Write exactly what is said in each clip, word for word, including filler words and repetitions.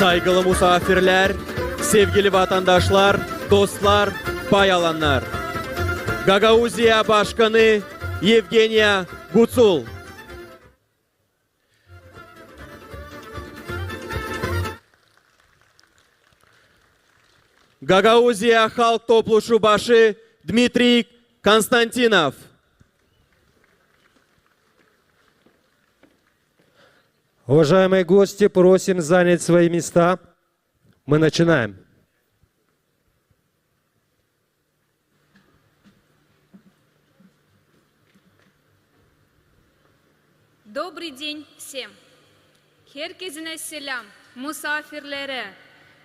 Saygılı musaafirlär, sevgili vatandaşlar, dostlar, pay alannar. Gagauziya Başkanı Yevgeniya Gutsul. Gagauziya Halk Topluşu başı Dmitriy Konstantinov. Уважаемые гости, просим занять свои места. Мы начинаем. Добрый день всем! Herkezinä selam, musaafirlerä,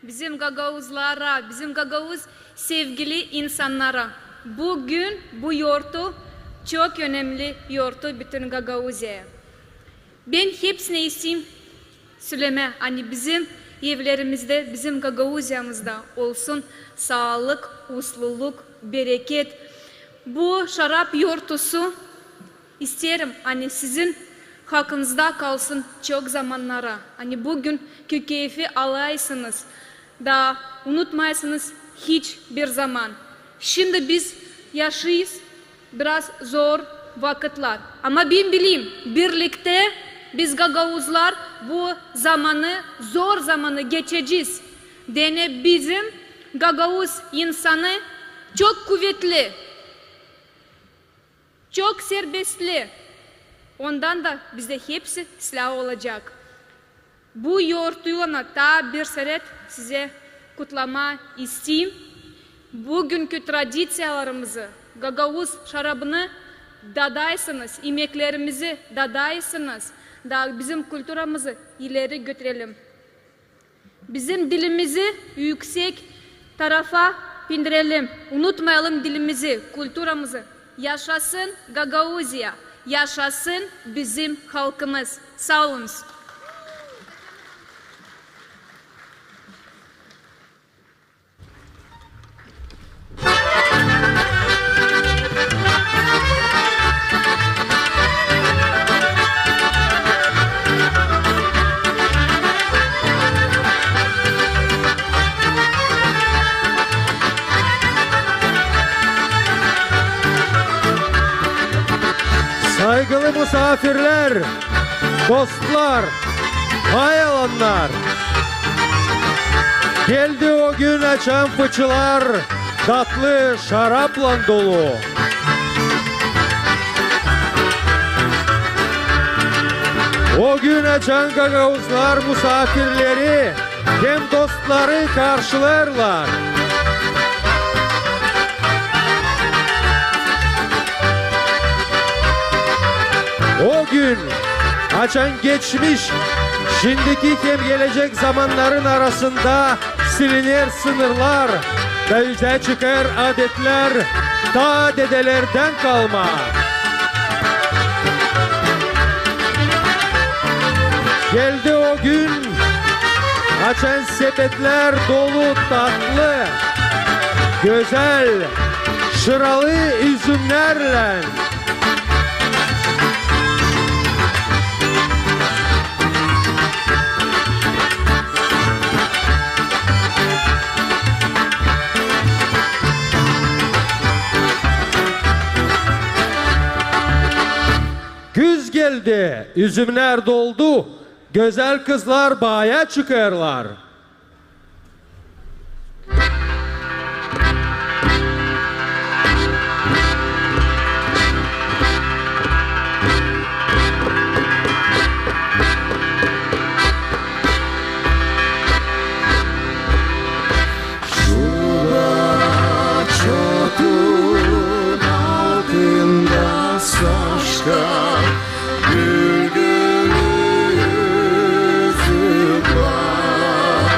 bizim gagauzlara, bizim gagauz sevgili insannara. Bu gün bu yortu çok önemli yortu bütün Gagauziyaya. Bän hepsinä isteerim sölemää, ani bizim evlerimizdä, bizim Gagauziyamızda olsun saalık, usluluk, bereket. Bu şarap yortusu isteerim, ani sizin hakkınızda kalsın çok zamannara, ani bügünkü keyfi alaysınız da unutmaysınız hiç bir zaman. Şindi biz yaşêêrız biraz zor vakıtlar. Ama bän bilerim, birliktä biz gagauzlar bu zamanı, zor zamanı geçecez. Deyni bizim gagauz insanı çok kuvetli, çok serbestli. Ondan da bizdä hepsi silää olacek. Bu yortuylan taa bir seret sizä kutlamaa isteerim. Bügünkü tradiţiyalarımızı, gagauz şarabını dadaysınız, imeklerimizi dadaysınız, da bizim kulturamızı ileri götürelim. Bizim dilimizi üüksek tarafa pindirelim. Unutmayalım dilimizi, kulturamızı. Yaşasın Gagauziya, yaşasın bizim halkımız. Saa olunuz. Saygılı musaafirlär, dostlar, pay alannar! Geldi o gün, açan fıçılar tatlı şaraplan dolu. O gün, açan gagauzlar musaafirleri hem dostları karşılêêrlar. O gün, açan geçmiş, şindiki hem gelecek zamannarın arasında siliner sınırlar, da üzä çıkêr adetlär, taa dedelerdän kalma. Geldi o gün, açan sepetlär dolu tatlı, gözäl, şıralı üzümnärlän. Güz geldi, üzümnär doldu, gözäl kızlar baaya çıkêrlar. Şurada çotun altında saşka bülbül üzüm var.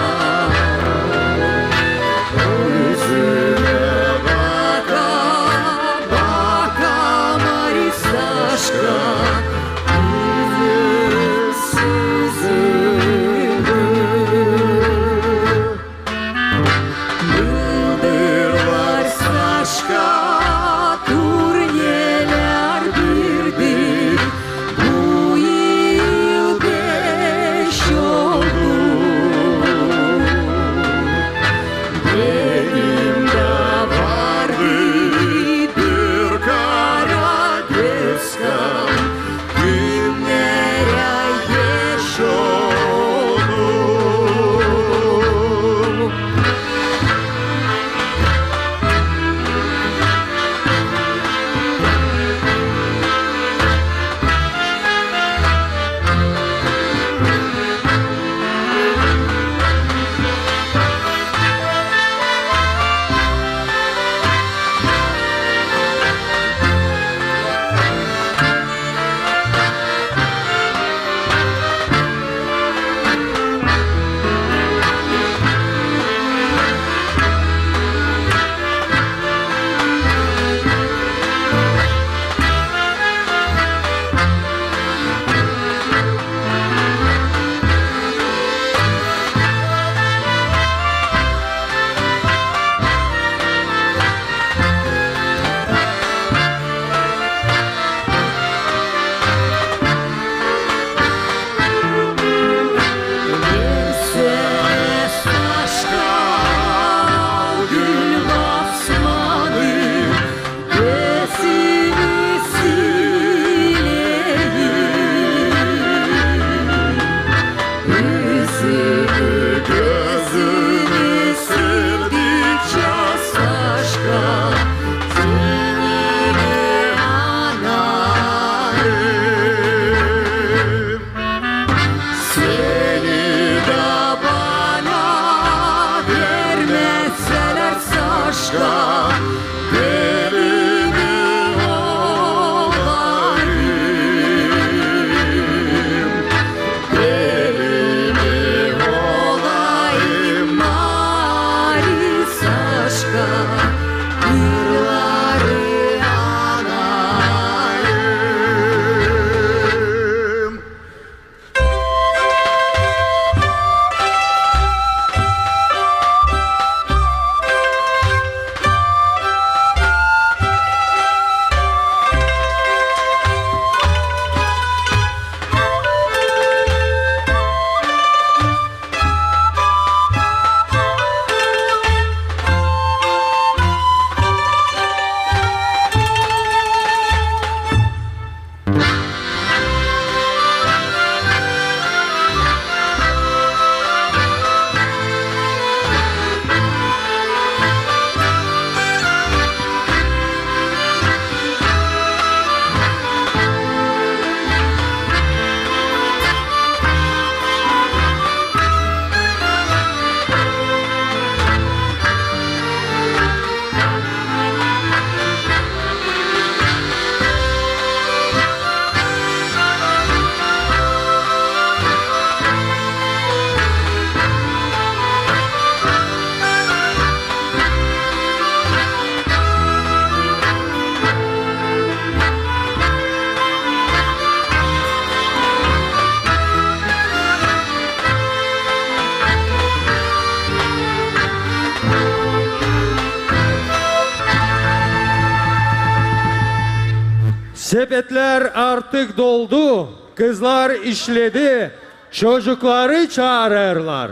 Sepetlär artık doldu, kızlar işledi, çocukları çaarêrlar.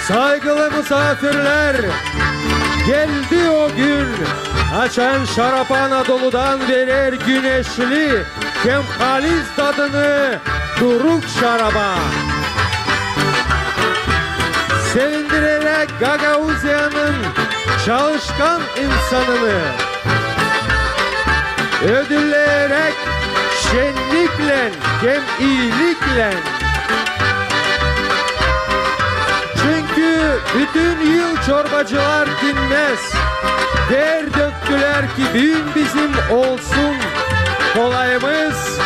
Saygılı musaafirlär, geldi o gün, açan şarap Anadoludan verer güneşli hem halis dadını turuk şaraba. Sevindireräk Gagauziyanın çalışkan insanını, ödülleyeräk şenniklän hem iiliklän. Çünkü bütün yıl çorbacılar dinmäz, ter döktülär ki büün bizim olsun kolayımız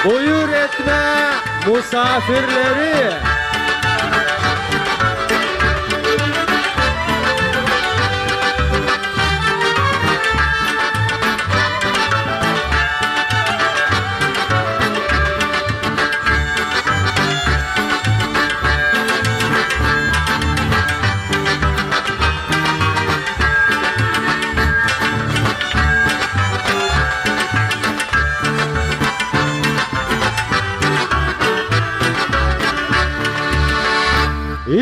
buyur etmää musaafirleri.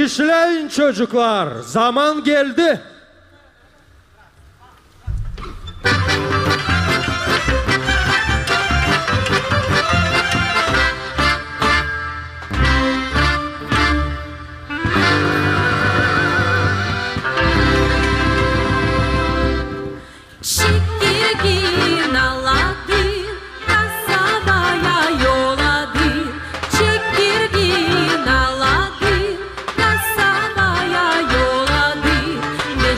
İşleyin, çocuklar, zaman geldi. Çekirgin aladın, kasabaya yolladın. Çekirgin aladın, kasabaya yolladın. Ne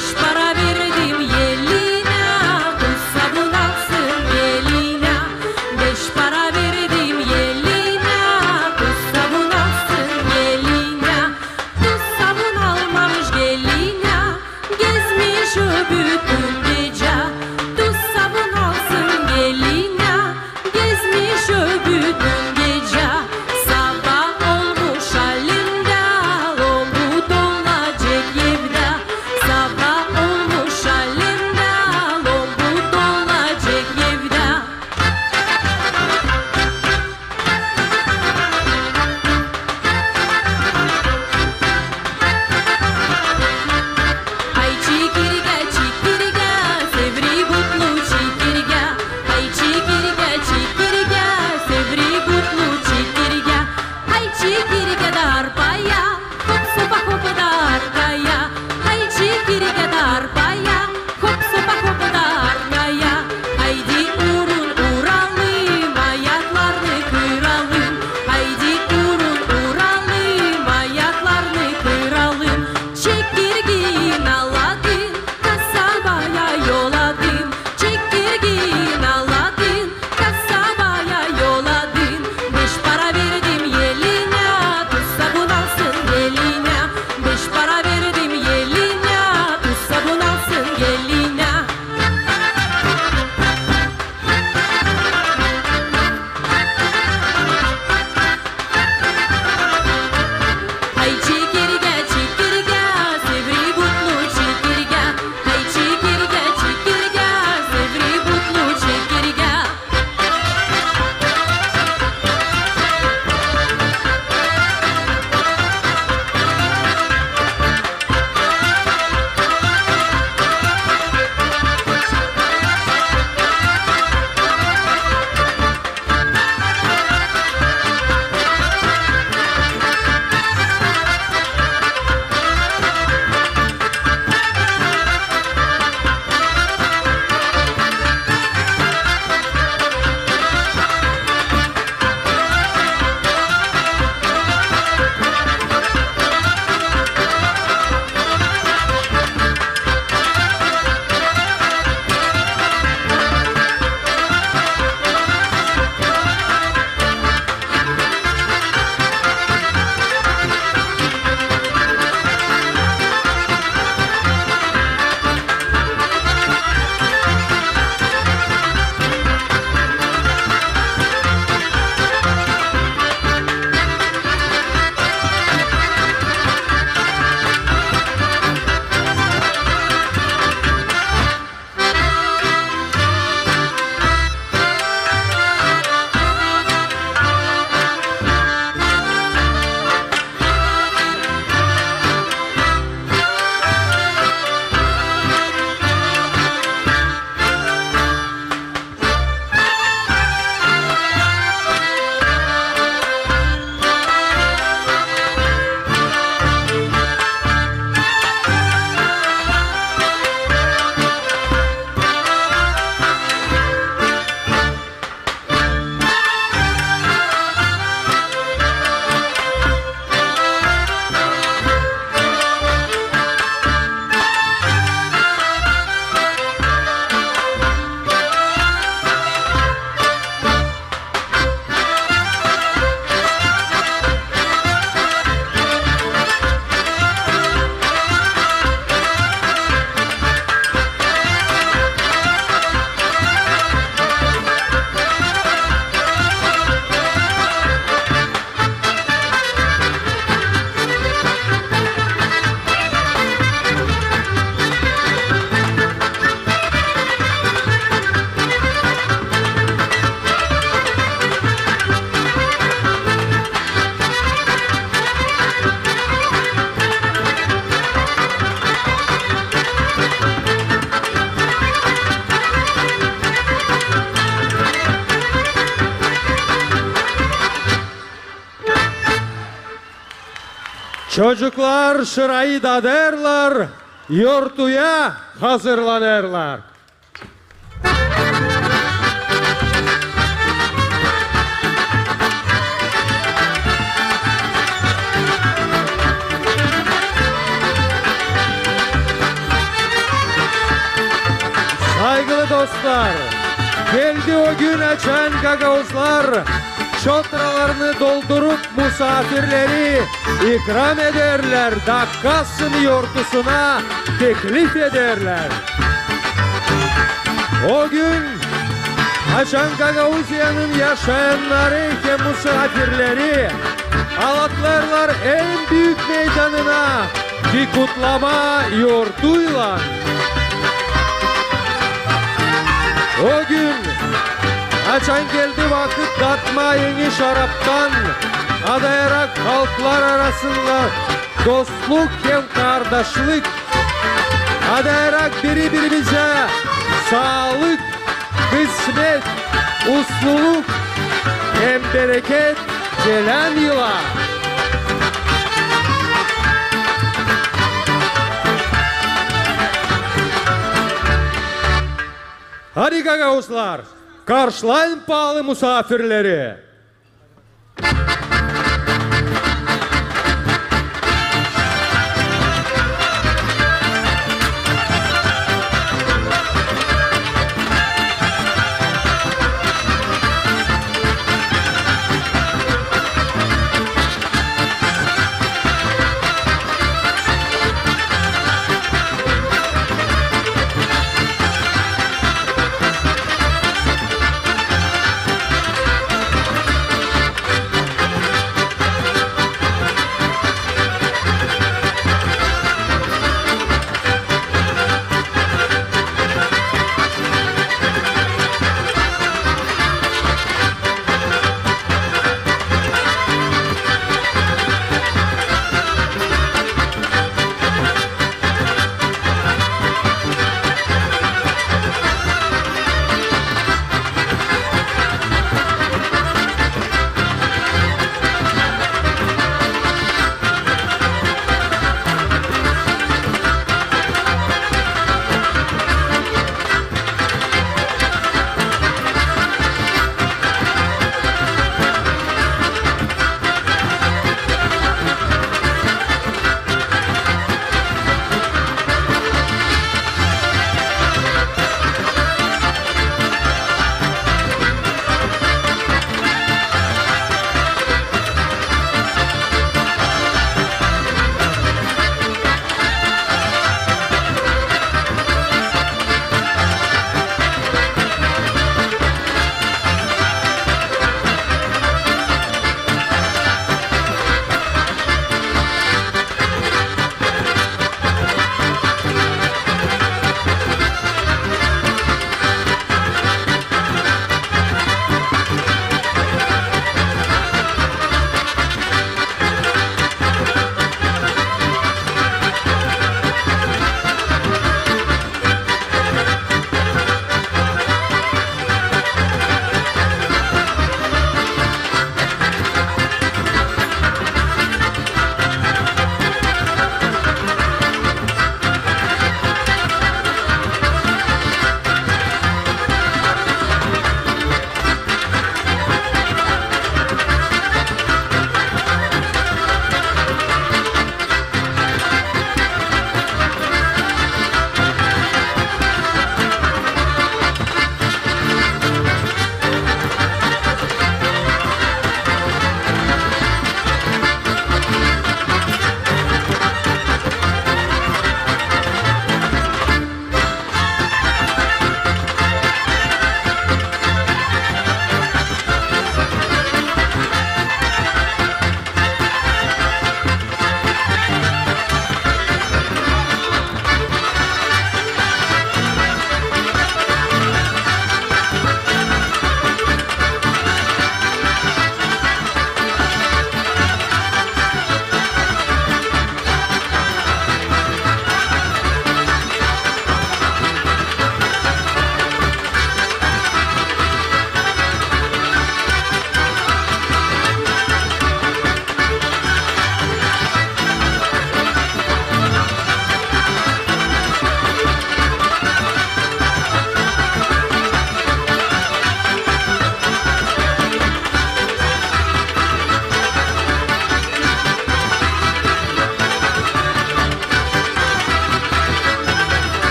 Çocuklar şırayı dadêrlar, yortuya hazırlanêrlar. Sayğılı dostlar, geldi o gün, açan gagauzlar çotralarını doldurup musaafirleri ikram ederlär, dakkasını yortusuna teklif ederlär. O gün, açan Gagauziyanın yaşayannarı hem musaafirleri alatlêrlar en büük meydanına bir kutlama yortuylan. O gün, açan geldi vakıt datmaa eni şaraptan, adayarak halklar arasında dostluk hem kardaşlık, adayarak biri-birimizä saalık, kısmet, usluluk hem bereket gelän yıla. Hadi, gagauzlar, karşılayın paalı musaafirleri!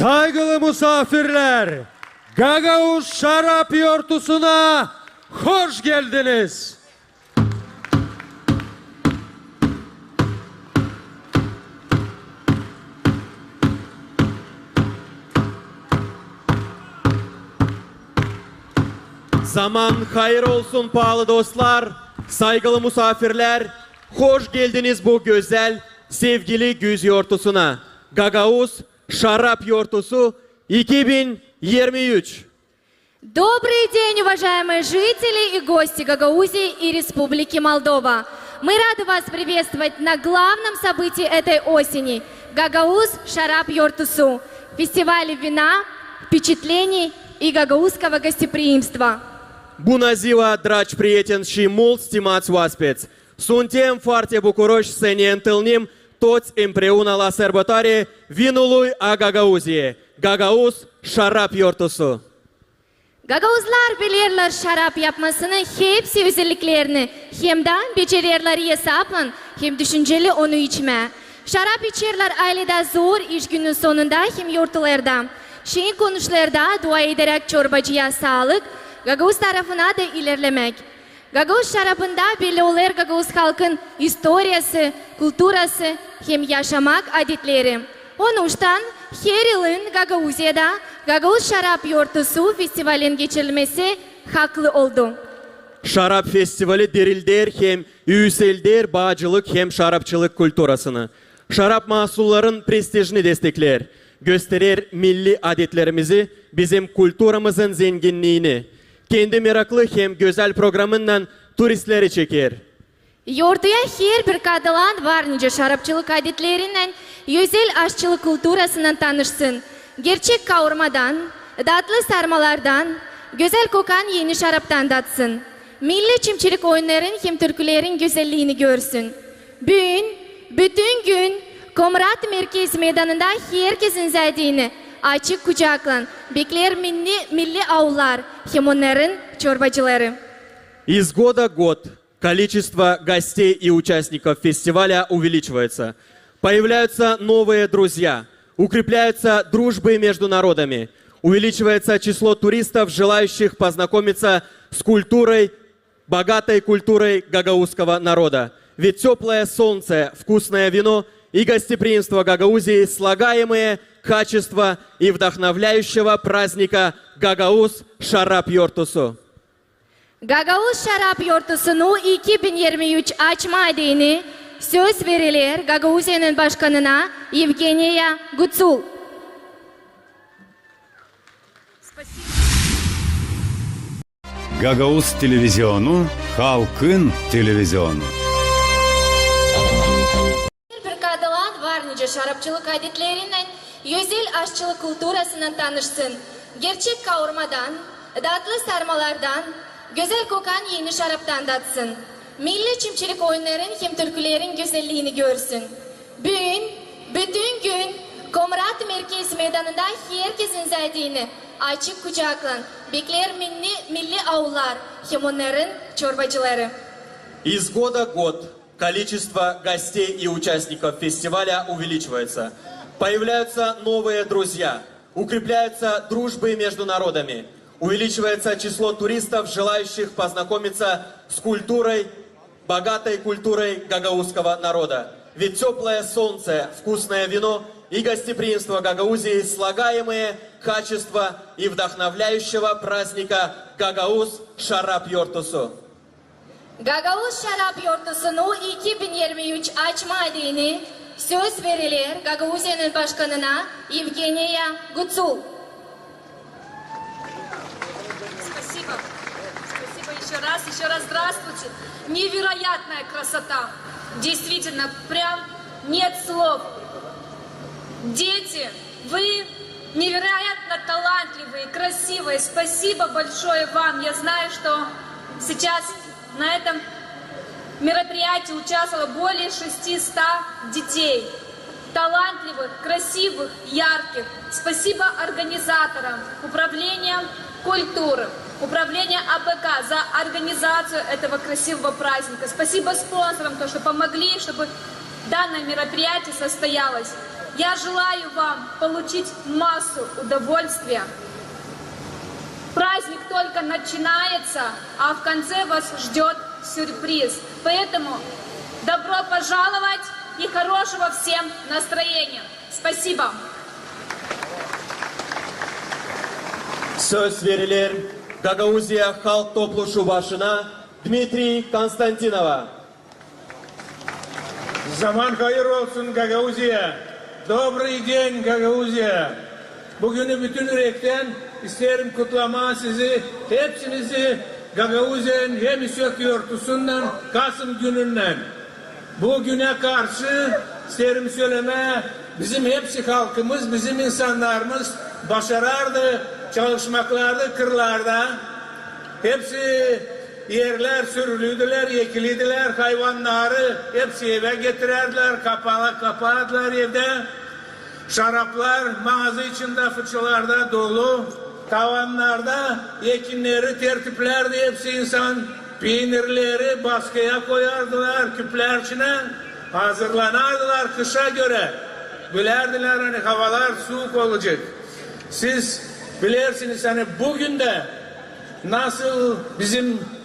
Saygılı musafirlär, Gagauz şarap yortusuna hoş geldiniz! Zaman hayır olsun, paalı dostlar, saygılı musafirlär, hoş geldiniz bu gözäl, sevgili güz yortusuna, Gagauz şarap yortusu iki bin yirmi üç. Добрый день, уважаемые жители и гости Гагаузии и Республики Молдова! Мы рады вас приветствовать на главном событии этой осени — Gagauza şarap yortusu, фестивале вина, впечатлений и гагаузского гостеприимства. Bună ziua, dragi prieteni și mulți stimați oaspeți! Suntem foarte bucuroși să ne întâlnim toți împreună la sărbătoare vinului a Gagauziei, Gagauz şarap yortusu. Gagauzlar bilerlär şarap yapmasını hepsi özelliklerini, hem dä becererlär esaplan hem düşünceli onu içmää. Şarap içerlär ayledä zor iş günün sonunda hem yortularda, şeer konuşlarda dua ederäk çorbacıya saalık, gagauz tarafına da ilerlemäk. Gagauz şarabında belli olêr gagauz halkın istoriyası, kulturası hem yaşamak adetleri. Onuştan her yılın Gagauziyada Gagauz şarap yortusu festivalin geçirilmesi haklı oldu. Şarap festivali dirildär hem üüselder baacılık hem şarapçılık kulturasını. Şarap maasulların prestijini desteklär, gösterer milli adetlerimizi, bizim kulturamızın zenginniini. Kendi meraklı hem gözäl programınnan turistleri çeker. Yortuya herbir katılan var nicä şarapçılık adetlerinnän, özel aşçılık kulturasınnan tanışsın, gerçek kaurmadan, datlı sarmalardan, gözäl kokan eni şaraptan datsın, milli çimçilik oyunnarın hem türkülerin gözelliini görsün. Büün bütün gün Komrat merkez meydanında herkesin zädini açık kucaklan bekleer milli, milli aullar hem onnarın çorbacıları. Из года в год количество гостей и участников фестиваля увеличивается. Появляются новые друзья, укрепляются дружбы между народами, увеличивается число туристов, желающих познакомиться с культурой, богатой культурой гагаузского народа. Ведь тёплое солнце, вкусное вино и гостеприимство Гагаузии — слагаемые качества и вдохновляющего праздника Gagauz şarap yortusu. Gagauz şarap yortusunu iki bin yirmi üç açmaa deyni söz veriler Gagauziyanın başkanına Evgeniya Guçul. Gagauz televizionu, halkın televizionu. Herbir katılan var nicä şarapçılık adetlerinnän, özel aşçılık kulturasınnan tanışsın, gerçek kaurmadan, datlı sarmalardan, gözäl kokan eni şaraptan datsın, milli çimçilik oyunnarın hem türkülerin gözelliini görsün. Büün bütün gün Komrat merkez meydanında herkesin zädini açık kucaklan bekleer milli, milli aullar hem onnarın çorbacıları. Из года в год количество гостей и участников фестиваля увеличивается. Появляются новые друзья, укрепляются дружбы между народами, увеличивается число туристов, желающих познакомиться с культурой, богатой культурой гагаузского народа. Ведь тёплое солнце, вкусное вино и гостеприимство Гагаузии — слагаемые качества и вдохновляющего праздника Gagauz şarap yortusu. Gagauz şarap yortusunu iki bin yirmi üç açmaa deyni söz veriler Gagauziyanın başkanına Evgeniya Guçul. Спасибо. Спасибо ещё раз. Ещё раз здравствуйте. Невероятная красота. Действительно, прям нет слов. Дети, вы невероятно талантливые, красивые. Спасибо большое вам. Я знаю, что сейчас на этом мероприятии участвовало более шестисот детей. Талантливых, красивых, ярких. Спасибо организаторам, управлениям культуры, управления А Б К за организацию этого красивого праздника. Спасибо спонсорам, то, что помогли, чтобы данное мероприятие состоялось. Я желаю вам получить массу удовольствия. Праздник только начинается, а в конце вас ждёт сюрприз. Поэтому добро пожаловать и хорошего всем настроения. Спасибо. Söz veriler Gagauziya Halk Topluşu başına Dmitriy Konstantinova. Zaman hayır olsun Gagauziya. Добрый день, Gagauziya. Bu günü bütün ürektän isteerim kutlamaa sizi, hepsinizi Gagauziyanın hem Üsök yortusundan, Kasım gününnän. Bu günä karşı isteerim sölemää, bizim hepsi halkımız, bizim insannarımız başarardı, çalışmaklardı kırlarda. Hepsi erlär sürülüydülär, ekilidilär, hayvannarı hepsi evä getirärdilär, kapala-, kapaardılar evdä. Şaraplar maazı içindä fıçılarda dolu. Tavannarda ekinneri tertiplärdä hepsi insan, piinirleri baskıya koyardılar küplär içinä, hazırlanardılar kışa görä. Bilärdilär, ani havalar suuk olacek. Siz bilersiniz, ani bugün dä nasıl bizim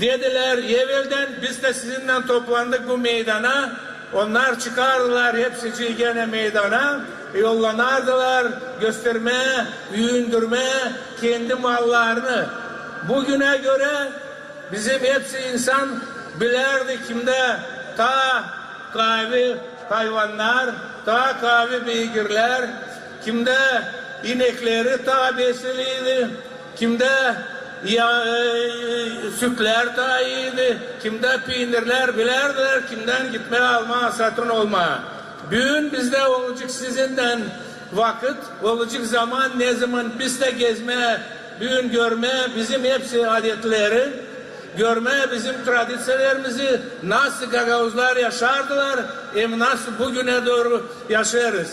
dedilär, eveldän biz dä sizinnän toplandık bu meydana. Onnar çıkardılar hepsicii genä meydana, yollanardılar göstermää, üündürmää kendi mallarını. Bu günä görä bizim hepsi insan bilärdi, kimdä taa kaavi hayvannar, taa kaavi beygirlär, kimdä inekleri taa besliydi, kimdä ya, e, sütlär taa iiydi, kimdä piinirlär, bilärdilär kimdän gitmää almaa, satın olmaa. Büün bizdä olacek sizinnän vakıt, olacek zaman, nezaman biz dä gezmää, büün görmää bizim hepsi adetleri, görmää bizim tradiţiyalarımızı, nasıl gagauzlar yaşardılar, hem nasıl bu günä dooru yaşêêrız.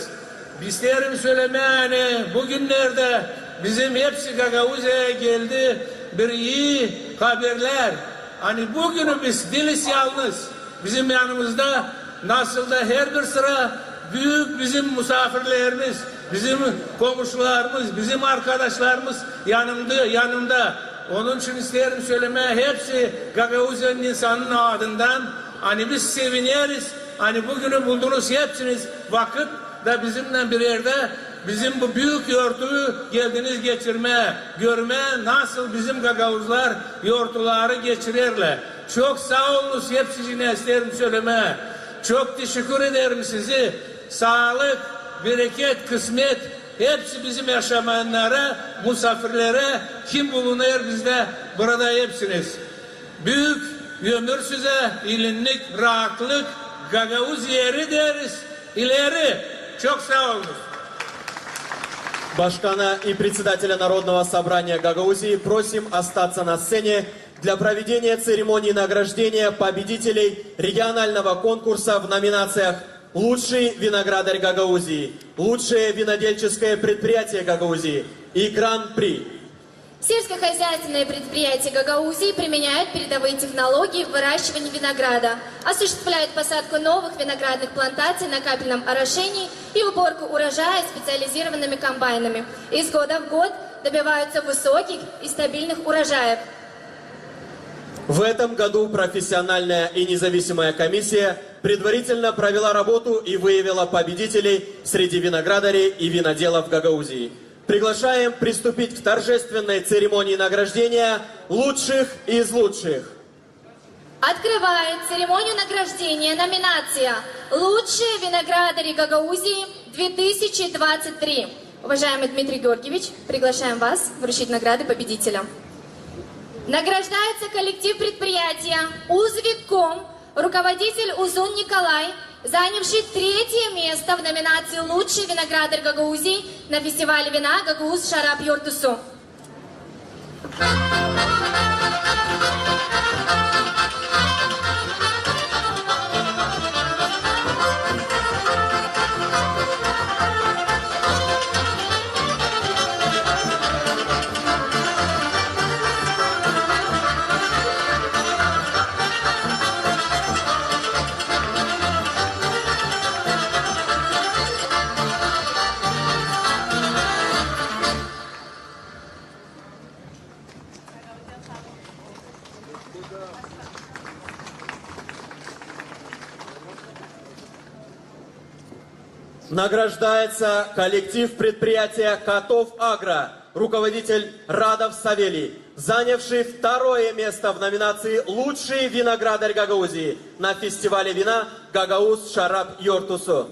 İsteerim sölemää, ani bu günnerdä bizim hepsi Gagauziyaya geldi bir ii haberlär. Ani bu günü biz diiliz yalnız. Bizim yanımızda nasıl da herbir sıra büük bizim musaafirlerimiz, bizim komuşularımız, bizim arkadaşlarımız yanımda, yanımda. Onun için isteerim sölemää hepsi Gagauziyanın insanın adından, ani biz sevineriz, ani bu günü buldunuz hepsiniz vakıt da bizimnän bir erdä, bizim bu büük yortuyu geldiniz geçirmää, görmää, nasıl bizim gagauzlar yortuları geçirerlär. Çok saa olunuz hepsicinä, isteerim sölemää. Çok teşekkür ederim sizi. Saalık, bereket, kısmet, hepsi bizim yaşamannara, musaafirlerä, kim bulunêr bizdä burada hepsiniz. Büük ömür sizä, ilinnik, raatlık, Gagauz eri deeriz, ileri. Çok saa olunuz. Башкана и председателя Народного собрания Гагаузии просим остаться на сцене для проведения церемонии награждения победителей регионального конкурса в номинациях «Лучший виноградарь Гагаузии», «Лучшее винодельческое предприятие Гагаузии» и «Гран-при». Сельскохозяйственные предприятия Гагаузии применяют передовые технологии в выращивании винограда, осуществляют посадку новых виноградных плантаций на капельном орошении и уборку урожая специализированными комбайнами. Из года в год добиваются высоких и стабильных урожаев. В этом году профессиональная и независимая комиссия предварительно провела работу и выявила победителей среди виноградарей и виноделов Гагаузии. Приглашаем приступить к торжественной церемонии награждения лучших из лучших. Открывает церемонию награждения номинация «Лучшие виноградари Гагаузии две тысячи двадцать три». Уважаемый Дмитрий Георгиевич, приглашаем вас вручить награды победителям. Награждается коллектив предприятия «Узвик ком», руководитель Узун Николай, занявший третье место в номинации «Лучший виноградарь Гагаузии» на фестивале вина «Гагауз шарап ёртусу». Награждается коллектив предприятия «Котов Агро», руководитель Радов Савелий, занявший второе место в номинации «Лучшие виноградарь Гагаузии» на фестивале вина «Гагауз шарап ёртусу».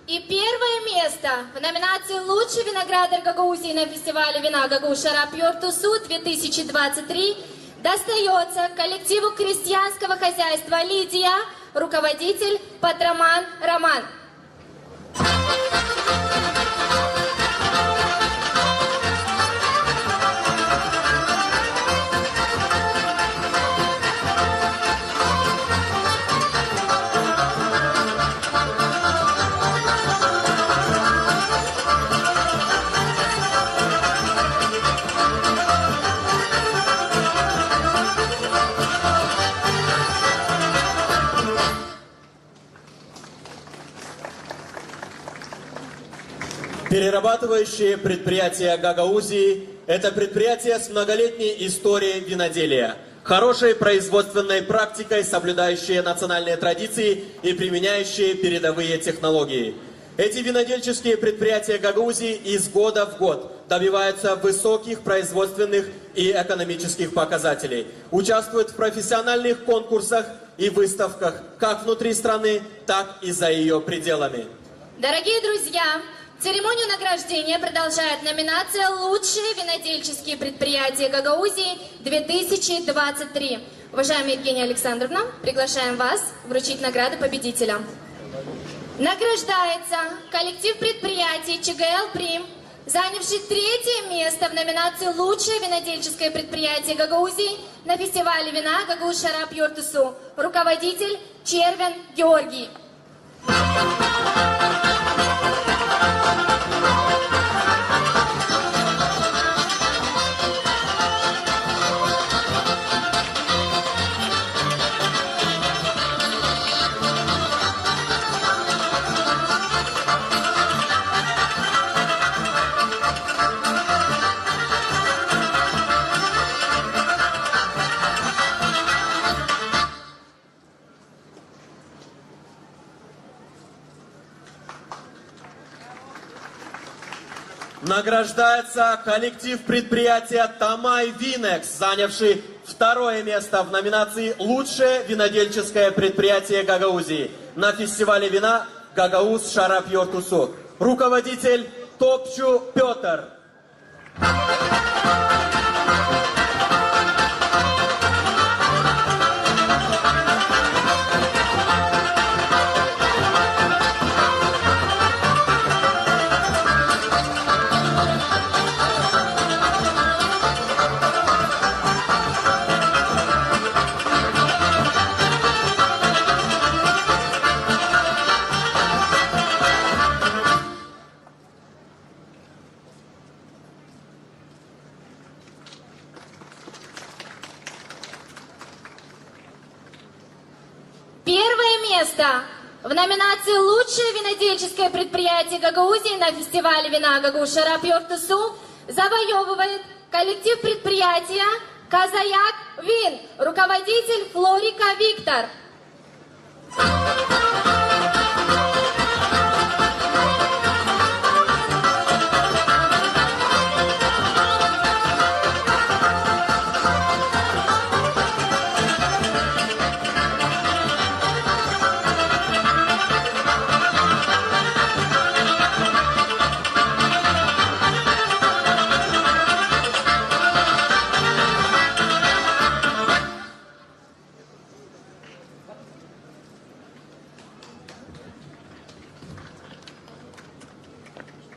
И первое место в номинации «Лучший виноградарь Гагаузии» на фестивале вина «Гагауз шарап ёртусу две тысячи двадцать три» достается коллективу крестьянского хозяйства «Лидия», руководитель Патраман Роман. Перерабатывающее предприятие Гагаузии — это предприятие с многолетней историей виноделия, хорошей производственной практикой, соблюдающее национальные традиции и применяющее передовые технологии. Эти винодельческие предприятия Гагаузии из года в год добиваются высоких производственных и экономических показателей, участвуют в профессиональных конкурсах и выставках как внутри страны, так и за её пределами. Дорогие друзья, церемонию награждения продолжает номинация «Лучшие винодельческие предприятия Гагаузии две тысячи двадцать три». Уважаемая Евгения Александровна, приглашаем вас вручить награды победителям. Награждается коллектив предприятий ЧГЛ «Прим», занявший третье место в номинации «Лучшее винодельческое предприятие Гагаузии» на фестивале вина «Гагауз шарап ёртусу», руководитель Червен Георгий. Награждается коллектив предприятия «Тамай Винэкс», занявший второе место в номинации «Лучшее винодельческое предприятие Гагаузии» на фестивале вина «Гагауз шарап ёртусу». Руководитель Топчу Пётр. Первое место в номинации «Лучшее винодельческое предприятие Гагаузии» на фестивале вина «Гагауз шарап ёртусу» завоёвывает коллектив предприятия «Казаяк Вин», руководитель Флорика Виктор.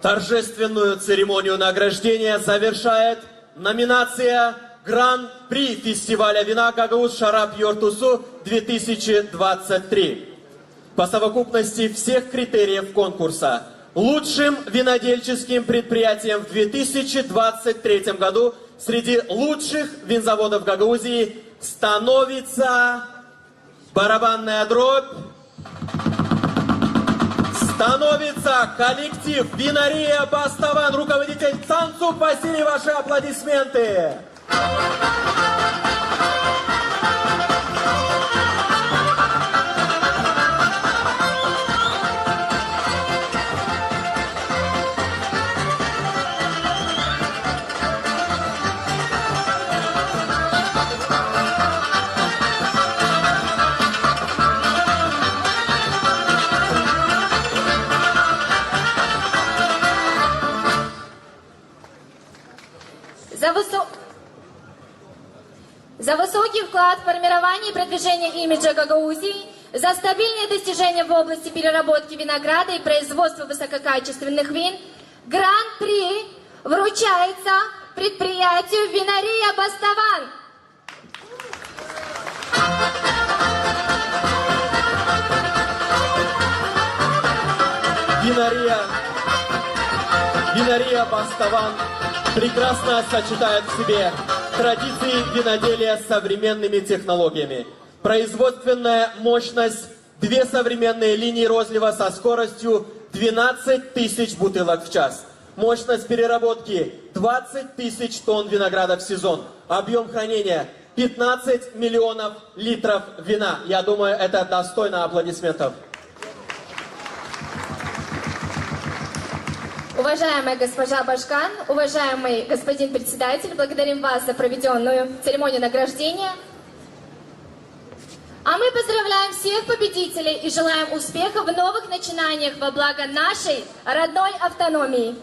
Торжественную церемонию награждения завершает номинация «Гран-при фестиваля вина Гагауз шарап ёртусу две тысячи двадцать три». По совокупности всех критериев конкурса Лучшим винодельческим предприятием в две тысячи двадцать третьем году среди лучших винзаводов Гагаузии становится барабанная дробь. Становится коллектив «Винария Баставан», руководитель Цанцук Василий. Ваши аплодисменты. За высо-, за высокий вклад в формирование и продвижение имиджа Гагаузии, за стабильные достижения в области переработки винограда и производства высококачественных вин гран-при вручается предприятию «Винария Баставан». Винария, винария Баставан прекрасно сочетает в себе традиции виноделия с современными технологиями. Производственная мощность — две современные линии розлива со скоростью двенадцать тысяч бутылок в час. Мощность переработки — двадцать тысяч тонн винограда в сезон. Объём хранения — пятнадцать миллионов литров вина. Я думаю, это достойно аплодисментов. Уважаемая госпожа Башкан, уважаемый господин председатель, благодарим вас за проведённую церемонию награждения. А мы поздравляем всех победителей и желаем успехов в новых начинаниях во благо нашей родной автономии.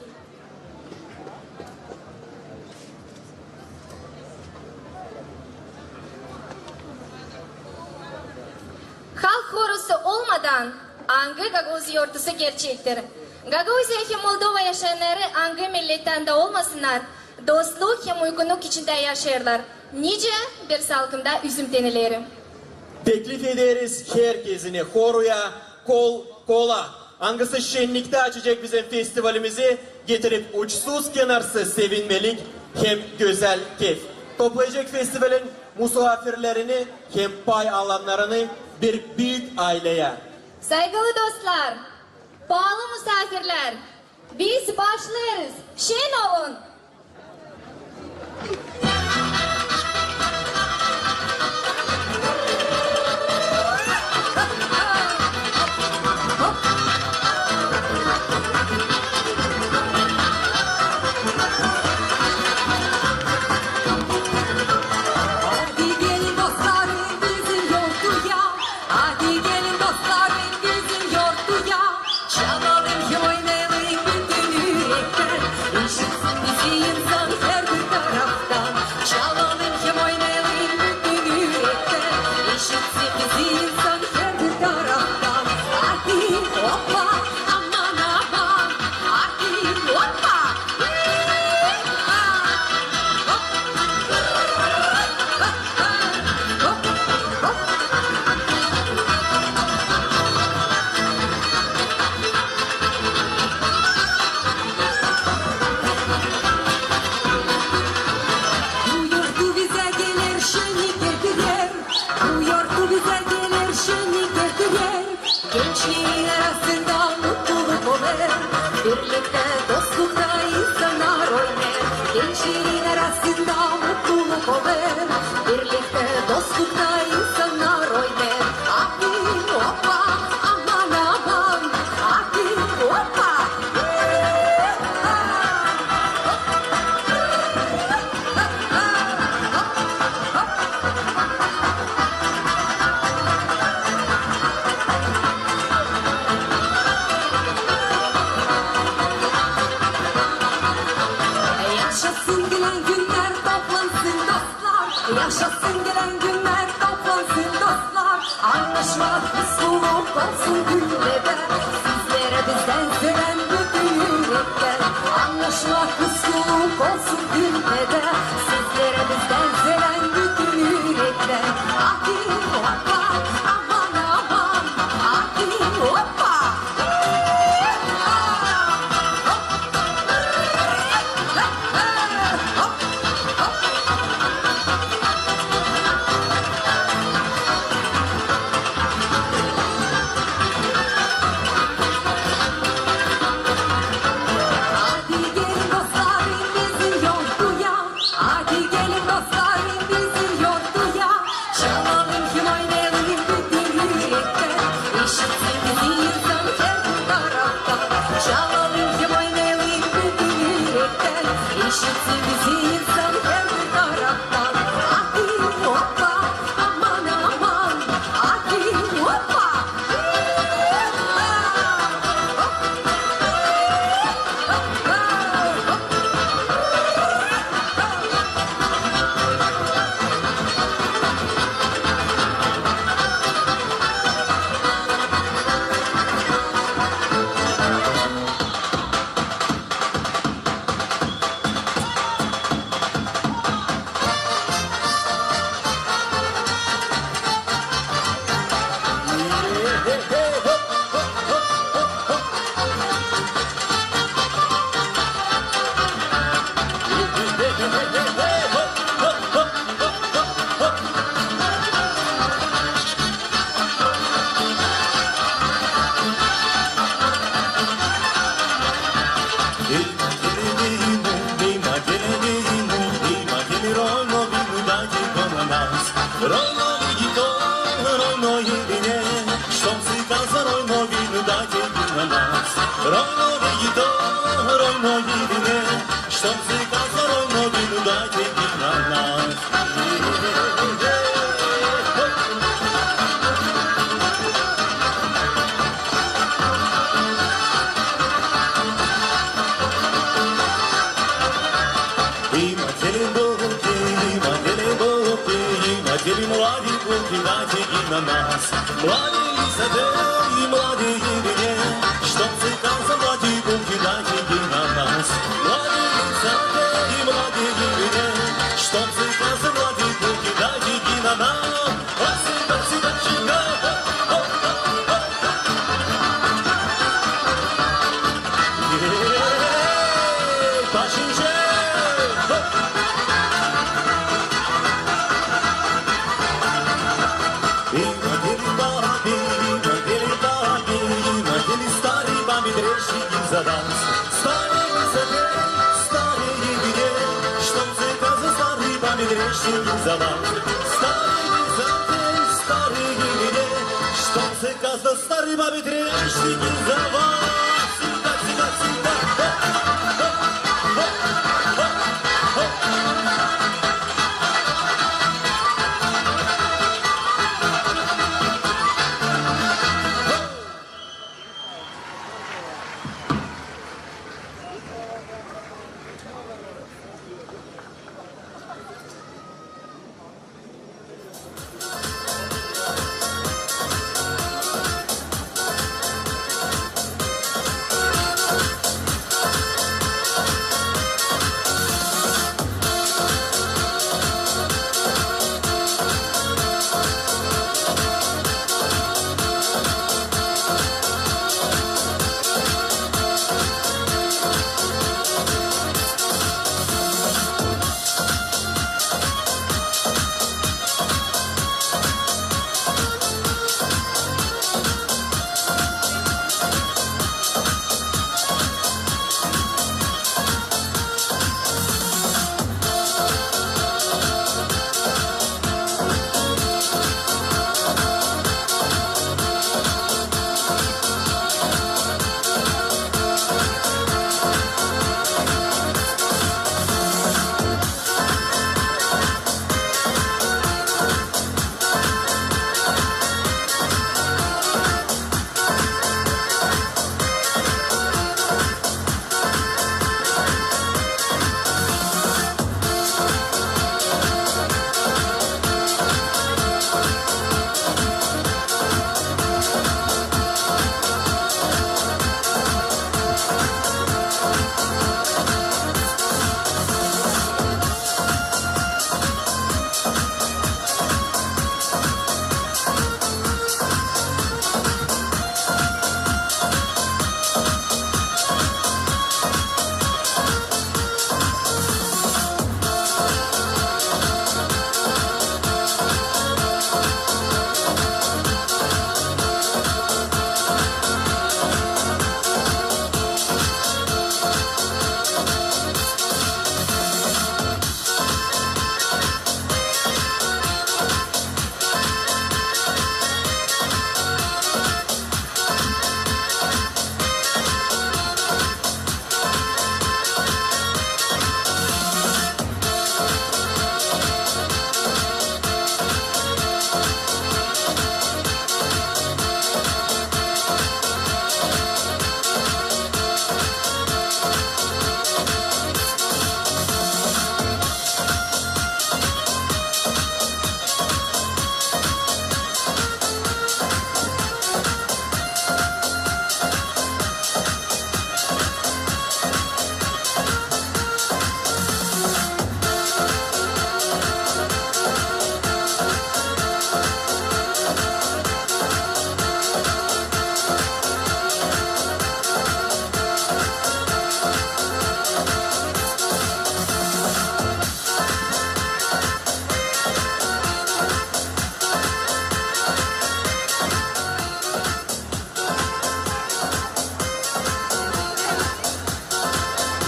Halk horosu olmadan angı Gagauz yortusu gerçektir? Gagauziya hem Moldova yaşayanları, angı millettän dä olmasınnar, dostluk hem uygunluk içindä yaşêêrlar, nicä bir salkımda üzüm täneleri. Teklif ederiz herkezini horuya kol-kola, angısı şenniktä açacek bizim festivalimizi, getirip uçsuz-kenarsız sevinmelik hem gözäl keyf. Toplayacek festivalin musaafirlerini hem pay alannarını bir büük ayleyä. Saygılı dostlar, paalı musaafirlär, biz başlêêrız. Şen olun! Hadi gelin dostlarım bizim yortuya, hadi gelin dostlarım bizim yortuya. Çalalım hem oynayalım bütün ürektän, eşitsin bizi insan herbir tarafttan. Çalalım hem oynayalım bütün ürektän, eşitsin bizi insan herbir tarafttan. Hadi hoppa, aman aman, hadi hoppa. Bu yortu bizä geler, şennik getirer. Bu yortu bizä geler, şennik getirer. Gençlerin arasında mutluluk olêr, birliktä, dostlukta insannar oynêr. Gençlerin arasında mutluluk olêr, birliktä, dostlukta insannar oynêr. Hadi hoppa, aman aman, hadi hoppa. Yaşasın gelän günnär, toplansın dostlar. Yaşasın gelän günnär, toplansın dostlar. Annaşmak, mutluluk olsun günnerdä. Sizlerä bizdän seläm bütün ürektän. Annaşmak, mutluluk olsun günnerdä. Sizlerä bizdän seläm bütün ürektän. Hadi hoppa, aman aman. Hadi hoppa. Дайте на нас, ровно бегито, ровно едине, чтоб заказа ровно бину дайте на нас. Има делим булки, има делим булки, има делим млади булки, дайте ги на нас. Млади лизаде и млади Ирине, чтоб заказа млади булки, дайте ги на нас. Млади лизаде и млади Ирине, чтоб заказа млади булки, дайте ги на нас. Има делим баби, има делим баби, има делим стари баби, дрещи ги за вас. Стари лизаде, стари Ирине, чтоб заказа стари баби, дрещи ги за вас. Стари лизаде, стари Ирине, чтоб заказа стари баби, дрещи ги за вас. Всегда, всегда, всегда.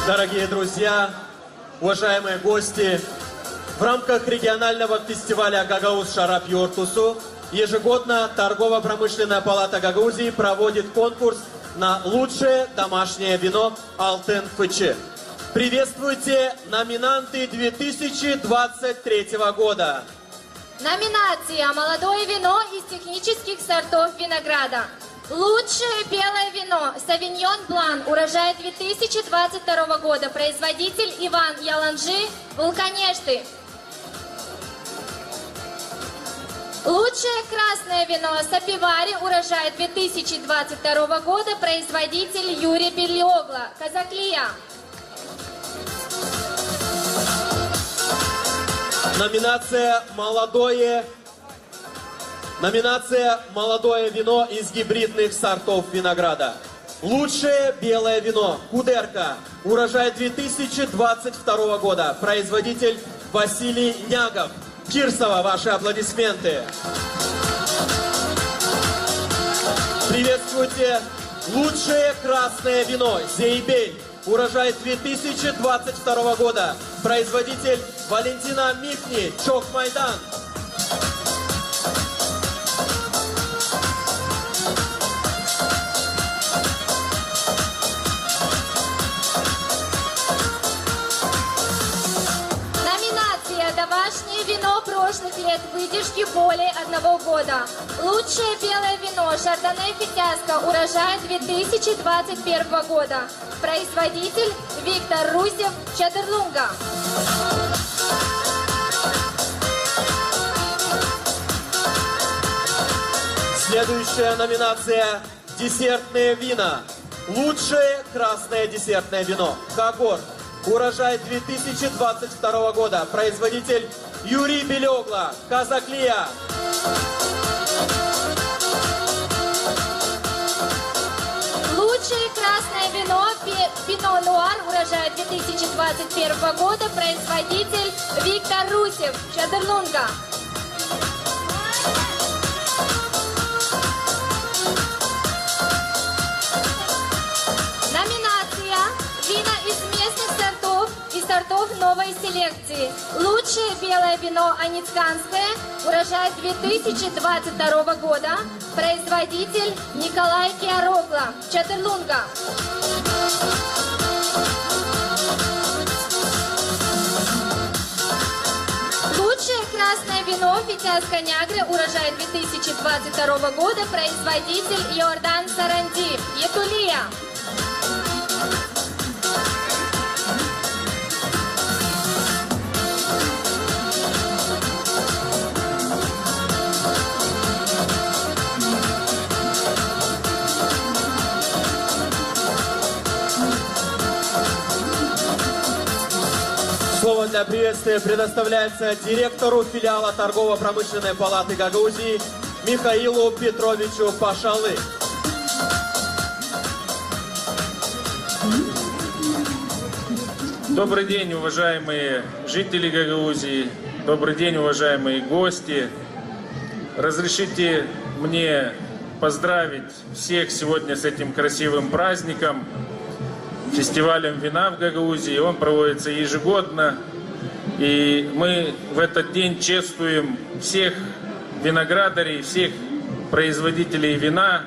Дорогие друзья, уважаемые гости, в рамках регионального фестиваля «Gagauz şarap yortusu» Ежегодно Торгово-промышленная палата Гагаузии проводит конкурс на лучшее домашнее вино «Алтын фычы». Приветствуйте номинанты две тысячи двадцать третьего года. Номинация «Молодое вино из технических сортов винограда». Лучшее белое вино «Совиньон Блан», урожай две тысячи двадцать второго года, производитель Иван Яланжи, Вулканэшты. Лучшее красное вино «Сапивари», урожай две тысячи двадцать второго года, производитель Юрий Белиогла, Казаклия. Номинация «Молодое», номинация «Молодое вино из гибридных сортов винограда». Лучшее белое вино «Кудерка», урожай две тысячи двадцать второго года, производитель Василий Нягов, Кирсова. Ваши аплодисменты. Приветствуйте лучшее красное вино «Зейбель», урожай две тысячи двадцать второго года, производитель Валентина Михни, Чокмайдан. Номинация «Домашнее вино прошлых лет выдержки более одного года». Лучшее белое вино «Шардоне Фитяска», урожай две тысячи двадцать первого года. Производитель Виктор Русев, Чадырлунга. Следующая номинация — десертные вина. Лучшее красное десертное вино «Хагор». Урожай две тысячи двадцать второго года. Производитель Юрий Белёгла, Казаклия. Лучшее красное вино пи-, Пино Нуар, урожай две тысячи двадцать первого года, производитель Виктор Русев, Чадырлунга. Номинация «Вина из местных сортов и сортов новой селекции». Лучшее белое вино аницканское, урожай две тысячи двадцать второго года, производитель Николай Киарокла, Чадырлунга. Лучшее красное вино Фитяска-Нягры, урожай две тысячи двадцать второго года, производитель Иордан Саранди, Етулия. Слово для приветствия предоставляется директору филиала Торгово-промышленной палаты Гагаузии Михаилу Петровичу Пашалы. Добрый день, уважаемые жители Гагаузии. Добрый день, уважаемые гости. Разрешите мне поздравить всех сегодня с этим красивым праздником, фестивалем вина в Гагаузии. Он проводится ежегодно, и мы в этот день чествуем всех виноградарей, всех производителей вина,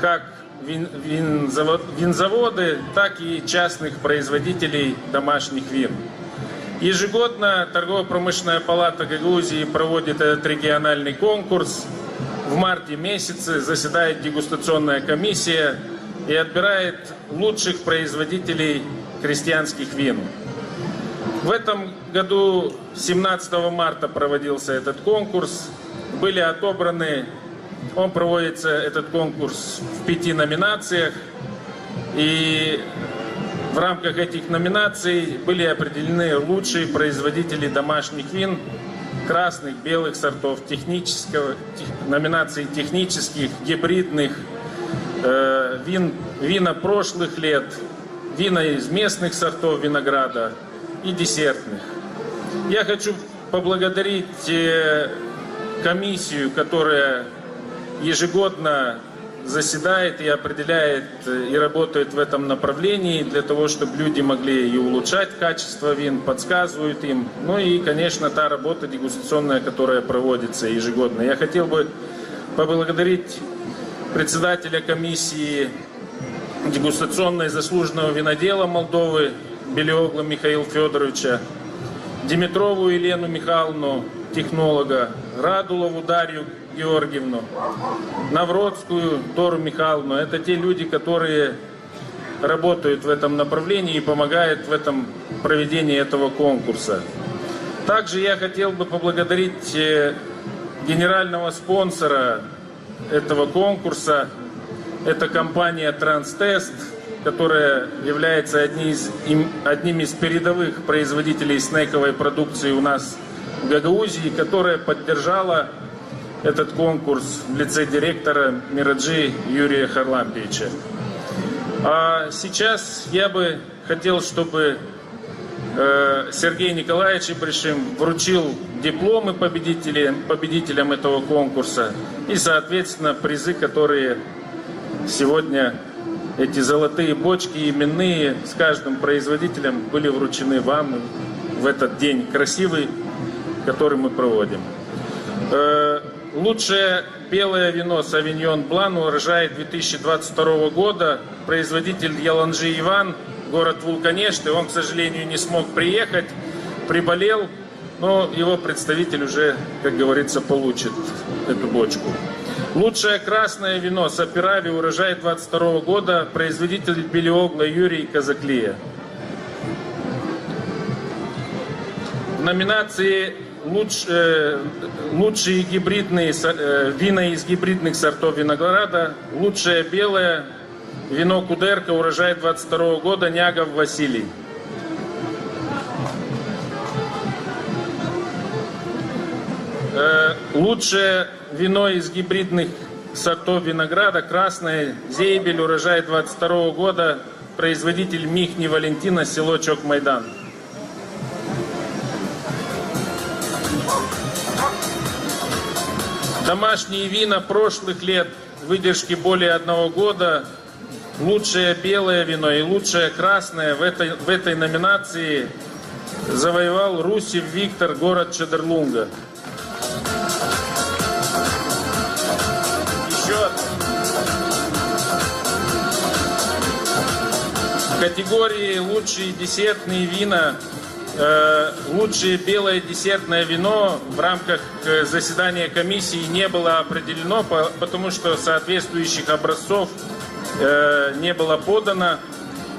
как вин-, винзаво-, винзаводы, так и частных производителей домашних вин. Ежегодно Торгово-промышленная палата Гагаузии проводит этот региональный конкурс. В марте месяце заседает дегустационная комиссия и отбирает лучших производителей крестьянских вин. В этом году семнадцатого марта проводился этот конкурс. Были отобраны, он проводится, этот конкурс, в пяти номинациях. И в рамках этих номинаций были определены лучшие производители домашних вин, красных, белых сортов, технического, тех-, номинаций технических, гибридных, э, вин, вина прошлых лет, вина из местных сортов винограда и десертных. Я хочу поблагодарить, э, комиссию, которая ежегодно заседает и определяет, э, и работает в этом направлении для того, чтобы люди могли и улучшать качество вин, подсказывают им. Ну и, конечно, та работа дегустационная, которая проводится ежегодно. Я хотел бы поблагодарить председателя комиссии дегустационной заслуженного винодела Молдовы Белиоглу Михаила Фёдоровича, Димитрову Елену Михайловну, технолога, Радулову Дарью Георгиевну, Навродскую Дору Михайловну. Это те люди, которые работают в этом направлении и помогают в этом проведении этого конкурса. Также я хотел бы поблагодарить, э, генерального спонсора этого конкурса. Это компания «Транстест», которая является одни из, им, одним из передовых производителей снековой продукции у нас в Гагаузии, которая поддержала этот конкурс в лице директора Мираджи Юрия Харлампиевича. А сейчас я бы хотел, чтобы, э, Сергей Николаевич Ибришим вручил дипломы победителям, победителям этого конкурса и, соответственно, призы, которые сегодня, эти золотые бочки именные, с каждым производителем были вручены вам в этот день красивый, который мы проводим. Э, лучшее белое вино «Совиньон Блан», урожай две тысячи двадцать второго года, производитель Яланджи Иван, город Вулканешты. Он, к сожалению, не смог приехать, приболел, но его представитель уже, как говорится, получит эту бочку. Лучшее красное вино «Сапирави», урожай двадцать второго года, производитель Белиоглу Юрий, Казаклия. В номинации луч-, э, «Лучшие гибридные со-, э, вина из гибридных сортов винограда», лучшее белое вино «Кудерка», урожай двадцать второго года, Нягов Василий. Э, лучшее вино из гибридных сортов винограда, красное, «Зейбель», урожай двадцать второго года, производитель Михни Валентина, село Чок-Майдан. Домашние вина прошлых лет, выдержки более одного года, лучшее белое вино и лучшее красное в этой, в этой номинации завоевал Русев Виктор, город Чедерлунга. Ещё в категории «Лучшие десертные вина», э, лучшее белое десертное вино в рамках, э, заседания комиссии не было определено, по-, потому что соответствующих образцов, э, не было подано.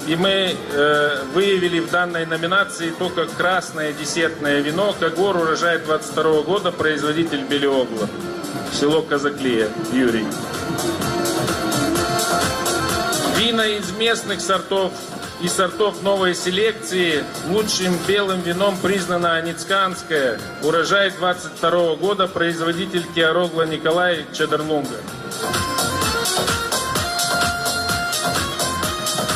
И мы, э, выявили в данной номинации только красное десертное вино «Кагор», урожай двадцать второго года, производитель Белиоглу, село Казаклия, Юрий. Вина из местных сортов и сортов новой селекции. Лучшим белым вином признано аницканское, урожай двадцать второго года, производитель Киарогло Николай, Чедерлунга.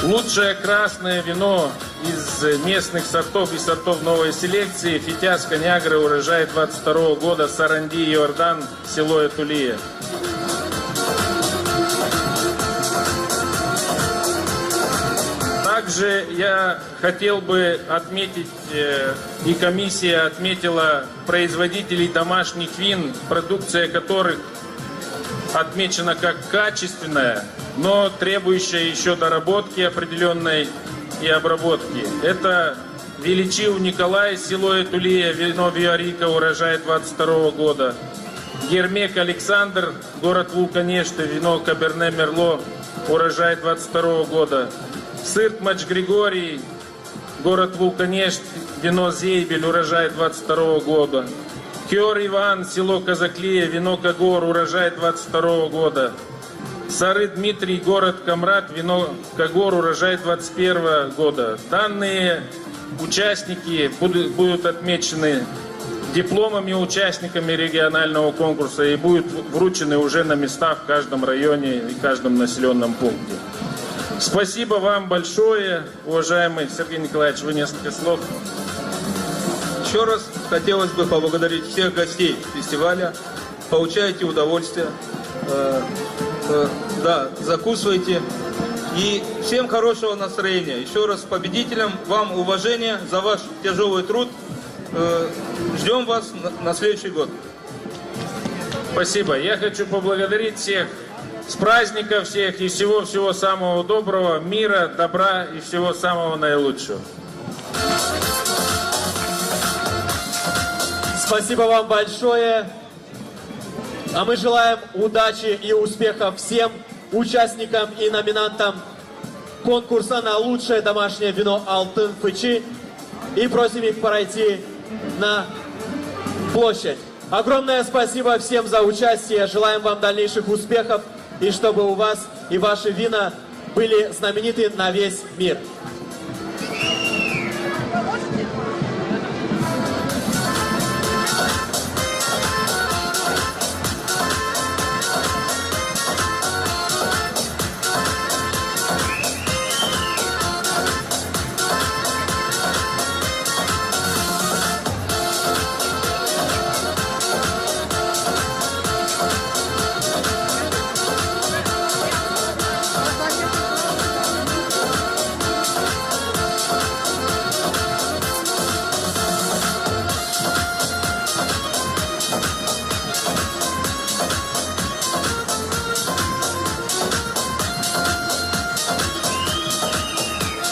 Лучшее красное вино из местных сортов и сортов новой селекции — Фитяска Нягры, урожай двадцать второго года, Саранди, Иордан, село Этулия. Также я хотел бы отметить, э, и комиссия отметила производителей домашних вин, продукция которых отмечена как качественная, но требующая ещё доработки определённой и обработки. Это Величив Николай, село Этулия, вино Виорика, урожай двадцать второго года. Гермек Александр, город Вулканешты, вино Каберне Мерло, урожай двадцать второго года. Сыртмач Григорий, город Вулканешты, вино Зейбель, урожай двадцать второго года. Кёр Иван, село Казаклия, вино Кагор, урожай двадцать второго года. Сары Дмитрий, город Камрад, вино Кагор, урожай двадцать первого года. Данные участники буду-, будут отмечены дипломами участниками регионального конкурса и будут в-, вручены уже на места в каждом районе и каждом населённом пункте. Спасибо вам большое, уважаемый Сергей Николаевич, вы несколько слов. Ещё раз хотелось бы поблагодарить всех гостей фестиваля. Получайте удовольствие. Э, Э, да, закусывайте. И всем хорошего настроения. Ещё раз с победителем. Вам уважение за ваш тяжёлый труд. Э, ждём вас на, на следующий год. Спасибо. Я хочу поблагодарить всех с праздником всех и всего-всего самого доброго, мира, добра и всего самого наилучшего. Спасибо вам большое. А мы желаем удачи и успехов всем участникам и номинантам конкурса на лучшее домашнее вино «Алтын фычы» и просим их пройти на площадь. Огромное спасибо всем за участие. Желаем вам дальнейших успехов и чтобы у вас и ваши вина были знамениты на весь мир.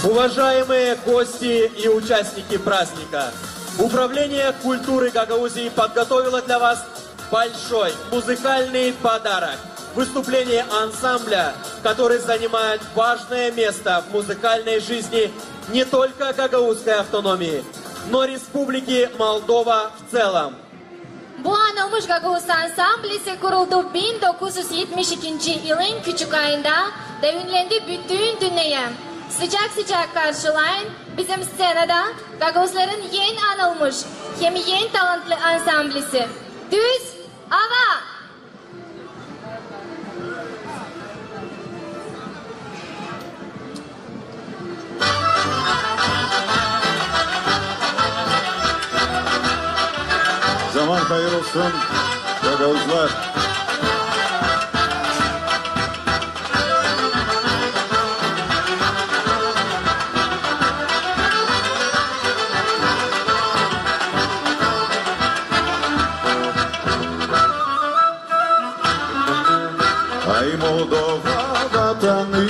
Уважаемые гости и участники праздника! Управление культуры Гагаузии подготовило для вас большой музыкальный подарок. Выступление ансамбля, который занимает важное место в музыкальной жизни не только Гагаузской автономии, но Республики Молдова в целом. Bu anılmış Gagauz ansamblisi kuruldu bin dokuz üz etmiş ikinci yılın küçük ayında da ünlendi bütün dünneyä. Sıcak-sıcak karşılayın bizim sţenada gagauzların en anılmış hem en talantlı ansamblisi. Düz ava! Zaman hayır olsun, gagauzlar. Ay, Moldova vatanım,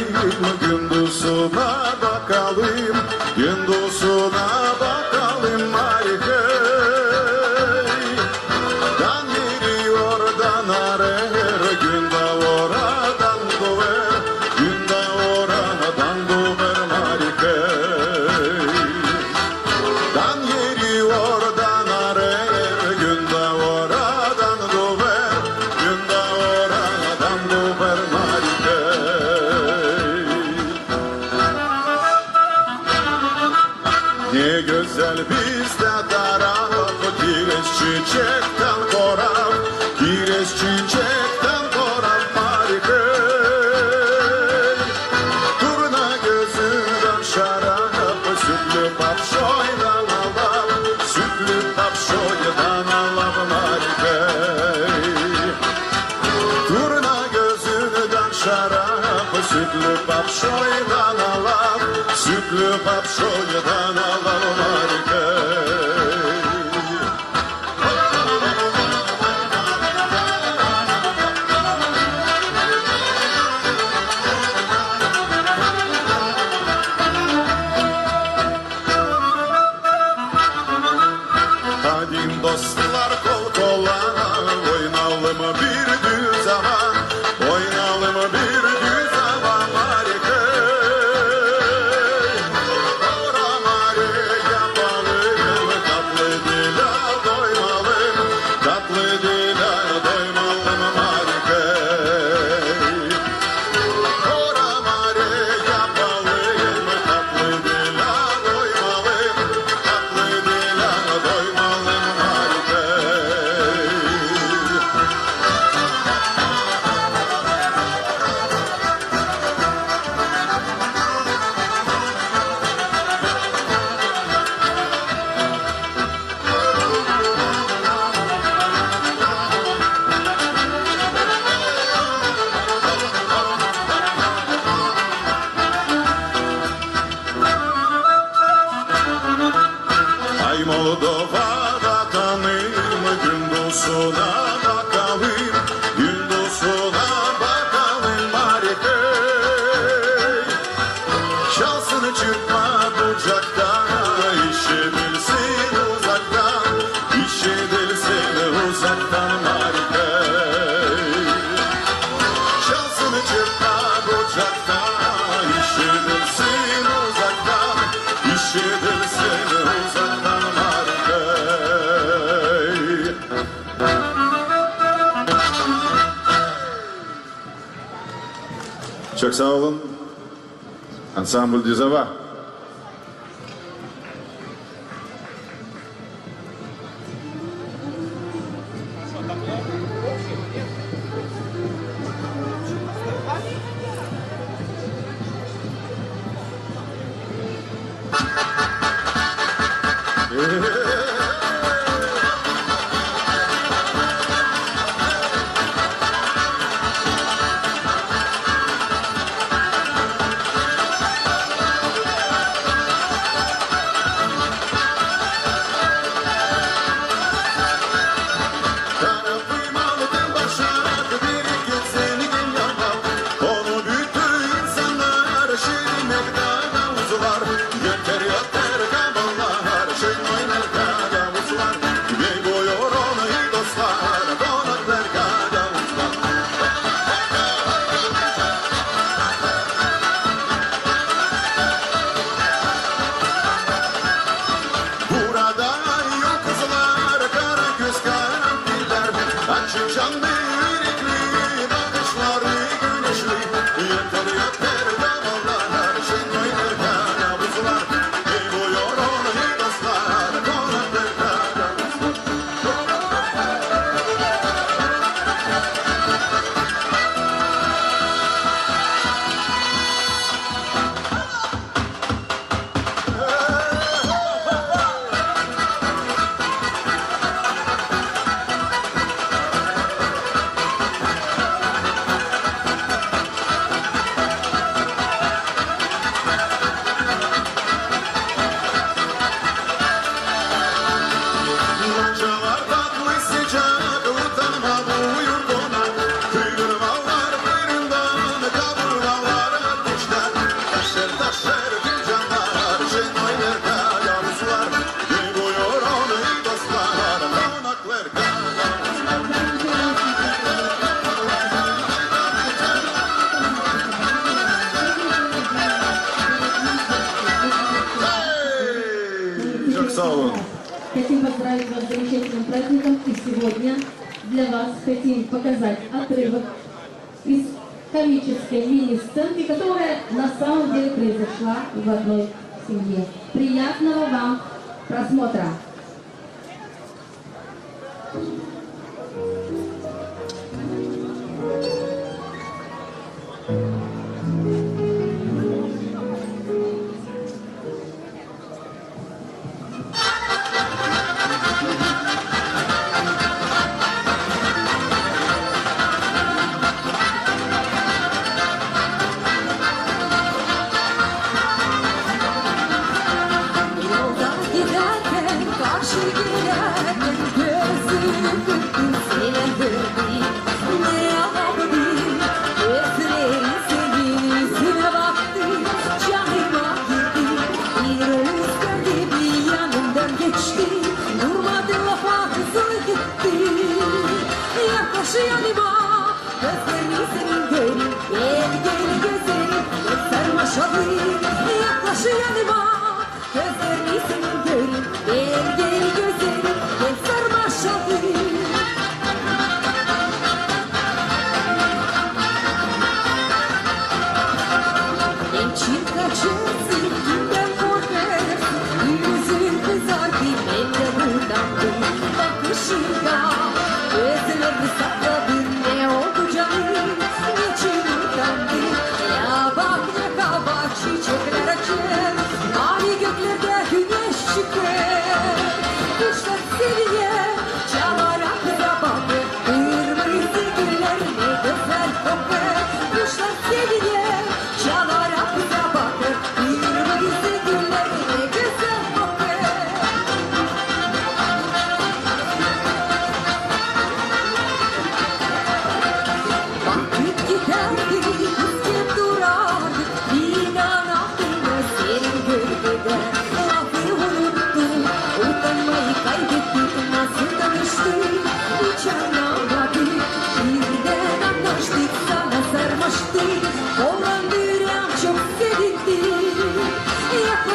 gündüzünä bakalım, gündüzünä bakalım, mari hey. Dan giriyor, dan arer, gün daor, dan duer, gün daor, dan duer, mari hey. Dan giriyor, dan arer, gün daor, dan duer, gün daor, dan duer, mari hey. Ne gözäl bizdä taraf, kirez çiçektän koraf, kirez çiçektän koraf, mari hey. Turna gözündän şarap, sütlü papşoydan alap, sütlü papşoydan alap, mari hey. Turna gözündän şarap, sütlü papşoydan alap, sütlü papşoydan alap, mari hey. Hadi, dostlar, kol-kola, oynayalım bir düz ava, oynayalım bir düz ava, mari hey. Ora, mari, yapalım Doova bakalım, gündozuna bakalım, gündozuna bakalım, Marikey. Çalsın çırpma bucakta, işidilsin uzaktan, işidilsin uzaktan, Marikey. Çalsın çırpma bucakta, işidilsin uzaktan, işidilsin uzaktan, Marikey. Çok saa olun, ansambl Düzova. Burada yıldızlar, kara göz, kara diller, açık canlı, yürekli, bakışları güneşli. Yeter, yeter, dağlar, şenlikler, kara buzlar. Ey, buyurun, ey, dostlar, konaklar, kara buzlar. Maçalar tatlı, sıcak, utanma, buyur konak. Kıydırmalar fırından, kaburgalar ateşten. Taşer, taşer fincanlar, şenlikler, kara buzlar. Ey, buyurun, ey, dostlar, konaklar, kara buzlar. Çok saa olun. Хотим поздравить вас с замечательным праздником. И сегодня для вас хотим показать отрывок из комической мини-сценки, которая на самом деле произошла в одной семье. Приятного вам просмотра! Yolda gidärkän, karşı gelärkän gözü kırptı, sevindirdi. Ne yapayım, gözleri senin üzüne baktı. Canıma girdi, bir rüzgar gibi yanımdan geçti. Durmadı, lafı hızlı gitti. Yaklaş yanıma, gözlerini senin göreyim. Gel, gel, gözlerim, gel, sarmaş olayım. Yaklaş yanıma, gözlerini senin göreyim. Gel, gel, gözlerim, gel, sarmaş olayım. Gençin kaçırsın, kimdän korkarsın? Üzün kızardı, bendän utandı. Bakışında gözlerini sakladın, ne oldu canım? Neçin utandın? Ya bak, ne kaba çiçekler açar, mavi göklerdä güneş çıkar. Kuşlar sevinär, çalar, kıza bakar, kırmızı güller ne gözäl kokar. Kuşlar sevinär, çalar, kıza bakar, kırmızı güller ne gözäl kokar.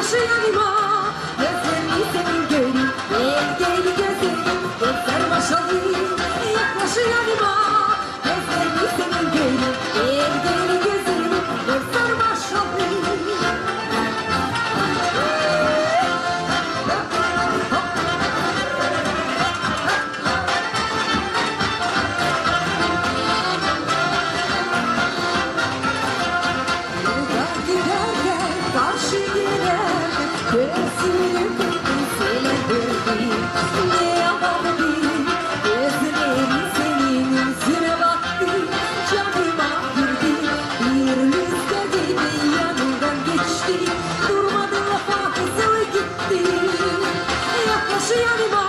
Yaklaşı yanıma, gözlerini senin göreyim. Gel, gel, gözlerim, göster maşalıyı. Yaklaşı yanıma, gözlerini senin göreyim. Gel, gel, gözlerim, göster maşalıyı. Yolda giderken karşı gelen gözünü kırptı, selam verdi. Ne yapalım, gözleri senin yüzüne baktı. Canıma girdi, bir rüzgar gibi yanından geçti. Durmadı, lafa hızlı gitti. Yaklaşı yanıma,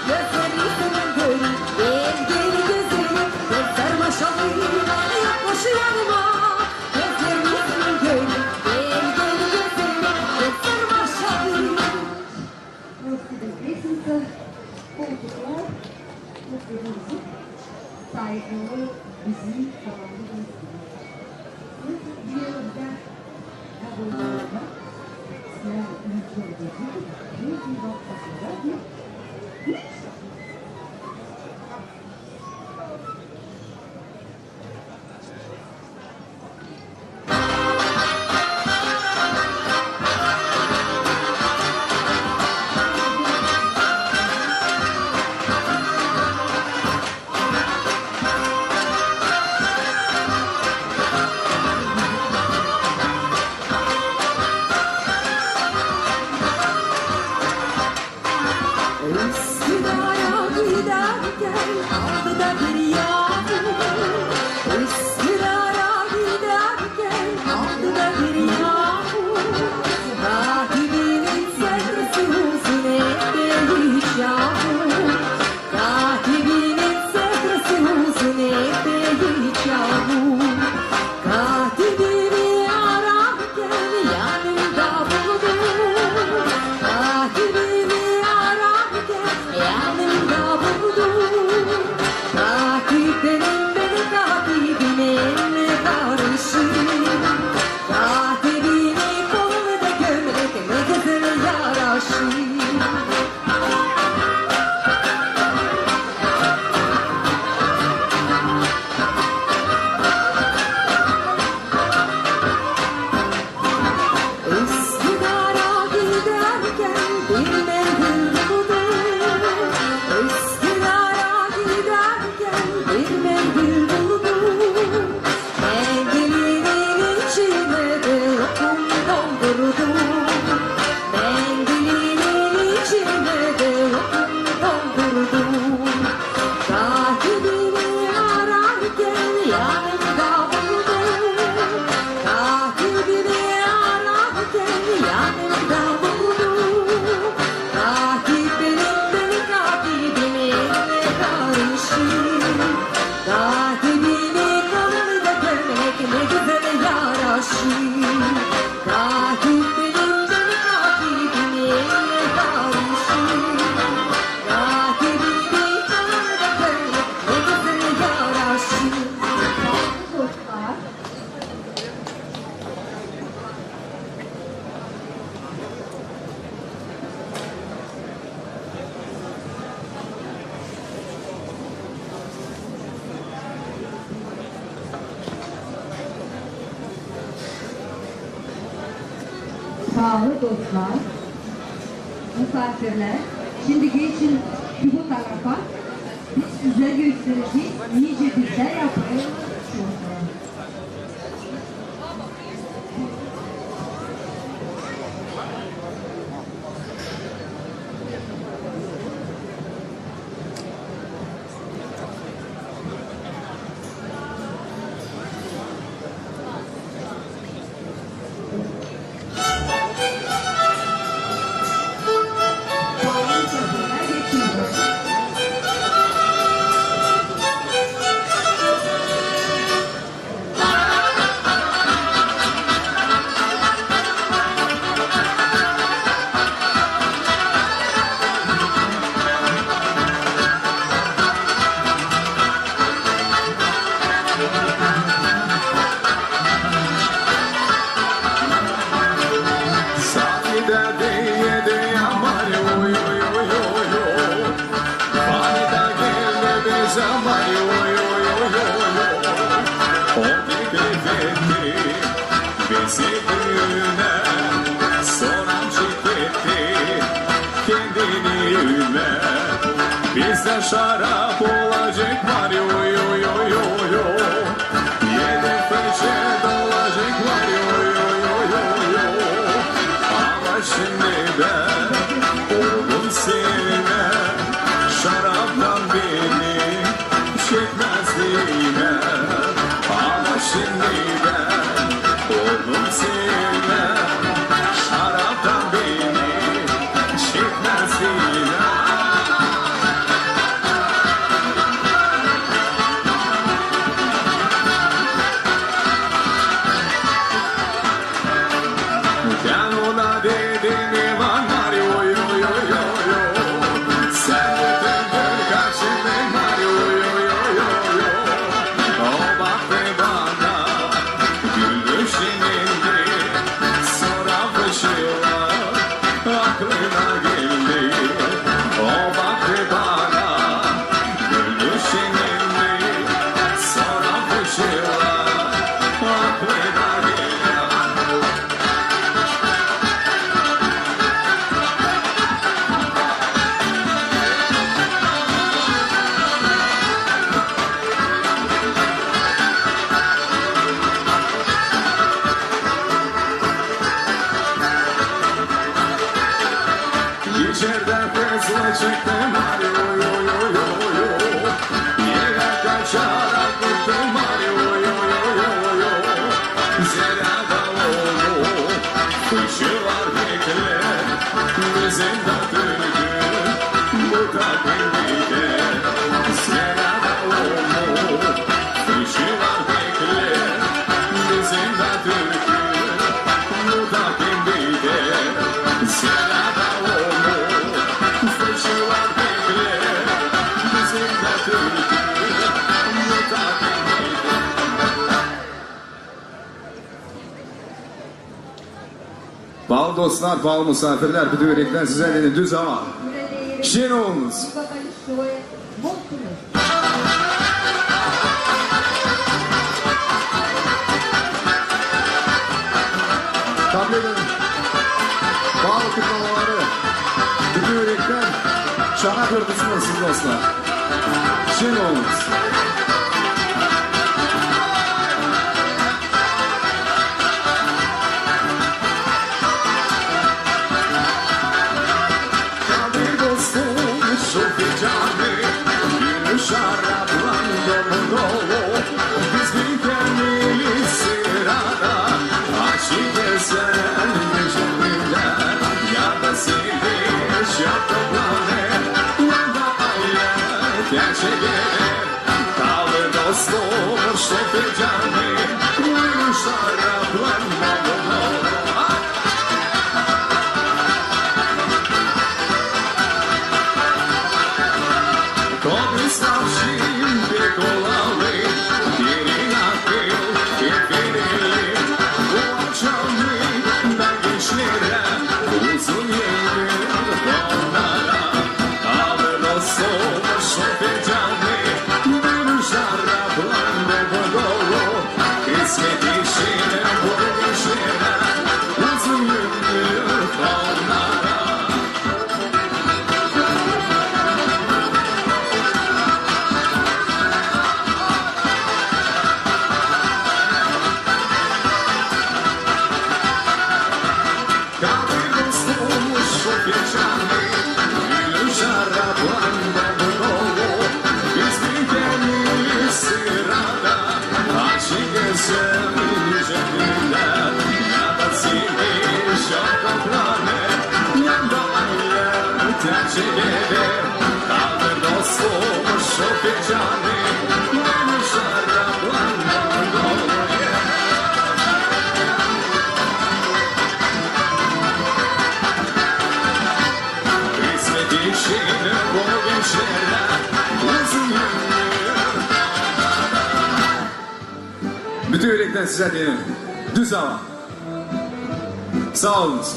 gözlerini senin göreyim. Gel, gel, gözlerim, göster maşalıyı. Yaklaşı yanıma, gözlerini senin göreyim. Gel, gel, gözlerim, göster maşalıyı. Просто без лестницы, полтора, вот, саегылы bizim komandamız. Biz bir yerde, ya, bu yerde, ya, Üsküdar'a giderken aldı da bir yağmur. Üsküdar'a giderken aldı da bir yağmur. Katibinin setresi uzun epey çabuk. Katibinin setresi uzun epey çabuk. Katibini ararken yanımda buldum. Katibini ararken yanımda buldum. Katip benim, benim katibim en karışık. Katibini kolunu da gömlek ne güzel yaraşır. Üsküdar'a giderken bir mendil buldum. Üsküdar'a giderken bir mendil buldum. Mendilinin içine de lokum doldurdum. Mendilinin içine de lokum doldurdum. Katibini ararken yanımda buldum. Katibini ararken yanımda buldum. Katip benim, benim katibim en karışık. Katibini kolunu da gömlek ne güzel yaraşır. Katip benim, benim katibim en karışık. Katibini kolunu da gömlek ne güzel yaraşır. Saalı dostlar, musaafirlär, şindi geçin bu tarafa. Biz sizä gösterecez, nicä bizdä yapılêr çorba. Şarap olacek var, oy, oy, oy, oy, oy. Yedi fıçı dolacek var, oy, oy, oy, oy, oy. Ama şimdi ben oldum sevme, şaraptan beni çekmez değme. Ama şimdi ben oldum sevme, şaraptan beni çekmez değme. Bän ona dedim, İvan, var, oy, oy, oy, oy, oy. Sän de döndür karşıma, var, oy, oy, oy, oy, oy. O baktı bana, güldü şimdi, sora fıçılar aklına geldi. O baktı bana, güldü şimdi, sora fıçılar aklına geldi. İçerdä hızlı çıktım, ay, oy, oy, oy, oy, oy. Evä kaçarak gittim, ay, oy, oy, oy, oy, oy. Zerä davulu fıçılar bekleer bizim dä türkü bu takım biter. Zerä davulu fıçılar bekleer bizim dä türkü bu takım biter. Zerä davulu fıçılar bekleer bizim dä türkü bu takım biter. Paalı dostlar, paalı musaafirlär, bütün ürektän sizä dedim, düz hava. Şen olunuz. Kabul edin. Paalı kutlumaları. Bütün ürektän şarap örtüsünü olsun, dostlar. Şen olunuz. Kaldır, dostum, şu ficanı, bir şaraplan dolu dolu. Biz bir gelmeli sırada, aşık ezen güzelliklär, ya da sevdiş, ya da bane, ya da aile gerçek eder. Kaldır, dostum, şu ficanı, bir şaraplan dolu dolu. Kod islawşim pek olalı, derin akıl, pek verili. Bu akşamı da gençlerä, uzun ömür onnara. Kaldır, dostum, şu ficanı, bir şaraplan dolu dolu. Kısmet için bu gençlerä, uzun ömür onnara. Kaldır, dostum, şu ficanı, bir şaraplan dolu dolu. Biz bir gelmeli sırada, aşık ezen güzelliklär, ya da sevdiş, ya da bane, ya da aile gerçek eder. Kaldır, dostum, şu ficanı, bir şaraplan dolu dolu. Kısmet için bu gençlerä, uzun ömür. Bütün ürektän sizä dedim, düz hava. Saa olunuz.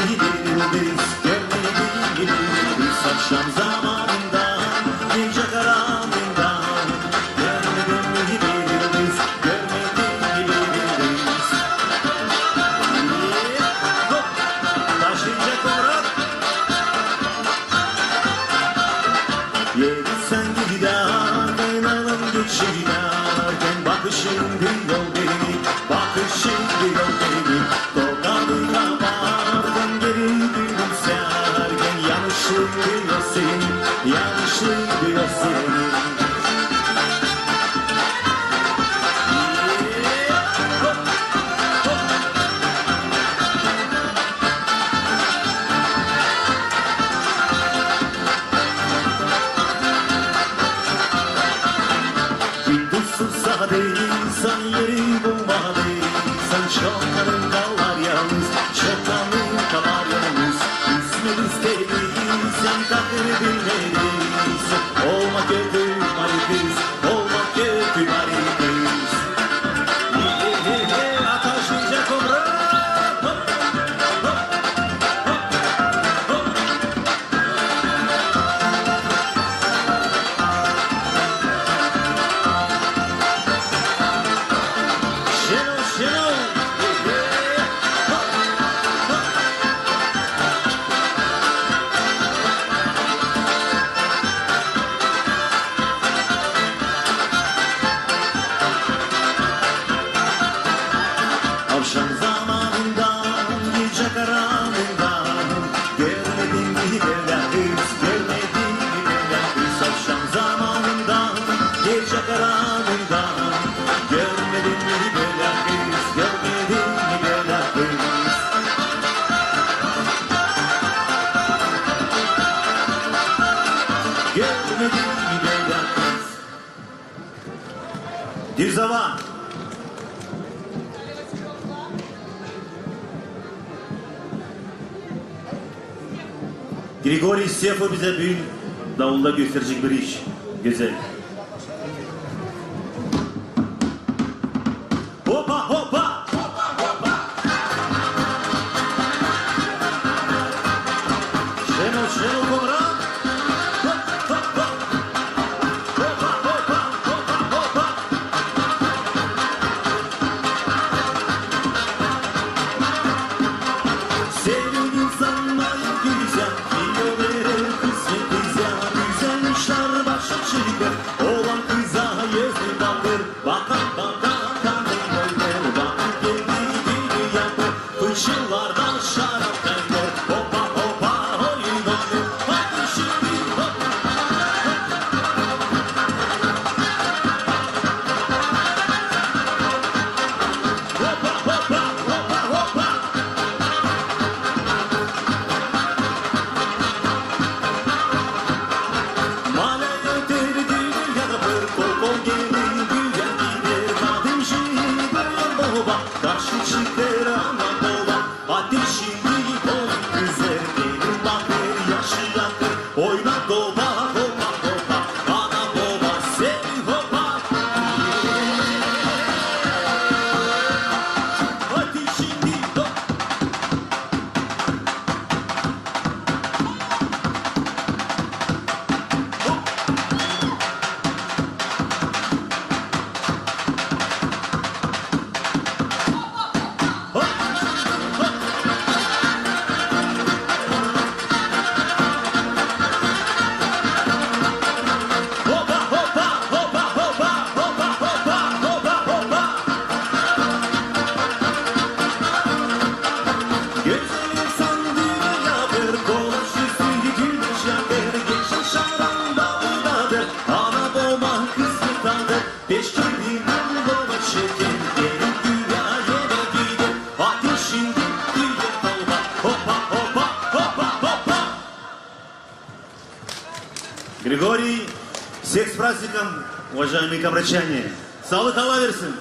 gibi bir yıldız, görmedim gibi bir yıldız. Akşam zamanından, gecä karanlığından, görmedim gibi bir yıldız, görmedim gibi bir yıldız. Hop! Taşıyacek Murat. Yedi sen giderken, alım geçiderken, bakışın bir yol beni, bakışın bir yol beni. Tokadına bakın geri gülümserken, yanlışlık bir yol seni, yanlışlık bir yol seni. Gündüz susadıysan, yeri bulmadıysan, çobanın kalar yalnız, çobanın kalar yalnız. İsmet istediysen, takır bilmediysen, olma kötü bari kız, olma kötü bari kız. He, he, he, he, ataşınca kobra. Hop, hop, hop, hop. Şenol, Şenol. Akşam zamanından, gecä karanlığından, görmedim bir bölä kız, görmedim bir bölä kız. Akşam zamanından, gecä karanlığından, görmedim bir bölä kız, görmedim bir bölä kız. Görmedim bir bölä kız. Düz ova. Grigoriy Sefo bizä büün davulda gösterecek bir iş. Gözäl. Hopa, hopa! Şenol, Şenol, Komran! Hop, hop, hop! Hopa, hopa, hopa, hopa! Sevgin sana güzel, kilo verer kısmet bizä, güzel işlär başa çıkar, olan kıza yüzü bakır. Baka, baka, kadın öldür, baka, kendi gibi yapır. Fıçılarda şarap kaynar. Hopa, hopa, oyun oynar. Hadi şimdi, hopa. Hopa, hopa, hopa, hopa. Malä öter dünnä bir kol-kol geler, büyär gider, kadın şindi büyär baba, karşı çıkar ana baba. Hadi şimdi oy kızar, gelin bakır, yaşı yakır, oyna baba, hopa, hopa, ana baba, seni hopa. Hadi şimdi hopa. Gözlerim sandı ya bir kolaş üstü güneş yakar, geçen şarandalıdadır, ana baba kısmet adı. Beş kedinden baba çeker, gelin güvä eve gider. Hadi şimdi güvä kolba, hopa, hopa, hopa, hopa. Григорий, всех с праздником, уважаемые комрачане! Saalık Allah versin!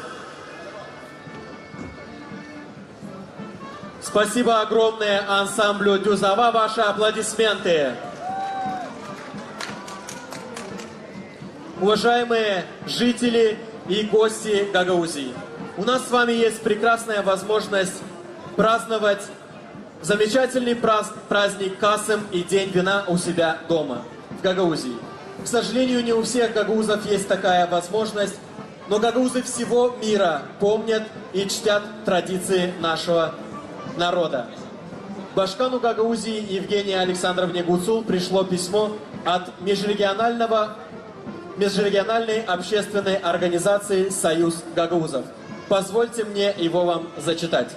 Спасибо огромное ансамблю «Дюз ова». Ваши аплодисменты. Уважаемые жители и гости Гагаузии, у нас с вами есть прекрасная возможность праздновать Замечательный праз-, праздник Касым и День вина у себя дома, в Гагаузии. К сожалению, не у всех гагаузов есть такая возможность, но гагаузы всего мира помнят и чтят традиции нашего народа. Башкану Гагаузии Евгении Александровне Гуцул пришло письмо от межрегионального, межрегиональной общественной организации «Союз гагаузов». Позвольте мне его вам зачитать.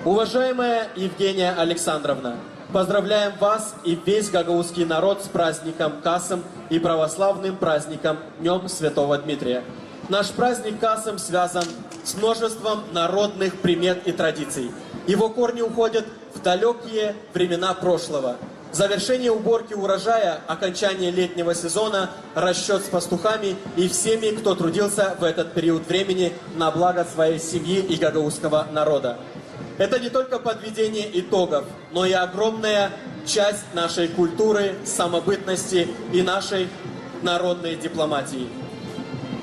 Уважаемая Евгения Александровна, поздравляем вас и весь гагаузский народ с праздником Касым и православным праздником Днём Святого Дмитрия. Наш праздник Касым связан с множеством народных примет и традиций. Его корни уходят в далёкие времена прошлого. Завершение уборки урожая, окончание летнего сезона, расчёт с пастухами и всеми, кто трудился в этот период времени на благо своей семьи и гагаузского народа. Это не только подведение итогов, но и огромная часть нашей культуры, самобытности и нашей народной дипломатии.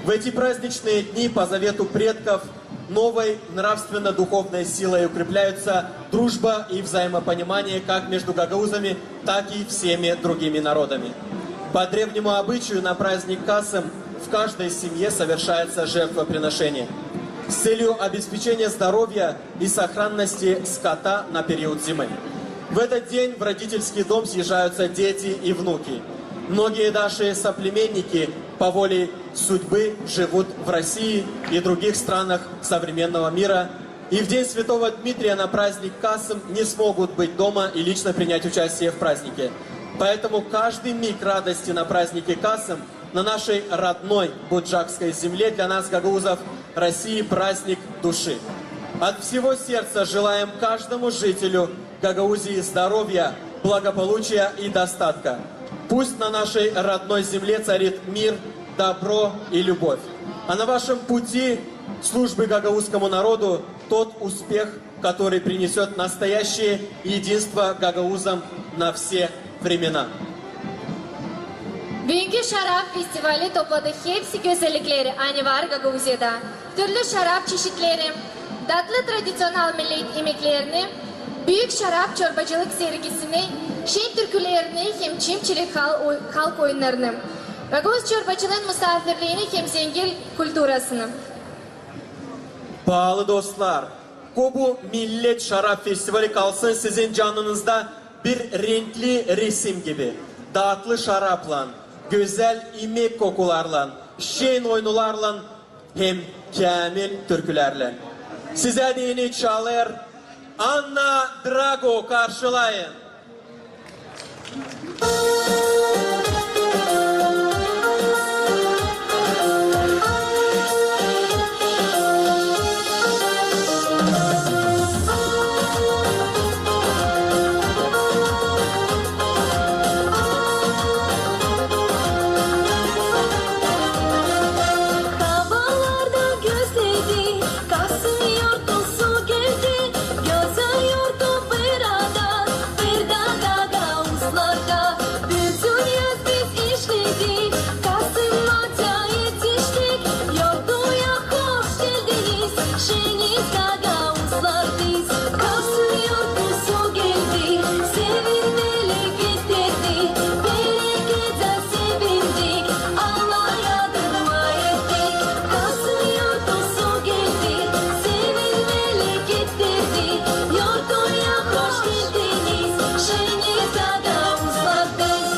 В эти праздничные дни по завету предков новой нравственно-духовной силой укрепляются дружба и взаимопонимание как между гагаузами, так и всеми другими народами. По древнему обычаю на праздник Касым в каждой семье совершается жертвоприношение с целью обеспечения здоровья и сохранности скота на период зимы. В этот день в родительский дом съезжаются дети и внуки. Многие наши соплеменники по воле судьбы живут в России и других странах современного мира, и в день Святого Дмитрия на праздник Касым не смогут быть дома и лично принять участие в празднике. Поэтому каждый миг радости на празднике Касым на нашей родной буджакской земле для нас, гагаузов России, праздник души. От всего сердца желаем каждому жителю Гагаузии здоровья, благополучия и достатка. Пусть на нашей родной земле царит мир, добро и любовь. А на вашем пути службы гагаузскому народу тот успех, который принесёт настоящее единство гагаузам на все времена. Büünkü şarap festivali topladı hepsi gözellikleri, ani var Gagauziyada. Türlü şarap çeşitleri, tatlı tradiţional millet imeklerini, büük şarap çorbacılık sergisini, şen türkülerini hem çimçilik hal-, halk oyunnarını, gagauz çorbaçılıın musaafirliini hem zengin kulturasını. Paalı dostlar, ko bu millet şarap festivali kalsın sizin canınızda bir renkli resim gibi. Tatlı şaraplan, gözäl imek kokularlan, şen oynularlan hem käämil türkülärlän. Sizä deyni çalêr Anna Drago, karşılayın. Havalarda gözledi, Kasım yortusu geldi, gözä yortu bir ada, bir da gagauzlarda. Bütün yaz biz işledik, Kasıma da etiştik, yortuya hoş geldiniz, şeniz gagauzlar biz. Kasım yortusu geldi, sevinmeli getirdi, berekettä sevindik, Allah'a dua ettik. Kasım yortusu geldi, sevinmeli getirdi, yortuya hoş geldiniz, şeniz gagauzlar biz.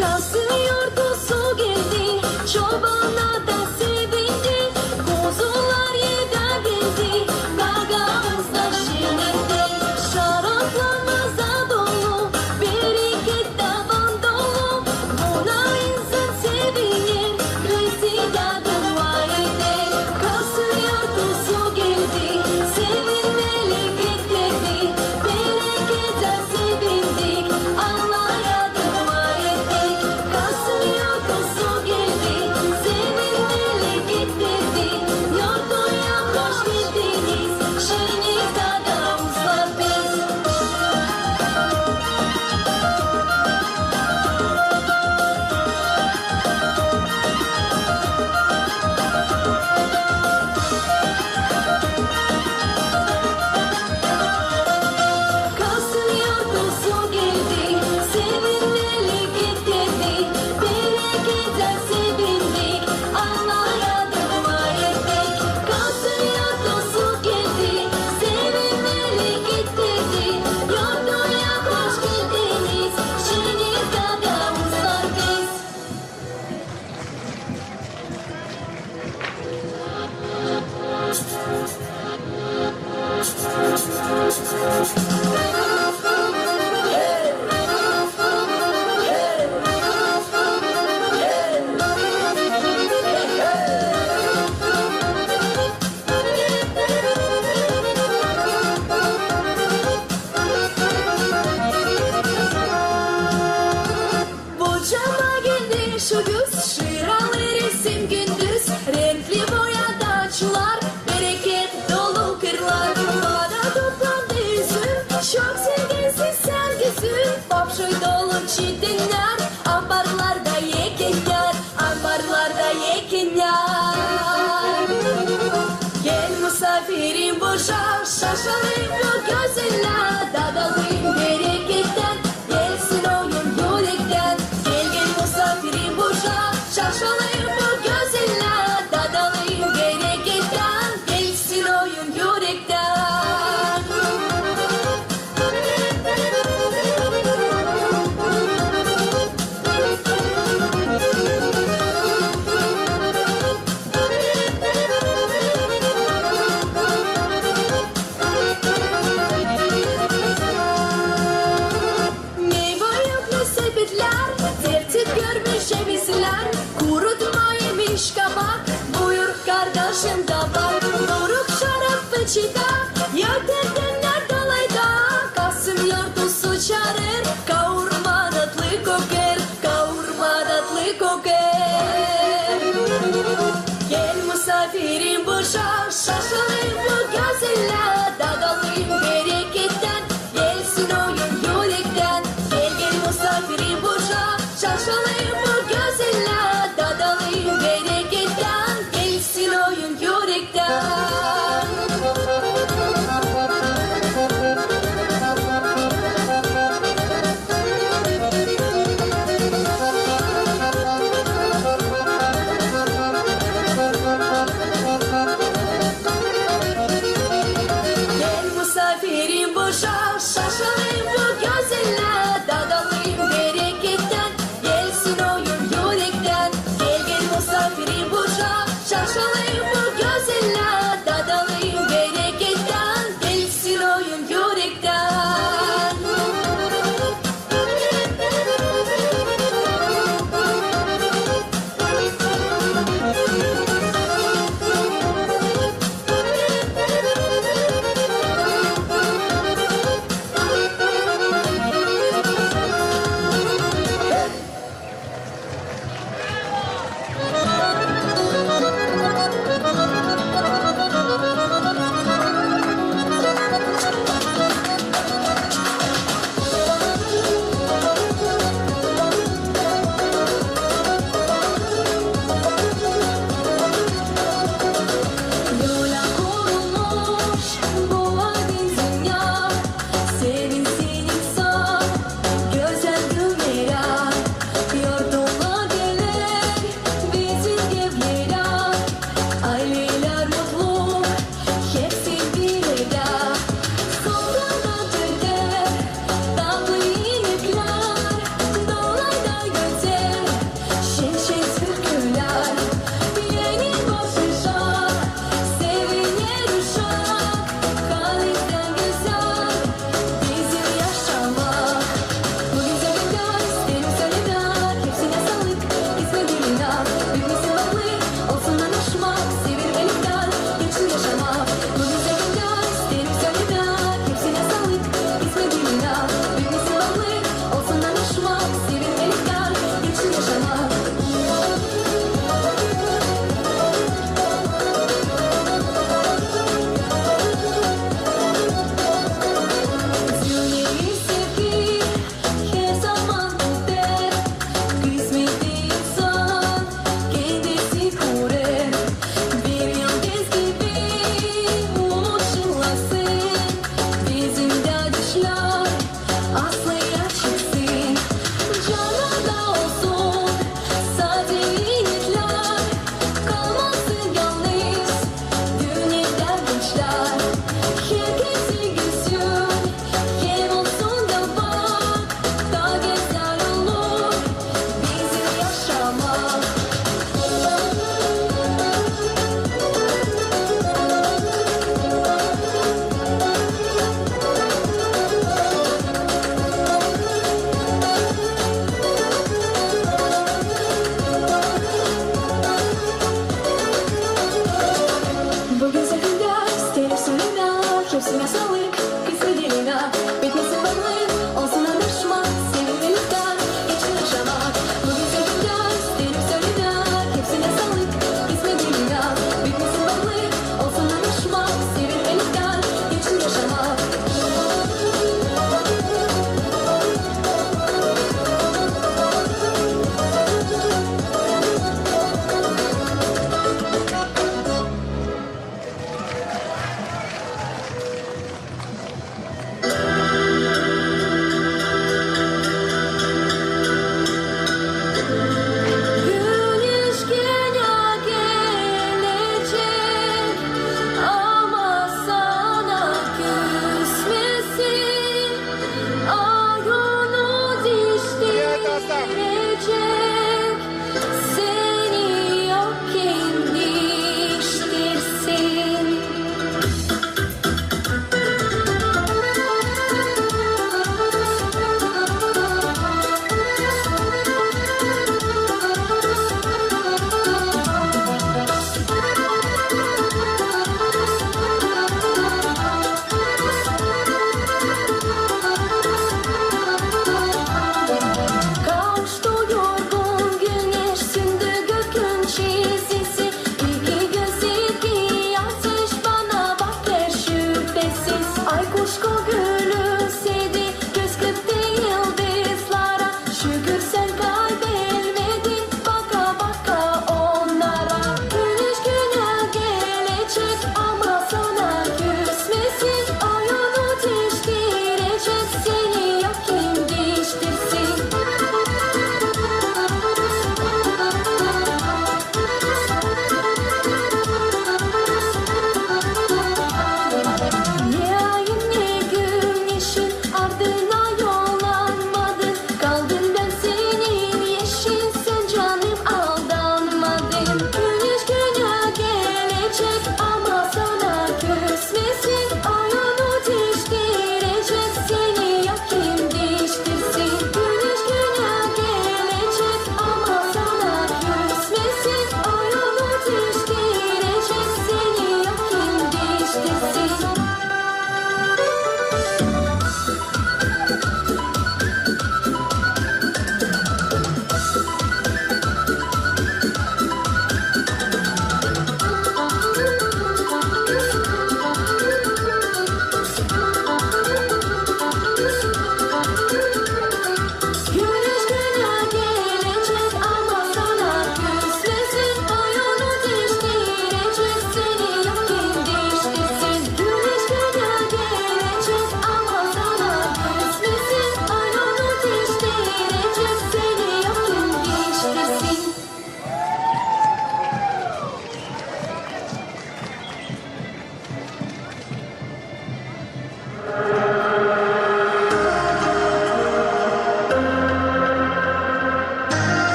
Kasım yortusu geldi, çobanlar da sevindi, kuzular yedä geldi, gagauzlar şenindi. Şaraplarımız da dolu, bereket tavan dolu, buna insan sevinir, Hristiyan da dua eder. Kasım yortusu geldi, sevinmeli getirdi, berekettä sevindik, Allah'a dua ettik. Kasım yortusu geldi, Şıralı resim gündüz, renkli boyadı açılar, bereket dolu kırlar. Ovada toplandı üzüm, çok zengin sän gözüm. Bapşoy dolu çitennär, ambarlarda ekenlär, ambarlarda ekenlär. Gel, musafirim, bucak, şaşalayım bu gözellää, dadalım berekettän. Gelsin oyun ürektän. Gel, gel, musafirim, bucak, şaşalayım bu gözellää, dadalım berekettän. Gelsin oyun ürektän.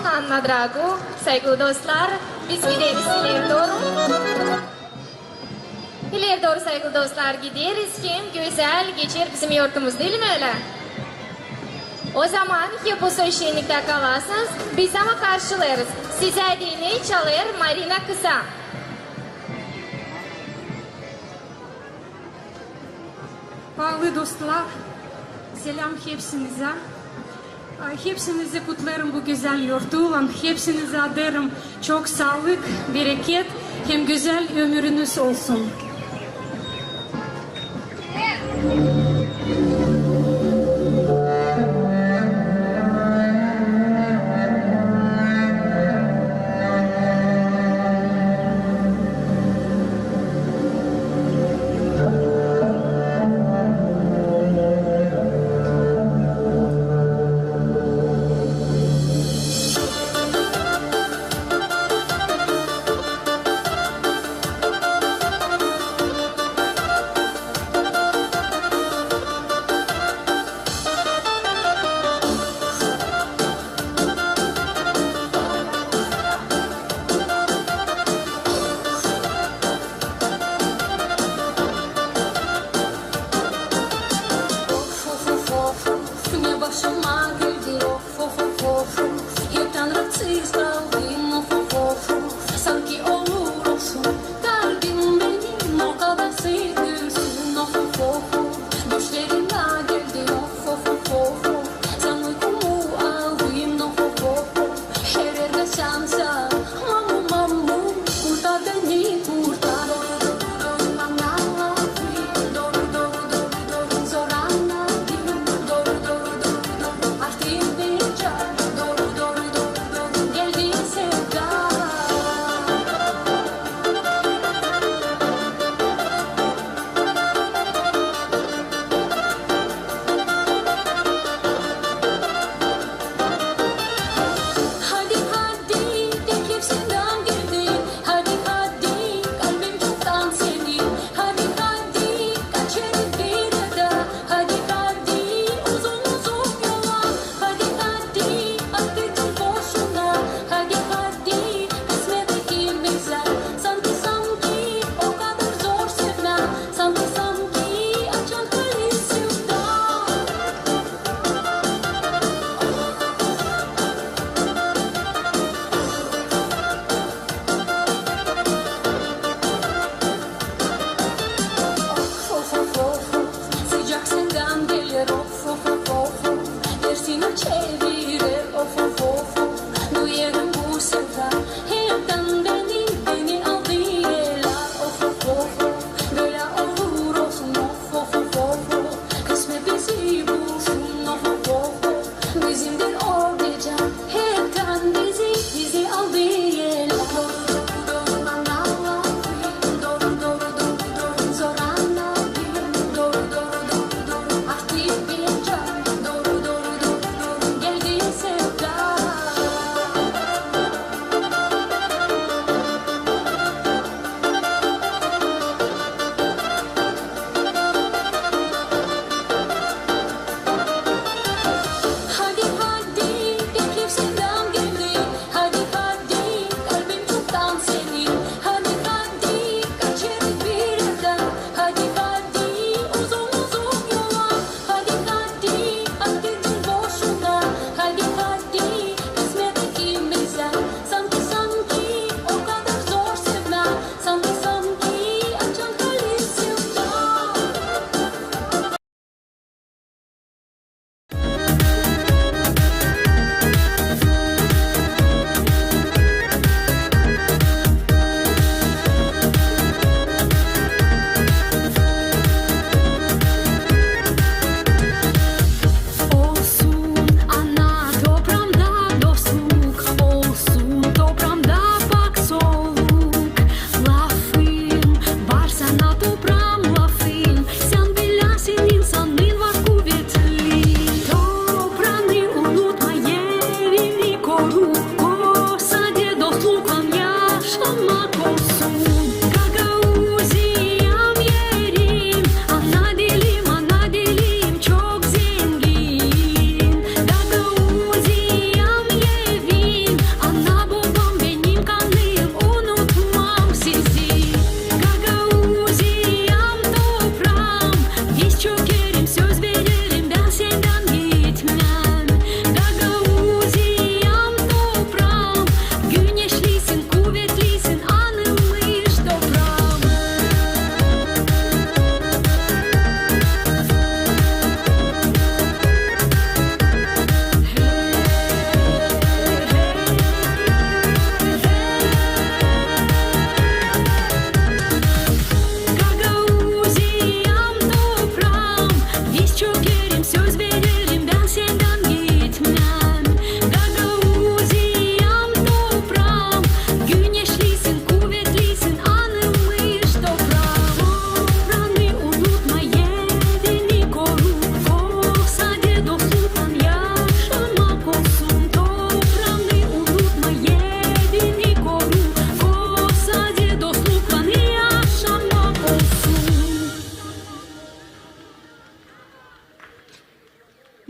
Anna Dragu, saygılı dostlar, biz gideriz ileri dooru. İleri dooru, saygılı dostlar, gideriz, hem gözäl geçer bizim yortumuz, diil mi ölä? O zaman hep bu soy şenniktä kalasınız, biz ama karşılêêrız. Sizä deyni çalêr Marina Kısa. Paalı dostlar, selam hepsinizä. Ay, hepsinizi kutlêêrım bu gözäl yortuylan. Hepsinizä deerim çok saalık, bereket hem gözäl ömürünüz olsun. Of, of, of, of, ne başıma geldi, of, of, of, of, hepten raatsız kaldım, of, of, of, of, sanki olur olsun, kalbim benim o kadar sıkılsın, of, of, of, of, düşlerim geldi, of, of, of, of, of, sen uykumu aldın, of, of, of, of, her erdä sän, sän, mamu, mamu, kurtar beni, kurtar. Doru, doru, doru, doru, bana, doru, doru, doru, doru, zor annadım, doru, doru, doru, doru, açtım bir çay, doru, doru, doru, doru, geldi sen.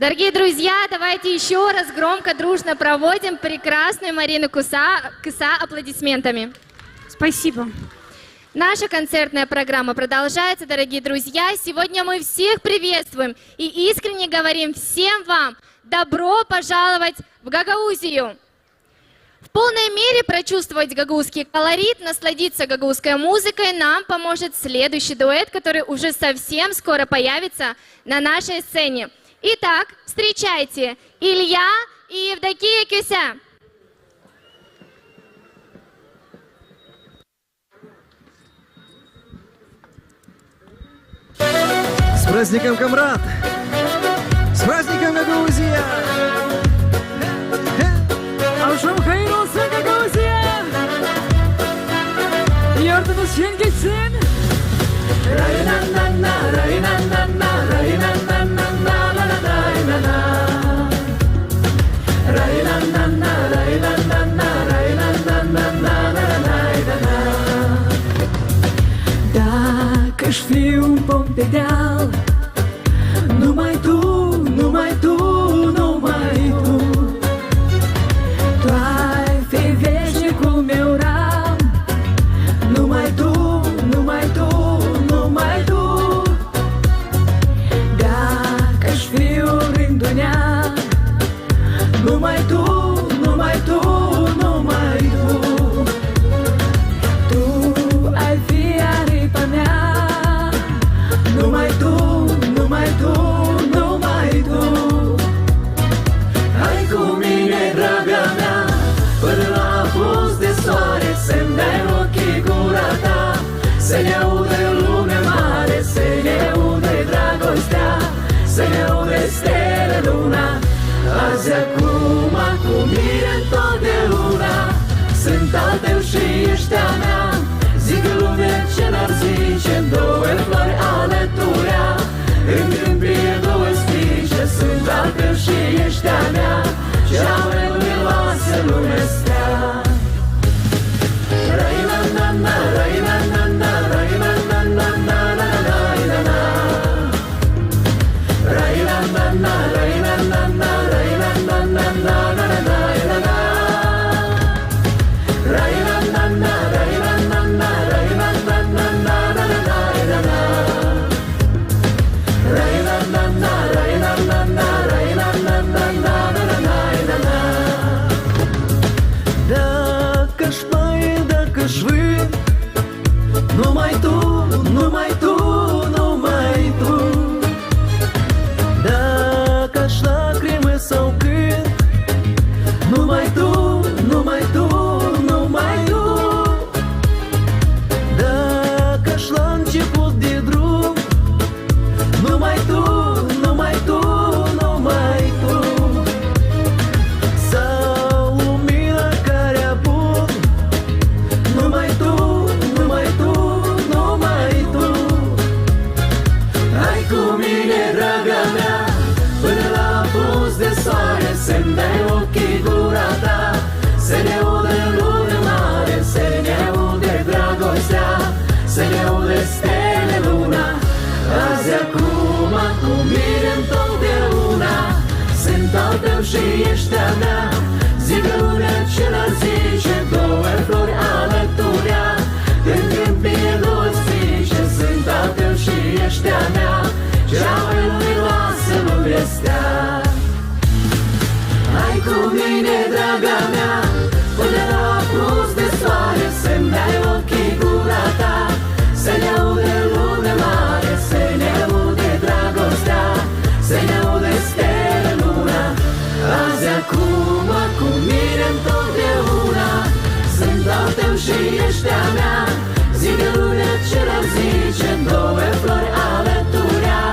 Дорогие друзья, давайте ещё раз громко, дружно проводим прекрасную Марину Кыса, Кыса аплодисментами. Спасибо. Наша концертная программа продолжается, дорогие друзья. Сегодня мы всех приветствуем и искренне говорим всем вам: добро пожаловать в Гагаузию! В полной мере прочувствовать гагаузский колорит, насладиться гагаузской музыкой нам поможет следующий дуэт, который уже совсем скоро появится на нашей сцене. Итак, встречайте, Илья и Евдокия Кюсэ. С праздником, камрад! С праздником, Гагаузия! Avşam hayır olsun, Gagauziya! Yurdunuz şen geçsin! Daka š fiu pom pedal, numai tu, numai tu, numai tu. Tu ai fi vešniku meu ram, numai tu, numai tu, numai tu. Daka š fiu rin dunia, numai tu, numai tu, numai tu. Tu ai fi aripa mea, numai tu, numai tu, numai tu. Hai cu mine, draga mea, până la apus de soare, să-mi dai ochii, gura ta, să ne audă lumea mare, să ne audă dragostea, să ne audă stele, luna. Azi, acum, cu mine întotdeauna, sunt al tău și ești a mea. Zic lumea ce n-ar zice, două flori alăturea, în câmpie două spice, sunt al tău și ești a mea. Ce-a mea miroase lumea stea. Daka š plai, daka š văr, numai tu, numai tu, numai tu. Daka š lacrimă sau cânt, numai tu, numai tu, numai tu. Daka š la început de drum, numai tu, numai tu, numai tu. Sau lumina care apun, numai tu, numai tu, numai tu. Hai cu mine, draga mea, până la apus de soare, să-mi dai ochii, gura ta, să ne audă lumea mare, să ne audă dragostea, să ne audă stele, luna. Azi, acum, cu mine întotdeauna, sunt al tău și ești a mea. Zic lumea ce n-ar zice, două flori alăturea, în câmpie două spice, sunt al tău și ești a mea. Ce-a mea miroase lumea stea. Hai cu mine, draga mea, până la apus de soare, să-mi dai ochii, gura ta, să ne audă lumea mare, să ne audă dragostea, să ne audă stele, luna. Azi, acum, cu mine întotdeauna, sunt al tău și ești a mea. Zic lumea ce n-ar zice, două flori alăturea,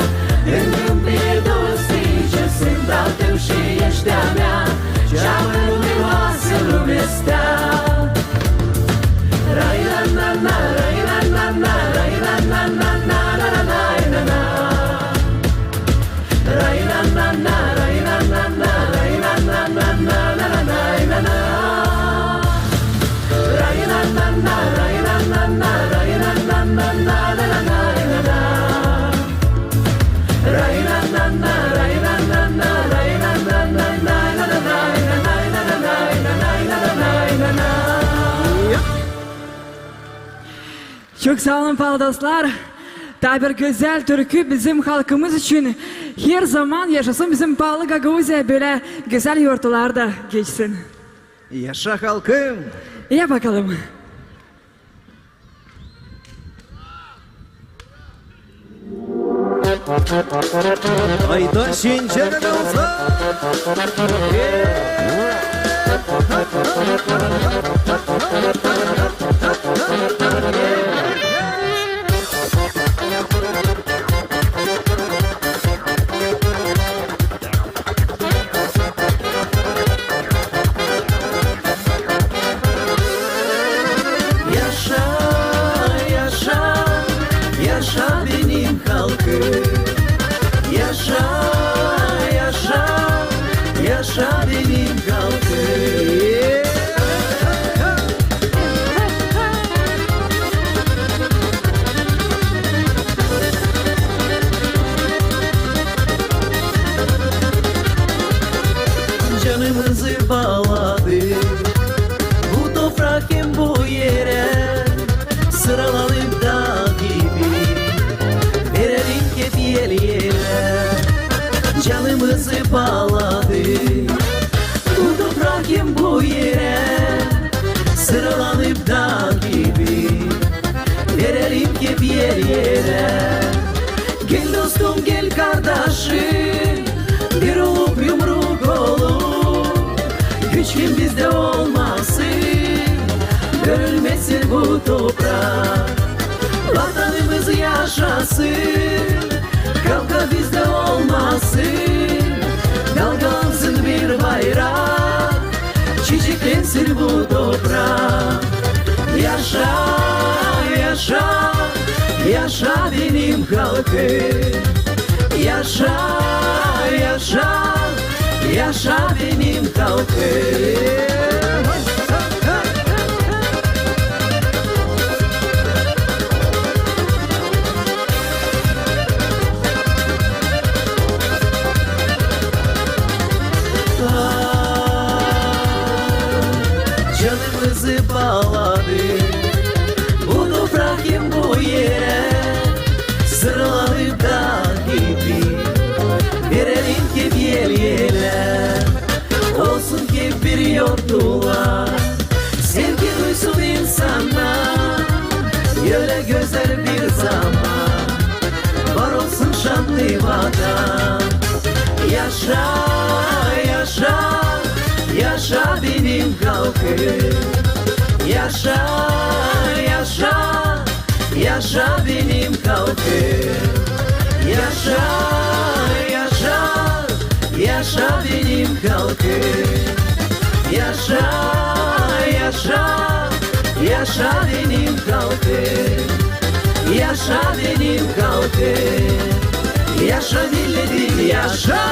în câmpie două spice, sunt al tău și ești a mea. Ce-a mea miroase lumea stea. Rai, na, na, na, rai, na, na, na, rai, na, na, na. Çok saa olun, paalı dostlar. Taa bir gözäl türkü bizim halkımız için. Herzaman yaşasın bizim paalı Gagauziya, bölä gözäl yortular da geçsin. Yaşa, halkım! Ya bakalım. Ayda şince gagauzlar. Yaşa, yaşa, yaşa benim halkım. Yaşa, yaşa, yaşa benim halkım. Canımızı baaladı bu toprak hem bu erä, sıralanıp dağ gibi verelim hep el-elä. Canımızı baaladı bu toprak hem bu erä, sıralanıp dağ gibi verelim hep el-elä. Gel dostum, gel kardaşım, bir olup yumruk olup, güç kim bizdä olmasın, bölünmesin bu toprak. Vatanımız yaşasın, kavga bizdä olmasın, dalgalansın bir bayrak, çiçeklensin bu toprak. Yaşa, yaşa, yaşa benim halkım. Yaşa, yaşa, yaşa benim halkım. Canımızı baaladı bu toprak hem bu erä, sıralanıp dağ gibi verelim hep el-elä. Olsun hep bir yortular, sevgi duysun insannar, ölä gözäl bir zaman, var olsun şanlı Vatan. Yaşa, yaşa, yaşa benim halkım. Yaşa, yaşa, yaşa benim halkım. Yaşa, yaşa, yaşa benim halkım. Yaşa, yaşa, yaşa benim halkım. Yaşa benim halkım. Yaşa milletim, yaşa.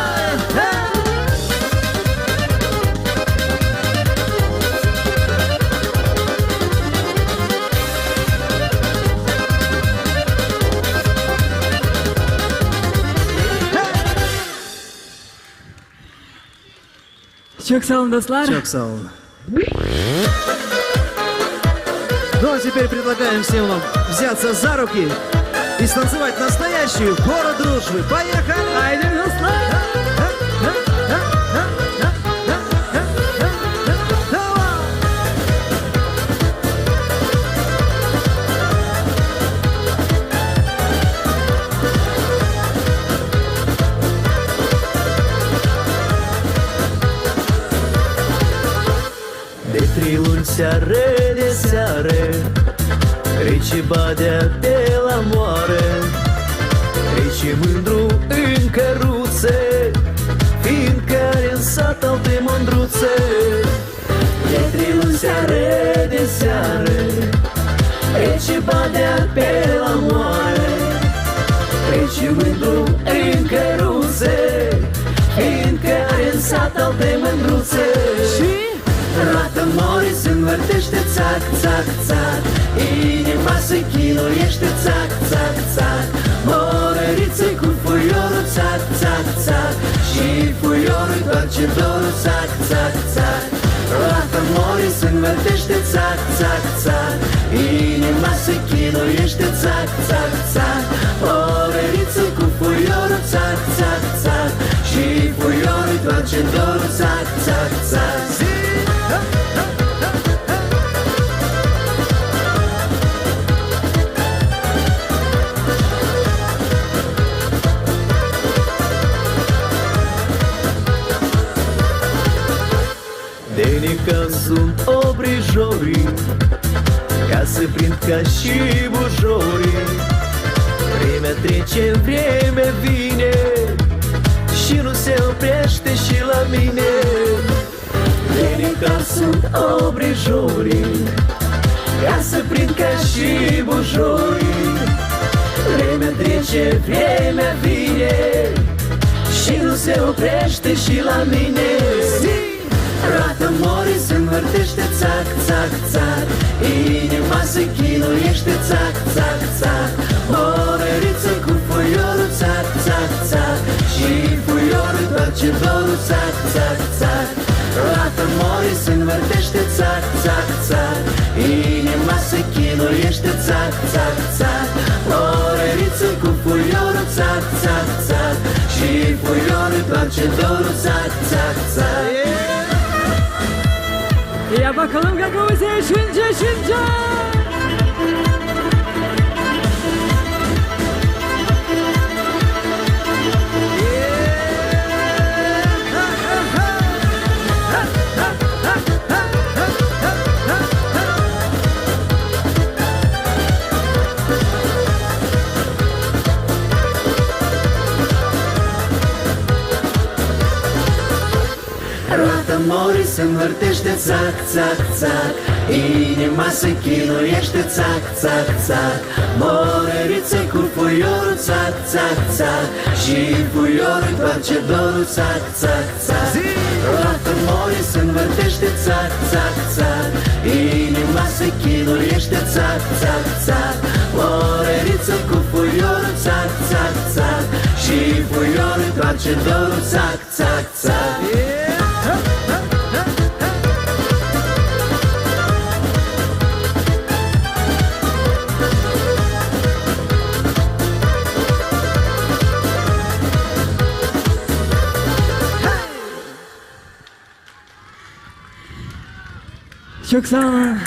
Çok saa olun, dostlar. Çok saa olun. Ну, а теперь предлагаем всем вам взяться за руки и станцевать настоящую «Хору дружбы». Поехали! Haydi, dostlar! Давай! De trei luni seară de seară, Rece badea pe la moară. Rece mândru în căruță, fiindcă are în sat altă mândruță. De trei luni seară de seară, Rece badea pe la moară. Rece mândru în căruță, fiindcă are în sat altă mândruță. Și roata morii se învârtește, tsac, tsac, tsac. Inima se chinuiește, tsac, tsac, tsac. Morăriță cu fuiorul, tsac, tsac, tsac. Și fuiorul-i doar ce dorul, tsac, tsac, tsac. Rata Morrison vârtește cak, cak, cak, i nima sã chinuiește cak, cak, cak. Oreriţa cufuiorul cak, cak, cak, și fuiorul-i toarce dorul cak, cak, cak. Denica sunt obrijori, ca s-prind ca și bujori. Vremea trece, vremea vine, și nu se oprește și la mine. Denica sunt obrijori, ca s-prind ca și bujori. Vremea trece, vremea vine, și nu se oprește și la mine. Rata Morrison vârtește țac, țac, țac, inima se chinuiește, țac, țac, țac. Oreriță cu fuiorul, țac, țac, țac, și fuiorul-i toarce dorul, țac, țac, țac. Rata Morrison vârtește, țac, țac, țac, inima se chinuiește, țac, țac, țac. Oreriță cu fuiorul, țac, țac, țac, și fuiorul-i toarce dorul, țac, țac, țac. Ya bakalım, gagauzee, şince, şince! Rata Morrison vârtește, țac, țac, țac, inima se chinuiește, țac, țac, țac. Oreriță cu fuiorul, țac, țac, țac, și fuiorul-i toarce dorul, țac, țac, țac. Rata Morrison vârtește, țac, țac, țac, inima se chinuiește, țac, țac, țac. Oreriță cu fuiorul, țac, țac, țac, și fuiorul-i toarce dorul, țac, țac, țac. Çok saa olun.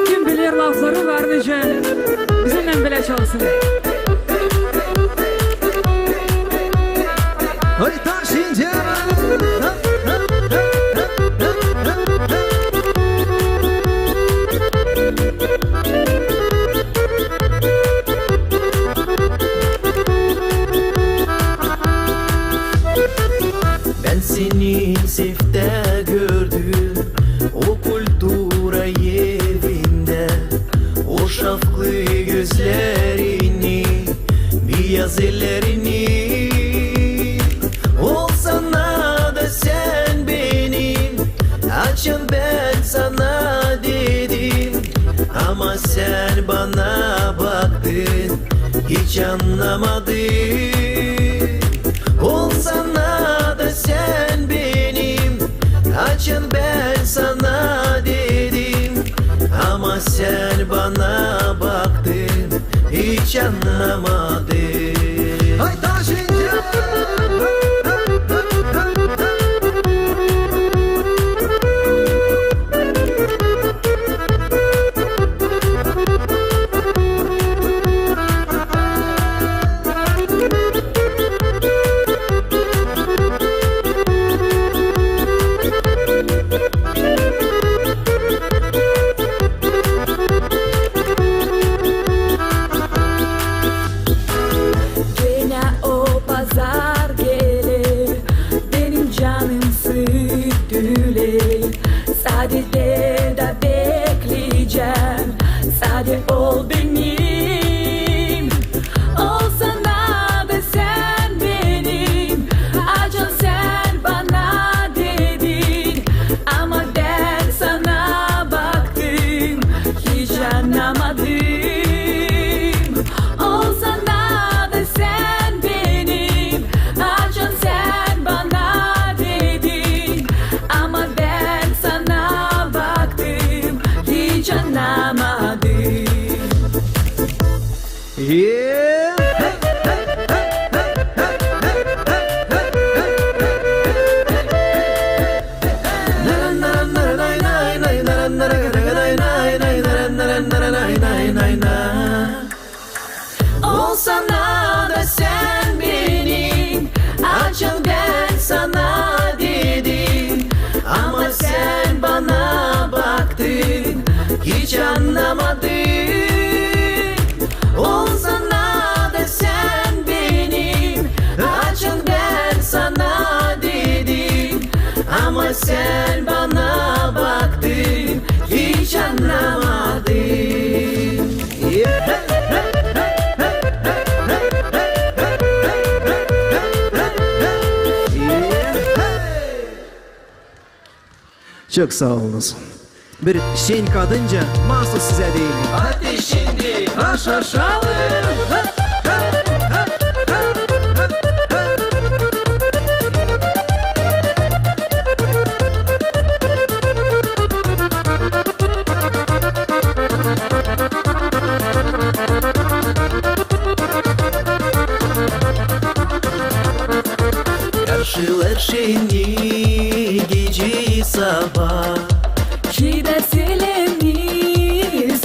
Kim biler lafları var nicä, bizimnän bilä çalsın. Ay, taşınca. Bän seni seftä gördüm o kultura evindä, o şafklı gözlerini, biyaz ellerini. Olsana da sän benim, açan bän sana dedim, ama sän bana baktın, hiç annamadın. Olsana da sän benim, açan bän sana dedim, ama sän bana baktın, hiç annamadın. Ay, taşınca. hiç annamadım. Olsana da sän benim, açan bän sana dedim, ama sän bana baktın, hiç annamadın. Çok saa olunuz. Bir şen kadınca nasıl sizä deyim? Hadi şindi aşaşalım. Karşılar şenni gecä i sabaa. Çiida selemni,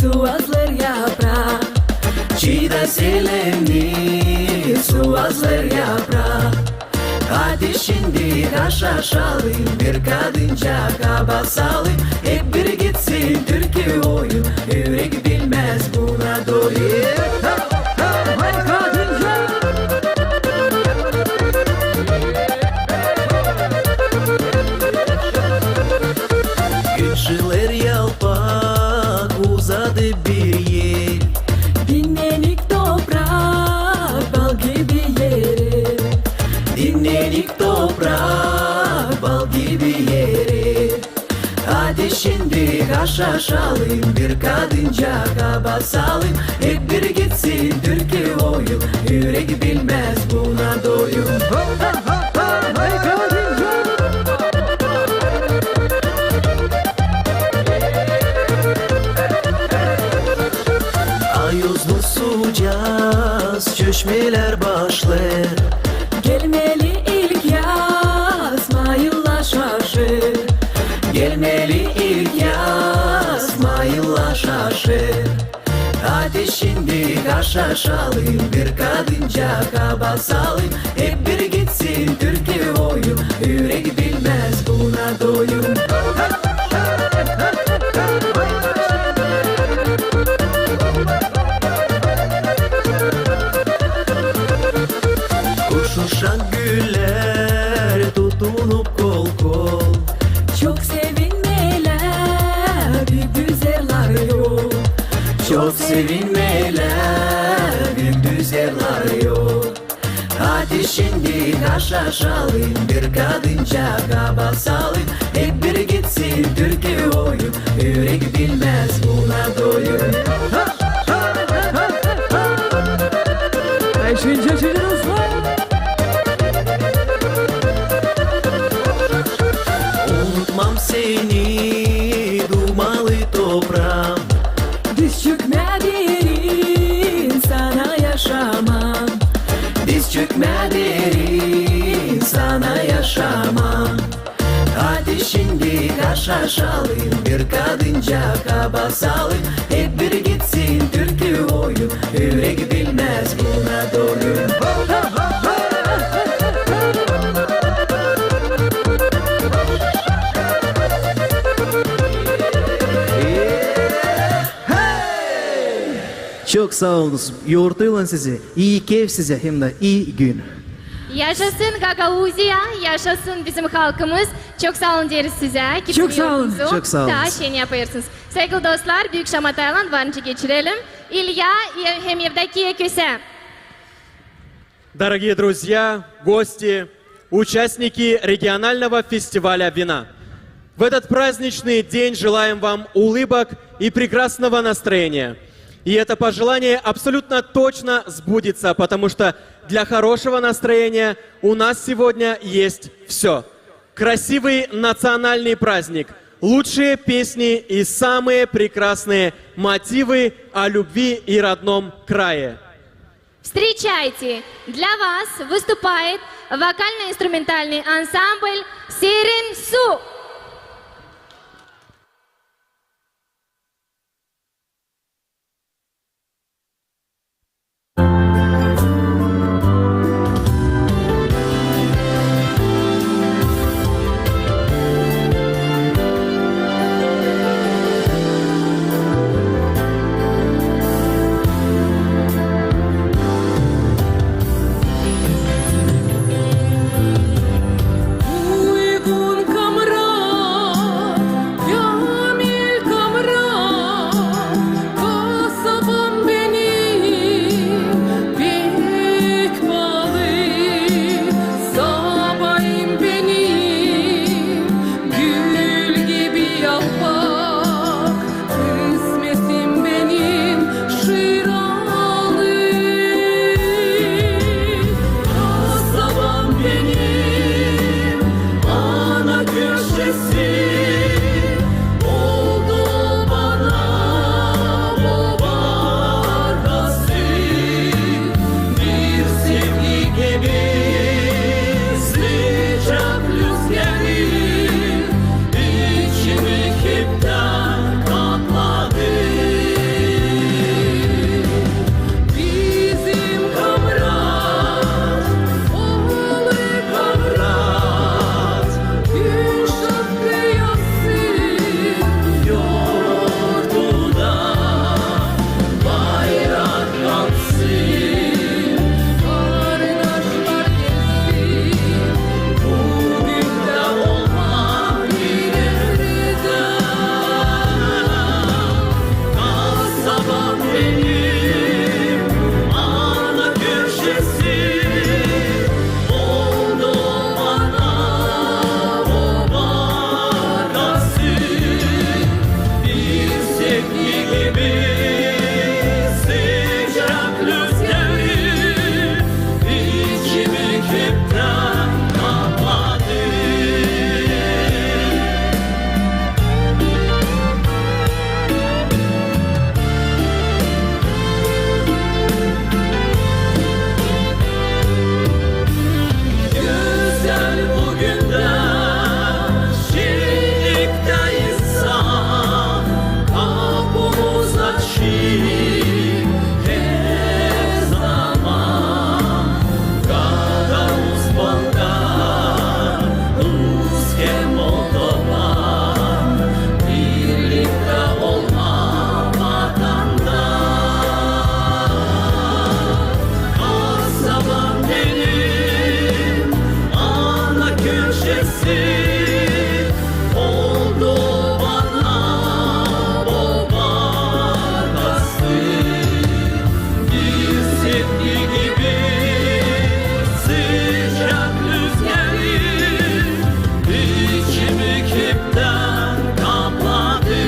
suazlêr yapraa. Çiida selemni, suazlêr yapraa. Hadi şindi aşaşalım, bir kadınca kabasalım. Hep bir gitsin türkü oyun, ürek bilmäz buna doyum. Güçlülär yalpak uzadı bir el. Dinnänik toprak, bal gibi ere. Dinnänik toprak, bal gibi ere. Hadi şindi aşaşalım, bir kadınca kabasalım. Hep bir gitsin türkü oyun, ürek bilmäz buna doyum. Ayozlu sucaz, çeşmelär başlêêr. Gelmeli ilk yaz, mayıllar şaşêr. Gelmeli ilk yaz, mayıllar şaşêr. Hadi şindi aşaşalım, bir kadınca kabasalım. Hep bir gitsin türkü oyun, ürek bilmäz buna doyum. Kuş uşak güller tutunup kol-kol. Çok sevinmelär, büük düzerlär yol. Çok sevinmelär, büük düzerlär yol. Hadi şindi aşaşalım, bir kadınca kabasalım. Hep bir gitsin türkü oyun, ürek bilmäz buna doyum. Ay, şindi, şindi, ruslar. Unutmam seni, dumalı topraam. Diz çökmää derin sana yaşamaa. Diz çökmää derin sana yaşamaa. Hadi şindi aşaşalım, bir kadınca kabasalım. Hep bir gitsin türkü oyun, ürek bilmäz buna doyum. Çok saa olunuz. Yortuylan sizi. İi keef sizä hem dä ii gün. Yaşasın Gagauziya, yaşasın bizim halkımız. Çok saa olun deeriz sizä. Çok saa olun. Çok saa olun. Taa şen yapêrsınız. Saygılı dostlar, büük şamataylan varınca geçirelim İlya hem Evdokiya Kösä. Дорогие друзья, гости, участники регионального фестиваля вина! В этот праздничный день желаем вам улыбок и прекрасного настроения. И это пожелание абсолютно точно сбудется, потому что для хорошего настроения у нас сегодня есть всё. Красивый национальный праздник, лучшие песни и самые прекрасные мотивы о любви и родном крае. Встречайте! Для вас выступает вокально-инструментальный ансамбль «Серин су». Oldu bana baba kası, bir sevgi gibi sıcak rüzgarı, içimi kökten kapladı.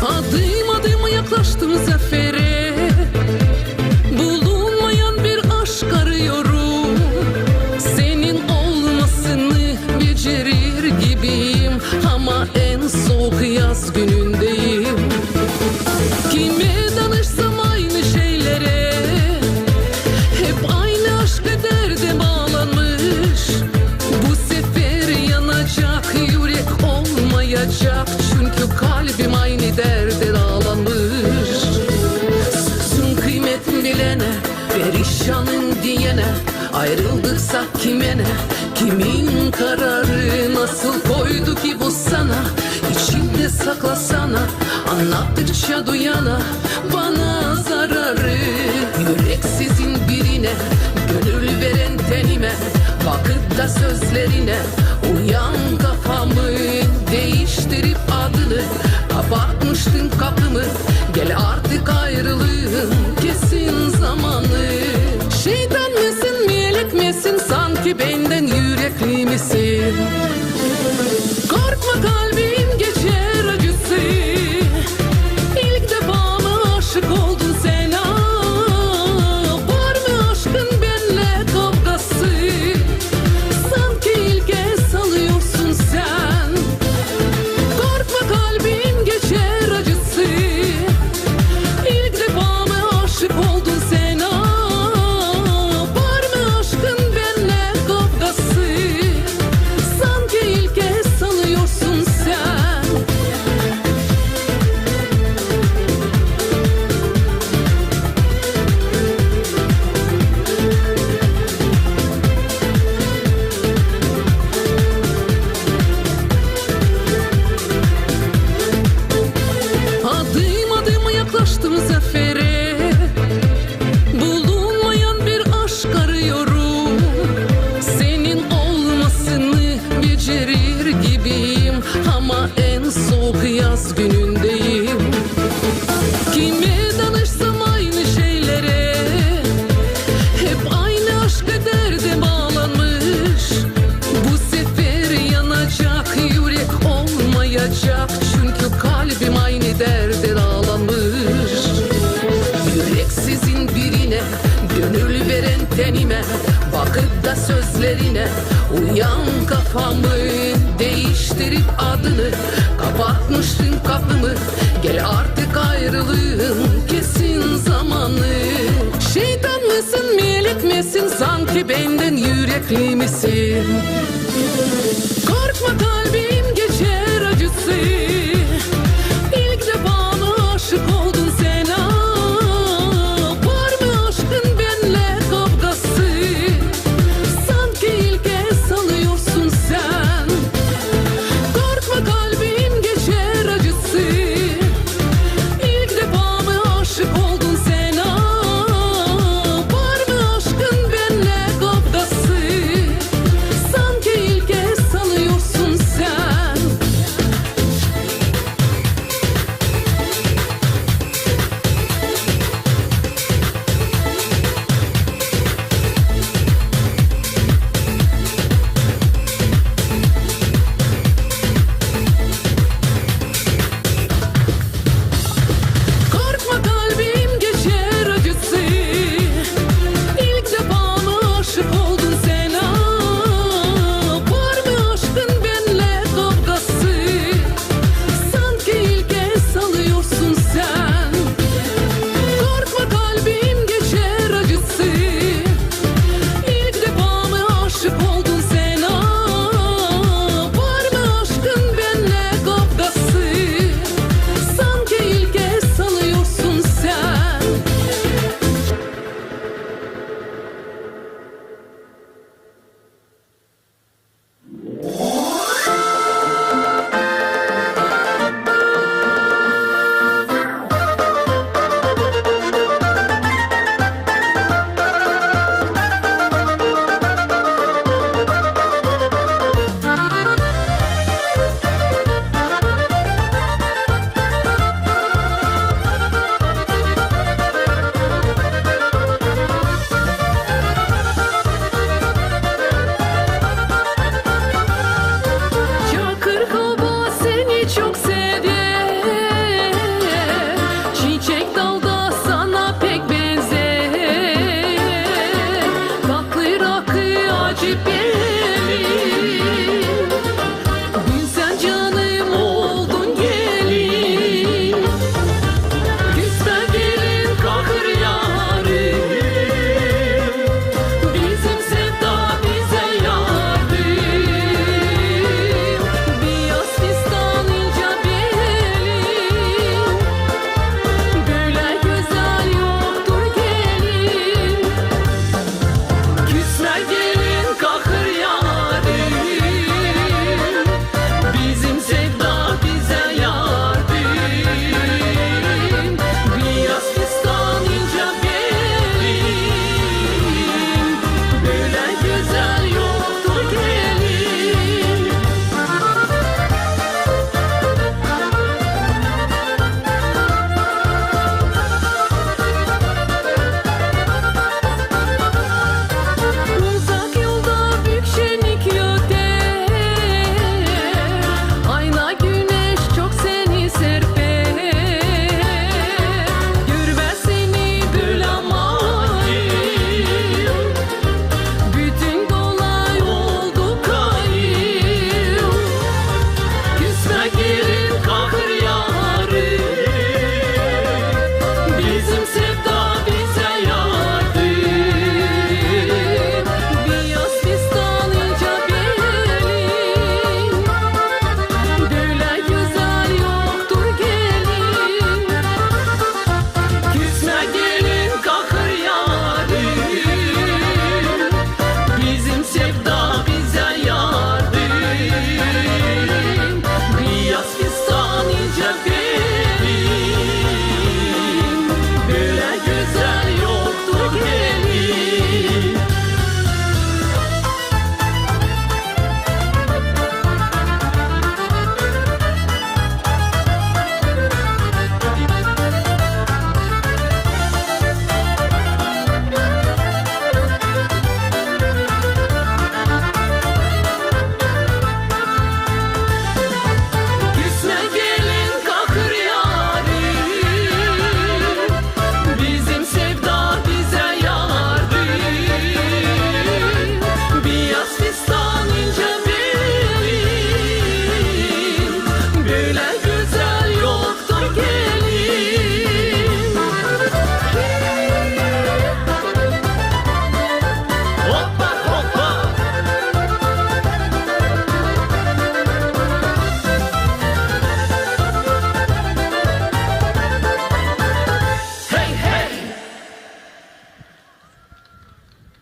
Adım-adım yaklaştım zafere, bulunmayan bir aşk arıyorum. Senin olmasını becerir gibiyim, ama en soğuk yaz günündeyim. Kime danışsam aynı şeylere, hep aynı aşka, derde bağlanmış. Bu sefer yanacak yürek olmayacak, çünkü kalbim aynı derde daalanmış. Sözün kıymet bilene, perişanım diyene, ayrıldıksa kime ne, kimin kararı nasıl koydu ki bu sana, içinde saklasana, anlattıkça duyana bana zararı. Yüreksizin birine, gönül veren tenime, bakıp da sözlerine, uyan kafamı, değiştirip adını, kapatmıştım kapımı, gel artık ayrılığın kesin zamanı. Şeytan mısın, melek misin, sanki benden yürekli misin? Korkma, kalbim geçer acısı. İlk defa mı aşık oldun sen, aa? Var mı aşkın benle kavgası? Sanki ilk kez alıyorsun sen. Korkma, kalbim geçer acısı. İlk defa mı aşık oldun sen, aa? Var mı aşkın benle kavgası? Sanki ilk kez sanıyorsun sen. Adım-adım yaklaştım zafere, bulunmayan bir aşk arıyorum. Senin olmasını becerir gibiyim, ama en soğuk yaz günündeyim. Kime danışsam aynı şeylere, hep aynı aşka, derde bağlanmış. Bu sefer yanacak yürek olmayacak, çünkü kalbim aynı derde daalanmış. Yüreksizin birine, gönül veren tenime, bakıp da sözlerine, uyan kafamı, değiştirip adını, kapatmıştım kapımı, gel artık ayrılığın kesin zamanı. Şeytan mısın, melek misin, sanki benden yürekli misin? Korkma, kalbim geçer acısı. İlk defa mı aşık oldun sen, aa? Var mı aşkın benle kavgası? Sanki ilk kez sanıyorsun sen. Korkma, kalbim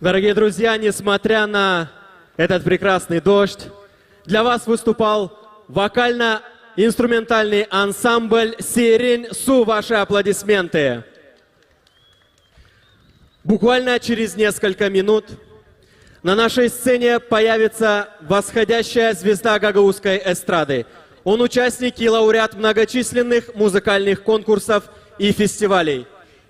Дорогие друзья, несмотря на этот прекрасный дождь, для вас выступал вокально-инструментальный ансамбль «Сиирин су». Ваши аплодисменты. Буквально через несколько минут на нашей сцене появится восходящая звезда гагаузской эстрады. Он участник и лауреат многочисленных музыкальных конкурсов и фестивалей.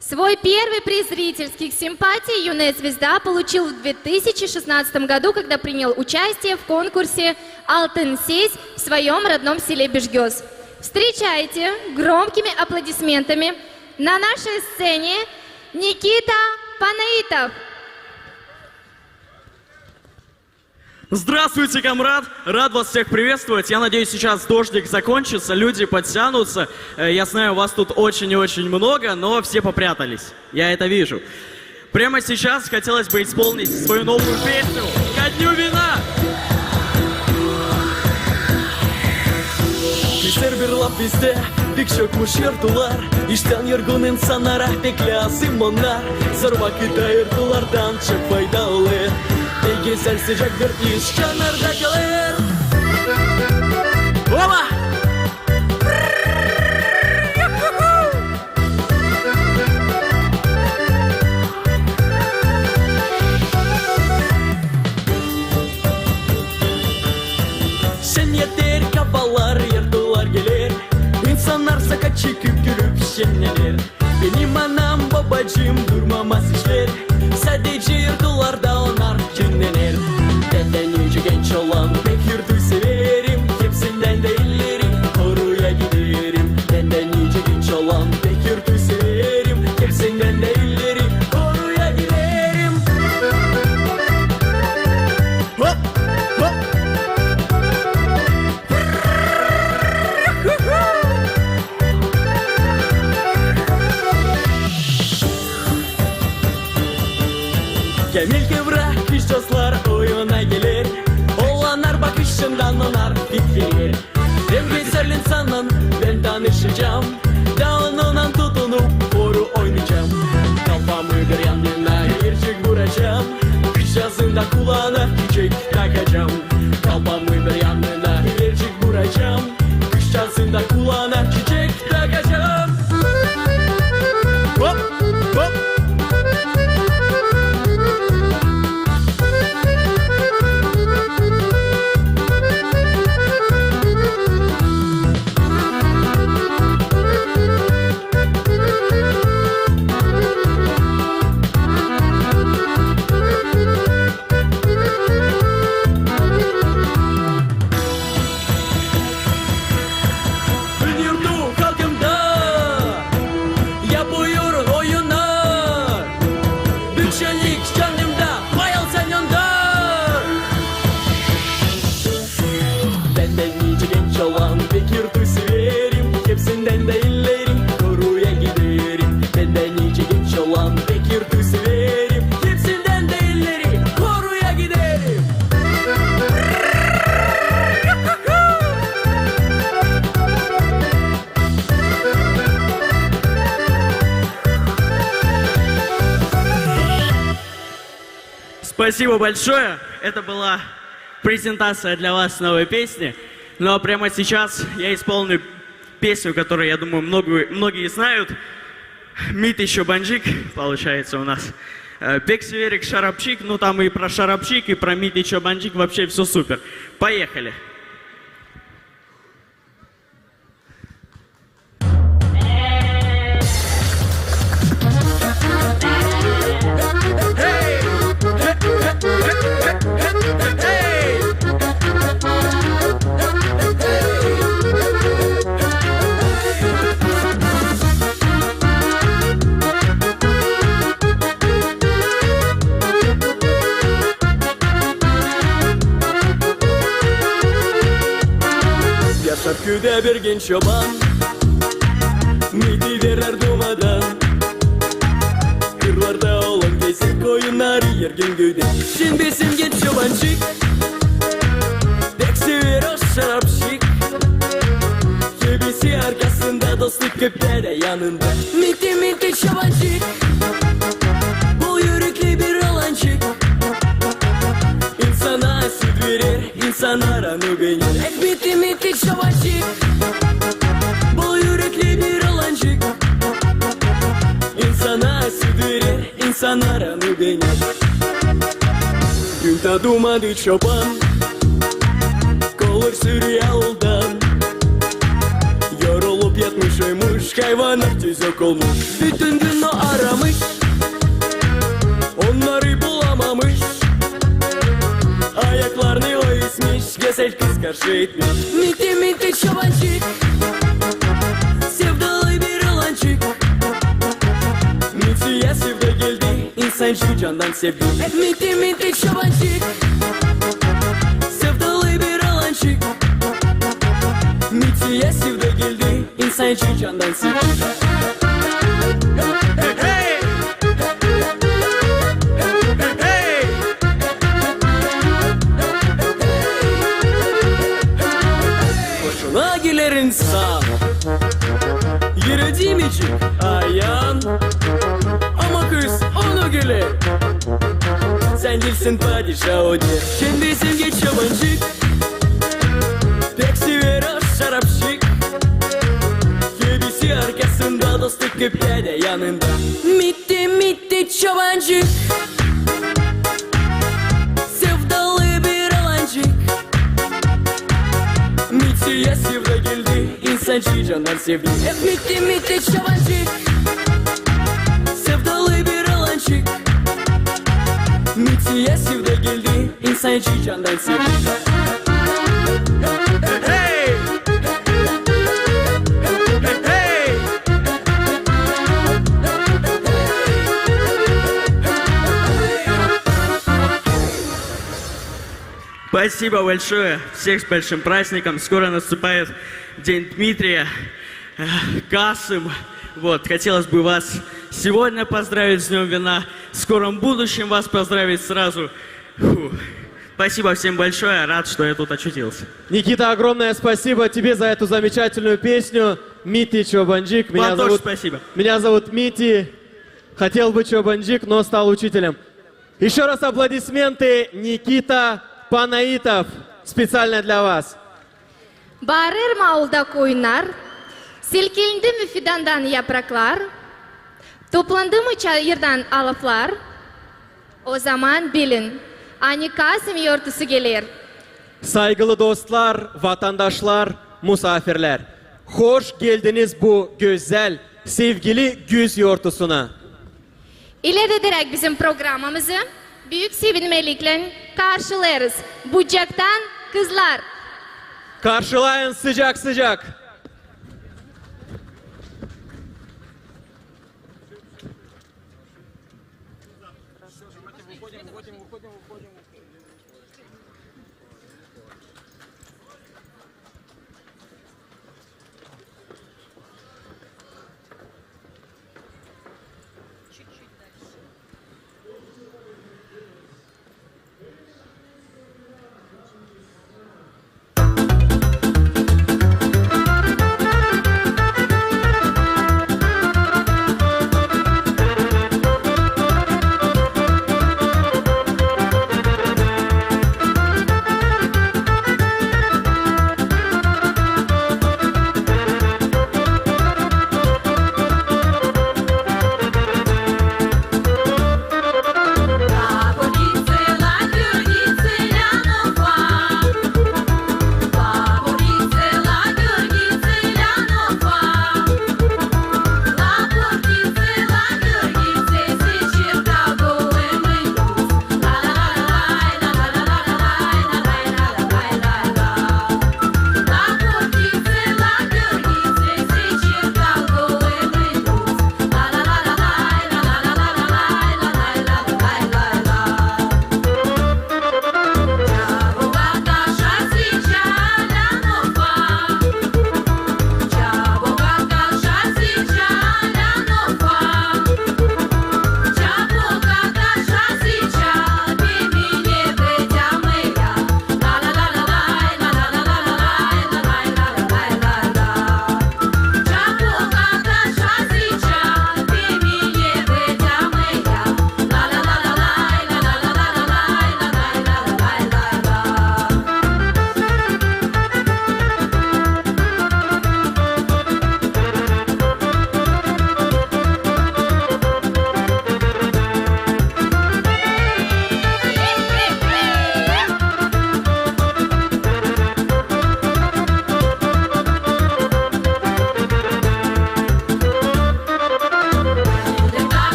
Свой первый приз зрительских симпатий юная звезда получил в две тысячи шестнадцатом году, когда принял участие в конкурсе «Алтын ses» в своём родном селе Бежгёз. Встречайте громкими аплодисментами на нашей сцене Никита Панаитов. Здравствуйте, камрад! Рад вас всех приветствовать. Я надеюсь, сейчас дождик закончится, люди подтянутся. Э, я знаю, вас тут очень и очень много, но все попрятались. Я это вижу. Прямо сейчас хотелось бы исполнить свою новую песню «Ко дню вина». Bizär bir lap bizdä pek çokmuş yırtular, iştän yorgun insannara pek lääzım onnar. Zor vakıtta yırtulardan çok fayda olêr. Pek gözäl sıcak bir iş çanarda kalêr. Oba! Şen eter kafalar, yırtular geler, insannar sokaa çıkıp gülüp şennener. Benim anam, bobacıım durmamaz işlär, sadecä yırtularda onnar dinnener. Bän dä nicä genç olan pek yırtu severim, hepsindän dä ileri koruya giderim. Bän dä nicä genç olan pek yırtu severim, hepsindän dä ileri koruya giderim. Hop, hop. Käämil kıvrak kızçaazlar oyuna geler, olannar bakışından onnar bitkener. Hem gözäl insannän bän tanışacam, da onunnan tutunup horu oynayacam. Kalpamı bir yanına erçik buracam, kızçaazın da kulaana çiçek takacam. Kalpamı bir yanına erçik buracam, kızçaazın da kulaana çiçek takacam. Hop, hop. Bän yırtu halkımda yapêrım oyunnar. Büük şenlik canımda, pay al sän onda. Bän dä nicä genç olan pek yırtu severim, hepsindän dä ileri koruya giderim. Bän dä nicä genç olan pek yırtu severim, hepsindän dä ileri koruya giderim. Спасибо большое. Это была презентация для вас новой песни. Ну а прямо сейчас я исполню песню, которую, я думаю, много-, многие знают. Мити Чобанчик, получается, у нас. Э, Пек severim şarapçik. Ну, там и про шарапчик, и про Мити Чобанчик. Вообще всё супер. Поехали. Yaşar küüdä bir genç çoban, Miti verer dumadan. Kırlarda olan gezip koyunnarı ergin güüdä. Şindi bizim genç çobançık pek sever o şarapçık. Kebisi arkasında, dostu köpää dä yanında. Miti, Miti çobançık, bol ürekli bir olançık. İnsannar onu beener. Eh, Miti, Miti Çobancık, bol ürekli bir oolancık. İnsana süt verer, insannar onu beener. Gün ta dumadı çoban, kollar sürüy aldan. Yorulup yatmış, uyumuş, hayvannar tüzek olmuş. Bütün gün o aramış, onnarı bulamamış. Ayaklarını o ezmiş, gözäl kız karşı etmiş. Miti, Miti Çobancık, sevdalı bir oolancık. Mitiye sevda geldi, insancıı candan sevdi. Eh, Miti, Miti Çobancık, sevdalı bir oolancık. Mitiye sevda geldi, insancıı candan sevdi. Hey, hey! Hey, hey! Hoşuna geler insan, yeri diimecik ayan. Ama kız ona güler: "Sän diilsin padişa", o der. Şindi bizim Çobancık pek sever o şarapşık. Kebisi arkasında, dostu köpää dä yanında. Miti, Miti Çobancık, sevdalı bir oolancık. Mitiye sevda geldi, insancıı candan sevdi. Eh, Miti, Miti Çobancık, sevdalı bir oolancık. Mitiye sevda geldi, insancıı candan sevdi. Hey! Hey! Спасибо большое. Всех с большим праздником. Скоро наступает День Дмитрия. Э, Касым. Вот, хотелось бы вас сегодня поздравить с Днём вина. В скором будущем вас поздравить сразу. Фу. Спасибо всем большое. Рад, что я тут очутился. Никита, огромное спасибо тебе за эту замечательную песню. Мити Чобанджик. Вам тоже спасибо. Меня зовут Мити. Хотел быть Чобанджик, но стал учителем. Ещё раз аплодисменты, Никита Панаитов, специально для вас. Baarêr mı aulda koyunnar, silkindi mı fidandan yapraklar, toplandı mı çayırdan alaflar, o zaman bilin, ani Kasım yortusu geler. Saygılı dostlar, vatandaşlar, musaafirlär, hoş geldiniz bu gözäl, sevgili güz yortusuna. İlerlederäk bizim programamızı büük sevinmeliklän karşılêêrız Bucaktan kızlar. Karşılayın sıcak-sıcak.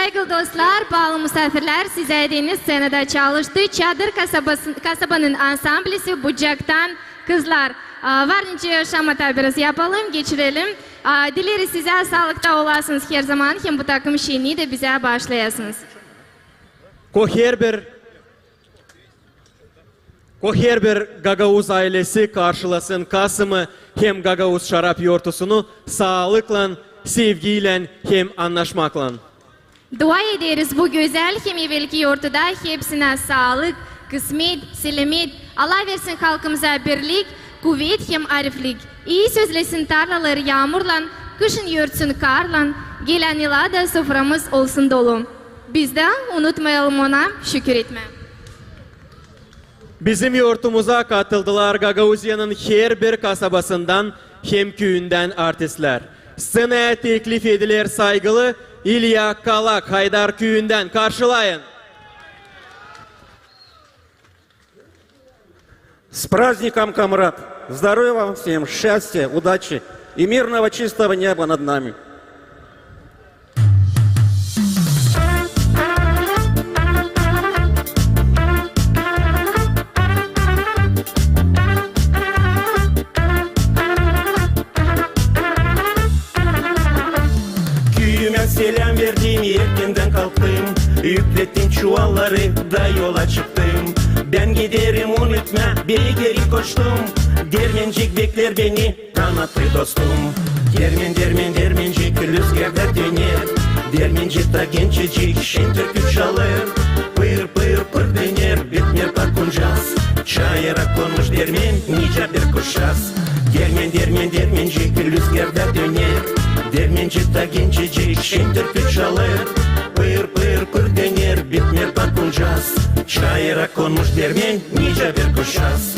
Saygılı dostlar, baalı musaafirlär, sizä deyni sţenada çalıştı Çadır kasabası, kasabanın ansamblisi Bucaktan kızlar. A, var nicä şamata biraz yapalım, geçirelim. A, dileriz sizä, saalıkta olasınız herzaman, hem bu takım şiini dä bizä baaşlayasınız. Ko herbir Ko herbir gagauz aylesi karşılasın Kasımı hem gagauz şarap yortusunu saalıklan, sevgiylän hem annaşmaklan. Dua ederiz bu gözäl hem evelki yortuda hepsinä saalık, kısmet, selaamet, Alla versin halkımıza birlik, kuvet hem ariflik. İi sözlesin tarlaları yaamurlan, kışın örtsün karlan, gelän yıla da soframız olsun dolu. Biz dä unutmayalım Ona şükür etmää. Bizim yortumuza katıldılar Gagauziyanın herbir kasabasından hem küüyündän artistlär. Sţenaya teklif ediler saygılı İlya Kalak, Haydar küüyündän. Karşılayın. С праздником, комрад! Здоровья вам всем, счастья, удачи и мирного чистого неба над нами! Küüyümä seläm verdim, erkendän kalktım, üklettim çuvalları da yola çıktım. Bän giderim, unutma, beygiri koştum, dermencik bekleer beni, kanatlı dostum. Dermen, dermen, dermencik lüzgarda döner, dermencik ta gençecik şen türkü çalêr. Pır, pır, pır döner, bitmeer parkuncas. Çayıra konmuş dermen, nicä bir kuşas. Dermen, dermen, dermencik lüzgarda döner, dermencik ta gençecik şen türkü çalêr. Pır, pır, pır döner, bitmeer parkuncas. Çayıra konmuş dermen, nicä bir kuşas.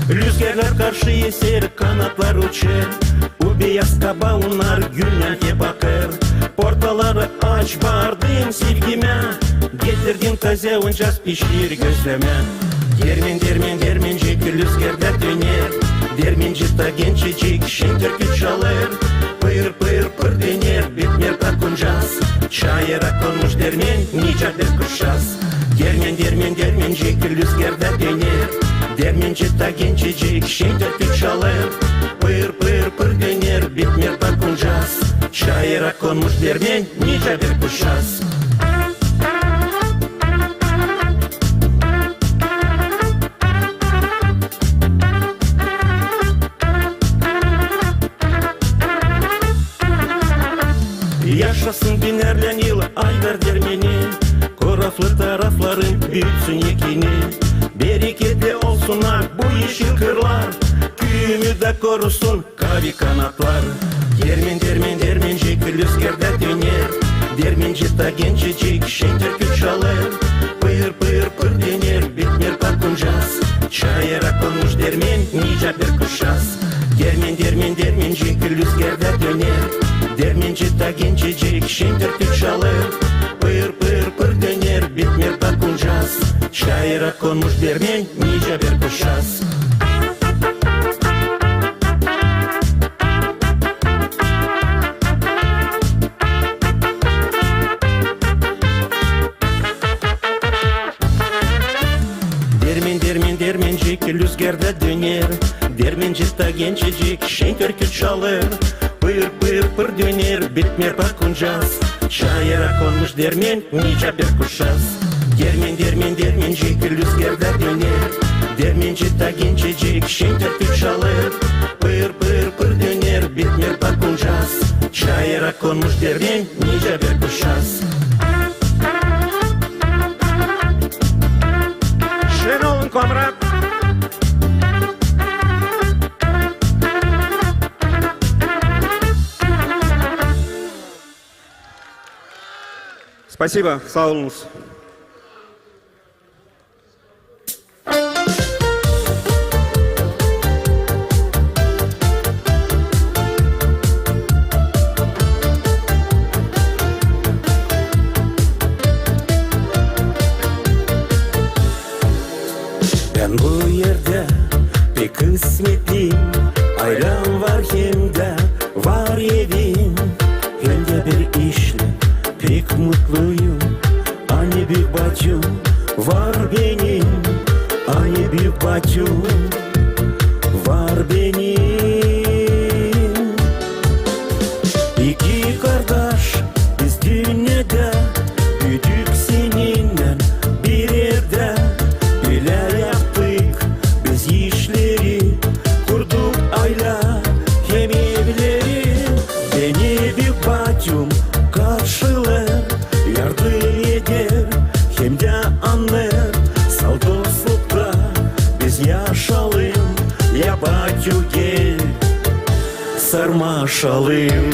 Lüzgarlar karşı eser, kanatlar uçêr, bu beyaz kabaunnar günnän hep akêr. Portaları aç, baardım sevgimä, getirdim tazä uncas, pişir gözlemä. Dermen, dermen, dermencik lüzgarda döner, dermencik ta gençecik şen türkü çalêr. Pır, pır, pır döner, bitmeer parkuncas. Çayıra konmuş dermen, nicä bir kuşas. Dermen, dermen, dermencik lüzgarda döner, dermencik ta gençecik şen türkü çalêr. Pır, pır, pır döner, bitmeer parkuncas. Çayıra konmuş dermen, nicä bir kuşas. Yaşasın binerlän yıl Haydar dermeni, koraflı tarafların büütsün ekini. Bereketli olsunnar bu eşil kırlar, küüyümü dä korusun kaavi kanatlar. Dermen, dermen, dermencik lüzgarda döner, dermencik ta gençecik şen türkü çalêr. Pır, pır, pır döner, bitmeer parkuncas. Çayıra konmuş dermen, nicä bir kuşas. Dermen, dermen, dermencik lüzgarda döner, dermencik ta gençecik şen türkü çalêr. Pır, pır, pır döner, bitmeer parkuncas. Çayıra konmuş dermen, nicä bir kuşas. Dermen, dermen, dermencik lüzgarda döner, dermencik ta gençecik şen türkü çalêr. Pır, pır, pır döner, bitmeer parkuncas. Çayıra konmuş dermen, nicä bir kuşas. Dermen, dermen, dermencik lüzgarda döner, dermencik ta gençecik şen türkü çalêr. Pır, pır, pır döner, bitmeer parkuncas. Çayıra konmuş dermen, nicä bir kuşas. Şen olun, komrad! Спасибо, saa olunuz. Kısmetli aylem var hem dä var evim, hem dä bir işlän pek mutluyum. Ani büük bacım var benim, ani büük bacım var benim. İki kardaş biz dünnedä, büüdük seninnän bir evdä. Bilä yaptık biz işleri, kurduk aylä hem evleri. Beni büük bacım karşılêr, yardım eder, hem dä annêêr. Sal dostlukta biz yaşalım, ya bacı, gel, sarmaşalım.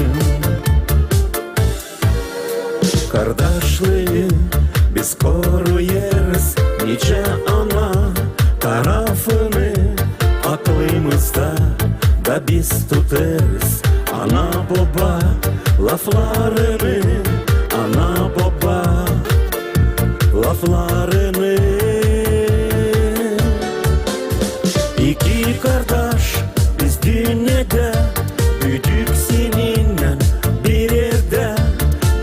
Kardaşlıı biz koruyêrız, nicä ana tarafını aklımızda da biz tutêrız. Ana-boba laflarını, ana-boba laflarını. İki kardaş biz dünnedä, büüdük seninnän bir evdä.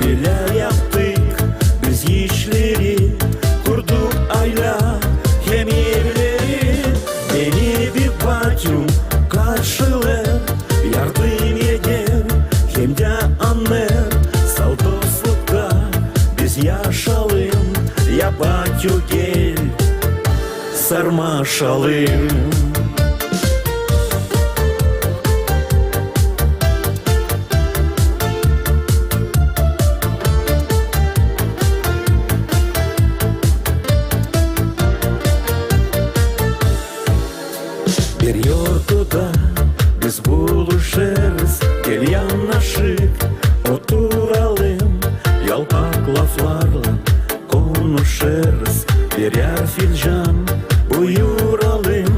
Bilä yaptık biz işleri, kurduk aylä hem evleri. Beni büük bacım karşılêr, yardım eder, hem dä annêêr. Sal dostlukta biz yaşalım, ya bacı, gel, sarmaşalım. Bir yortuda biz buluşêrız, gel yanaşık oturalım, yalpak laflarlan konuşêrız. Birär filcan buyuralım,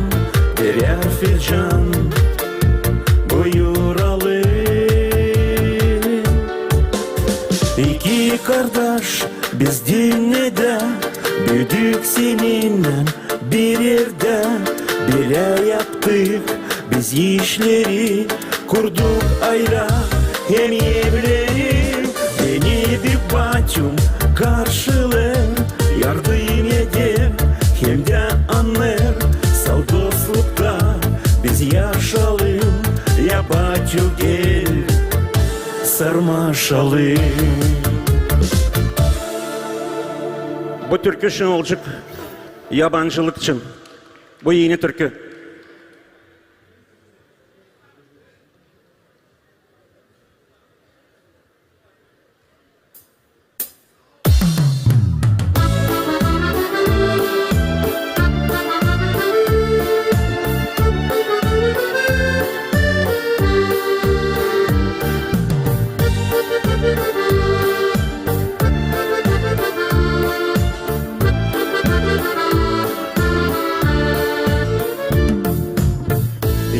birär filcan buyuralım. İki kardaş biz dünnedä, büüdük seninnän bir evdä. Bilä yaptık biz işleri, kurduk aylä hem evleri. Beni büük bacım karşılêr, yardım eder, hem dä annêêr. Sal dostlukta biz yaşalım, ya bacı, gel, sarmaşalım. Bu türkü için olacek, yabancılık için. Bu eni türkü.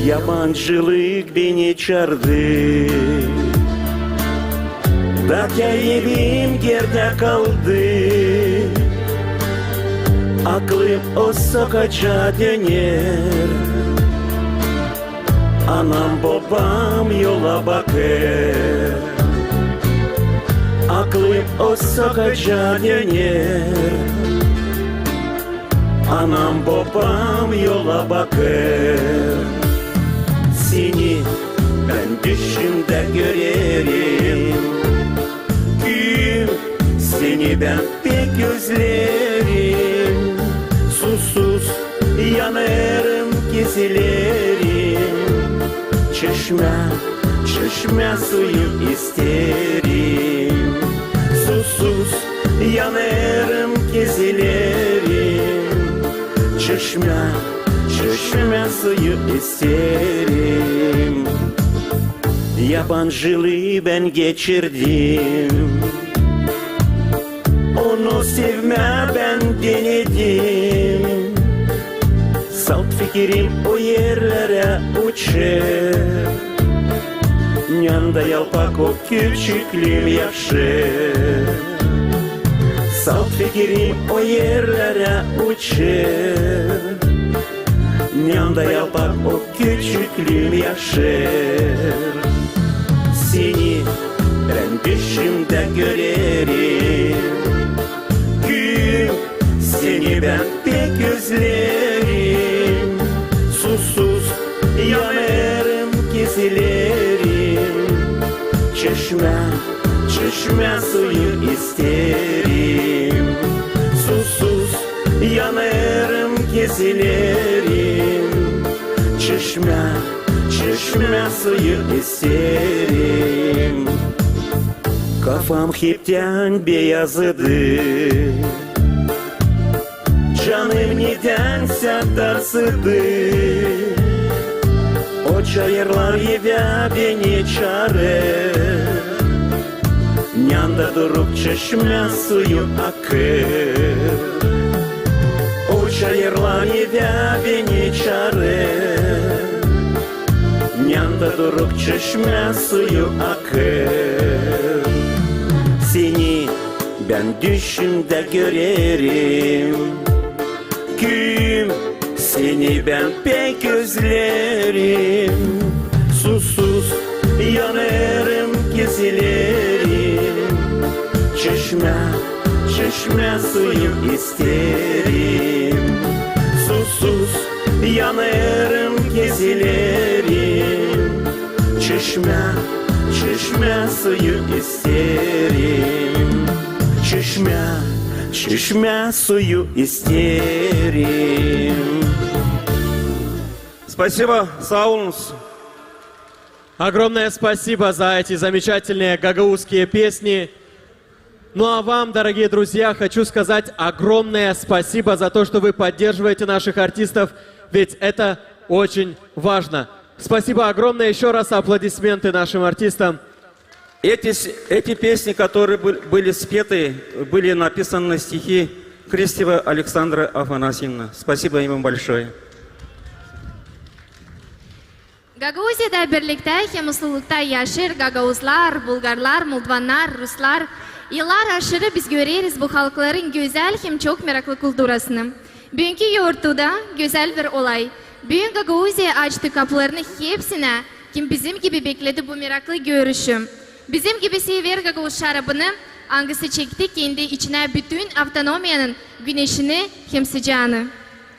Yabancılık beni çaardı, da evim gerdä kaldı. Aklım o sokaca döner, anam-bobam yola bakêr. Aklım o sokaca döner, anam-bobam yola bakêr. Seni bän düşümdä görerim, küüyüm, seni bän pek özlerim. Susuz yanêrım, kezilerim, çeşmä, çeşmä suyu isterim. Susuz yanêrım, kezilerim, çeşmä, çeşmä suyu isterim. Yabancılıı bän geçirdim, onu sevmää bän denedim. Salt fikirim o erlerä uçêr, nända yalpak o küçüklüüm yaşêêr. Salt fikirim o erlerä uçêr, Nända yalpak o küçüklüüm yaşêêr. Seni bän düşümdä görerim. Küüyüm, seni bän pek özlerim. Sussuz yanêrım, kezilerim. Çeşmä, çeşmä suyu isteerim. Sussuz yanêrım, kezilerim. Çeşmä, çeşmä suyu isteerim. Kafam heptän beyazıdı. Canım nedänsä tarsıdı. O çayırlar evä beni çaarêr. Nända duruk çeşmä suyu akêr. O çayırlar evä beni çaarêr. Nända duruk çeşmä suyu akêr. Seni bän düşümdä görerim. Küüyüm, seni bän pek özlerim. Sussuz yanêrım, kezilerim. Çeşmä, çeşmä suyu isteerim. Sussuz yanêrım, kezilerim. Çeşmä, çeşmä suyu isteerim. Çeşmä, çeşmä suyu isteerim. Спасибо, saa olunuz. Огромное спасибо за эти замечательные гагаузские песни. Ну а вам, дорогие друзья, хочу сказать огромное спасибо за то, что вы поддерживаете наших артистов, ведь это очень важно. Спасибо огромное, ещё раз аплодисменты нашим артистам. Эти с-, эти песни, которые бы-, были спеты, были написаны на стихи Кристева Александра Афанасьевна. Спасибо ему большое. Gagauziyada birliktä hem usluulukta yaşêêr gagauzlar, bulgarlar, moldovannar, ruslar. Yıllar aşırı biz göreriz bu halkların gözäl hem çok meraklı kulturasını. Büünkü yortuda gözäl bir olay. Büün Gagauziya açtı kapularını hepsinä, kim bizim gibi bekledi bu meraklı görüşü. Bizim gibi sever gagauz şarabını, angısı çekti kendi içinä bütün avtonomiyanın güneşini hem sıcaanı.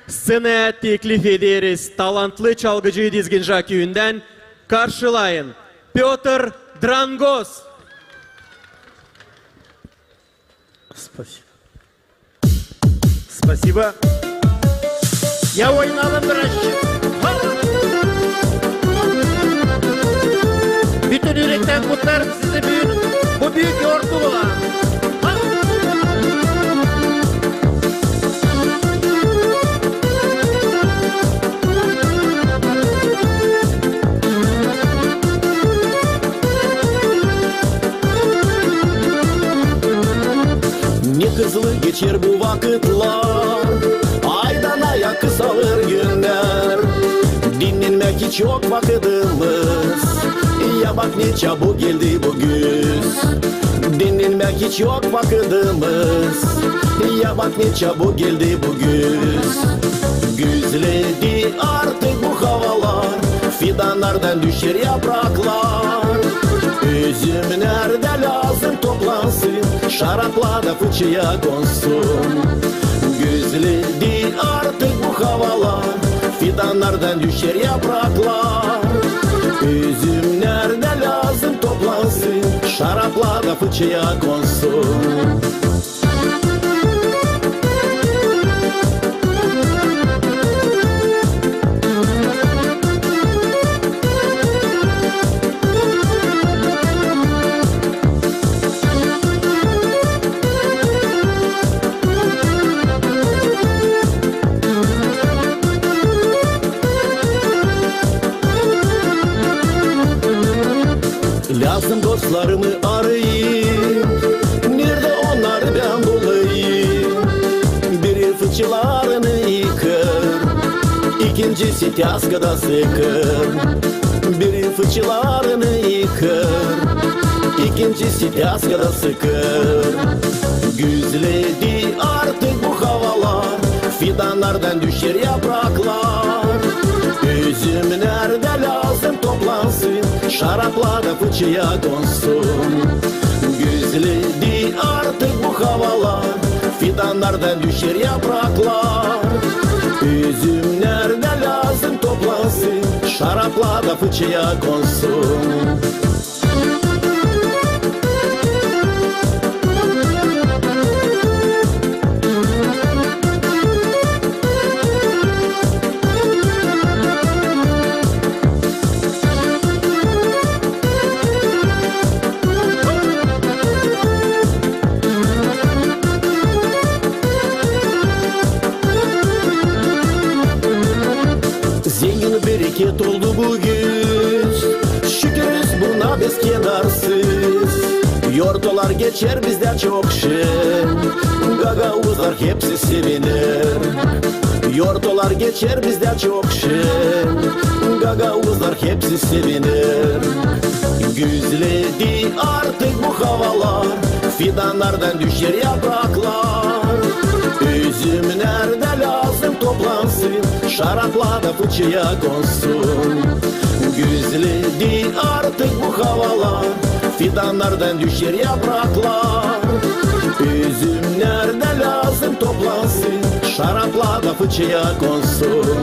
Sţenaya teklif ederiz talantlı çalgıcıyı Dizginca küüyündän, karşılayın, Pötr Drangoz. Спасибо. Спасибо. Ya oynayalım birazcık. Ha! Bütün ürektän kutlarım sizi büün, bu büük yortu olan. Ha! Ne hızlı geçer bu vakıtlar, aydan aya kısalır günnär. Dinnenmäk hiç yok vakıdımız, ya bak ne çabuk geldi bu güz. Dinnenmäk hiç yok vakıdımız, ya bak ne çabuk geldi bu güz. Güzledi artık bu havalar, fidannardan düşer yapraklar. Üzümnär dä lääzım toplansın, şaraplar da fıçıya konsun. Güzledi artık bu havalar, fidannardan düşer yapraklar. Üzümnär dä lääzım toplansın, şaraplar da fıçıya konsun. Lääzım dostlarımı arayım, neredä onnarı bän bulayım. Biri fıçılarını yıkar, ikincisi tääskada sıkar. Biri fıçılarını yıkar, ikincisi tääskada sıkar. Güzledi artık bu havalar, fidannardan düşer yapraklar. Şarapla da fıçıya konsun. Gözledi artık bu havalar, fidannardan düşer yapraklar. Üzümnär dä lääzım toplansın, şarapla da fıçıya konsun. Zengin, bereket oldu bu güz. Şükürüz buna biz kedarsız. Yortolar geçer bizdä çok şen. Gagauzlar hepsi seviner. Yortolar geçer bizdä çok şen. Gagauzlar hepsi seviner. Gözledi artık bu havalar, fidannardan düşer yapraklar. Üzümnär dä lääzım toplansın, şarapla da fıçıya konsun. Gözledi artık bu havalar, fidannardan düşer yapraklar. Üzümnär dä lääzım toplansın, şarapla da fıçıya konsun.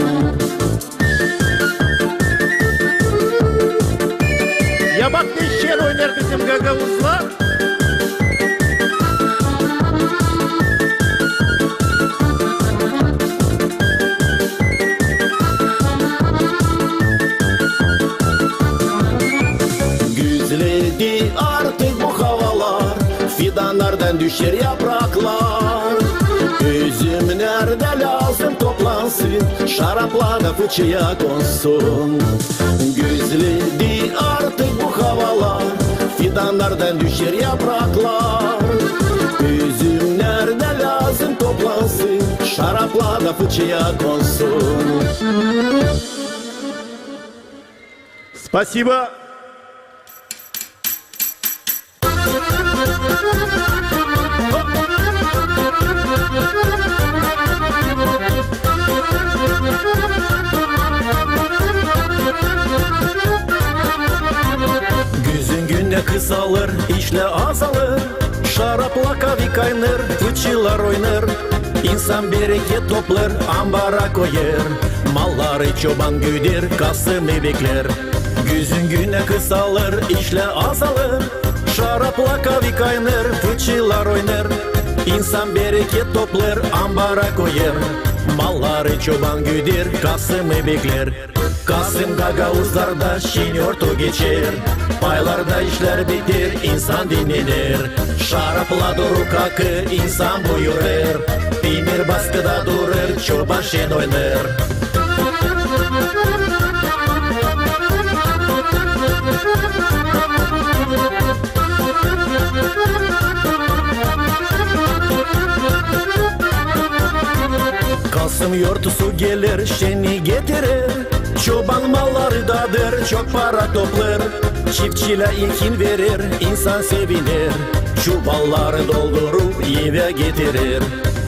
Ya bak, ne şen oynar bizim gagauzlar. Gözledi artık bu havalar, fidannardan düşer yapraklar. Üzümnär dä lääzım toplansın, şarapla da fıçıya konsun. Gözledi artık bu havalar, fidannardan düşer yapraklar. Üzümnär dä lääzım toplansın, şarapla da fıçıya konsun. Спасибо. Gözün gündä kısalır, işlär azalır. Şarapla kavi kaynır, fıçılar oynar. İnsan bereket toplar, ambara koyar. Malları çoban güder, Kasımı bekler. Gözün gündä kısalır, işlär azalır. Şarapla kavi kaynır, fıçılar oynar. İnsan bereket toplar, ambara koyar. Malları çoban güder, Kasımı bekler. Kasım gagauzlarda şen yortu geçer. Paylarda işlär biter, insan dinnenir. Şarapla durur kakı, insan buyurur. Pinir baskıda durur, çoban şen oynar. Kasım yortusu geler, şenni getirer. Çoban malları dadır, çok para toplar. Çiftçilär ekin verer, insan seviner. Çuvalları doldurup evä getirer.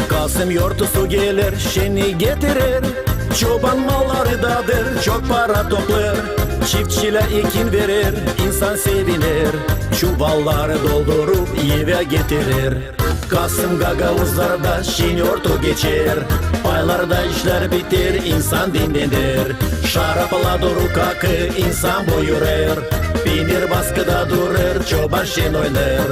Kasım yortusu geler, şenni getirer. Çoban malları dadır, çok para toplar. Çiftçilär ekin verer, insan seviner. Çuvalları doldurup evä getirer. Kasım gagauzlarda şen yortu geçer. Paylarda işlär biter, insan dinnenir. Şarapla durur kakı, insan buyurur. Pinir baskıda durur, çoban şen oynar.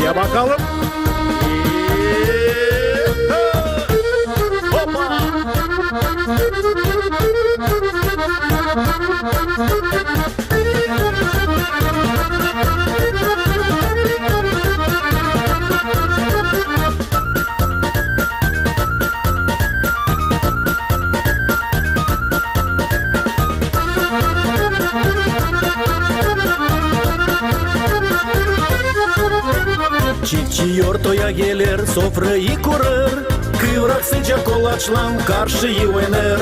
Ya bakalım. Hopa! Çiftçi yortuya geler, sofrayı kurur, kıvrak sıcak kolaçlan karşıyı oynar.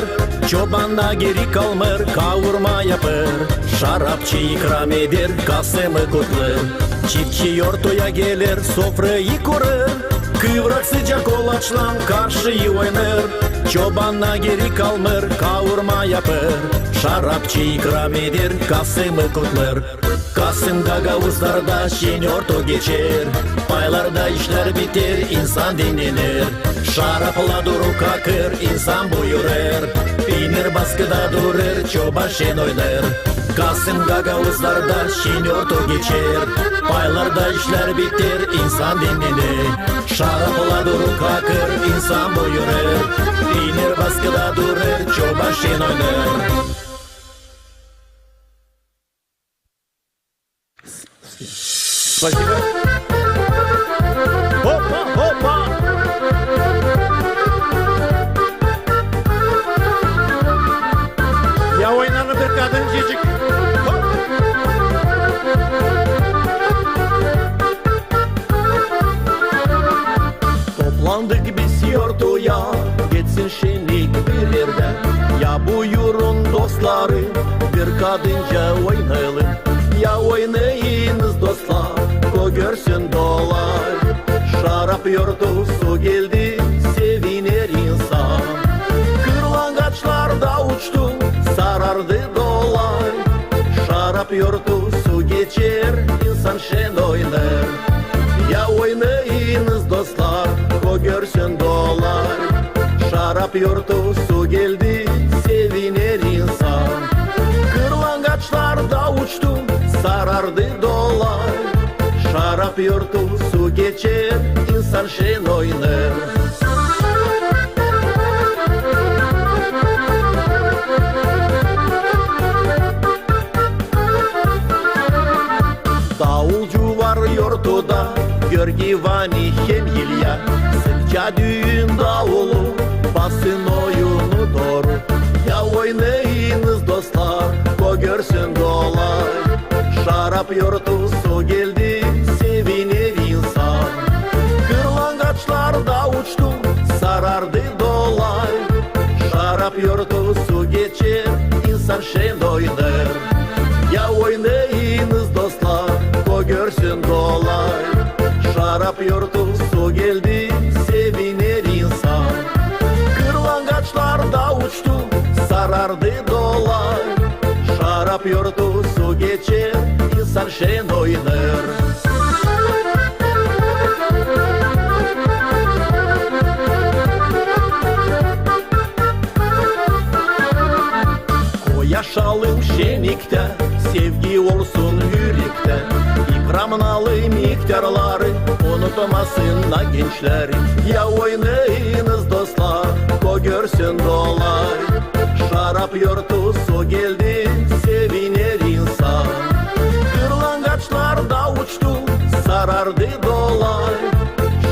Çoban da geri kalmêr, kavurma yapêr, şarapçı ikram eder, Kasımı kutlêr. Çiftçi yortuya geler, sofrayı kurêr, kıvrak sıcak kolaçlan karşıyı oynêr. Çoban da geri kalmêr, kavurma yapêr, şarapçı ikram eder, Kasımı kutlêr. Kasım gagauzlarda şen orta geçer, paylarda işlär biter, insan dinnener. Şarapla durur, kakêr, insan buyurêr, peynir baskıda durêr, çoban şen oynêr. Kasım gagauzlarda şen orta geçer, paylarda işlär biter, insan dinnener. Şarapla durur, kakêr, insan buyurêr, peynir baskıda durêr, çoban şen oynêr. Спасибо. Hoppa, hoppa! Ya oynêr bir kadıncıcık. Hop! Toplandık biz yortuya, geçsin şennik bir erdä. Ya buyurun, dostlarım, bir kadınca oynayalım. Ya oynayınız, dostlar, ko görsün dolay. Şarap yortusu geldi, seviner insan. Kırlangaçlar da uçtu, sarardı dolay. Şarap yortusu geçer, insan şen oynêr. Ya oynayınız, dostlar, ko görsün dolay. Şarap yortusu geldi, seviner insan. Kırlangaçlar da uçtu, sarardı dolay. Şarap yortusu geçer, insan şen oynêr. Davulcu var yortuda, Görgi, Vani hem İlya. Sıkça düün davulu, basın oyunu doru. Ya oynayınız, dostlar, ko görsün dolay. Şarap yortusu geldi, seviner insan. Kırlangaçlar da uçtu, sarardı dolay. Şarap yortusu geçer, insan şen oynêr. Ya oynayınız, dostlar, ko görsün dolay. Şarap yortusu geldi, seviner insan. Kırlangaçlar da uçtu, sarardı dolay. Şarap yortusu geçer, insan şen oynêr. Ko yaşayalım şenniktä, sevgi olsun ürektä. İkramnalım ihtärları, unutmasın da gençleri. Ya oynayınız, dostlar, ko görsün dolay. Şarap yortusu geldi, seviner insan. Kırlangaçlar da uçtu, sarardı dolay.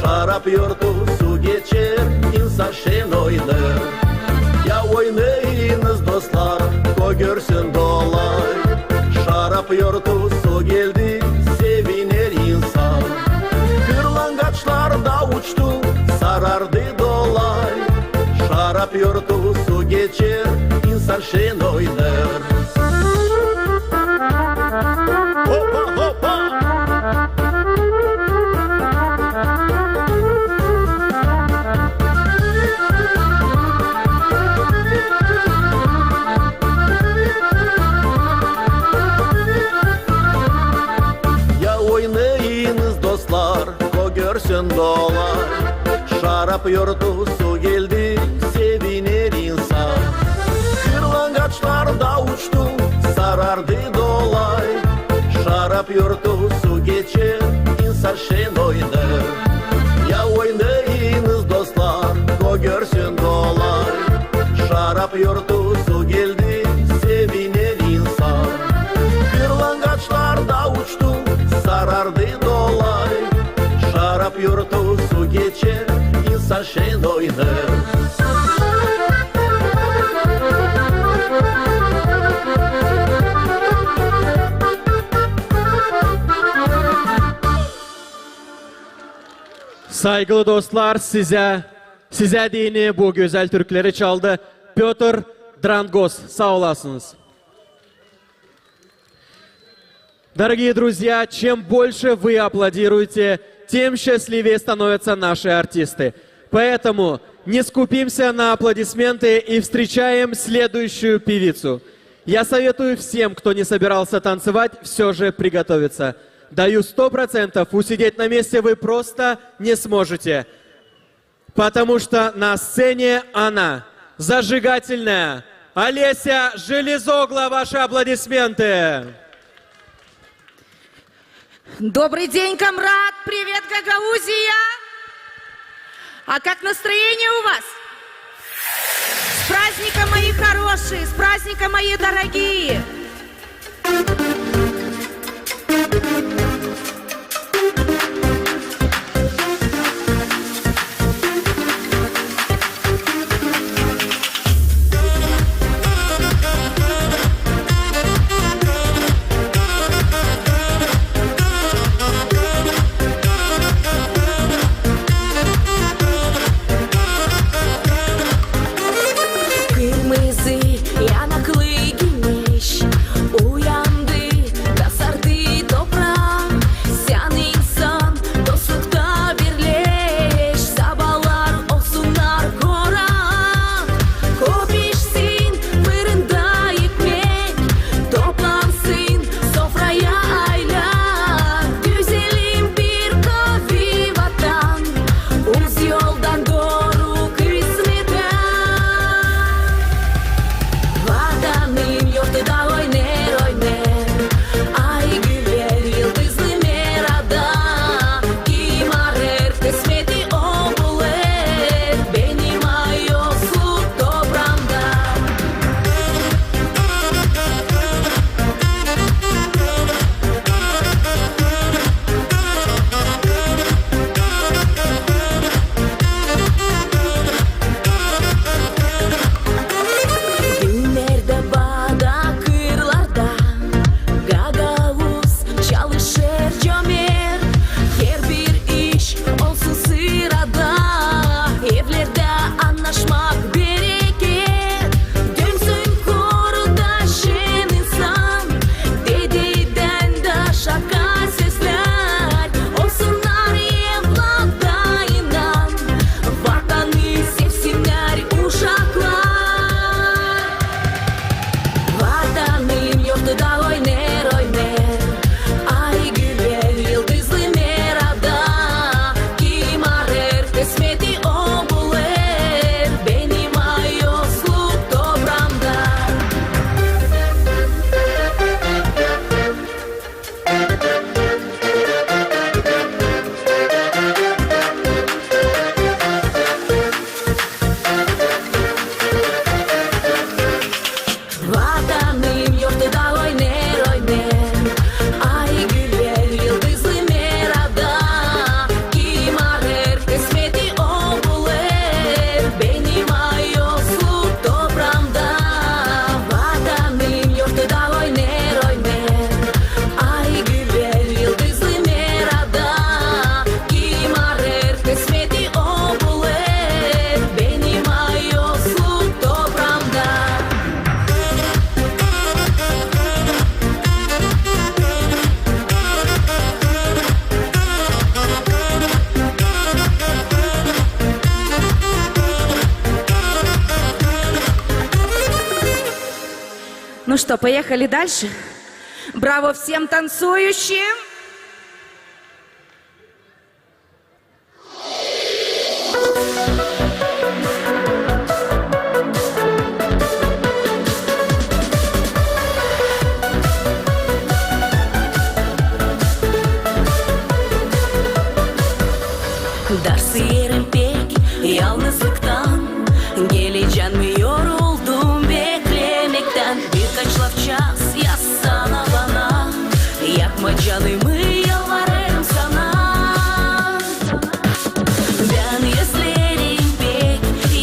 Şarap yortusu geçer, insan şen oynêr. Ya oynayınız, dostlar, ko görsün dolay. Şarap yortusu geldi, seviner insan. Kırlangaçlar da uçtu, sarardı dolay. Şarap yortusu geçer, insan şen oynêr. Hoppa, hoppa! Ya oynayınız, dostlar, ko görsün dolay. Şarap yortusu geldi, seviner insan. Kırlangaçlar da uçtu, sarardı dolay. Şarap yortusu geçer, insan şen oynêr. Ya oynayınız, dostlar, ko görsün dolay. Şarap yortusu geldi, seviner insan. Kırlangaçlar da uçtu, sarardı dolay. Şarap yortusu geçer, insan şen oynêr. Saygılı dostlar, sizä, sizä deyni bu gözäl türküleri çaldı Pötr Drangos, saa olasınız. Дорогие друзья, чем больше вы аплодируете, тем счастливее становятся наши артисты. Поэтому не скупимся на аплодисменты и встречаем следующую певицу. Я советую всем, кто не собирался танцевать, всё же приготовиться. Даю сто процентов, усидеть на месте вы просто не сможете. Потому что на сцене она, зажигательная Олеся Железогло. Ваши аплодисменты. Добрый день, Комрат! Привет, Гагаузия! А как настроение у вас? С праздником, мои хорошие! С праздником, мои дорогие! Kırmızı yanaklı güneş uyandı da sardı toprağı. Sän insan, dostlukta birleş, sabaalar olsunnar korak. Kop pişsin fırında ekmek, toplansın sofraya aylar. Düzelim bir kavi vatan, uz yoldan dooru kısmetän. Vatanım yortuda oynar, oynar, ay güler yıldızlı merada. Kim arar kısmeti, o bulêr benim ay özgür topraamda. Dünnerdä baada, kırlarda, gagauz çalışêr cömert. Herbir iş olsun sırada, evlerdä annaşmak, bereket. Dönsün koruda şen insan, dededän dä şaka sözlär. Olsunnar evlatlar inan, vatanı sevsinnär uşaklar. Vatanım yortuda oynar, oynar, ay güler yıldızlı merada. Kim arar kısmeti, o bulêr benim ay özgür topraamda. Vatanım yortuda oynar, oynar, ay güler yıldızlı merada. Kim arar kısmeti, o bulêr benim ay özgür topraamda. Vatanım yortuda oynar, oynar, ay güler yıldızlı merada. Kim arar kısmeti, o bulêr benim ay özgür topraamda. Ну что, поехали дальше? Браво всем танцующим! Darsıêrım pek yalnızlıktan, gelecän mi yoruldum beklemektän. Birkaç lafçık yazsana bana, yakma canımı, yalvarêrım sana. Bän özleerim pek,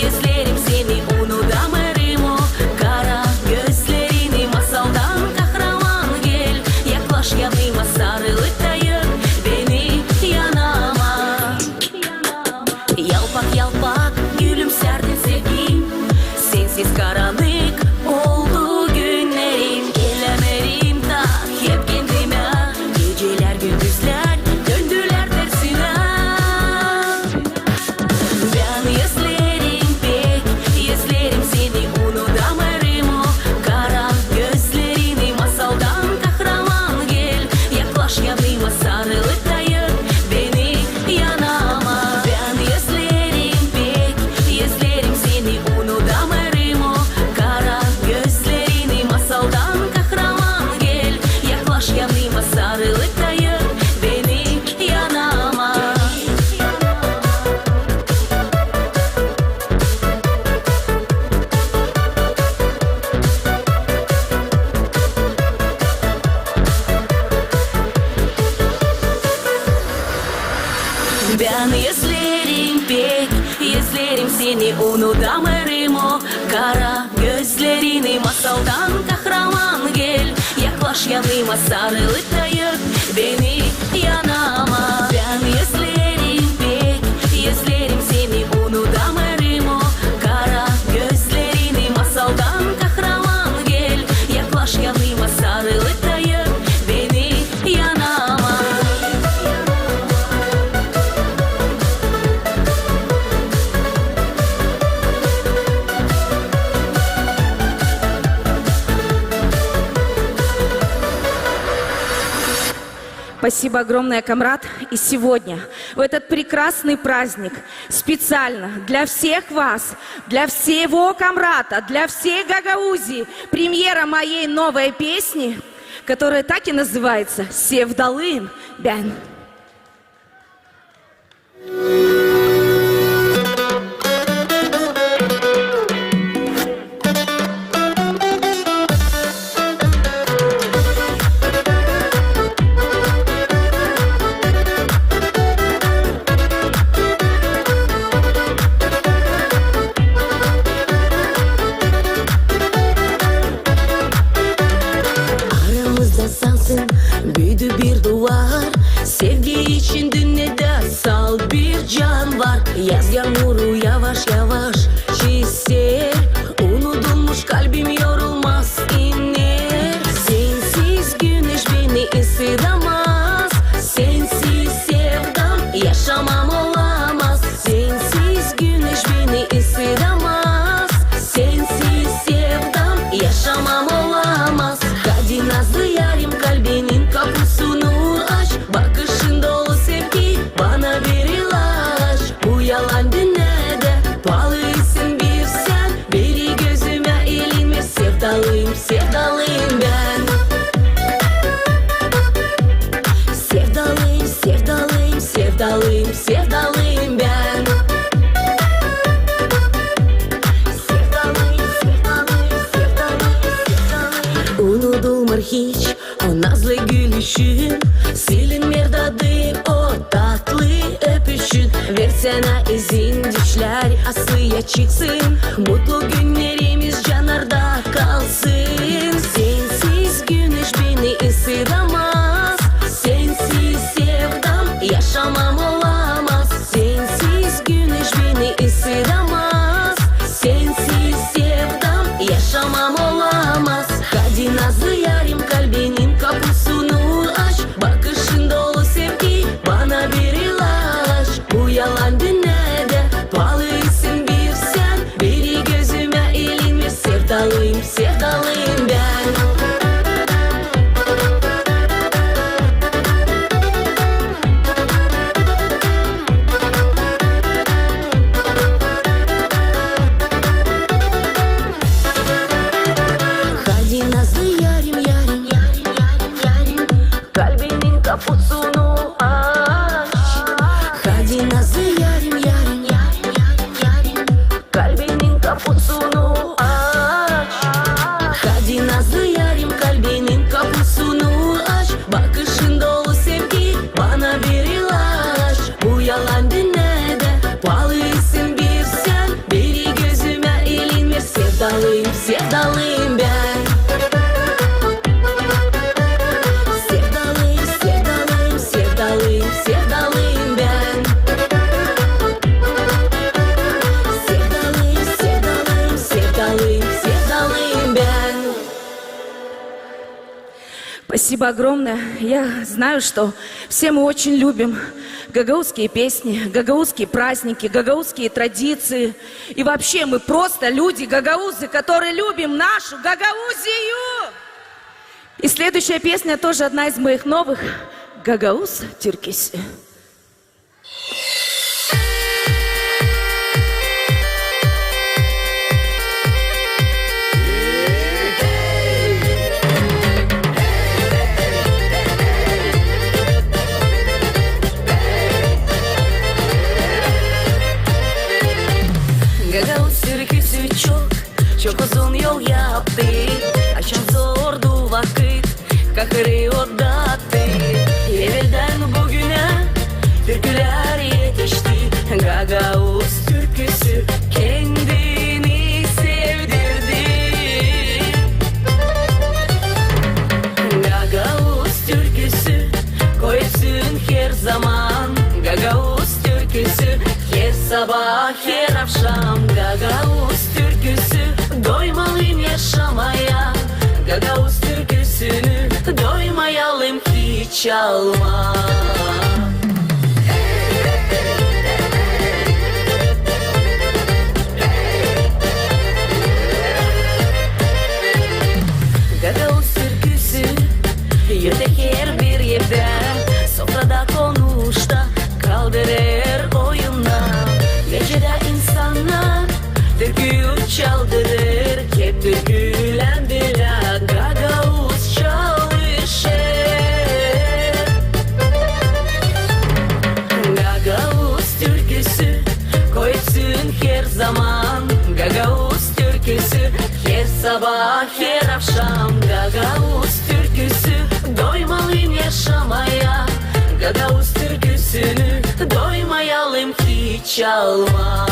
özleerim seni, unudamêrım o kara gözlerini. Masaldan kahraman gel, yaklaş yanıma, sarıl da yık beni yanama. Yalpak-yalpak gülümsärdin sevgim, sensiz karannık Sarılıp dayı beni yanama. Bän özleerim pek, özleerim seni, unudamêêrım o kara gözlerini. Masaldan kahraman gel, yaklaş yanıma, sarılıp dayı beni yanama. Bän özleerim pek, özleerim seni, unudamêêrım o kara gözlerini. Masaldan kahraman gel, yaklaş yanıma, sarılıp dayı beni yanama. Спасибо огромное, Камрад. И сегодня, в этот прекрасный праздник, специально для всех вас, для всего Камрата, для всей Гагаузии, премьера моей новой песни, которая так и называется «Sevdalıyım bän». Aramızda sansın büüdü bir duvar. Sevgi için dünnedä salt bir can var. Yaz yaamuru yavaş-yavaş çizer. Unudulmuş kalbim yorulmaz, iner. Sensiz güneş beni ısıdamaz. Sensiz sevdam yaşamam olamaz. Sensiz güneş beni ısıdamaz. Sensiz sevdam yaşamam olamaz. Hadi, nazlı yarim, kalbinin kapusunu aç. Bakışın dolu sevgi bana bir ilaç. Bu yalan dünnedä paalısın bir sän. Beri gözümä ilinmez, sevdalıyım, sevdalıyım bän. Sevdalıyım, sevdalıyım, sevdalıyım, sevdalıyım bän. Sevdalıyım, sevdalıyım, sevdalıyım, sevdalıyım. Unudulmêêr hiç o nazlı gülüşün, silinmeer dadı o tatlı öpüşün. Versänä izin, düşlär asıya çıksın, mutlu günnerimiz canarda kalsın. Sensiz güneş beni ısıdamaz, sensiz sevdam yaşamam olamaz. Sensiz güneş beni ısıdamaz, sensiz sevdam yaşamam olamaz. Hadi, nazlı yarim, kalbinin kapusunu aç. Bakışın dolu sevgi bana bir ilaç. Bu yalan dünnedä paalısın bir sän. Beri gözümä ilinmez, sevdalıyım, sevdalıyım bän. Hadi, nazlı yarim, yarim, yarim, yarim, yarim, kalbinin kapusunu aç. Hadi, nazlı yarim, yarim, yarim, yarim, yarim, kalbinin kapusunu aç. Hadi, nazlı yarim, kalbinin kapusunu aç. Bakışın dolu sevgi bana bir ilaç. Bu yalan dünnedä paalısın bir sän. Beri gözümä ilinmez, sevdalıyım, sevdalıyım bän. Sevdalıyım, sevdalıyım, sevdalıyım, sevdalıyım bän. Sevdalıyım, sevdalıyım, sevdalıyım, sevdalıyım bän. Спасибо огромное. Я знаю, что все мы очень любим гагаузские песни, гагаузские праздники, гагаузские традиции. И вообще мы просто люди гагаузы, которые любим нашу Гагаузию. И следующая песня тоже одна из моих новых, «Gagauz türküsü». zaman. Gagauz türküsü, her sabaa, her avşam. Gagauz türküsü, doymalıyım yaşamaya. Gagauz türküsünü doymayalım hiç alma. Gagauz türküsü, öter herbir evdä, sofrada, konuşta, kaldırêr oyuna. Gecedä insannar türkü çaldırêr, hep türkülän bilä gagauz çalışêr. Gagauz türküsü, koy ötsün her zaman. Gagauz türküsü, her sabaa, her avşam. Gagauz türküsü, doymalıyım yaşamaya. Gagauz türküsünü doymayalım hiç alma.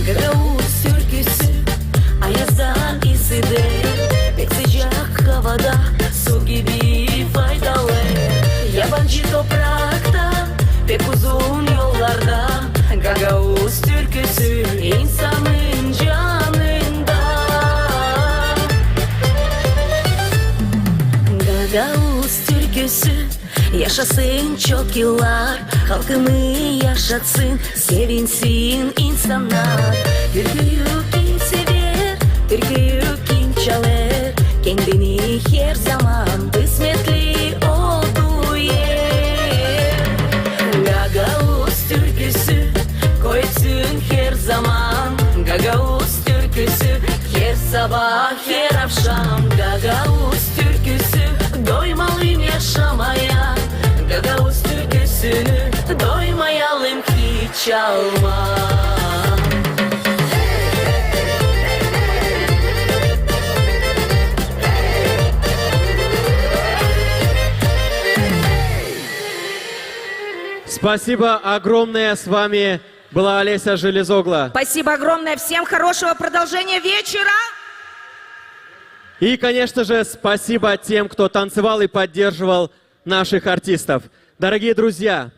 Gagauz türküsü, ayazdan isidä, pek sıcak havada, su gibi faydalı. Yabancı toprakta, pek uzun yollarda, gagauz türküsü insanın canında. Gagauz türküsü yaşasın çok yıllar, halkımı yaşatsın, sevinsin insannar. Türküyü kim sever, türküyü kim çalêr, kendini her zaman kısmetli o duyêr. Gagauz türküsü, koy ötsün her zaman. Gagauz türküsü, her sabaa, her avşam. Gagauz türküsü, doymalıyım yaşamaya. Gagauz türküsünü doymayalım hiç alma. Спасибо огромное. С вами была Олеся Железогло. Спасибо огромное. Всем хорошего продолжения вечера. И, конечно же, спасибо тем, кто танцевал и поддерживал наших артистов. Дорогие друзья,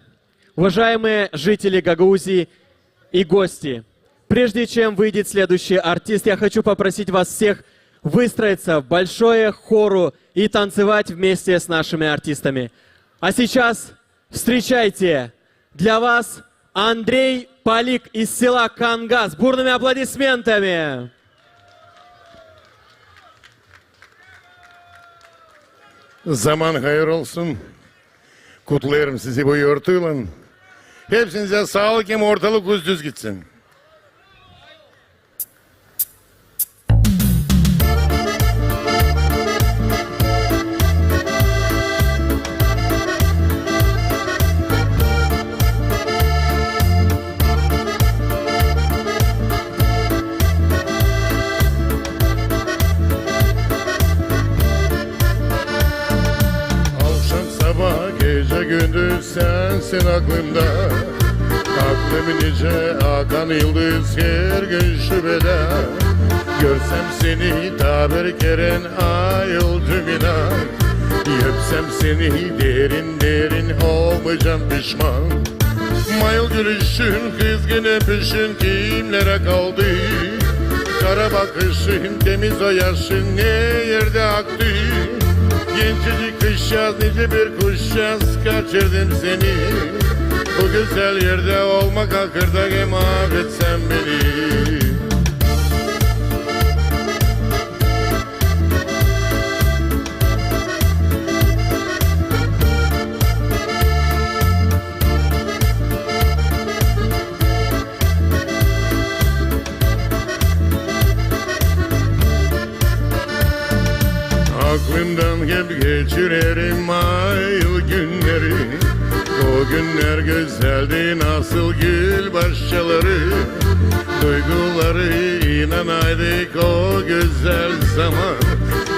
уважаемые жители Гагаузии и гости, прежде чем выйдет следующий артист, я хочу попросить вас всех выстроиться в большое хору и танцевать вместе с нашими артистами. А сейчас встречайте, для вас Андрей Палик из села Кангас. Бурными аплодисментами! Zaman hayır olsun. Kutlêêrım sizi bu yortuylan. Hepsinizä saalık hem ortalık üzdüz gitsin. Avşam, sabaa, gecä, gündüz sänsin aklımda. Aklım nicä akan yıldız her gün şübedä. Görsem seni taa bir kerän ayıldım inan. Öpsem seni derin-derin olmaycam pişman. Mayıl gülüşün, kızgın öpüşün kimlerä kaldı? Kara bakışın, temiz o yaşın ne erdä aktı? Gencecik kızçaaz, nicä bir kuşçaaz kaçırdım seni. Bu gözäl erdä olmak ahırda, hem afet sän beni. Aklımdan hep geçirerim o yıl günneri. O günnär gözäldi, nasıl gül başçaları. Duyguları inanaydık o gözäl zaman.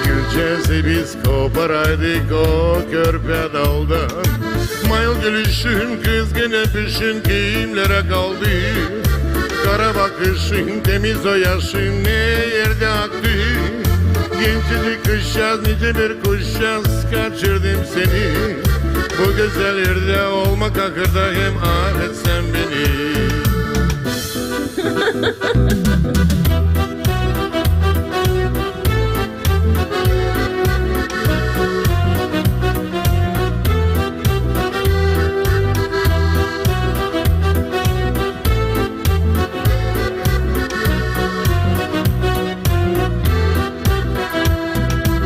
Gül Gecesi biz koparaydık o körpä daldan. Mayıl gülüşün, kızgın öpüşün kimlerä kaldı? Kara bakışın, temiz o yaşın ne erdä aktı? Gencecik kızçaaz, nice bir kuşçaaz, kaçırdım seni. Bu gözäl erdä olmak ahırda hem afet sän beni.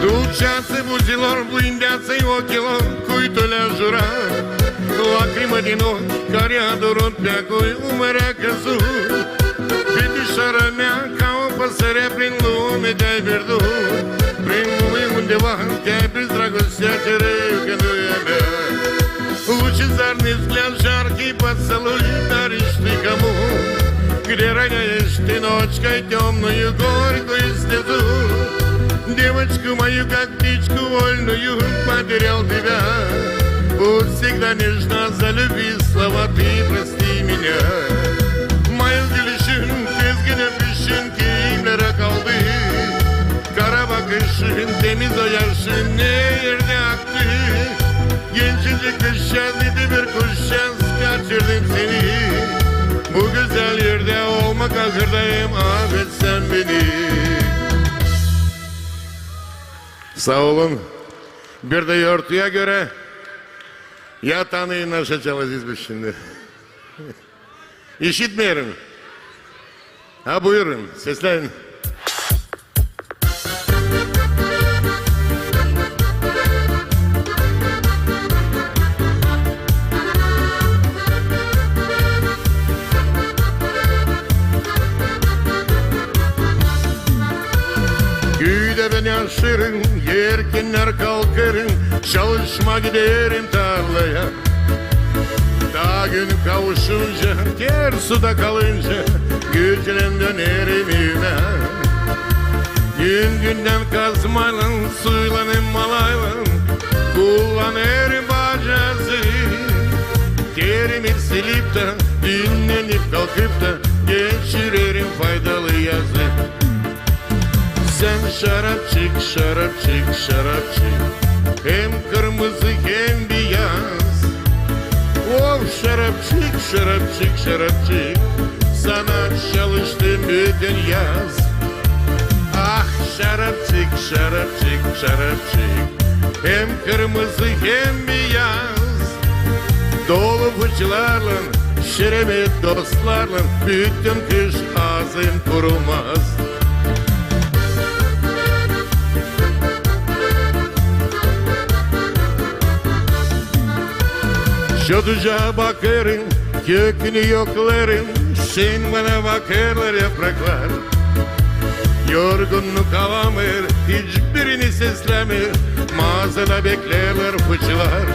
Dučaci buzilor, blindaci okilor, kuitulä žura. Lakrimä di noi karä durun, pekui umarä kazun. Biti šarame, kau pasarä prin lumi dai birdu. Prin lumi undeva, te biz dragostea čerevka nueme. Лучезарный взгляд, жаркий поцелуй, даришь ты кому? Где роняешь ты ночкой тёмную горькую слезу? Девочку мою, как птичку вольную, потерял тебя. Будь всегда нежна, за любви слова ты прости меня. Mayıl gülüşün, kızgın öpüşün kimlerä kaldı? Kara bakışın, temiz o yaşın ne erdä aktı? Gencecik kızçaaz, nice bir kuşçaaz, kaçırdım seni. Bu gözäl erdä olmak ahırda hem afet sän beni. Saa olun. Bir dä yortuya görä, ya tanıyın, naşey çalacez biz şindi. İşitmeerim. Ha, buyurun, seslenin. Küüdä bän yaşêêrım, erkennär kalkêrım, çalışmaa giderim tarlaya. Taa gün kavuşunca, ter suda kalınca, güclän dönerim evimä. Gün-gündän kazmaylan, suylan hem malaylan kullanêrım bacaazı. Terimi silip tä, dinnenip kalkıp ta, geçirerim faydalı yazı. Sän şarapçık, şarapçık, şarapçık, hem kırmızı, hem biyaz. Of, şarapçık, şarapçık, şarapçık, sana çalıştım bütün yaz. Ah, şarapçık, şarapçık, şarapçık, hem kırmızı, hem biyaz. Dolu fıçılarlan, şeremet dostlarlan, bütün kış aazım kurumaz. Çocucaa bakêrım, kökünü yoklêrım, şindi bana bakêrlar yapraklar. Yorgunnuk alamêêr, hiçbirini seslämeer, maazada bekleerlär fıçılar.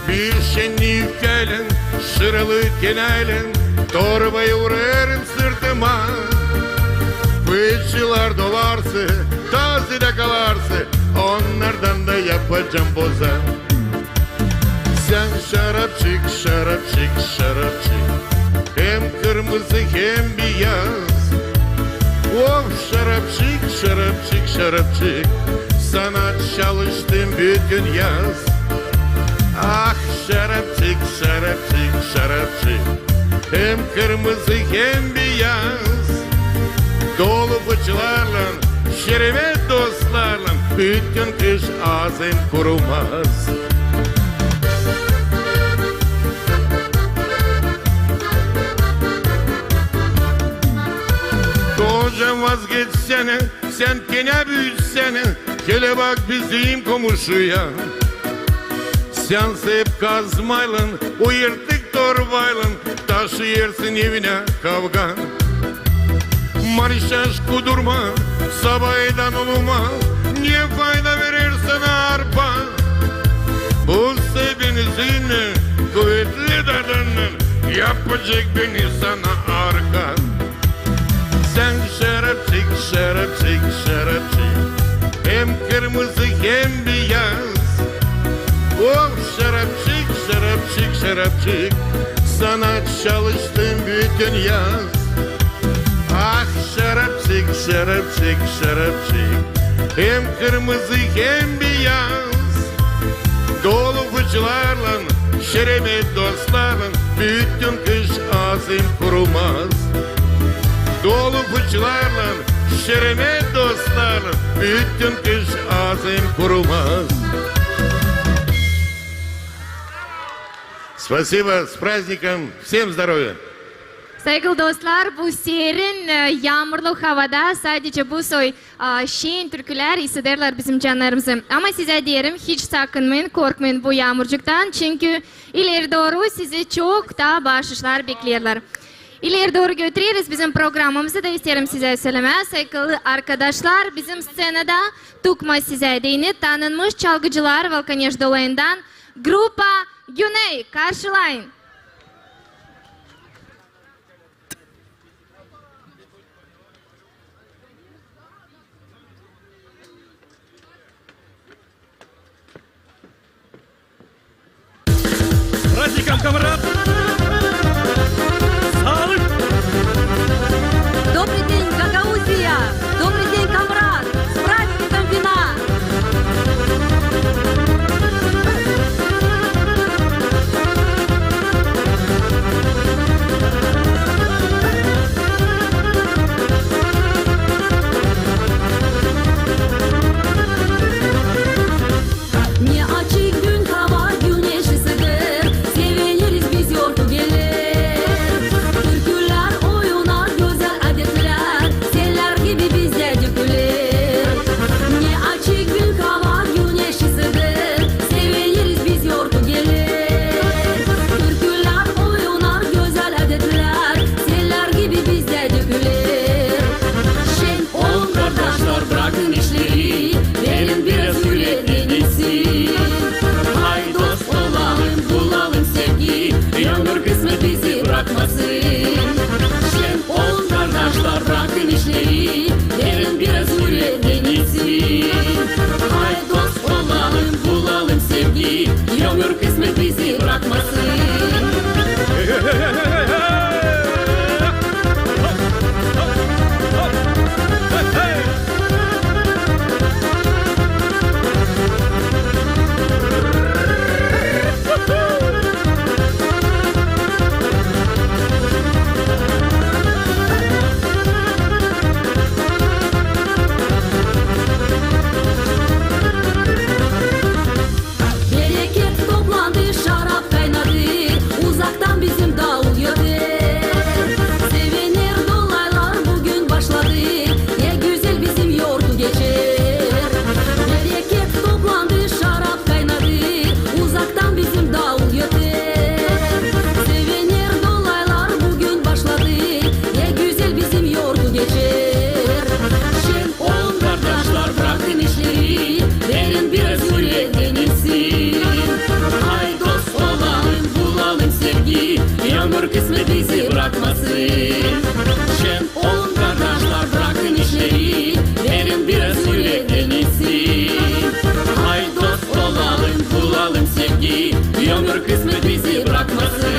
Bir şennik kääylän, şıralı kenäylän, torbayı urêrım sırtıma. Fıçılar dolarsa, tazedä kalarsa, onnardan da yapacam boza. Sän şarapçık, şarapçık, şarapçık, hem kırmızı, hem biyaz. Of, şarapçık, şarapçık, şarapçık, sana çalıştım bütün yaz. Ah, şarapçık, şarapçık, şarapçık, hem kırmızı, hem biyaz. Dolu fıçılarlan, şeremet dostlarlan, bütün kış aazım kurumaz. Koca vazgeçsene, sän kenä büüsänä, hele bak bizim komuşuya. Sän sep kazmaylan, o yırtık torbaylan taşıyêrsın evinä kavga. Marişaş kudurma, sabaydan uluma, ne fayda verer sana arpa? Bu sep benzinnän, kuvetli dadınnan yapacek beni sana arka. Sän şarapçık, şarapçık, şarapçık, Hem kırmızı, hem biyaz. Oh, şarapçık, şarapçık, şarapçık, sana çalıştım bütün yaz. Ah, şarapçık, şarapçık, şarapçık, hem kırmızı, hem biyaz. Dolu fıçılarlan, şeremet dostlarlan, bütün kış aazım kurumaz. Dolu fıçılarlan, şeremet dostlarlan, bütün kış aazım kurumaz. Спасибо, с праздником, всем здоровья! Saygılı dostlar, bu serin, e, yaamurlu havada sadecä bu soy, a, şen türkülär isederlär bizim cannarımızı. Ama sizä deerim, hiç sakınmayın, korkmayın bu yaamurcuktan, çünkü ileri dooru sizi çok taa baaşışlar bekleerlär. İleri dooru götüreriz bizim programamızı da isteerim sizä sölemää, saygılı arkadaşlar, bizim sţenada tukma sizä deyni tanınmış çalgıcılar Valkaneş dolayından, grupa Güney. Karşılayın! С праздником, камрад! Saalık! Добрый день, Гагаузия! Добрый день, камрад! С праздником вина! Ne açık gün, hava güneşi sıdır, sevineriz biz yortu geler. Türkülär, oyunnar, gözäl adetlär, seller gibi bizdä döküler. Ne açık gün, hava güneşi sıdır, sevineriz biz yortu geler. Türkülär, oyunnar, gözäl adetlär, seller gibi bizdä döküler. Şen olun, kardaşlar, brakın işleri, verin biraz üürek dinilsin. Hayt dost olalım, bulalım sevgi, ömür kısmet bizi brakmasın. Şen olun, kardaşlar, brakın işleri, verin biraz üürek dinilsin. Hayt dost olalım, bulalım sevgi, ömür kısmet bizi brakmasın. Bereket toplandı, şarap kaynadı, uzaktan bizim daul öter. Seviner dolaylar bugün başladı, ne gözäl bizim yortu geçer. Bereket toplandı, şarap kaynadı, uzaktan bizim daul öter. Seviner dolaylar bugün başladı, ne gözäl bizim yortu geçer. Şen olun, kardaşlar, brakın işleri, verin biraz üürek dinilsin. Hayt dost olalım, bulalım sevgi, ömür kısmet bizi brakmasın. Şen olun, kardaşlar, brakın işleri, verin biraz üürek dinilsin. Hayt dost olalım, bulalım sevgi, ömür kısmet bizi brakmasın.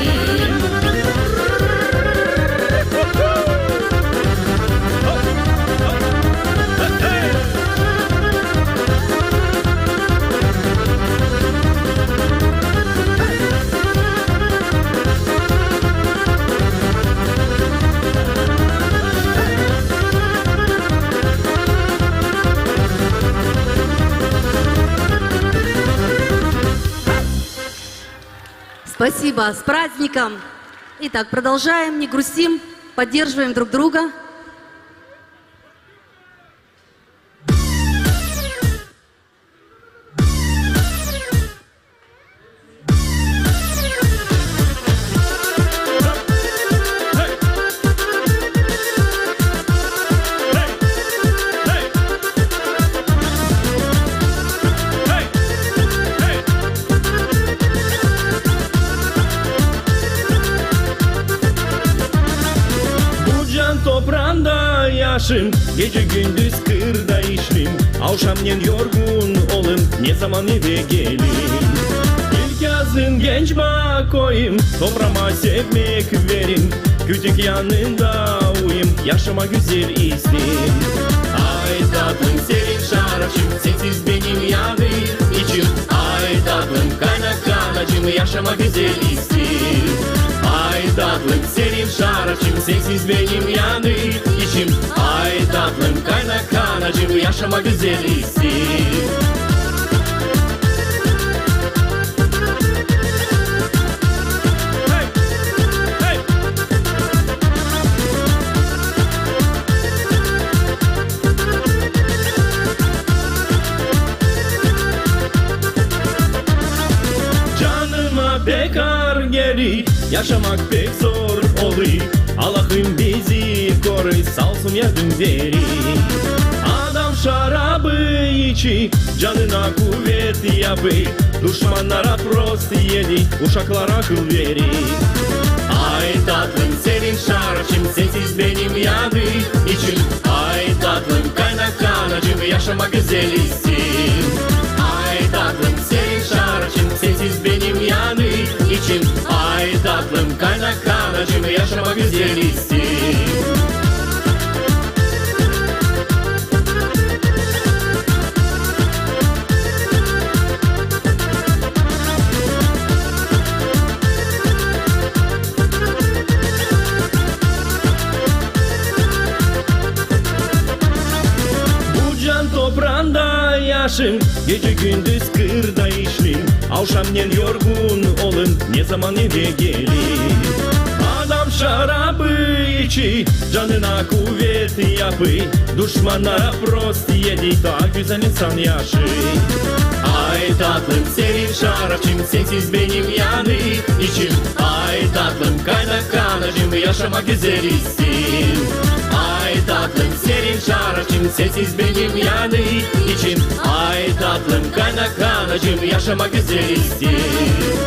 Спасибо. С праздником! Итак, продолжаем, не грустим, поддерживаем друг друга. Bu can topraanda yaşım, gecä-gündüz kırda işleyim, avşamnen yorgun olum, ne zaman evä gelim. İlk yazın genç bakayım, topraama sevmäk verim, kütük yanında uyuyum, yaşamaa gözäl isteerim. Ay tatlım, serin şarapçım, sensiz benim yanêr içim. Ay tatlım, kaynak anacım, yaşamaa gözäl isteerim. Ay tatlım, serin şarapçım, sensiz benim yanêr içim. Ay tatlım, kaynak anacım, yaşamaa gözäl isteerim. Canıma pek aar geler, yaşamak pek zor olêr. Allahım bizi korêr, saa olsun yardım verer. Adam şarabı içer, canına kuvet yapêr, duşmannara prost eder, uşaklara akıl verer. Ay tatlım, serin şarapçım, sensiz benim yanêr içim. Ay tatlım, kaynak anacım, yaşamaa gözäl isteerim. Ay tatlım, serin şarapçım, sensiz benim yanêr içim. Ay tatlım, kaynak anacım, yaşamaa gözäl isteerim. Bu can topraanda yaşêêrım, gecä-gündüz kırda işleyim, avşamnen yorgun olum, ne zaman evä gelim. Adam şarabı içer, canına kuvet yapêr, duşmannara prost eder, taa gözäl insan yaşêêr. Ay tatlım, serin şarapçım, sensiz benim yanêr içim. Ay tatlım, kaynak anacım, yaşamaa gözäl isteerim. Ay tatlım, serin şarapçım, sensiz benim yanêr içim. Ay tatlım, kaynak anacım, yaşamaa gözäl isteerim.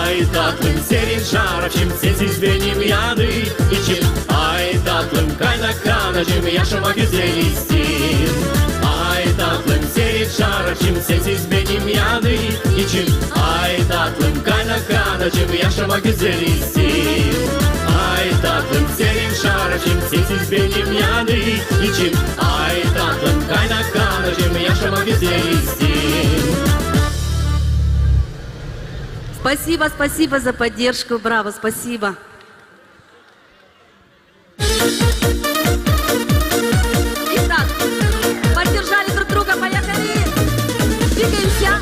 Ay tatlım, serin şarapçım, sensiz benim yanêr içim. Ay tatlım, kaynak anacım, yaşamaa gözäl isteerim. Ay tatlım, serin şarapçım, sensiz benim yanêr içim. Ay tatlım, kaynak anacım, yaşamaa gözäl isteerim. Ay tatlım, serin şarapçım, sensiz benim yanêr içim. Ay tatlım, kaynak anacım, yaşamaa gözäl isteerim. Спасибо, спасибо за поддержку. Браво, спасибо. Итак, поддержали друг друга, поехали! Двигаемся!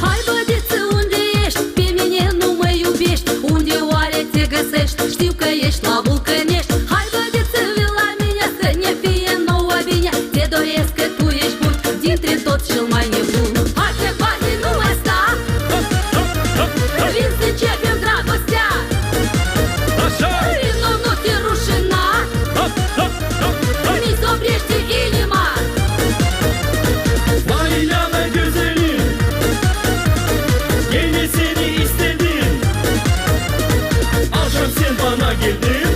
Hai, băditsă, unde ești? Pe mine nu mă iubești. Unde oare te găsești? Știu că ești la vulcănești. Hai, băditsă, vii la mine, să ne fie nouă bine. Te doresc, că tu ești bun dintre toți cel mai nebun. Hai, te bate, nu mai sta. Vin s-începem dragostea. Așa. Vino, nu te rușina. Mi s-oprește inima. Vay, ileana gözelim, genä seni istedim. Avşam sän bana geldin.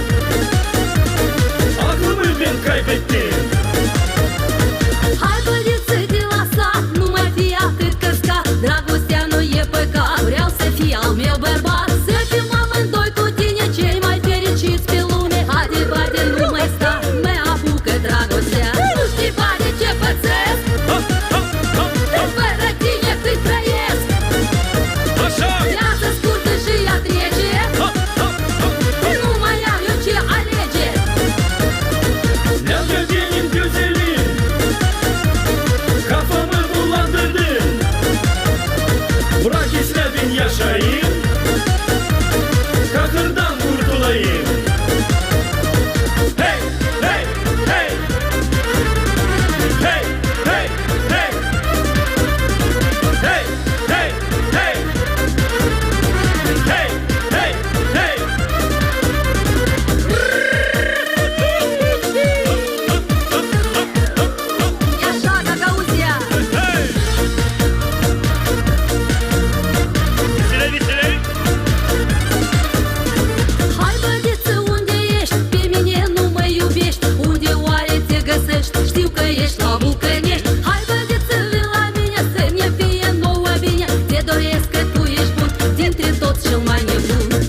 Açılmayın.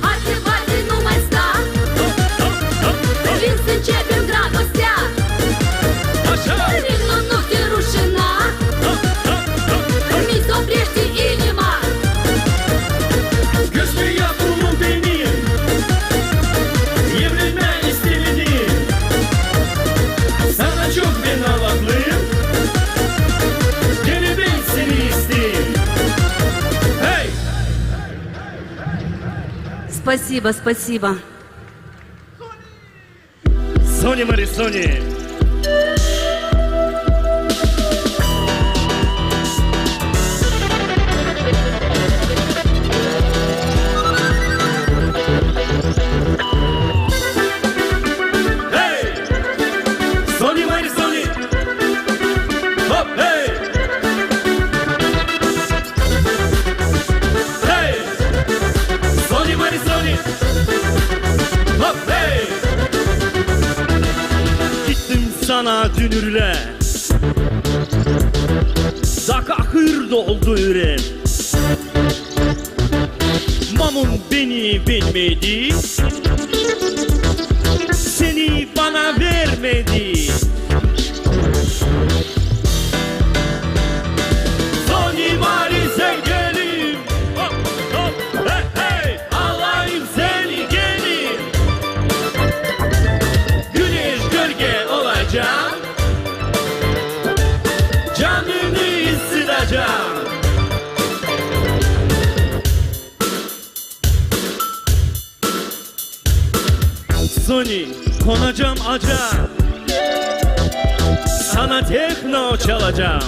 Hadi, hadi, nu mai sta. Vinzin începem dragostea. Aşa! Rinlu nu te rușina. Mi s-oprește inima. Gözümi yaptım benim. Evlenmää istemedim. Sana çok ben alavlıyım. Gene ben seni isteyim. Hey! Спасибо, спасибо. Сони, Мари, Сони. Hey! Сони, Мари, Сони. Hop, hey! Hey! Сони, Мари, Сони. Hop, hey! Gittim sana dünürlää. Da kahır doldu üreem. Mamun beni beğenmedi. Seni bana vermedi. Sonim, Mari, sevgilim. Hop, hop, hey, hey. Alayım seni gelin. Güneş gölge olacam. Canını ısıtacam. Soni, konacam ağaca, sana tehno çalacam.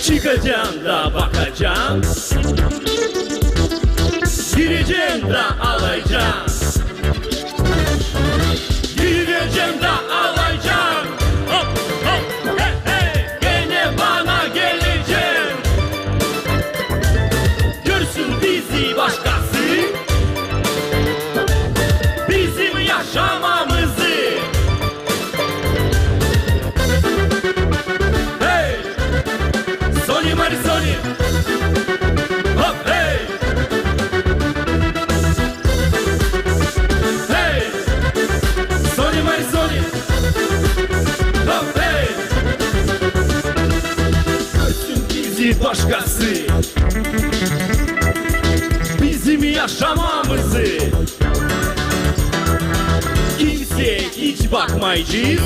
Çıkacam da bakacam, girecem da alaycam. Girecem da alaycam. Hop, hop, hey, hey. Gene bana gelecem. Görsün bizi başkası, bizim yaşamamızı. Hey! Soni, Mari, Soni. Hop, hey! Hey! Soni, Mari, Soni. Hop, hey! Görsün bizi başkası, bizim yaşamamızı. Kimseye hiç bakmaycız.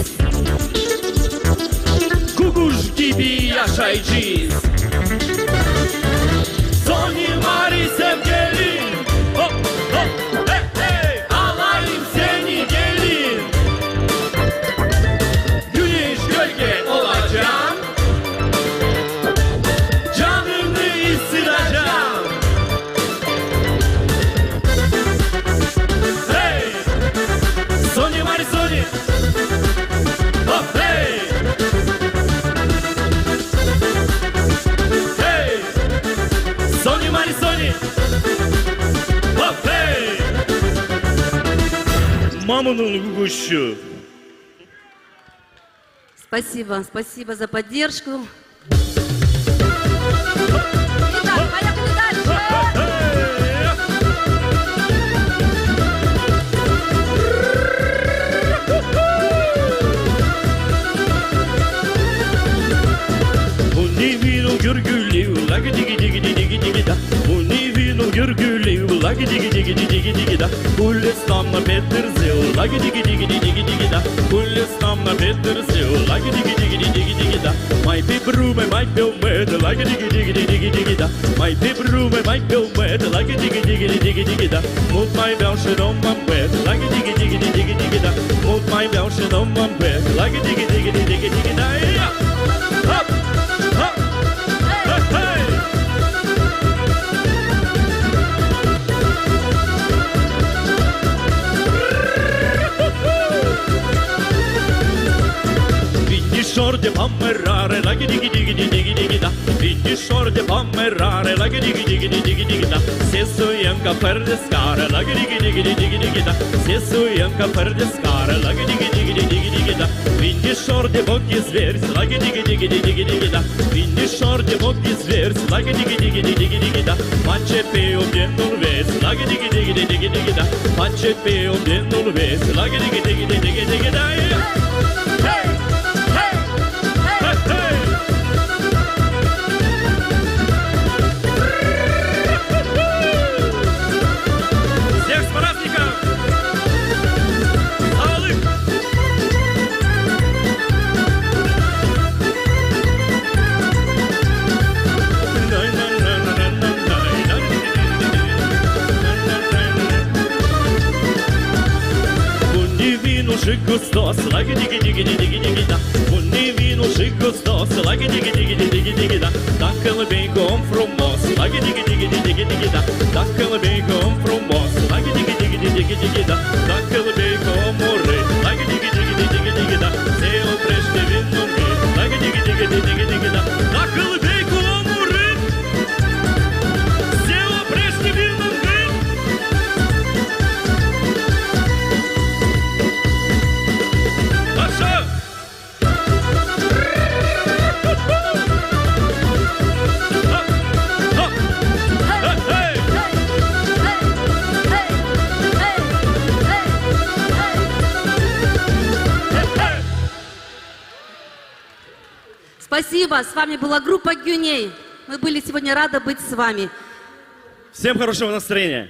Kukuş gibi yaşaycız. Soni, Mari, sevgilim. Hop, hop, hey, hey. Alayım seni gelin. Güneş gölge olacam. Canını ısıtacam. Hey! Soni, Mari, Soni. Hop, hey! Hey! Soni, Mari, Soni. Hop, hey! Mamunun kukuşu. Спасибо, спасибо за поддержку. Итак, поехали дальше. Bu ne vino görgülü, lagı digi digi digi digi da. Bu ne vino görgülü, lagı digi digi digi digi da. Kules tam na petrzel, lagı digi digi digi digi da. Kules tam na petrzel, lagı digi digi digi digi da. Mai pe brume, mai pe umet, lagı digi digi digi digi da. Mai pe brume, mai pe umet, lagı digi digi digi digi da. Mult mai beau și nu mă împet, lagă digi digi digi digi da. Mult mai beau și nu mă împet, lagă digi digi digi digi da. Ia! Hop! Hop! Hei, hei! Vinișor de pamărare, lagă digi digi digi digi da. Vinișor Šor de pommerare, lagidi-gidi-gidi-gidi-gidi-da. Sesujenka per de skare, lagidi-gidi-gidi-gidi-gidi-da. Sesujenka per de skare, lagidi-gidi-gidi-gidi-gidi-da. Vindi šor de boggi zverts, lagidi-gidi-gidi-gidi-gidi-da. Vindi šor de boggi zverts, lagidi-gidi-gidi-gidi-gidi-da. Pačepei obden un vets, lagidi-gidi-gidi-gidi-gidi-da. Pačepei obden un vets, lagidi-gidi-gidi-gidi-gidi-da. Hei! Hei! Hei, hei! Всех с праздником! Saalık! Bună vină și gustos, lagidi-gidi-gidi-gidi-gidi-da. Bună vină și gustos, lagidi-gidi-gidi-gidi-gidi-da. Dacâ-l bei ca om frumos, lagidi-gidi-gidi-gidi-gidi-da. Dacâ-l bei ca om frumos, lagidi-gidi-gidi-gidi-gidi-da. Dacâ-l bei ca om urât, lagidi-gidi-gidi-gidi-gidi-da. Se oprește vinul în gât, lagidi-gidi-gidi-gidi-gidi-da. Dacâ-l bei ca om urât, se oprește vinul în gât. Așa! Спасибо. С вами была группа «Гюней». Мы были сегодня рады быть с вами. Всем хорошего настроения.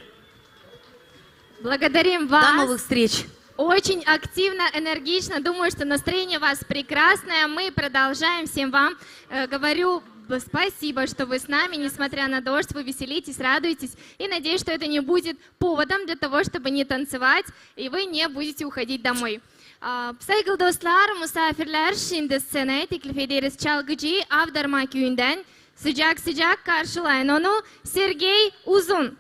Благодарим вас. До новых встреч. Очень активно, энергично. Думаю, что настроение у вас прекрасное. Мы продолжаем. Всем вам, э, говорю б-, спасибо, что вы с нами, несмотря на дождь, вы веселитесь, радуетесь. И надеюсь, что это не будет поводом для того, чтобы не танцевать, и вы не будете уходить домой. А, saygılı dostlar, musaafirlär, şindi sţenaya teklif ederiz çalgıcıyı Avdarma küüyündän. Sıcak-sıcak karşılayın onu, Sergey Uzun.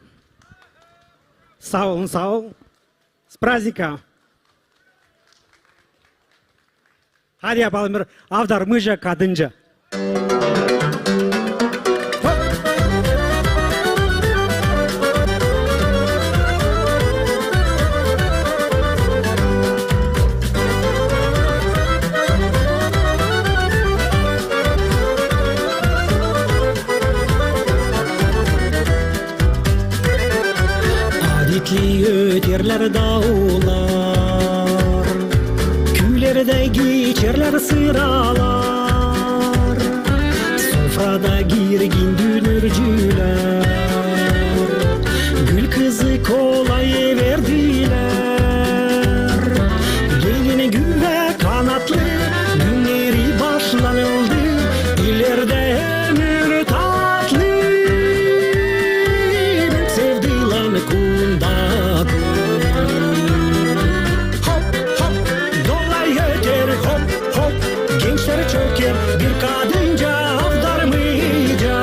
Saa olun, saa olun. С праздником! Hadi yapalım bir avdarmıca, kadınca. Adetli öterlär daavlar, küülerdä geçerlär sıralar. Sofrada girgin dünürcülär gül kızı kolay everdilär. Gelin güvä kanatlı, günleri başlanıldı, illerdä ömür tatlı. Sevdilan kundak. Hop, hop, dolay öter, hop, hop. Gençlär çöker bir kadınca avdarmıca.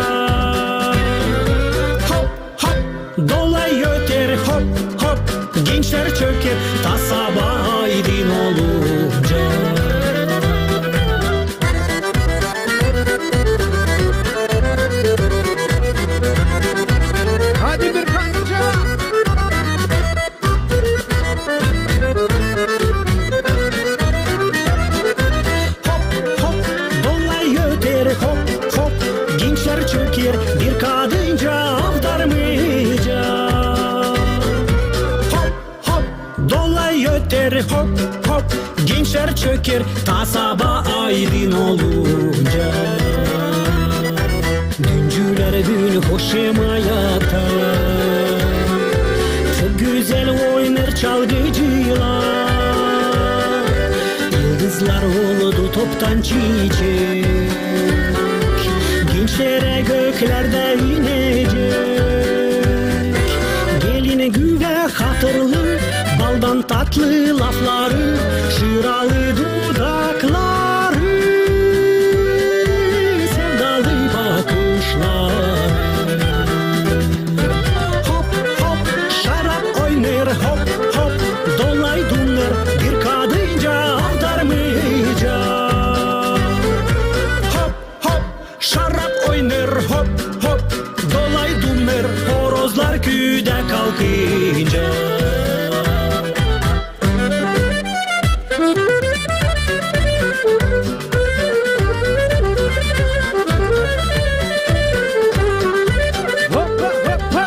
Hop, hop, dolay öter, hop, hop. Gençlär çöker ta sabaa aydın olunca. Hadi bir kadınca. Hop, hop, dolay öter, hop, hop. Gençlär çöker bir kadınca avdarmıca. Hop, hop, dolay öter, hop, hop. Gençlär çöker ta sabaa aydın olunca. Düncülär büün hoş hem ayakta, çok gözäl oynar çalgıcılar. Yıldızlar oldu toptan çiçek, gençlerä göklerdä inecek. Gelin güvä hatırlı, baldan tatlı lafları, şıralı dudakları, sevdalı bakışları. Hop, hop, şarap oynar, hop, hop, dolay dünär bir kadınca avdarmıca. Hop, hop, şarap oynar, hop, Küüdä kalkınca. Hoppa, hoppa!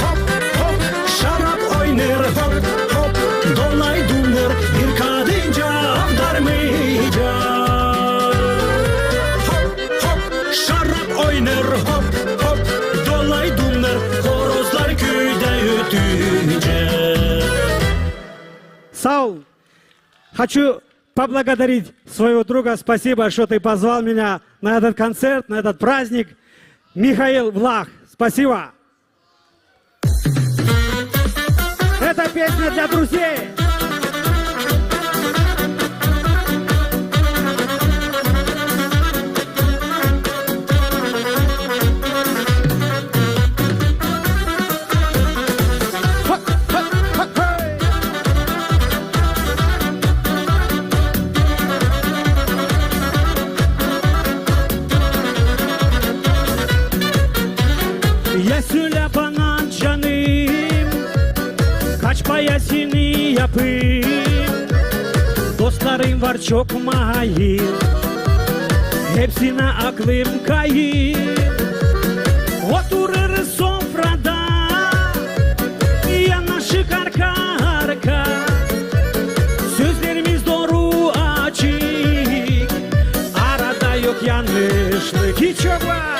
Hop, hop, şarap oynêr, hop, hop, dolay dumnêr, bir kadınca aldarmayacek. Hop, hop, şarap oynêr, hop, hop, dolay dumnêr, horozlar küüdä ötecek. Saa ol. Хочу поблагодарить своего друга. Спасибо, что ты позвал меня на этот концерт, на этот праздник. Михаил Влах. Спасибо. Эта песня для друзей. Ya sölä bana, canım, kaç payasını yapayım? Dostlarım var çok mahir, hepsinä aklım kayır. Oturêrız sofrada, yanaşık arka-arka, sözlerimiz dooru açık, arada yok yannışlık. İçi var.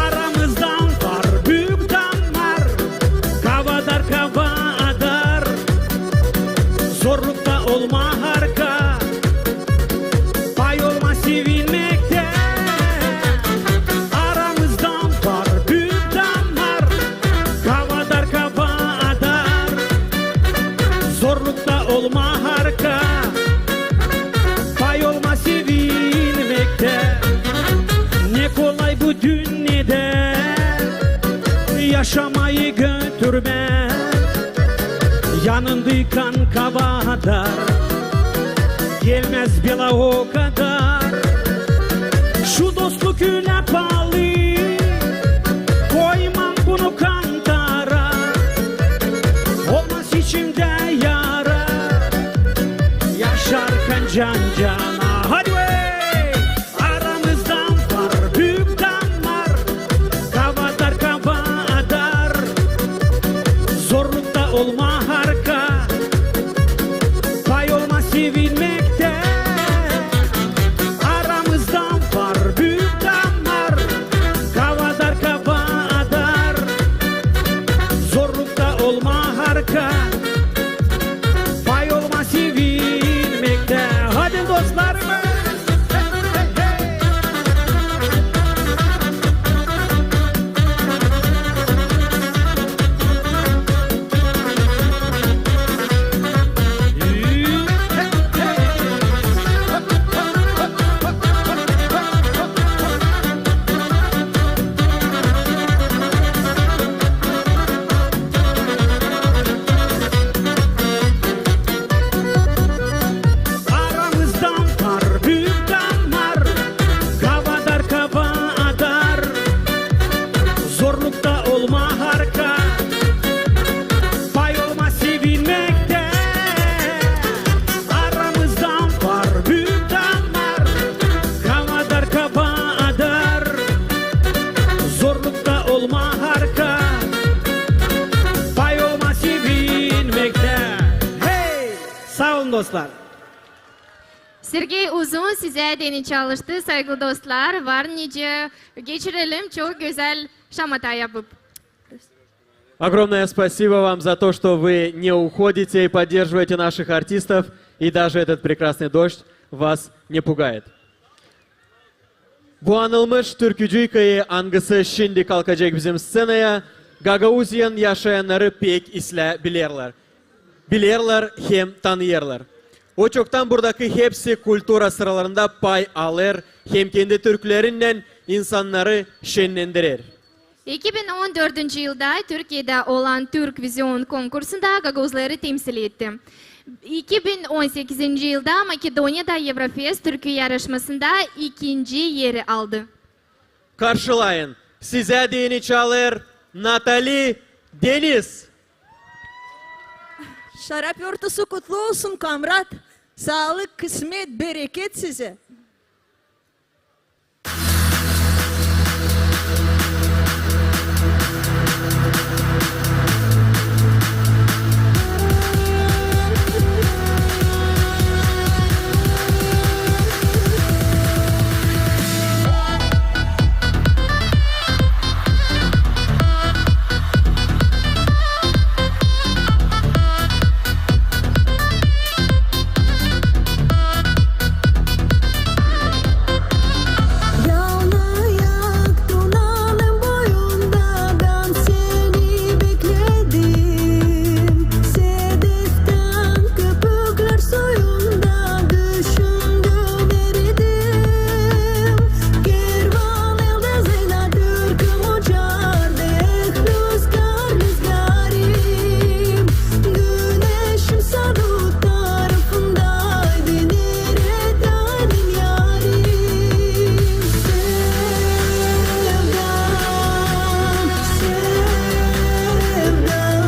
Aramızda var büük damar, kavadar, kavadar. Zorlukta olma harika, pay olma sevinmektä. Aramızda var büük damar, kavadar, kavadar. Zorlukta olma harika, pay olma sevinmektä. Ne kolay bu dünnedä yaşamayı götürmää. Yanındaykan kavadar, gelmäz bela o kadar. Şu dostluk ölä paalı, koymam bunu kantara. Olmaz içimdä yara, yaşarkan can-cana. Hadi be! Aramızda var büük damar, kavadar, kavadar. Zorlukta olma harika, pay olma sevinmektä. Aramızda var büük damar, kavadar, kavadar. Zorlukta olma harika, pay olma sevinmektä. Hadi dostlarım! Aramızda var büük damar, kavadar, kavadar. Zorlukta olma harika, pay olma sevinmektä. Aramızda var büük damar, kavadar, kavadar. Zorlukta olma harika, pay olma sevinmektä. Hey! Saa olun, dostlar. Sergey Uzun sizä deyni çalıştı, saygılı dostlar. Var nicä geçirelim çok gözäl şamata yapıp. Огромное спасибо вам за то, что вы не уходите и поддерживаете наших артистов, и даже этот прекрасный дождь вас не пугает. Bu anılmış türkücüyü, angısı şindi kalkacek bizim sţenaya, Gagauziyanın yaşayannarı pek islää bilerlär. bilerlär hem tanıyêrlar. O çoktan buradakı hepsi kultura sıralarında pay alêr hem kendi türkülerinnän insannarı şenlendirer. İki bin on dördüncü yılda Türkiyedä olan Türkvizion konkursunda gagauzları temsil etti. İki bin on sekizinci yılda Makedoniyada Eurofest türkü yarışmasında ikinci eri aldı. Karşılayın, sizä deyni çalêr Natali Deniz. Şarap yortusu kutlu olsun, kamrat. Saalık, kısmet, bereket sizä. Yalnız ayak tunanın boyunda bän seni bekledim. Sedeftän köpüklär suyunda düşündüm, eridim. Kervan eldä zeyna türküm uçardı, eh, lüzgar, lüzgarım. Güneşim sadu tarafındaydı, neredäydin, yarim? Sevdam, sevdam, sevdam, sevdam.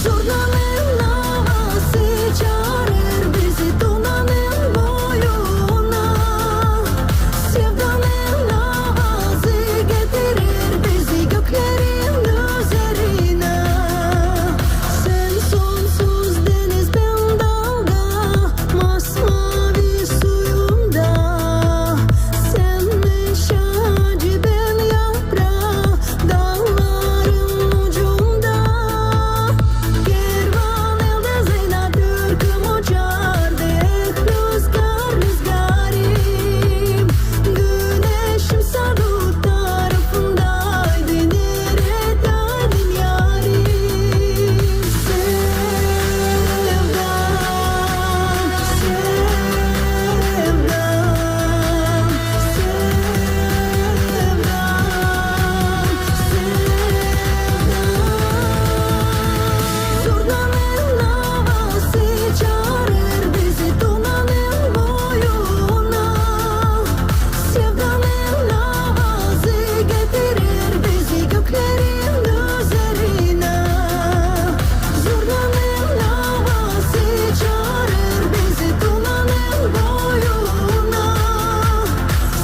Zurnanın avazı çaarêr bizi tunanın boyuna. Sevdanın avazı getirer bizi göklerin üzerinä. Sän sonsuz deniz, bän dalga masmavi suyunda. Sän meşä aacı, bän yapraa daalların ucunda. Kervan eldä zeyna türküm uçardı, eh, lüzgar, lüzgarım. Güneşim sadu tarafındaydı, neredäydin, yarim? Sevdam, sevdam, sevdam, sevdam. Zurnanın avazı çaarêr bizi tunanın boyuna. Sevdanın avazı getirer bizi göklerin üzerinä. Zurnanın avazı çaarêr bizi tunanın boyuna.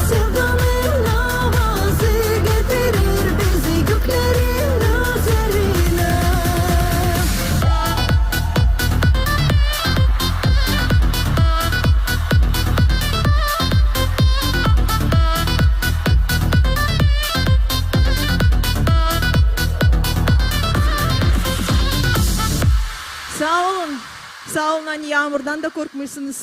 Sevdanın avazı getirer bizi göklerin üzerinä. Saa olun. Saa olun, ani yaamurdan da korkmuyorsunuz.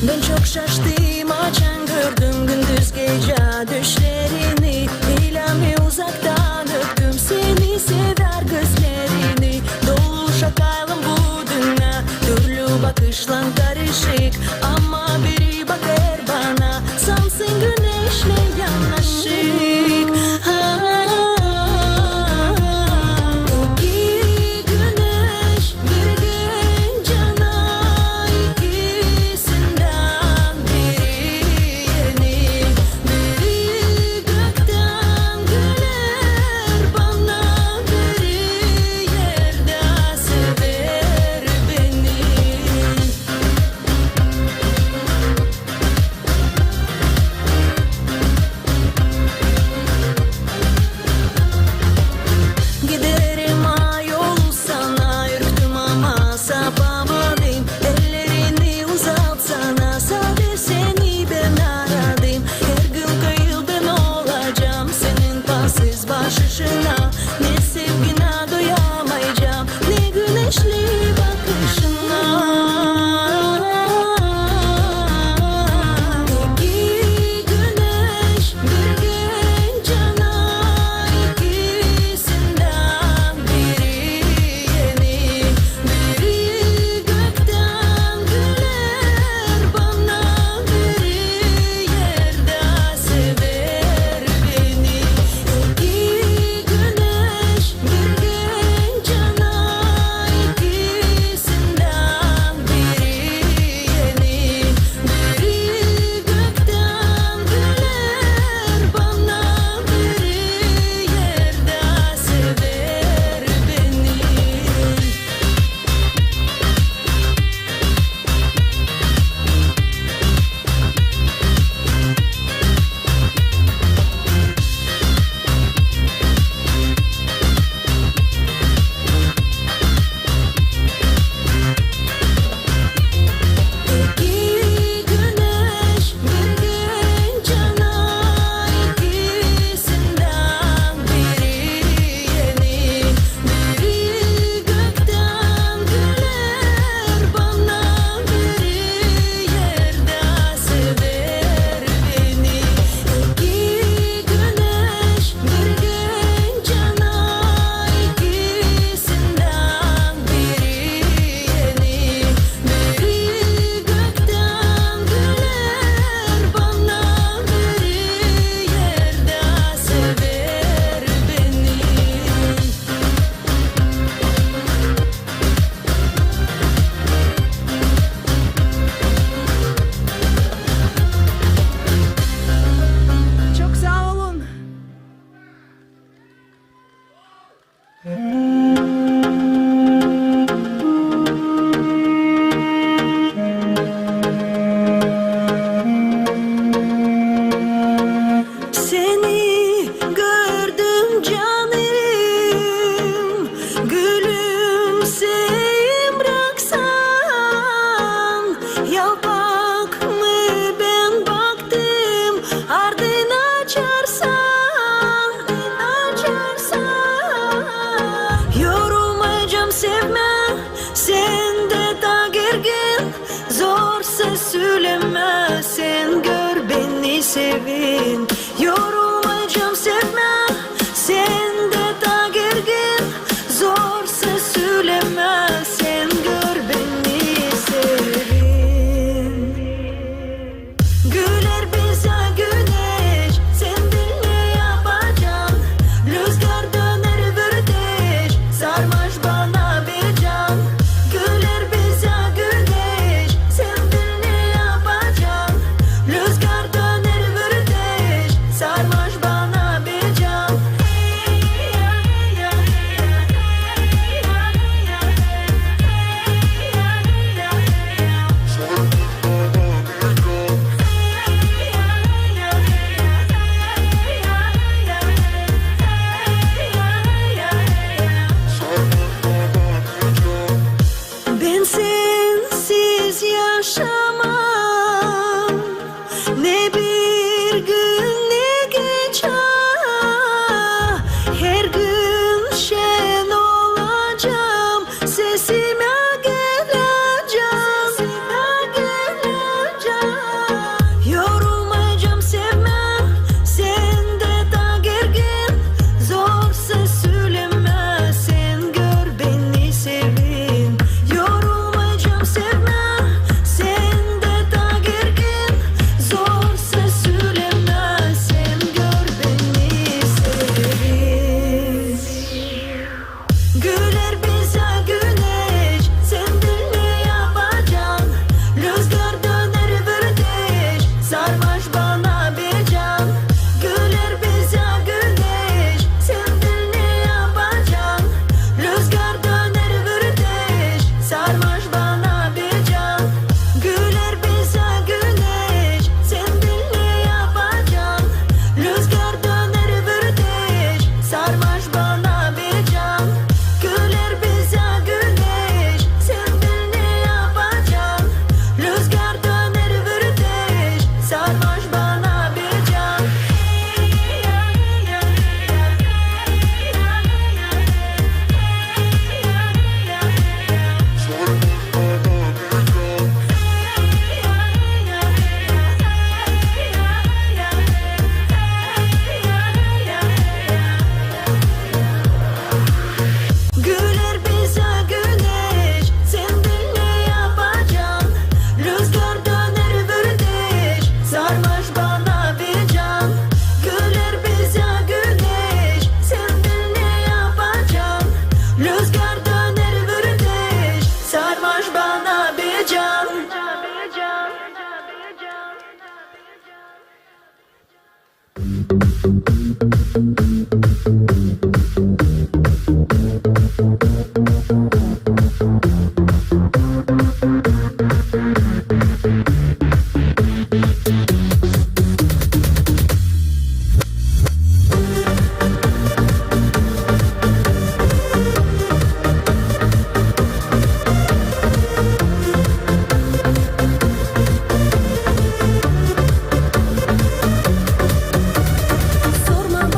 Bän çok şaştım, açan gördüm gündüz gecä düşlerini. İlä mi uzaktan öptüm seni, sevdar gözlerini. Dolu şakaylan bu dünnä, türlü bakışlan karışık. Ama biri bakêr bana, sansın güneşlän yanaşık. Ha, iki güneş bir gün cana, ikisinden biri yeni. Ardın açarsan, ardın açarsan, yorulmayacam sevmää, sendä taa gergin, zor söz sölemää, sen gör beni sevin. Yorulmayacam sevmää, sendä taa gergin, zor söz sölemää, sen gör beni sevin. Güler bizä güneş, sen bil ne yapacan. Lüzgar döner vürdeş, sarmaş bana bir can. Güler bizä güneş, sen bil ne yapacan. Lüzgar döner vürdeş, sarmaş bana bir can. Bän sensiz yaşamam, ne bir gün, ne gecä. Her gün şen olacam, sesimä geläcäm, sesimä geläcäm. Yorulmayacam sevmää, sendä taa gergin, zor söz sölemää, sen gör beni sevin. Yorulmayacam sevmää, sendä taa gergin, zor söz sölemää, sen gör beni sevin. Güler bizä güneş, sen bil ne yapacan. Lüzgar döner vürdeş, sarmaş bana bir can. Güler bizä güneş, sen bil ne yapacan. Lüzgar döner vürdeş, sarmaş bana bir can. Güler bizä güneş, sen bil ne yapacan. Lüzgar döner vürdeş, sarmaş bana bir can. Güler bizä güneş, sen bil ne yapacan. Lüzgar döner vürdeş, sarmaş bana bir can. Güler bizä güneş, sen bil ne yapacan. Lüzgar döner vürdeş, sarmaş bana bir can. Güler bizä güneş, sen bil ne yapacan. Lüzgar döner vürdeş, sarmaş bana bir can. Sorma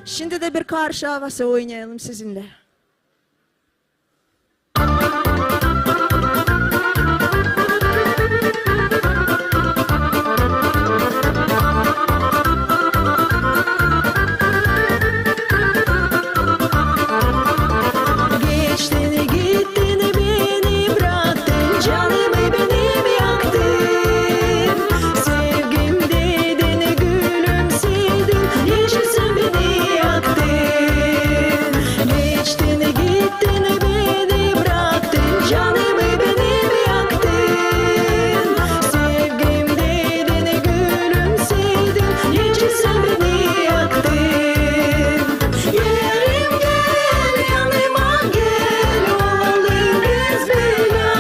Şindi dä bir karşı avası oynayalım sizinnän. Geçtin, gittin, beni braktın, canımı benim yaktın. Sevgim dedin, gülümsedin, neçin sän beni yaktın. Geçtin, gittin, beni braktın, canımı benim yaktın. Sevgim dedin, gülümsedin, neçin sän beni yaktın. Gelerim, gel yanıma, gel, olalım biz bölä.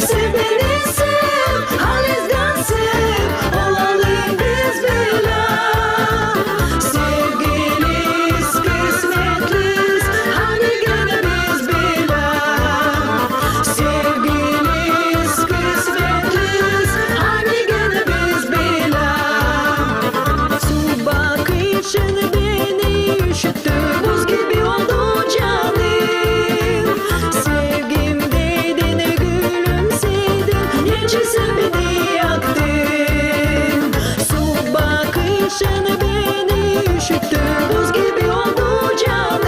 Sev beni, sev, halizdän sev, olalım biz bölä. Sevgiliyiz, kısmetliyiz, hani genä biz bölä. Sevgiliyiz, kısmetliyiz, hani genä biz bölä. Su bakışın beni üşüttü, buz gibi oldu canım. Sevgim dedin, gülümsedin, neçin sän beni yaktın. Su bakışın beni üşüttü, buz gibi oldu canım.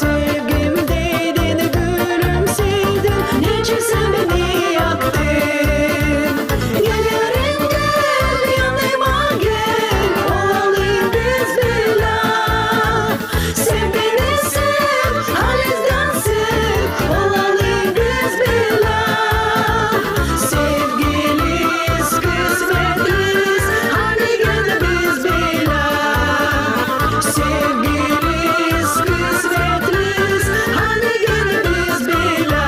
Sevgim dedin, gülümsedin, neçin sän beni yaktın. Gelerim, gel yanıma, gel, olalım biz bölä. Sev beni, sev, halizdän sev, olalım biz bölä. Sevgiliyiz, kısmetliyiz, hani genä biz bölä. Sevgiliyiz, kısmetliyiz, hani genä biz bölä.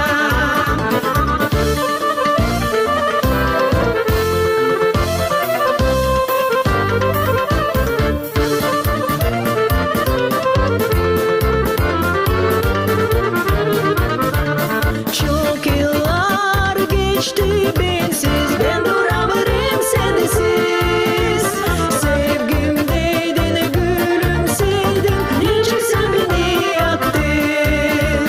Çok yıllar geçti bensiz, bän duramêrım sänsiz. Sevgim dedin, gülümsedin, neçin sän beni yaktın.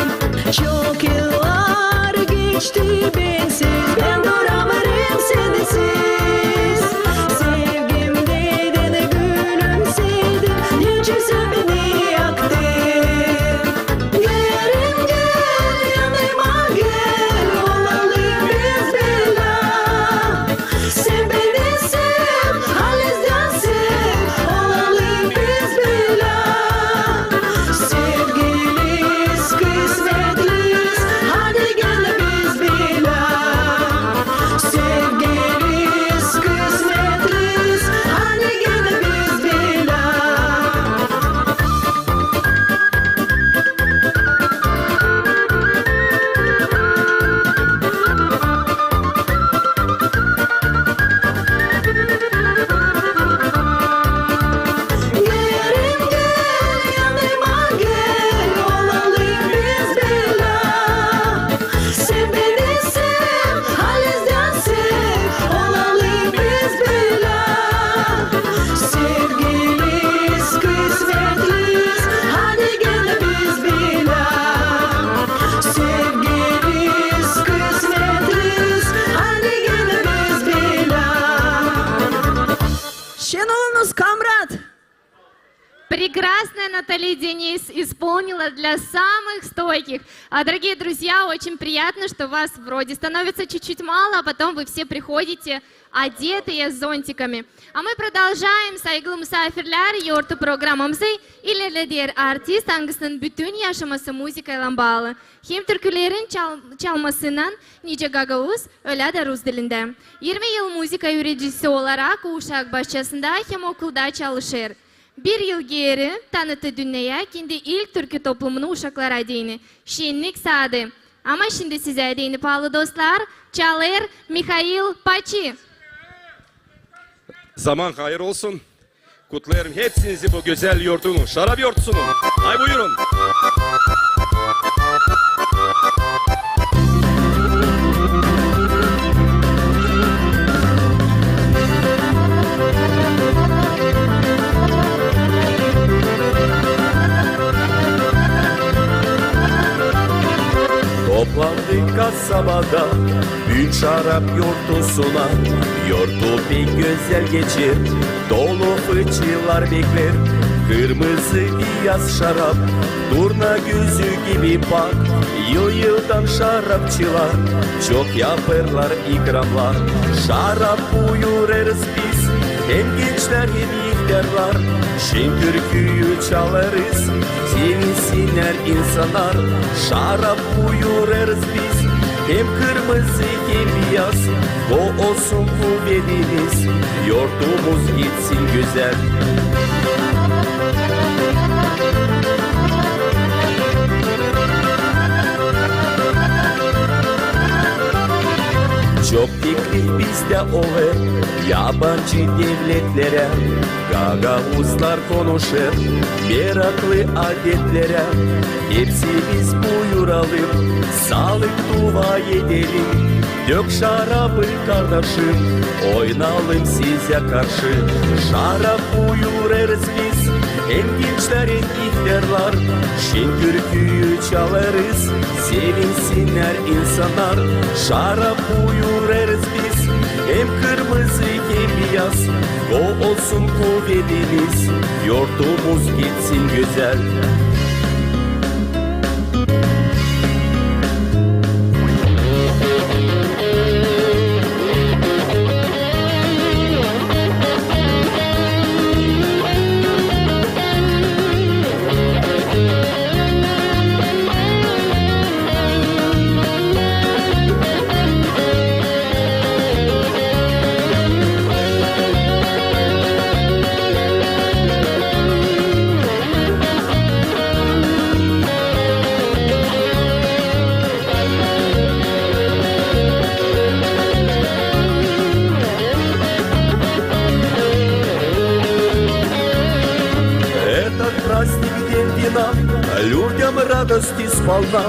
Çok yıllar geçti bensiz, bän duramêrım sänsiz. Sevgim dedin, gülümsedin, neçin sän beni yaktın. Gelerim, gel yanıma, gel, olalım biz bölä. Sev beni, sev, halizdän sev, olalım biz bölä. Sevgiliyiz, kısmetliyiz, hani genä biz bölä. Sevgiliyiz, kısmetliyiz, hani genä biz bölä. Gelerim, gel yanıma, gel, olalım biz bölä. Sev beni, sev, halizdän sev, olalım biz bölä. Sevgiliyiz, kısmetliyiz, hani genä biz bölä. Sevgiliyiz, kısmetliyiz, hani genä biz bölä. Şen olunuz, kamrad! Прекрасная Натали Денис исполнила для самых стойких. А, дорогие друзья, очень приятно, что у вас вроде становится чуть-чуть мало, а потом вы все приходите одетые с зонтиками. А мы продолжаем, saygılı musaafirlär, yortu programamızı ilerleder artist, angısının bütün yaşaması muzıkaylan baalı. Hem türkülerin çal-, çalmasınnan nicä gagauz, ölä dä rus dilindä. İrmi yıl muzıka üüredicisi olarak uşak başçasında hem okulda çalışêr. Bir yıl geeri tanıttı dünneyä kendi ilk türkü toplumunu uşaklara deyni, "Şennik" saadı. Ama şindi sizä deyni, paalı dostlar, çalêr Mihail Paçi. Zaman hayır olsun. Kutlêêrım hepsinizi bu gözäl yortunun, şarap yortusunu. Ay, buyurun. Kasabada büün şarap yortusuna, yortu pek gözäl geçer, dolu fıçılar bekleer. Kırmızı biyaz şarap, durna gözü gibi pak, yıl-yıldan şarapçılar çok yapêrlar ikramlar. Şarap buyurêrız biz, hem gençlär, hem ihtärlar, şen türküyü çalêrız, sevinsinnär insannar. Şarap buyurêrız biz, hem kırmızı, hem biyaz, o olsun kuvedimiz, yortumuz gitsin gözäl. Çok teklif bizdä olêr yabancı devletlerä, gagauzlar konuşêr meraklı adetlerä. Hepsi biz buyuralım, saalık, dua edelim. Dök şarabı, kardaşım, oynalım sizä karşı. Şarap buyurêrız biz, hem gençlär, hem ihtärlar, şen türküyü çalêrız, sevinsinnär insannar. Şarap buyurêrız biz, hem kırmızı, hem biyaz, o olsun kuvedimiz, yortumuz gitsin gözäl. Этот праздник, День вина, людям радости сполна.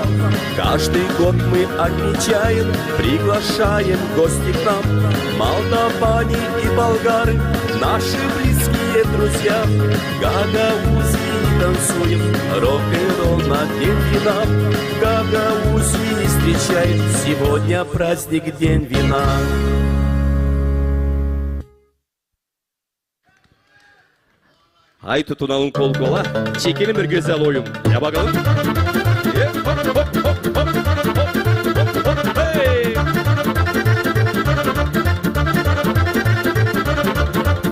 Каждый год мы отмечаем, приглашаем в гости к нам. Молдаване и болгары, наши близкие друзья. В Гагаузии танцуем, рок-н-ролл на День вина. В Гагаузии встречаем сегодня праздник, День вина. Ay, tutunalım kol-kola, çekelim bir gözäl oyun. Ya bakalım. Hop, hop, hop, hop, hop, hop, hey!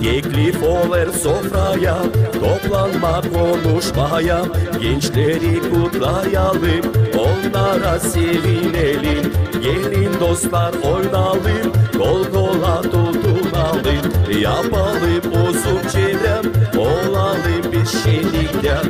Teklif olêr sofraya toplanma, konuşmaya. Gençleri kutlayalım, onnara sevinelim. Gelin, dostlar, oynalım, kol-kola tutunalım. Yapalım uzun çevrä, olalım biz şenliktä.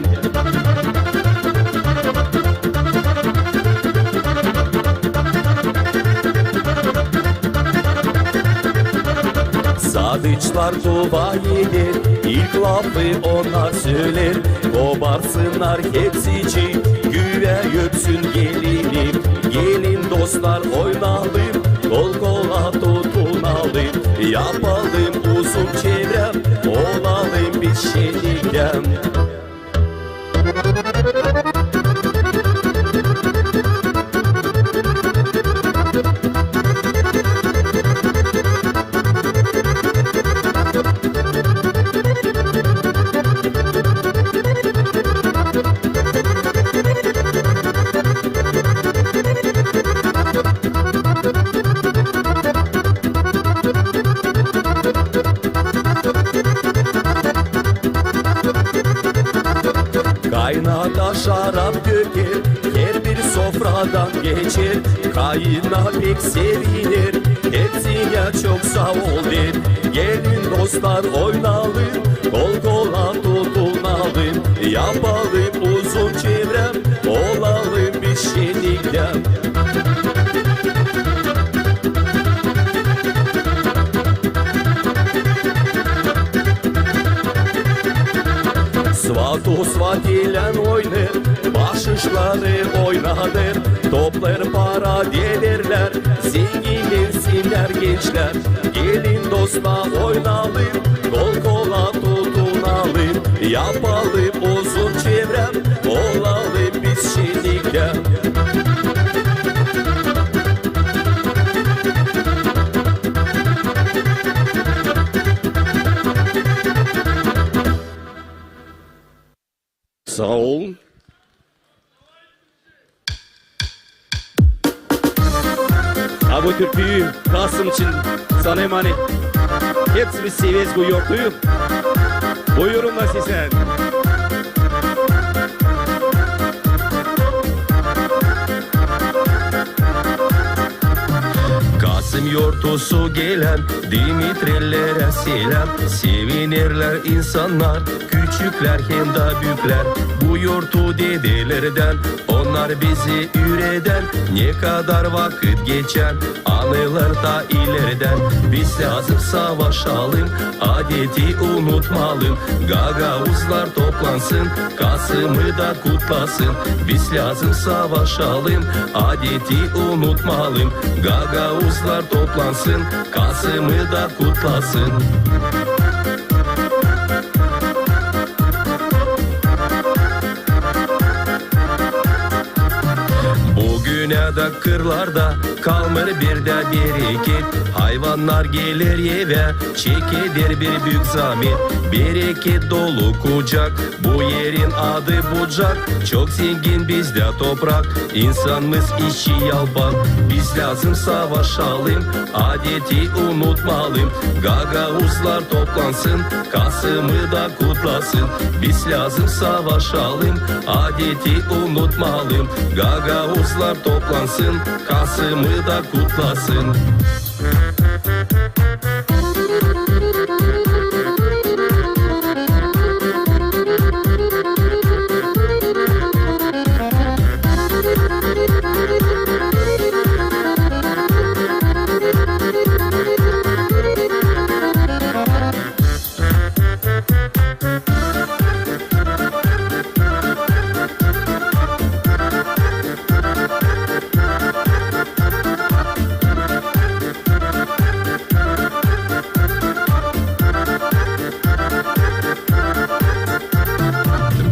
Sadıçlar dua eder, ilk lafı onnar söleer. Koparsınnar hepsicii, güvä öpsün gelini. Gelin, dostlar, oynalım, kol-kola tutunalım. Yapalım uzun çevrä, olalım biz şenliktä. Kaynana şarap döker, herbir sofradan geçer. Kaynana pek seviner, hepsinä çok saa ol der. Gelin, dostlar, oynalım, kol-kola tutunalım. Yapalım uzun çevrä, olalım biz şenliktä. Svatu svat ilän oynar, başışları oynadêr, toplêêr para, dederlär, zenginlensinnär gençlär. Gelin, dostlar, oynalım, kol-kola tutunalım, yapalım uzun çevrä, olalım biz şenliktä. Saa olun. A bu türküyü Kasım için sana emanet. Hepsimiz severiz bu yortuyu. Buyurun da sizden. Kasım yortusu gelän, Dimitrillerä selâm. Sevinerlär insannar, küçüklär hem dä büüklär. Bu yortu dedelerdän, onnar bizi üüredän. Ne kadar vakıt geçän, anılır ta ileridän. Biz lääzım savaşalım, adeti unutmayalım. Gagauzlar toplansın, Kasımı da kutlasın. Biz lääzım savaşalım, adeti unutmayalım. Gagauzlar toplansın, Kasımı da kutlasın. Büünä dä kırlarda kalmêr bir dä bereket. Hayvannar geler evä, çekeder bir büük zamet. Bereket dolu kucak, bu erin adı Bucak. Çok zengin bizdä toprak, insannarımız işçi, yalpak. Biz lääzım savaşalım, adeti unutmayalım. Gagauzlar toplansın, Kasımı da kutlasın. Biz lääzım savaşalım, adeti unutmayalım. Gagauzlar toplansın, Kasımı da kutlasın.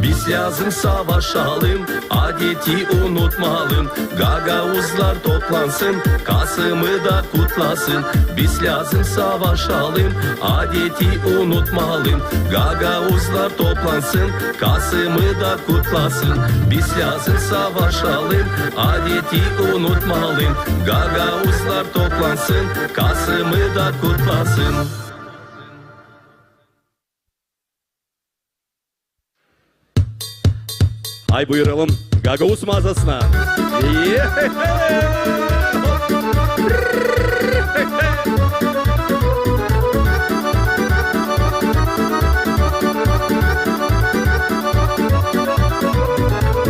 Biz lääzım savaşalım, adeti unutmayalım. Gagauzlar toplansın, Kasımı da kutlasın. Biz lääzım savaşalım, adeti unutmayalım. Gagauzlar toplansın, Kasımı da kutlasın. Biz lääzım savaşalım, adeti unutmayalım. Gagauzlar toplansın, Kasımı da kutlasın. Ay, buyuralım Gagauz maazasına.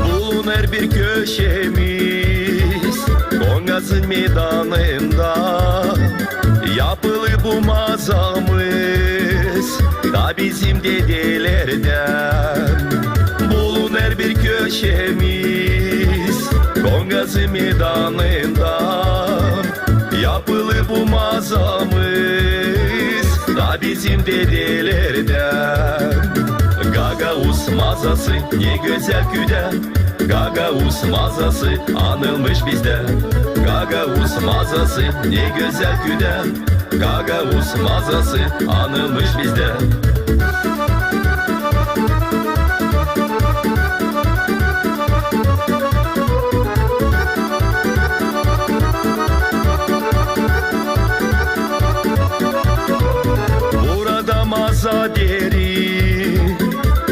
Bulunêr bir köşemiz Kongazın meydanında. Yapılı bu maazamız ta bizim dedelerdän. Bulunêr bir köşemiz Kongazın meydanında. Yapılı bu maazamız ta bizim dedelerdän. Gagauz maazası, ne gözäl küüdä. Gagauz maazası anılmış bizdä. Gagauz maazası, ne gözäl küüdä. Gagauz maazası anılmış bizdä. Burada maaza derin,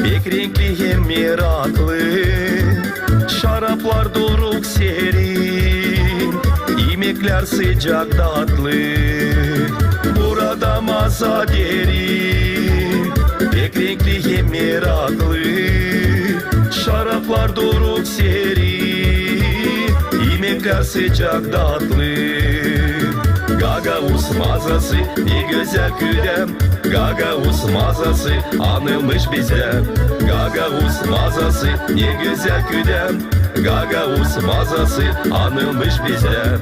pek renkli hem meraklı. Şaraplar duruk serin, imeklär sıcak, tatlı. Burada maaza derin, pek renkli hem meraklı. Şaraplar duruk serin, imeklär sıcak, tatlı. Gagauz maazası, ne gözäl küüdä. Gagauz maazası anılmış bizdä. Gagauz maazası, ne gözäl küüdä. Gagauz maazası anılmış bizdä.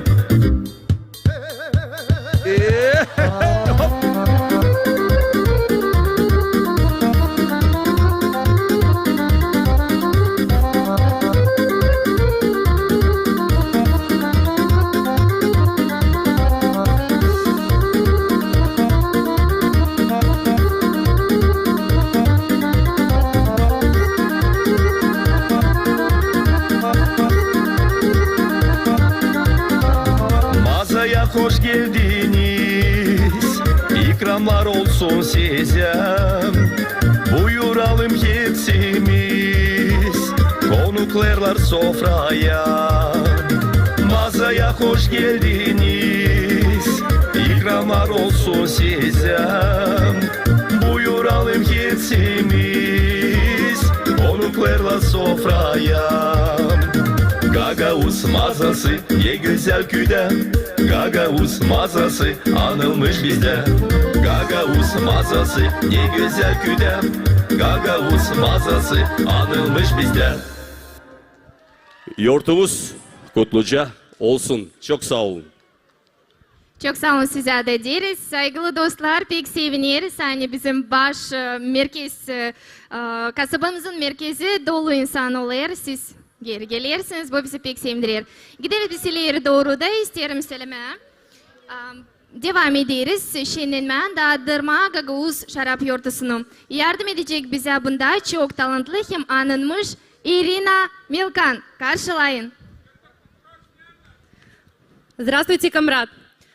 Sizä buyuralım hepsimiz, konuklar sofraya. Mazaya hoş geldiniz, ikramlar olsun sizä. Buyuralım hepsimiz, konuklar sofraya. Gagauz mazası ne gözäl küdä, gagauz mazası anılmış bizdä. Gagauz mazası ne gözäl küdä, gagauz mazası anılmış bizdä. Yortumuz kutluca olsun. Çok saa olun. Çok saa olun sizä dä deeriz. Saygılı dostlar, pek sevineriz, ani bizim baş, e, merkez, e, e, kasabamızın merkezi dolu insan olêr. Siz geeri gelersiniz, bu bizi pek sevindirer. Gideriz biz ileri dooru da, isteerim selemää. Am, devam ederiz şenlenmää, daadırmaa gagauz şarap yortusunu. Yardım edecek bizä bunda çok talantlı hem anılmış İrina Milkan. Karşılayın. Здравствуйте, Камрад!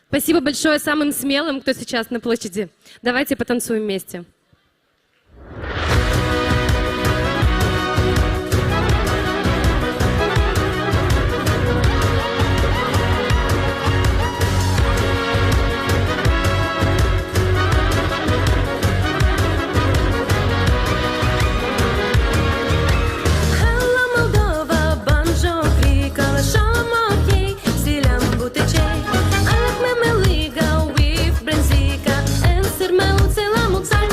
Спасибо большое самым смелым, кто сейчас на площади. Давайте потанцуем вместе. Hello, Moldova, bonjour, Afrika, şalom, okey, selam, gute čei, alek me meliga, wif, brenzika, en sirme, selam, utsal.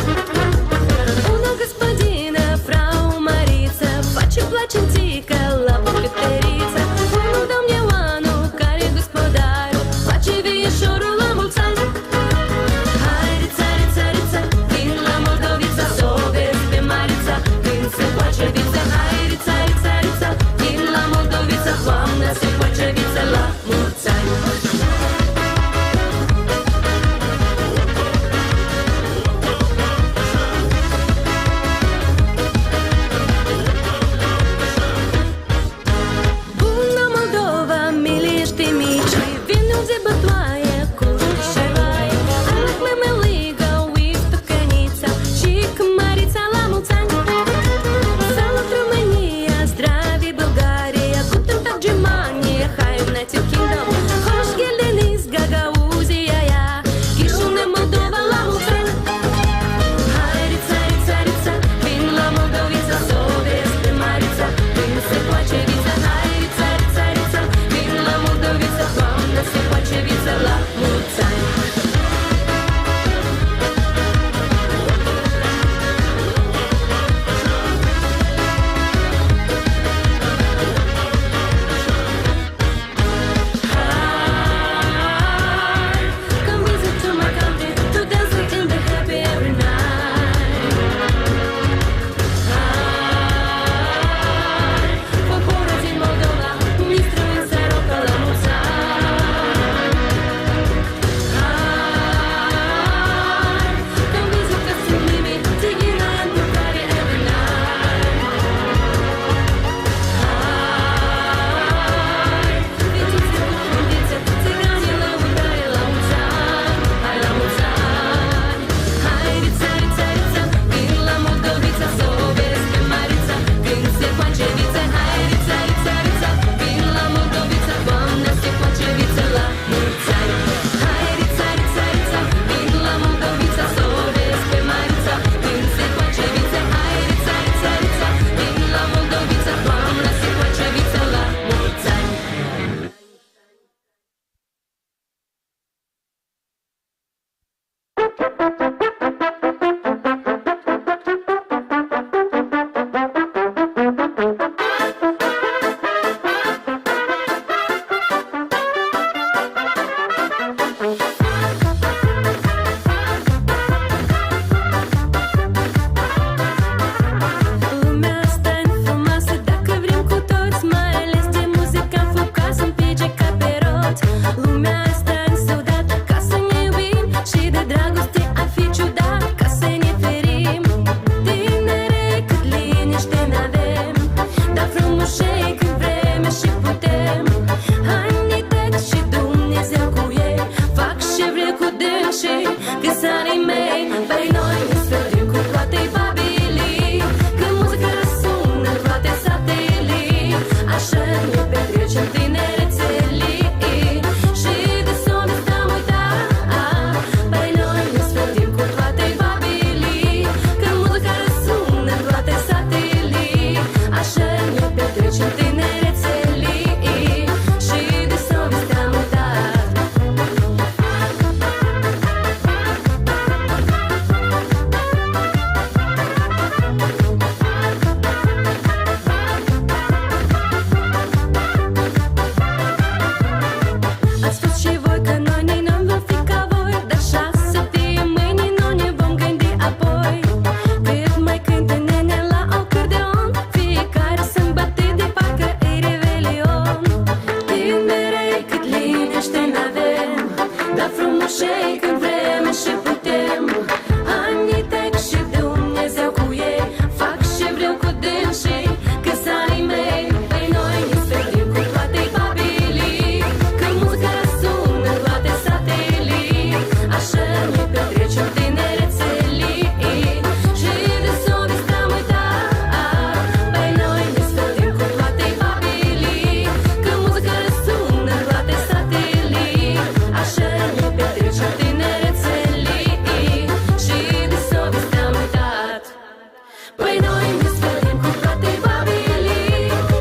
Păi noi ne veselim cu toate babele,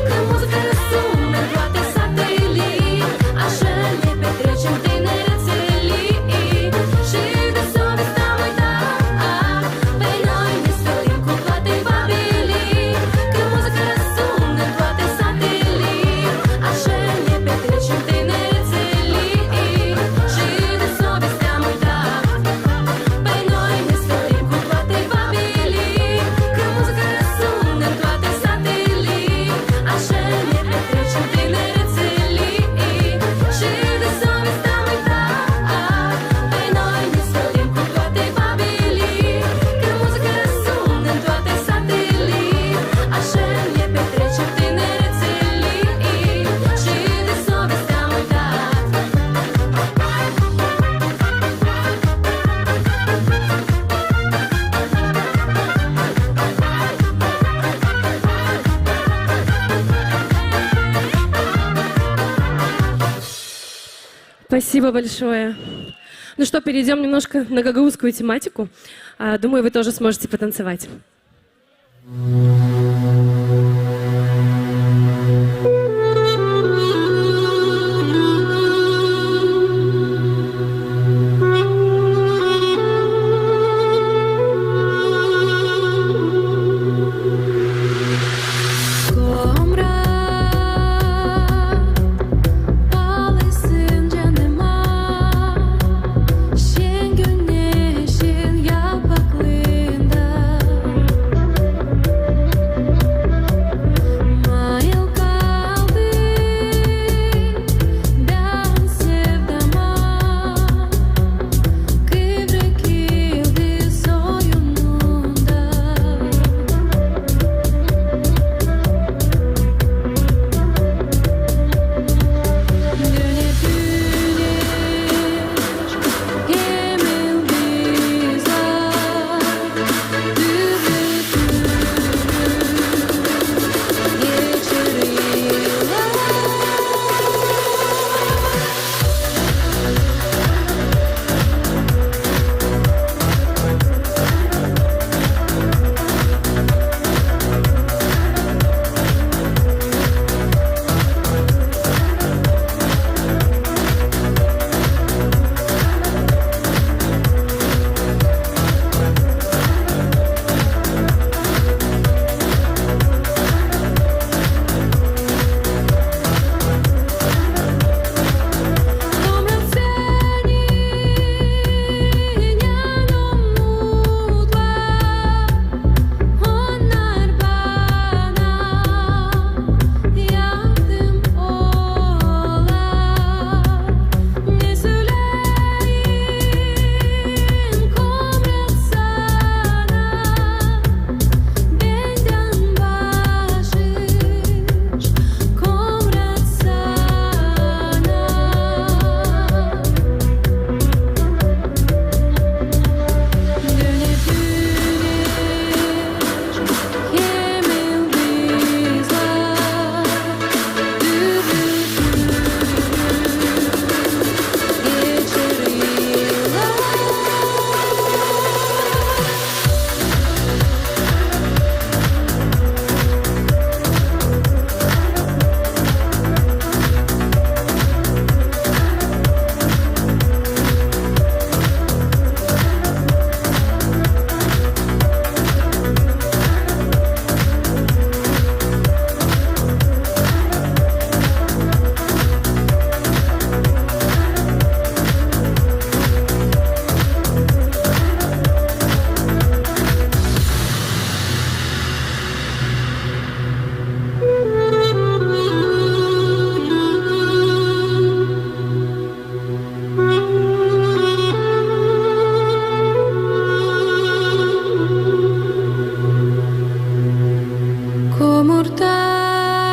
căci muzica răsună în toate satele, așa ne petrecem tinerețele. Și de soveste am uitat. Păi noi ne veselim cu toate babele, căci muzica răsună în toate satele, așa ne petrecem tinerețele. Și de soveste am uitat. Păi noi ne veselim cu toate babele, căci muzica răsună în toate satele, așa ne petrecem tinerețele. Și de soveste am uitat. Păi noi ne veselim cu toate babele, căci muzica răsună în toate satele, așa ne petrecem tinerețele. Și de soveste am uitat. Спасибо большое. Ну что, перейдём немножко на гагаузскую тематику. А, думаю, вы тоже сможете потанцевать. Komra, palisin canıma, şen güneşin yapaklıında. Mayıl kaldı bän sevdama, kıvrık kildi soyununda. Döne-döne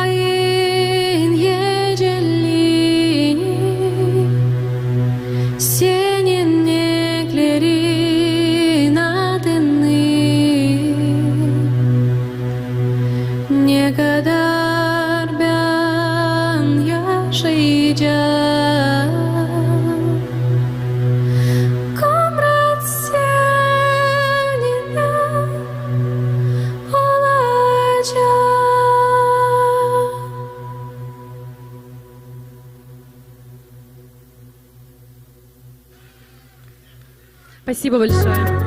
Komurtayın geceliini, senin eklerin adını. Ne kadar bän yaşayacam, Komrat, seninä? O Спасибо большое.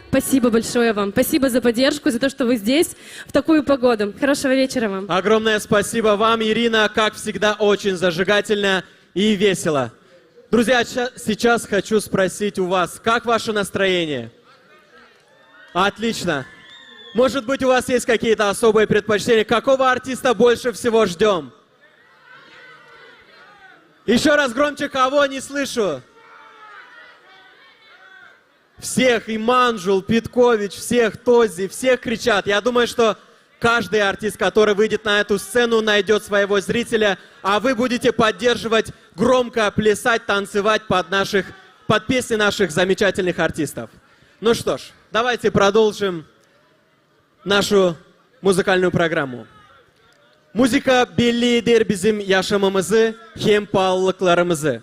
Спасибо большое вам. Спасибо за поддержку, за то, что вы здесь в такую погоду. Хорошего вечера вам. Огромное спасибо вам, Ирина. Как всегда, очень зажигательно и весело. Друзья, ща-, сейчас хочу спросить у вас, как ваше настроение? Отлично. Может быть, у вас есть какие-то особые предпочтения? Какого артиста больше всего ждём? Ещё раз громче, кого не слышу? Всех, и Манджул, Петкович, всех, Тоззи, всех кричат. Я думаю, что каждый артист, который выйдет на эту сцену, найдёт своего зрителя, а вы будете поддерживать, громко плясать, танцевать под наших, под песни наших замечательных артистов. Ну что ж, давайте продолжим нашу музыкальную программу. Muzıka belli eder bizim yaşamamızı hem paalılıklarımızı.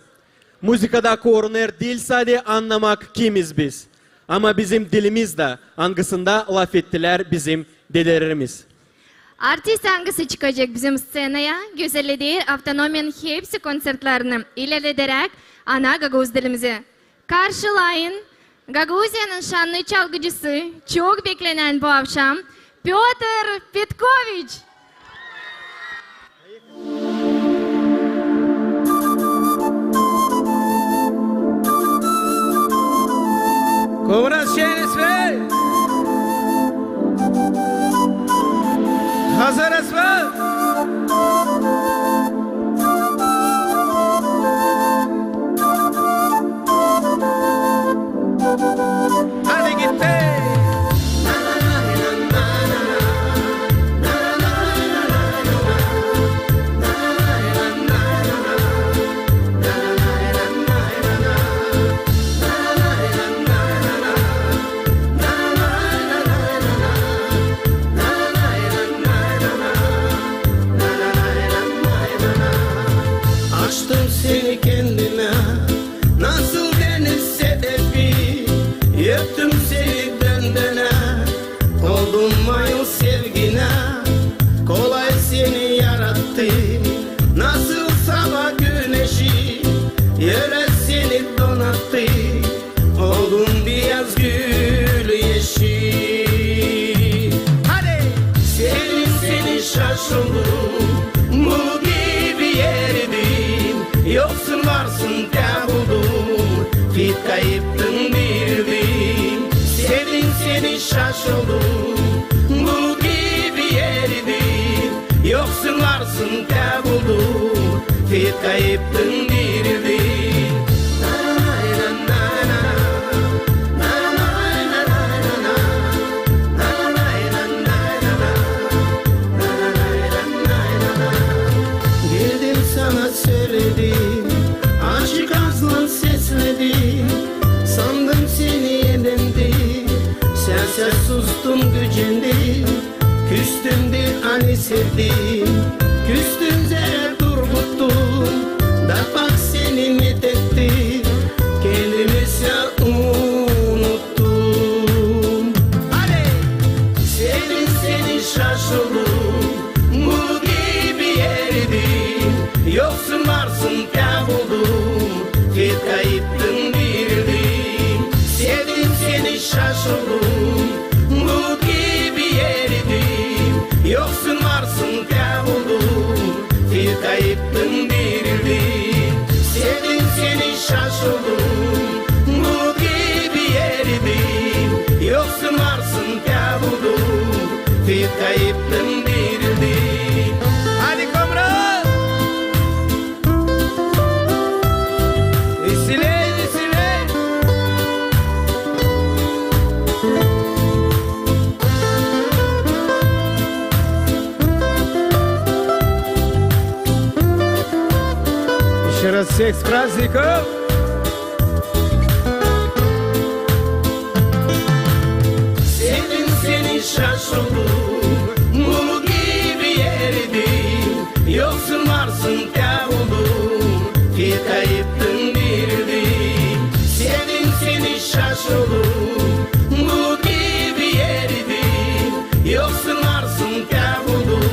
Muzıkada korunêr diil sade annamak, kimiz biz, ama bizim dilimiz dä, angısında lafettilär bizim dedelerimiz. Artist, angısı çıkacek bizim sţenaya, gözelleder avtonomiyanın hepsi konţertlerini, ilerlederäk ana gagauz dilimizi. Karşılayın, Gagauziyanın şannı çalgıcısı, çok beklenän bu avşam, Pötr Petkoviç! Komrat şenis ve hazırız mı? Hadi gitti. Bulut gibi eridim, yoksun varsın tä buldum, fit kayıptın dirildim. Sevdim seni, şaş oldum, bulut gibi eridim, yoksun varsın tä buldum, fit kayıptın dirildim. Geldim sana, söyledim, açık aazlan sesledim. Sandım seni enemdi, sän sä sustun, gücendim. Küstüm de ani sevdim, küstüm zerä durguttum. Da bak, seni methettim, kendimi sä unuttum. Hadi! Sevdim seni, şaş oldum, bulut gibi eridim, yoksun varsın tä buldum, fit kayıptın dirildim. Sevdim seni, şaş oldum, bulut gibi eridim, yoksun varsın tä buldum, fit kayıptın dirildim. Sevdim seni, şaş oldum, bulut gibi eridim, yoksun varsın tä buldum, fit kayıptın dirildim. Hadi, komrad! Веселей, веселей! Ещё раз всех с праздником! Sevdim seni, şaş oldum, bulut gibi eridim, yoksun varsın tä buldum, fit kayıptın dirildim. Sevdim seni, şaş oldum, bulut gibi eridim, yoksun varsın tä buldum,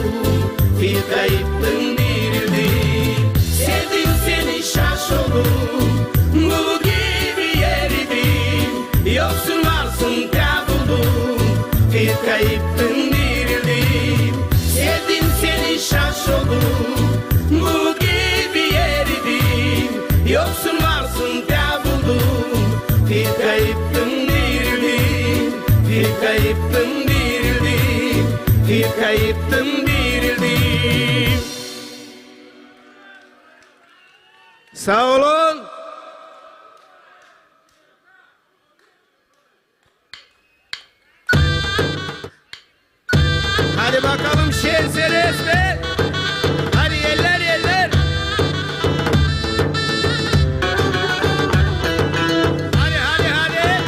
fit kayıptın dirildim. Sevdim seni, şaş oldum, bulut gibi eridim, yoksun varsın tä buldum, fit kayıptın dirildim. Sevdim seni, şaş oldum, bulut gibi eridim, yoksun varsın tä buldum, fit kayıptın dirildim, fit kayıptın dirildim, fit kayıptın dirildim. Saa olun. Hadi bakalım, şen seni resmen. Hadi, eller, eller. Hadi, hadi, hadi.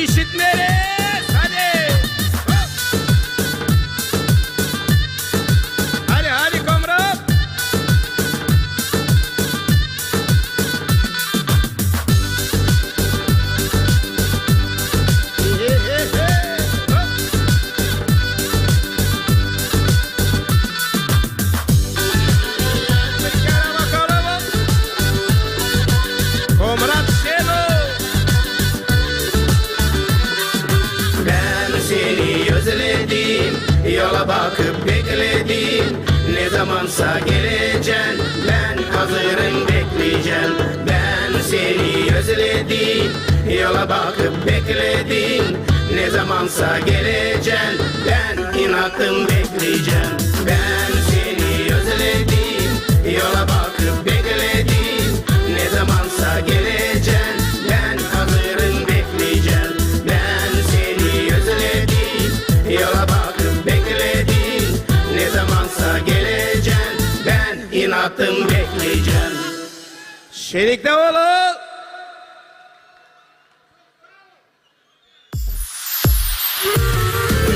İşitmeeriz. Hadi. Hop. Hadi, hadi, komrad. He, he, he. Hop. Bir kerä bakalım. Komrad Şenol. Bän seni özledim, yola bakıp bekledim. Ne zamansa gelecän, bän hazırım, bekleycän. Bän seni özledim, yola bakıp bekledim. Ne zamansa gelecän, bän inatım bekleycän. Bän seni özledim, yola bakıp bekledim. Ne zamansa gelecän, bän hazırım, bekleycän. Bän seni özledim, yola bakıp bekledim. Ne zamansa gelecän, bän inatım bekleycän. Şeniktä olun.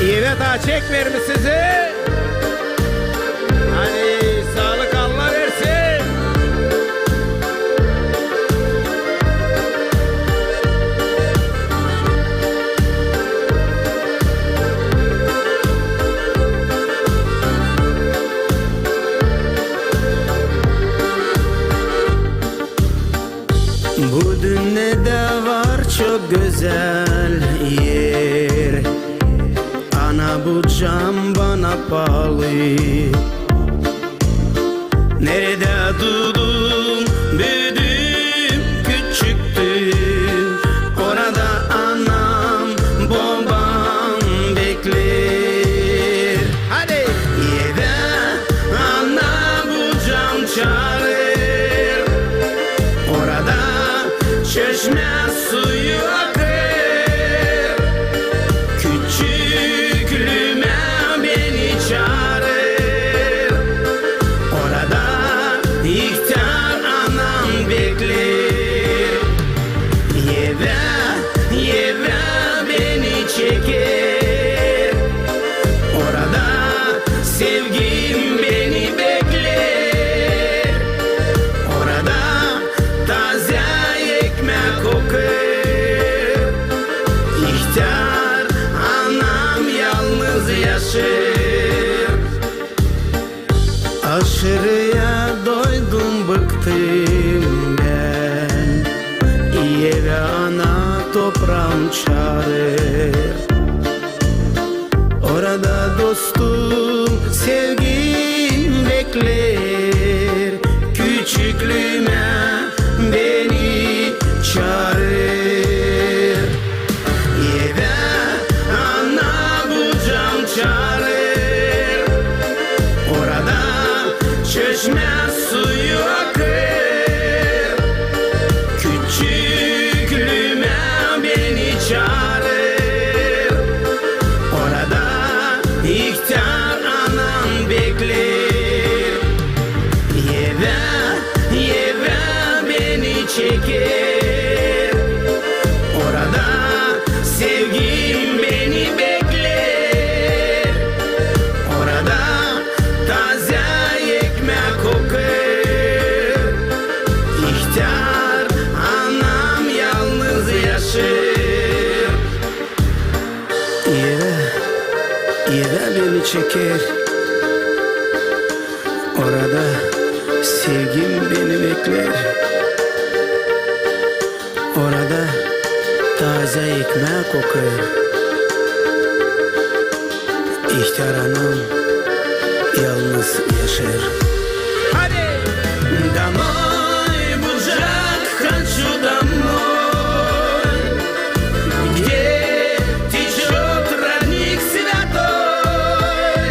Evet, taa çekmeerim sizi. Hadi, saalık, Allah versin. Bu dünnedä var çok gözäl er. Ana, bu cam bana paalı. Neredä duudum, büüdüm, küçüktüm, orada anam, bobam bekleer. Hadi! Evä, ana, bu cam çaarêr, orada çeşmä suyu akêr. Küçüklüümä beni çaarêr, orada ihtär anam bekleer. Evä, evä beni çeker, orada sevgim beni bekleer. Orada taza ekmää kokêr. İhtär anam yalnız yaşêr. Aşırıya doydum, bıktım bän. Evä, ana, topraam çaarêr. Orada dostum, sevgim bekleer. Küçüklüümä beni çaarêr. Evä, ana, bu cam çaarêr, orada çeşmä suyu akêr. Küçüklüümä beni çaarêr, orada ihtär anam bekleer. Evä, evä beni çeker, orada sevgim beni bekleer. Orada taza ekmää kokêr. İhtär anam yalnız yaşêr. Evä, evä beni çeker, orada sevgim beni bekleer. Orada taza ekmää kokêr. İhtär anam yalnız yaşêr. Hadi! Домой, Буджак, хочу домой, где течёт родник святой,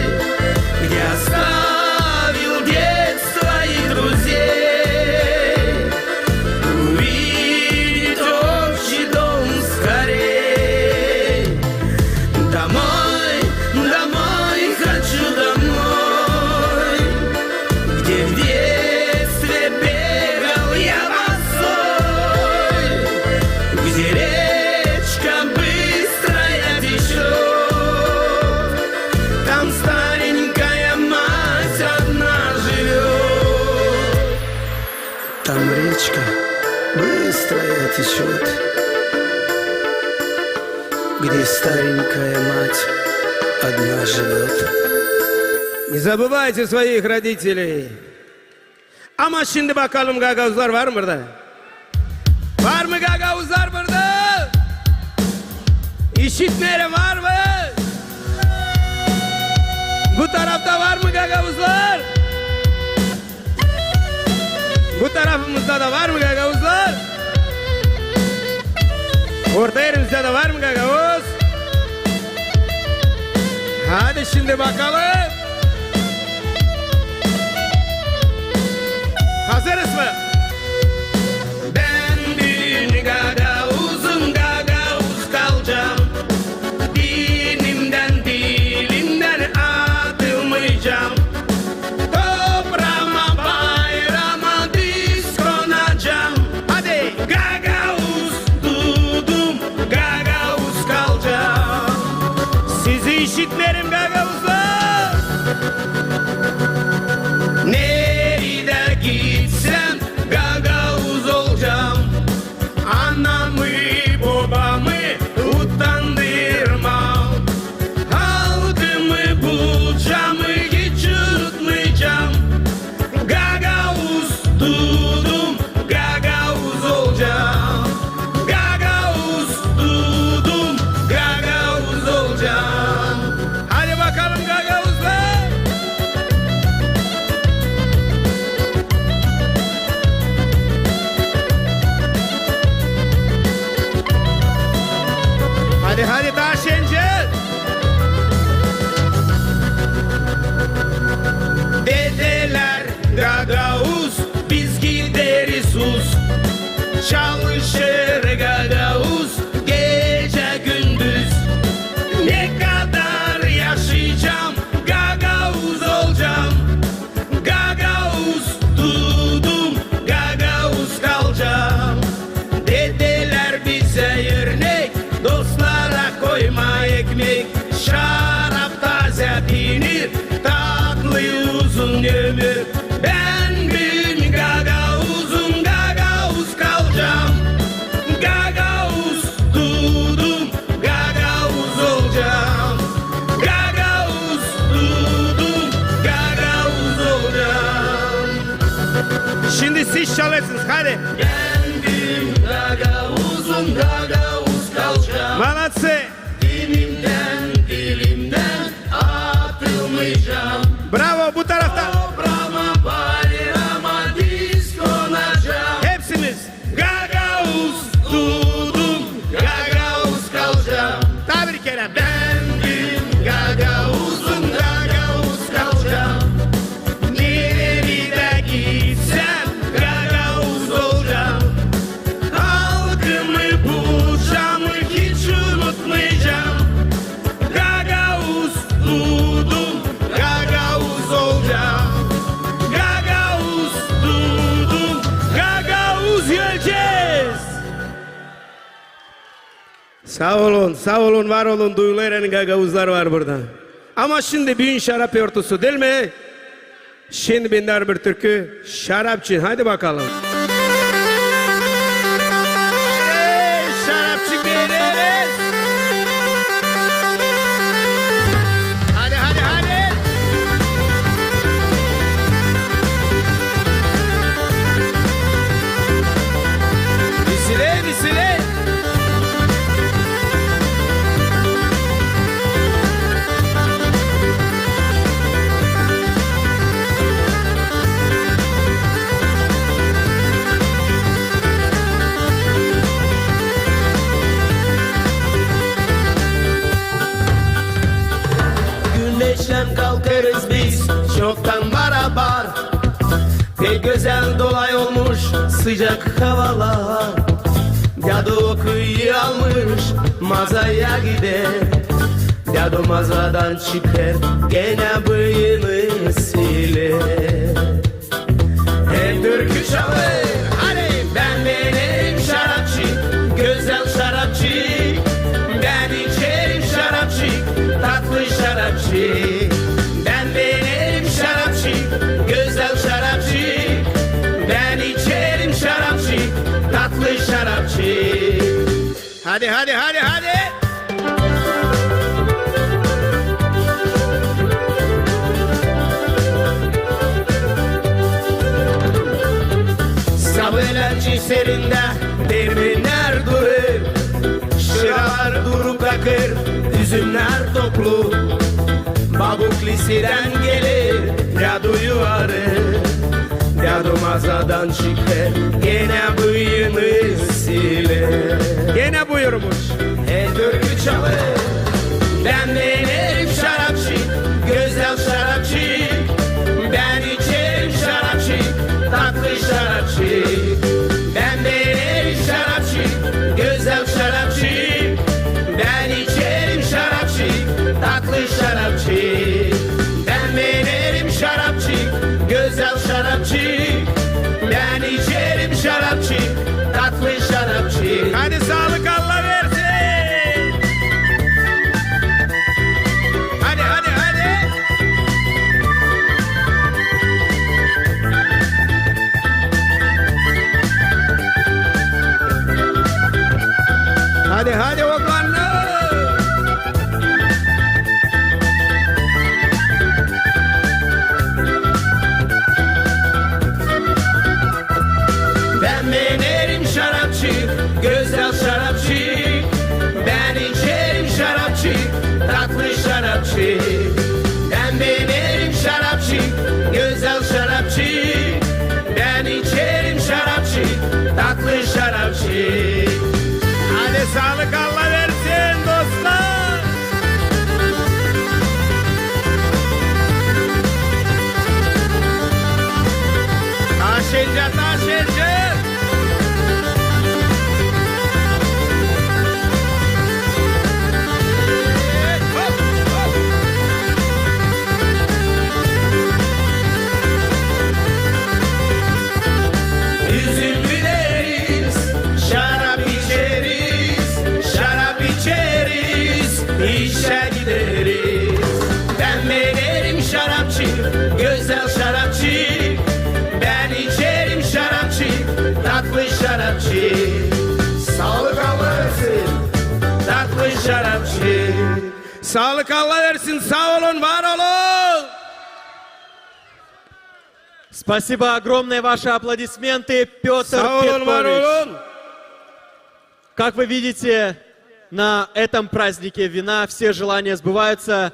где оставил дед своих друзей, увидеть отчий дом скорей. Домой, домой, хочу домой, где в детстве пел течёт, где старенькая мать одна живёт. Не забывайте своих родителей. Ama şindi bakalım, gagauzlar var mı burada? Var mı gagauzlar burada? İşitmeerim, var mı? Bu tarafta var mı gagauzlar? Bu tarafımızda da var mı gagauzlar? Orta erimizde dä var mı gagauz? Hadi şindi bakalım. Hazırız mı? Bän büün gagauzum, gagauz kalacam. Dinimdän, dilimdän atılmayacam. Topraama, bayrama diz konacam. Hadi! Gagauz duudum, gagauz kalacam. Sizi işitmeerim, gagauzlar! Neredä gitsem, gagauz olacam. Anamı, bobamı utandırmam. Halkımı, bulcamı hiç unutmayacam. Gagauz duudum, gagauz olacam. Gagauz duudum, gagauz olacam. Hadi bakalım, gagauzlar! Hadi, hadi, taa şencä! Dedelär gagauz, biz gideriz uz. Çalışêr gagauz gecä-gündüz. Nekadar yaşayacam, gagauz olacam. Gagauz duudum, gagauz kalacam. Dedelär bizä örnek, dostlara koyma ekmek. Şarap taazä piinir, tatlı uzun ömür. Bän büün gagauzum, gagauz kalacam. Gagauz duudum, gagauz olacam. Gagauz duudum, gagauz olacam. Şindi siz çalêrsınız, hadi. Bän büün gagauzum, gagauz kalacam. Молодцы! Dinimdän, dilimdän atılmayacam. Bravo, bu tarafta. Topraama, bayrama diz konacam. Hepsimiz. Gagauz duudum, gagauz kalacam. Taa bir kerä. Bän büün gagauzum, gagauz kalacam. Neredä gitsem, gagauz olacam. Halkımı, bulcamı hiç unutmayacam. Gagauz duudum, gagauz olacam. Gagauz duudum, gagauz ölecez. Saa olun, saa olun, var olun, duyulêr, ani gagauzlar var burada. Ama şindi büün şarap örtüsü, diil mi? Şindi bendä bir türkü, şarapçı. Hadi bakalım. Ey, şarapçı, begeneriz. Hadi, hadi, hadi. Veselä, veselä. Güneşlän kalkêrız biz çoktan barabar. Pek gözäl, dolay olmuş sıcak havalar. Dädu okul almış, mazaya gider. Dädu mazadan çıkêr, genä bıyını siler. Hem türkü çalêr, hadi! Bän begenerim şarapçı, gözäl şarapçı. Bän içerim şarapçı, tatlı şarapçı. Bän begenerim şarapçı, gözäl şarapçı. Bän içerim şarapçı, tatlı şarapçı. Hadi, hadi, hadi, hadi! Sabaalän serindä dermenär durêr, şıralar durup kakêr, üzümnär toplu. Babuk lisedän geler, dädu yuvarı, dädu maazadan çıkêr, genä bıyıını siler. Genä buyurmuş. Hem türkü çalêr. Bän beenerim şarapçık, gözäl şarapçık. Bän içerim şarapçık, tatlı şarapçık. Bän beenerim şarapçık, gözäl şarapçık. Bän içerim şarapçık, tatlı şarapçık. Bän beenerim şarapçık, gözäl şarapçık. Bän içerim şarapçık, tatlı şarapçık. Hadi saalık, Allah versin. Hadi, hadi, hadi. Hadi, hadi, oglannık. Bän beenerim şarapçık, gözäl şarapçık. Bän içerim şarapçık, tatlı şarapçık. Bän beenerim şarapçık, gözäl şarapçık. Bän içerim şarapçık, tatlı şarapçık. Hadi saalık, Allah versin, dostlar. Taşıyıcı, taşıyıcı. Üzüm dileriz, şarap içeriz, şarap içeriz, işä gideriz. Bän beenerim şarapçık, gözäl şarapçık. Bän içerim şarapçık, tatlı şarapçık. Saalık, Allah versin, tatlı şarapçık. Saalık, Allah versin, saa olun, var olun. Спасибо огромное, ваши аплодисменты, Пётр Петкович. Saa olun, var olun. Как вы видите, на этом празднике вина все желания сбываются.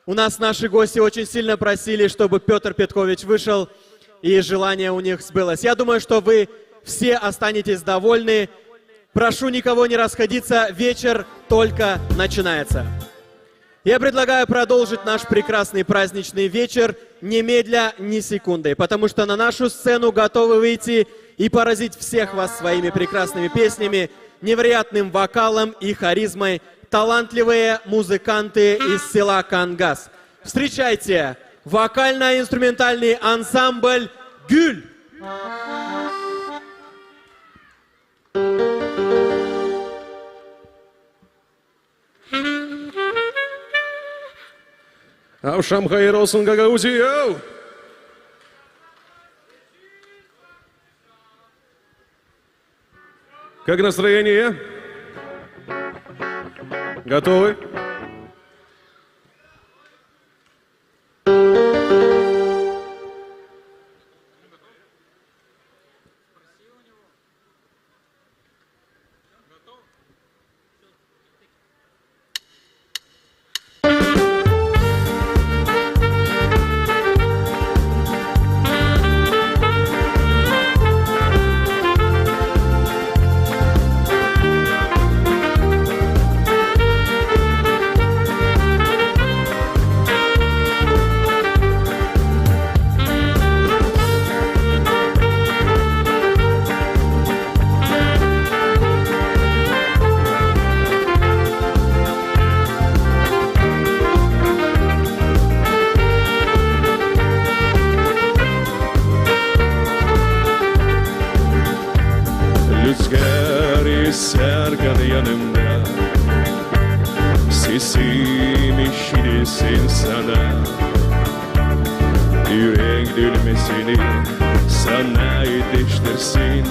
У нас наши гости очень сильно просили, чтобы Пётр Петкович вышел, и желание у них сбылось. Я думаю, что вы все останетесь довольны. Прошу никого не расходиться, вечер только начинается. Я предлагаю продолжить наш прекрасный праздничный вечер немедля, ни секунды, потому что на нашу сцену готовы выйти и поразить всех вас своими прекрасными песнями, невероятным вокалом и харизмой талантливые музыканты из села Кангас. Встречайте, вокально-инструментальный ансамбль «Gül». Avşam hayır olsun, Gagauziya! Как настроение? Готовы? Lüzgar eserkän yanımda, sesim eşidilsin sana. Ürek dülmesini sana eteştirsin,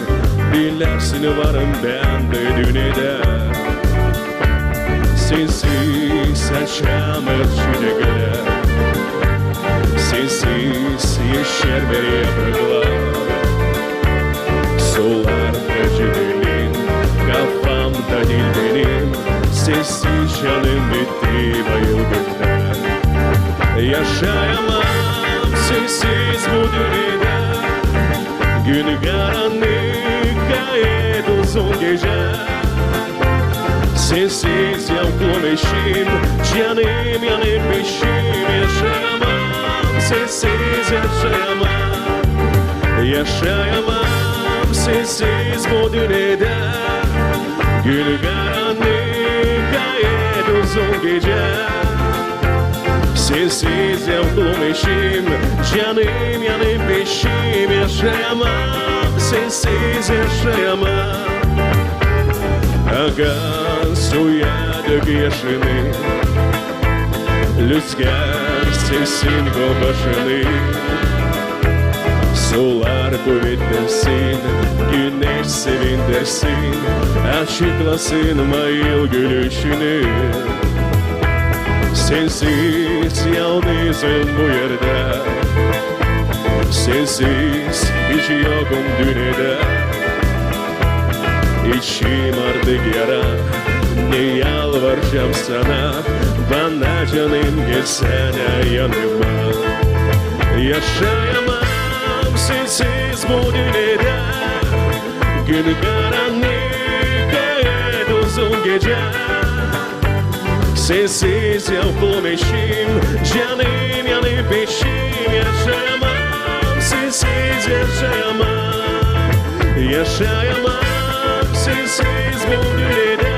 Bilärsin, varım bän dä dünnedä. Sensiz açamêêr çiçeklär, sensiz yeşermeer yapraklar. Sular da cedilin, kafam da diil benim, sensiz canım bitti, bayıldım. Yaşayamam sensiz bu dünnedä. Gün karannık, gayet uzun gecä. Sensiz yavklum eşim, canım yanıp beşim. Yaşayamam sensiz, yaşayamam. Yaşayamam sensiz bu dünnedä. Gün karannık, gayet uzun gecä. Sensiz yavklum eşim, canım yanıp beşim. Yaşayamam sensiz, yaşayamam. Akan suya dök yaşını, lüzgär sevsin gobaşını. Sular kuvetlensin, güneş sevindirsin, açıklasın mayıl gülüşünü. Sensiz yalnızım bu erdä, sensiz hiç yokum dünnedä. İçim artık yara, ne yalvaracam sana, bana canım gelsänä yanıma. Yaşayamam sensiz bu dünnedä. Gün karannık, gayet uzun gecä. Sensiz yavklum eşim, canım yanıp beşim. Yaşayamam sensiz, yaşayamam. Yaşayamam sensiz bu dünnedä.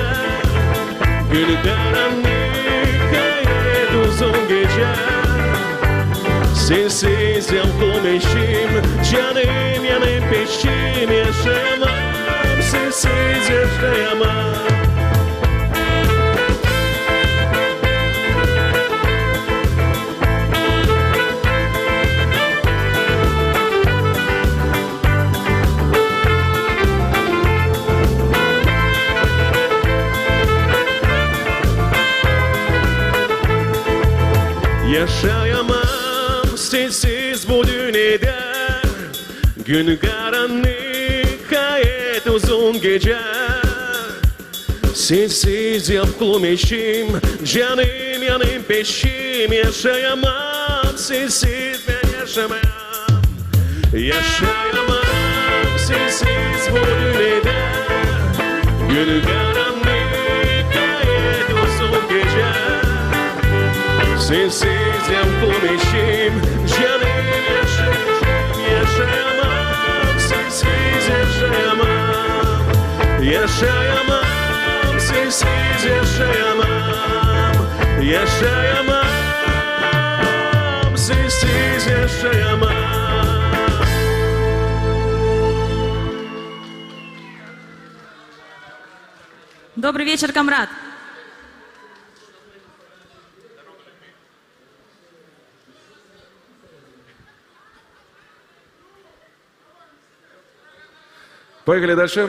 Gün karannık, gayet uzun gecä. Sensiz yavklum eşim, canım yanıp beşim. Yaşayamam sensiz, yaşayamam. Yaşayamam sensiz bu dünnedä. Gün karannık, gayet uzun gecä. Sensiz yavklum eşim, canım yanıp beşim. Yaşayamam sensiz, bän yaşamayam. Yaşayamam sensiz bu dünnedä. Gün karannık, gayet uzun gecä. Sensiz yavklum eşim, canım yanıp beşim. Yaşayamam sensiz, yaşayamam. Yaşayamam sensiz, yaşayamam. Yaşayamam sensiz, yaşayamam. Добрый вечер, камрад. Поехали дальше.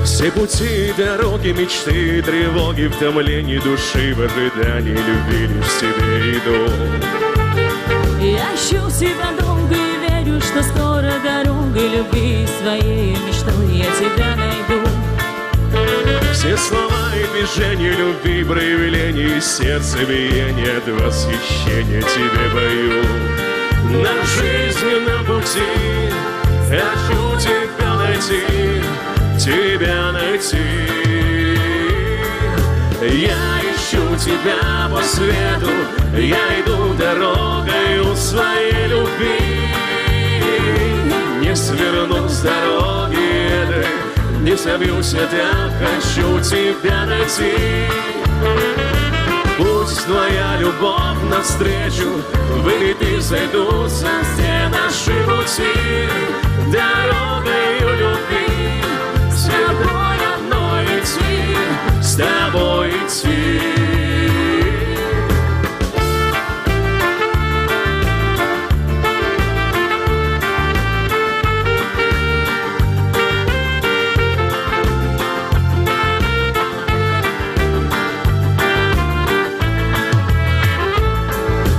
Все пути, дороги, мечты, тревоги, в томлении души, в ожидании любви лишь к тебе иду. Я ищу тебя долго и верю, что скоро дорогой любви своей мечтой я тебя найду. Все слова и движения любви, проявления сердца, биения от восхищения тебе пою. На жизненном пути хочу тебя найти, тебя найти. Я ищу тебя по свету, я иду дорогою своей любви. Не сверну с дороги этой, не собьюсь, я так хочу тебя найти. Пусть твоя любовь навстречу выйдет, и сойдутся все наши пути. Дорогою любви с тобой одной идти, с тобой идти.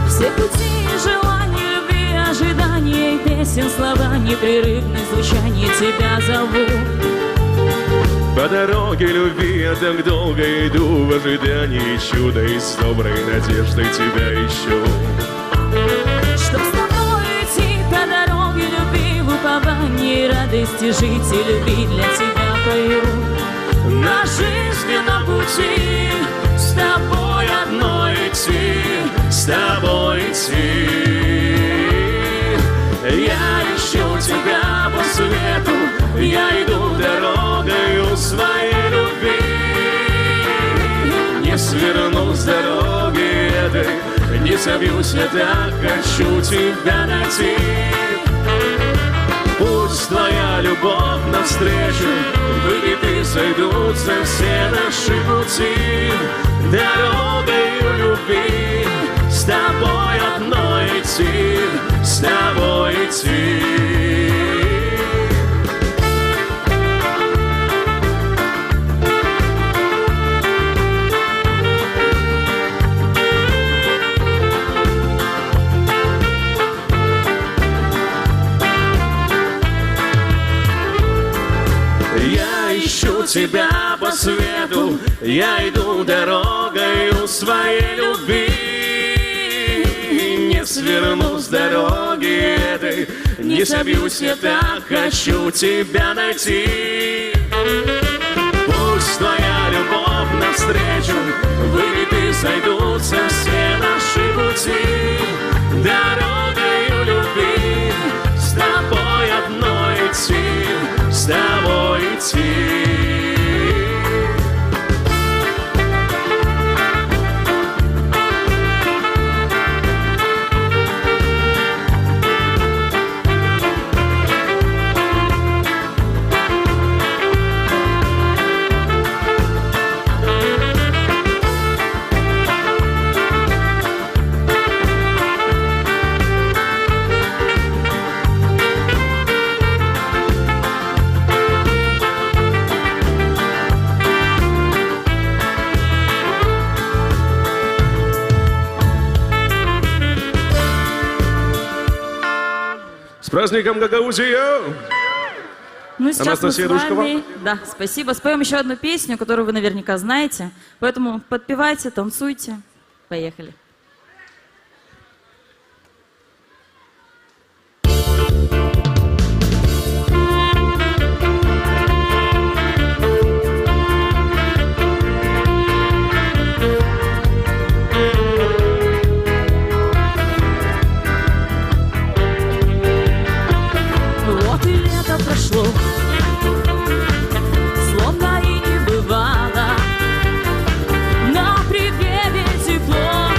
Все пути и желания любви, ожидания и песен слова, непрерывное звучание, тебя зову. По дороге любви я так долго иду в ожидании чуда и с доброй надеждой тебя ищу. Чтоб с тобой идти по дороге любви, в уповании радости жить и любви для тебя пою. На жизненном пути с тобой одной идти, с тобой идти. Я ищу тебя по свету, я иду дорогою своей любви. Не сверну с дороги этой, не собьюсь, я так хочу тебя найти. Пусть твоя любовь навстречу выйдет, и сойдутся все наши пути. Дорогою любви с тобой одной идти, с тобой идти. Я ищу тебя по свету, я иду дорогою своей любви. Не сверну с дороги этой, не собьюсь, я так хочу тебя найти. Пусть твоя любовь навстречу выйдет, и сойдутся все наши пути. Дорогою любви с тобой одной идти, с тобой идти. С праздником, Гагаузия! Ну, сейчас мы с вами, да, спасибо. Споём ещё одну песню, которую вы наверняка знаете. Поэтому подпевайте, танцуйте. Поехали. Вот и лето прошло, словно и не бывало. На припеве тепло,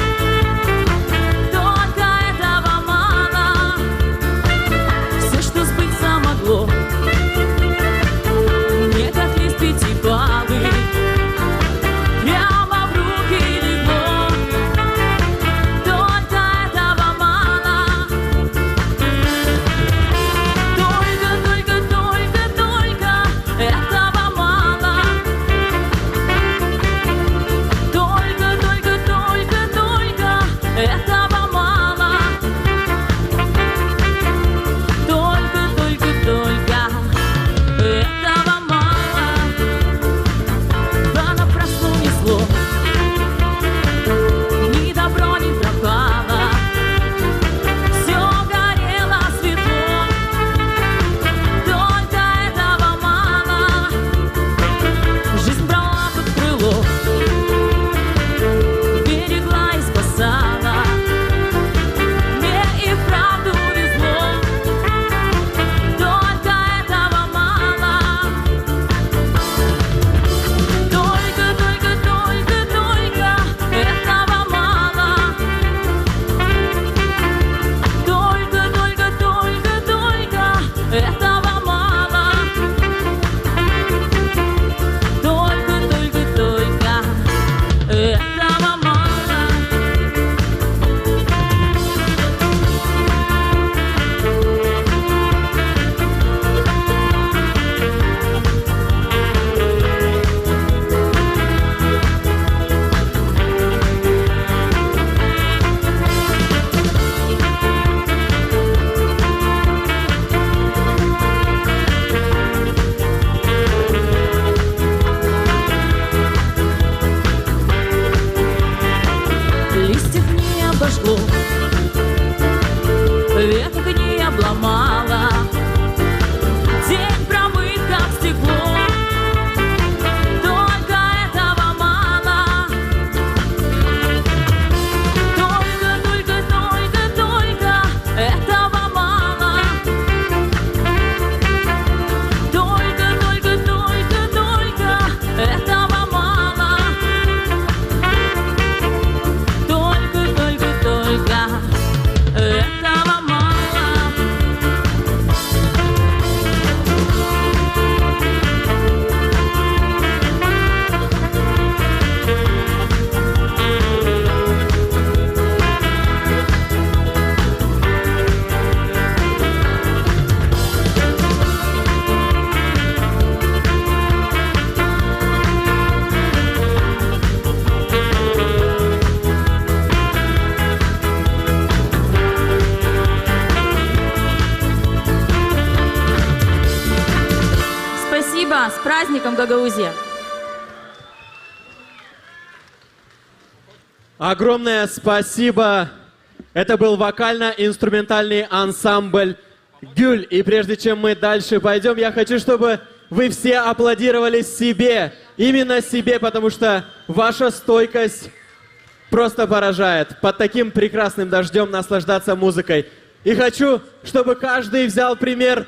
С праздником, Гагаузия! Огромное спасибо. Это был вокально-инструментальный ансамбль «Гюль». И прежде чем мы дальше пойдём, я хочу, чтобы вы все аплодировали себе, именно себе, потому что ваша стойкость просто поражает. Под таким прекрасным дождём наслаждаться музыкой. И хочу, чтобы каждый взял пример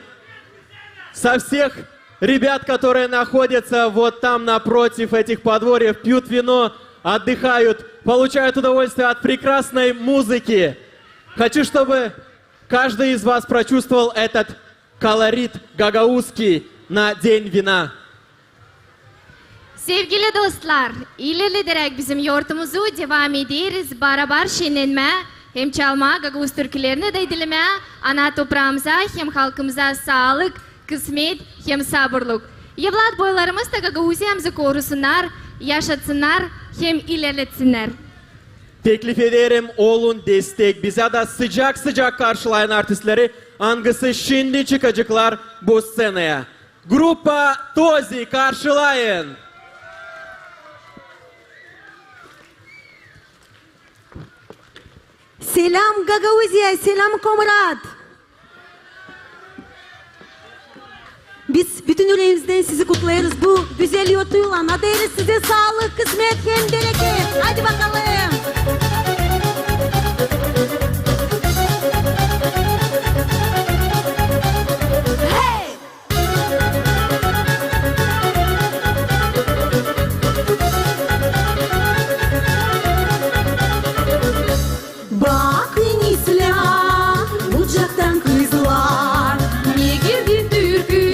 со всех ребят, которые находятся вот там напротив этих подворьев, пьют вино, отдыхают, получают удовольствие от прекрасной музыки. Хочу, чтобы каждый из вас прочувствовал этот колорит гагаузский на День вина. Sevgili dostlar, ilerlederäk bizim yortumuzu devam ederiz barabar şenlenmää hem çalmaa gagauz türkülerini dä dilemää ana topraamıza hem halkımıza saalık, kısmet hem saburluk. Evlat boylarımız da Gagauziyamızı korusunnar, yaşatsınnar hem ilerletsinnär. Teklif ederim, olun destek bizä da sıcak-sıcak karşılayın artistleri, angısı şindi çıkaceklar bu sţenaya. Grupa Tozi, karşılayın! Selam, Gagauziya, selam, komrad! Biz bütün üreemizdän sizi kutlêêrız bu gözäl yortuylan. Adêêrız sizä saalık, kısmet hem bereket. Hadi bakalım! Hey! Bakın islää bucaktan kızlar, ne girgin türkü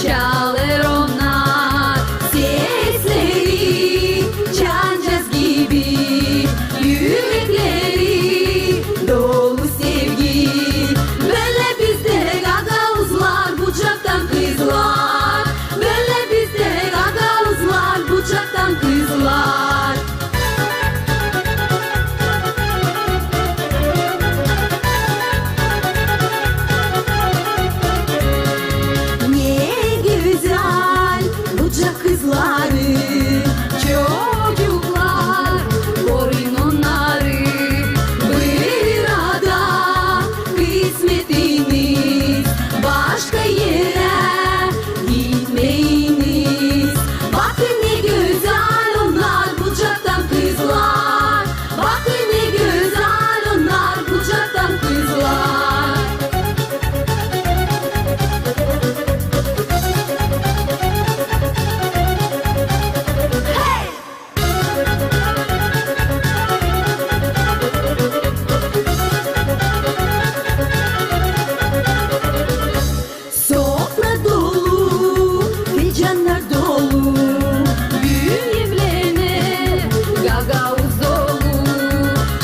çalêr onnar. Sesleri çancaz gibi, ürekleri dolu sevgi. Bölä bizdä gagauzlar, bucaktan kızlar. Bölä bizdä gagauzlar, bucaktan kızlar. Ne gözäl bucak kızları, çocuklar, koruyun onnarı. Burada kısmetiniz başka erä gitmeyiniz. Bakın ne gözäl onnar, bucaktan kızlar. Bakın ne gözäl onnar, bucaktan kızlar. Hey! Sofra dolu, fincannar dolu, büün evlenä gagauz oolu.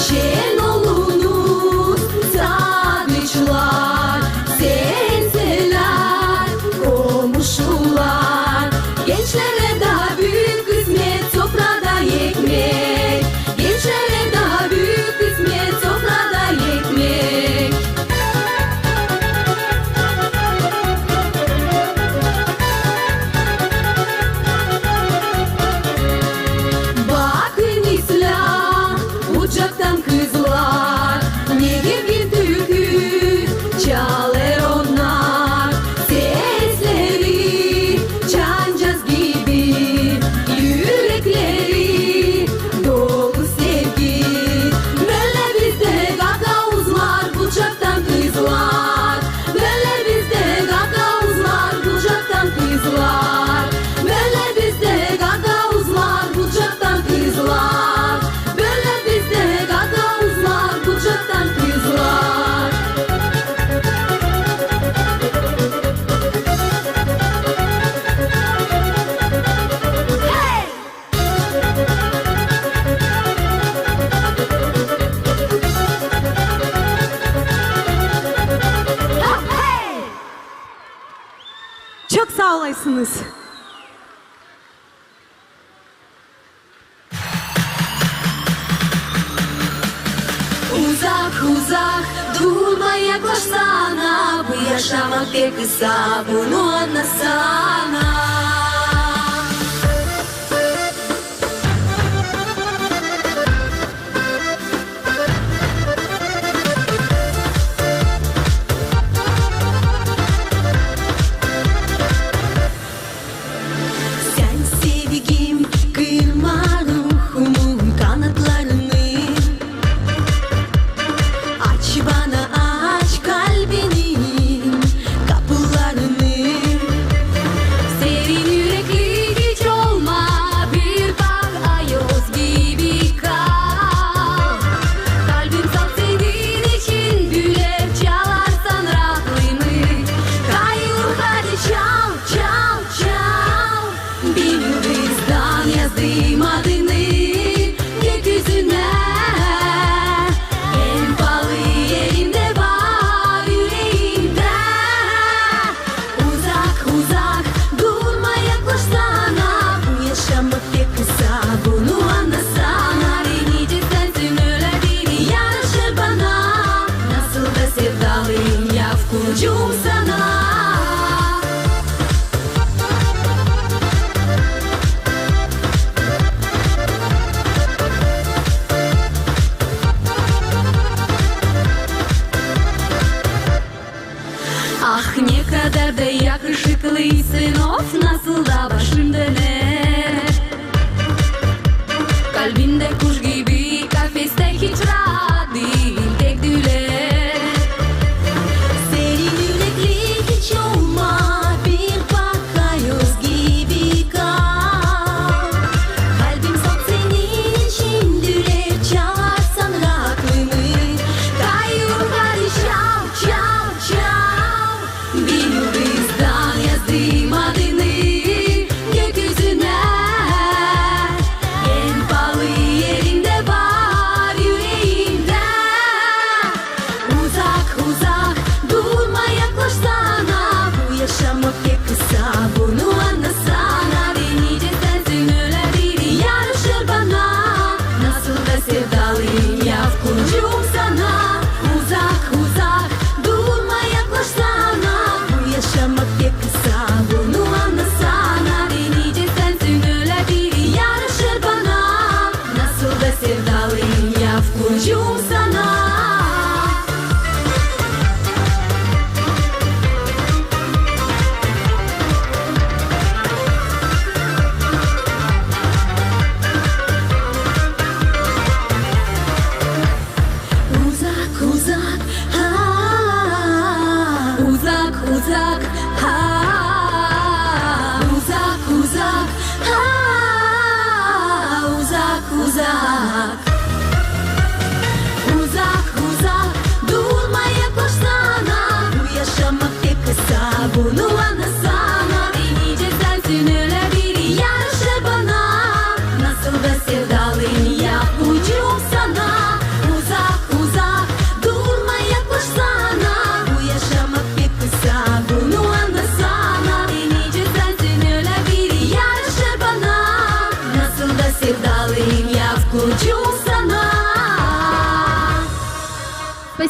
Şen olunuz, sadıçlar, sensälär, komuşular. Gençlerä dä büük kısmet, sofrada ekmek. Gençlerä dä büük kısmet, sofrada ekmek. Bakın islää bucaktan kızlar, ne girgin türkü çalêr onnar. Sesleri çancaz gibi, ürekleri dolu sevgi. Bölä bizdä gagauzlar, bucaktan kızlar. Bölä bizdä gagauzlar, bucaktan kızlar. Bölä bizdä gagauzlar, bucaktan kızlar. Bölä bizdä gagauzlar, bucaktan kızlar. Hey! Çok saa olasınız. Uzak, uzak, durma, yaklaşsana, bu yaşamak pek kısa, bunu annasana.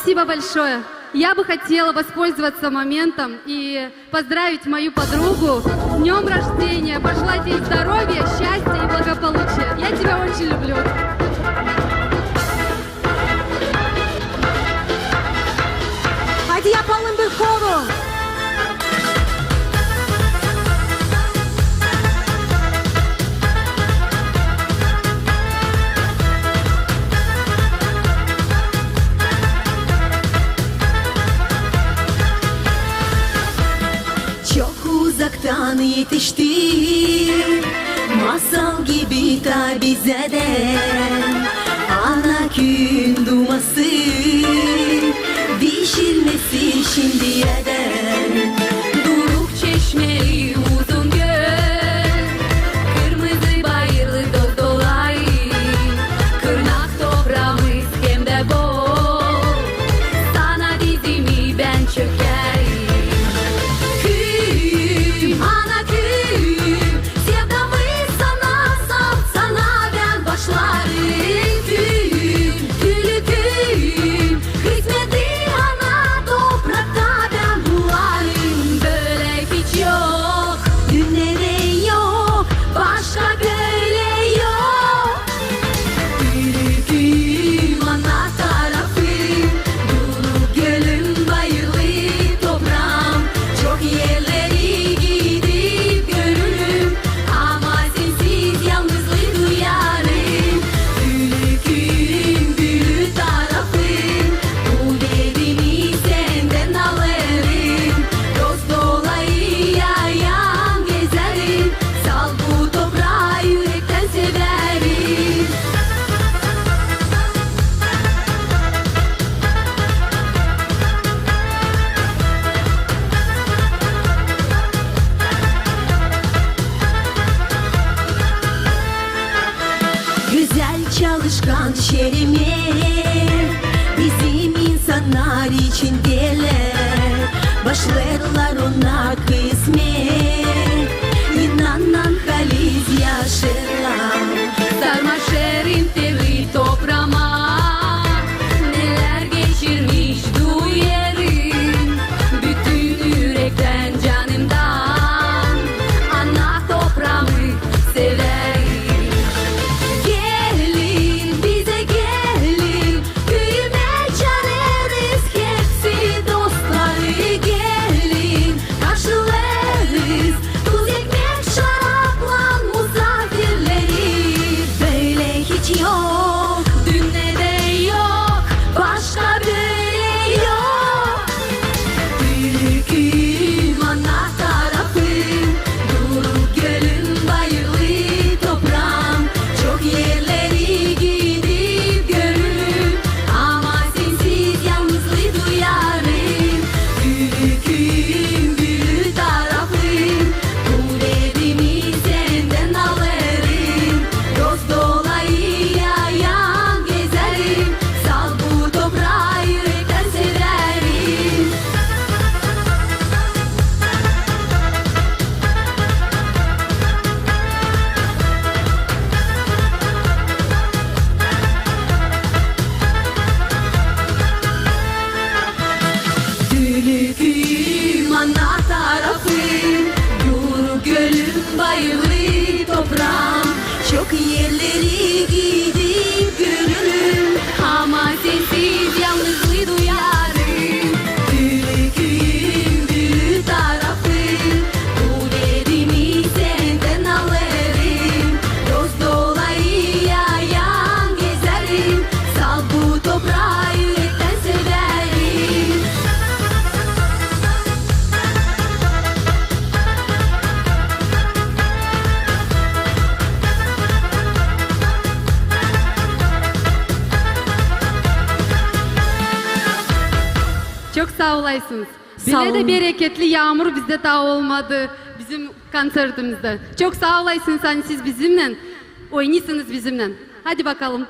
Спасибо большое. Я бы хотела воспользоваться моментом и поздравить мою подругу с днём рождения, пожелать ей здоровья, счастья и благополучия. Я тебя очень люблю. Hadi yapalım bir koru. Çok uzaktan etişti, masal gibi ta bizä dä. Ana küüyün duması, dişilmesi şindiyädän. Duruk çeşmeli uzun göl, kırmızı bayırlı dost-dolayı, kırnak topraamız hem dä bol, sana dizimi bän çökerim. Küüyüm, ana küüyüm, sevdamı sana salt, sana bän başlarım. Küüyüm, tüüylü küüyüm, kısmeti ana toprakta bän bularım. Bölä hiç yok, dünnedä yok, başka bölä yok. Tüüylü küüyüm, ana tarafım, duruk gölüm, bayırlı topraam. Çok erleri gidip görürüm, ama sensiz yalnızlıı duyarım. Tüüylü küüyüm, büülü tarafım, bu dedimi sendän alêrım. Dost-dolayı yayan gezerim, salt bu topraa ürektän severim. Gözäl, çalışkan, şerimi bizim insannar için geler. Başlêêrlar onnar kısmet, inannan halis yaşêêrlar. Sarmaşêrım tüüylü topraama, nelär geçirmiş duyêrım. Bütün ürektän, canımdan ana topraamı severim. Gelin, bizä gelin, küüyümä çaarêrız hepsi dostları. Gelin, karşılêêrız tuz, ekmek, şaraplan musaafirleri. Bölä hiç yok, dünnedä yok, başka bölä yok. Tüüylü küüyüm, ana tarafım, duruk gölüm, bayırlı topraam. Çok erleri gidip görürüm, ama sensiz yalnızlıı duyarım. Tüüylü küüyüm, büülü tarafım, bu dedimi sendän alêrım. Dost-dolayı yayan gezerim, salt bu topraa ürektän severim. Tüüylü küüyüm, ana tarafım, duruk gölüm, bayırlı topraam. Çok erleri gidip görürüm, ama sensiz yalnızlıı duyarım. Tüüylü küüyüm, büülü tarafım, bu dedimi sendän alêrım. Dost-dolayı yayan gezerim, salt bu topraa ürektän severim. Çok saa olaysınız. Saa olun. Bölä dä bereketli yaamur bizdä taa olmadı bizim konsertimizdä. Çok saa olaysınız, ani siz bizimnän oynêêrsınız bizimnän. Hadi bakalım.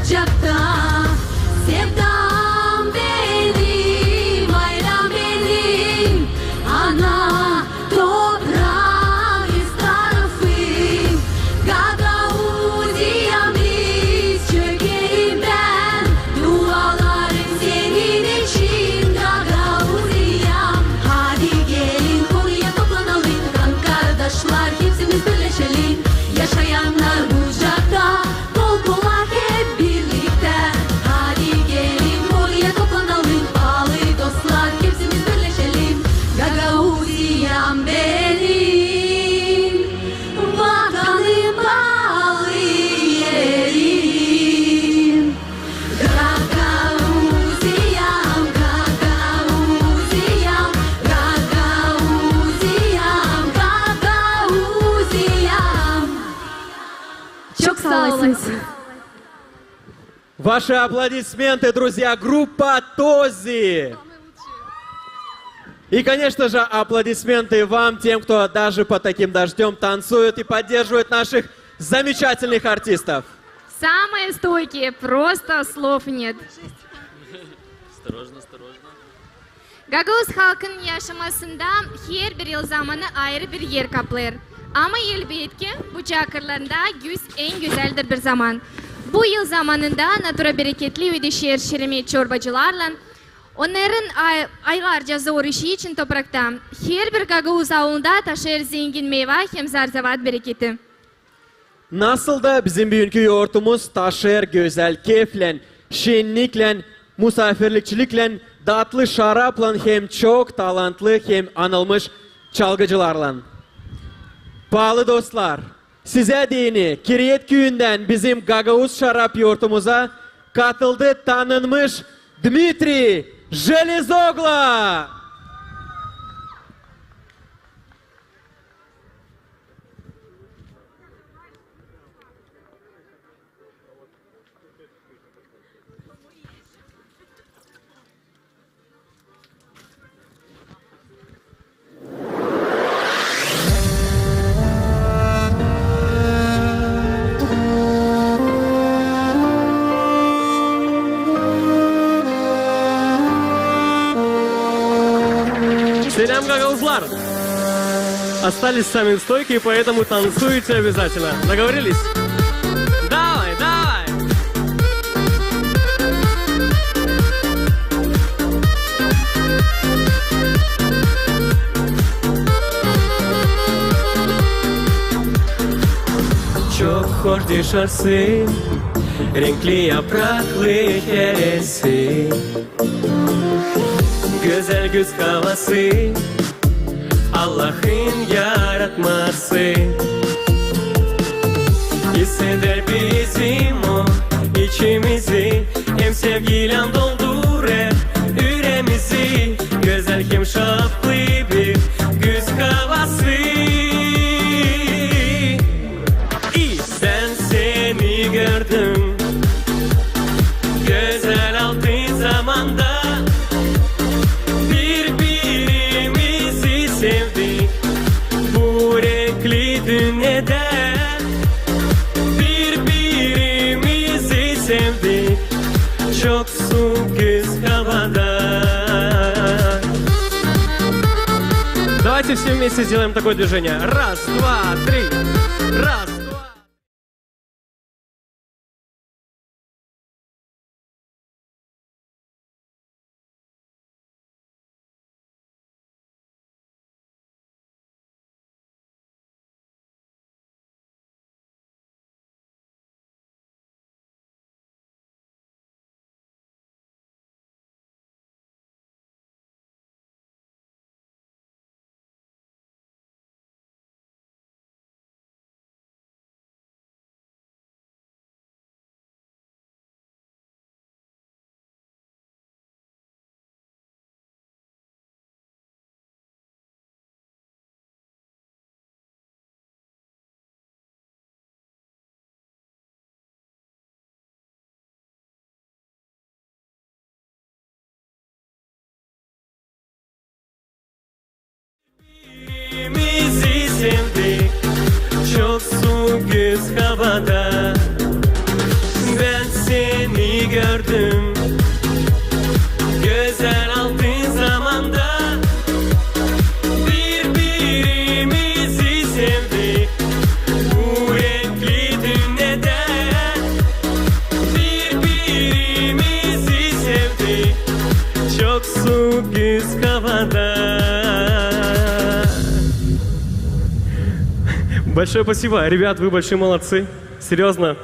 Bucakta sevdam benim, aylä benim, ana toprak üst tarafım. Gagauziyam, diz çökerim bän, dualarım senin için, Gagauziyam. Hadi gelin, buraya toplanalım, kan kardaşlar, hepsimiz birleşelim. Yaşayannar bucakta, kol kola hep birliktä. Hadi gelin, buraya toplanalım, baalı dostlar, hepsimiz birleşelim. Gagauziyam benim, vatanım, baalı erim. Gagauziyam, Gagauziyam, Gagauziyam, Gagauziyam. Çok saa olasınız. Ваши аплодисменты, друзья, группа Тоззи! И, конечно же, аплодисменты вам, тем, кто даже под таким дождём танцует и поддерживает наших замечательных артистов. Самые стойкие, просто слов нет. Осторожно, осторожно. Gagauz halkının yaşamasında herbir yıl zamanı ayırı bir er kaplêêr. Ama elbetki, bucak kırlarında güz en gözäldir bir zaman. Bu yıl zamanında natura bereketli üdüşer şirimi çorbacılarlan, onnarın ay-, aylarca zor işi için toprakta. Herbir gagauz aulunda taşêêr zengin meyva hem zar-zavat bereketi. Nasıl da bizim büünkü yortumuz taşêêr gözäl keyflän, şenniklän, musaafirlikçiliklän, datlı şaraplan hem çok talantlı hem anılmış çalgıcılarlan. Paalı dostlar, sizä deyni Kireet küüyündän bizim gagauz şarap yortumuza katıldı tanınmış Dmitriy Jelezogla. Selam, gagauzlar! Остались самые стойкие, поэтому танцуете обязательно. Договорились? Давай, давай! Çok hoş dışarısı, renkli yapraklı heresi. Gözäl güz havası, Allahın yaratması. İseder bizim o içimizi, hem sevgiylän doldurêr üreemizi. Gözäl hem şaatlı bir güz havası. İ bän seni gördüm gözäl altın zamanda, bir-birimizi sevdik bu renkli dünnedä. Bir-birimizi sevdik çok suu güz havada. Давайте все вместе сделаем такое движение. Раз, два, три. Раз, два. Gözlär altın zamanda bir-birimizi sevdik. Bu renkli dünnedä bir-birimizi sevdik. Çok suuk üz havada. Большое спасибо. Ребят, вы большие молодцы. Серьёзно.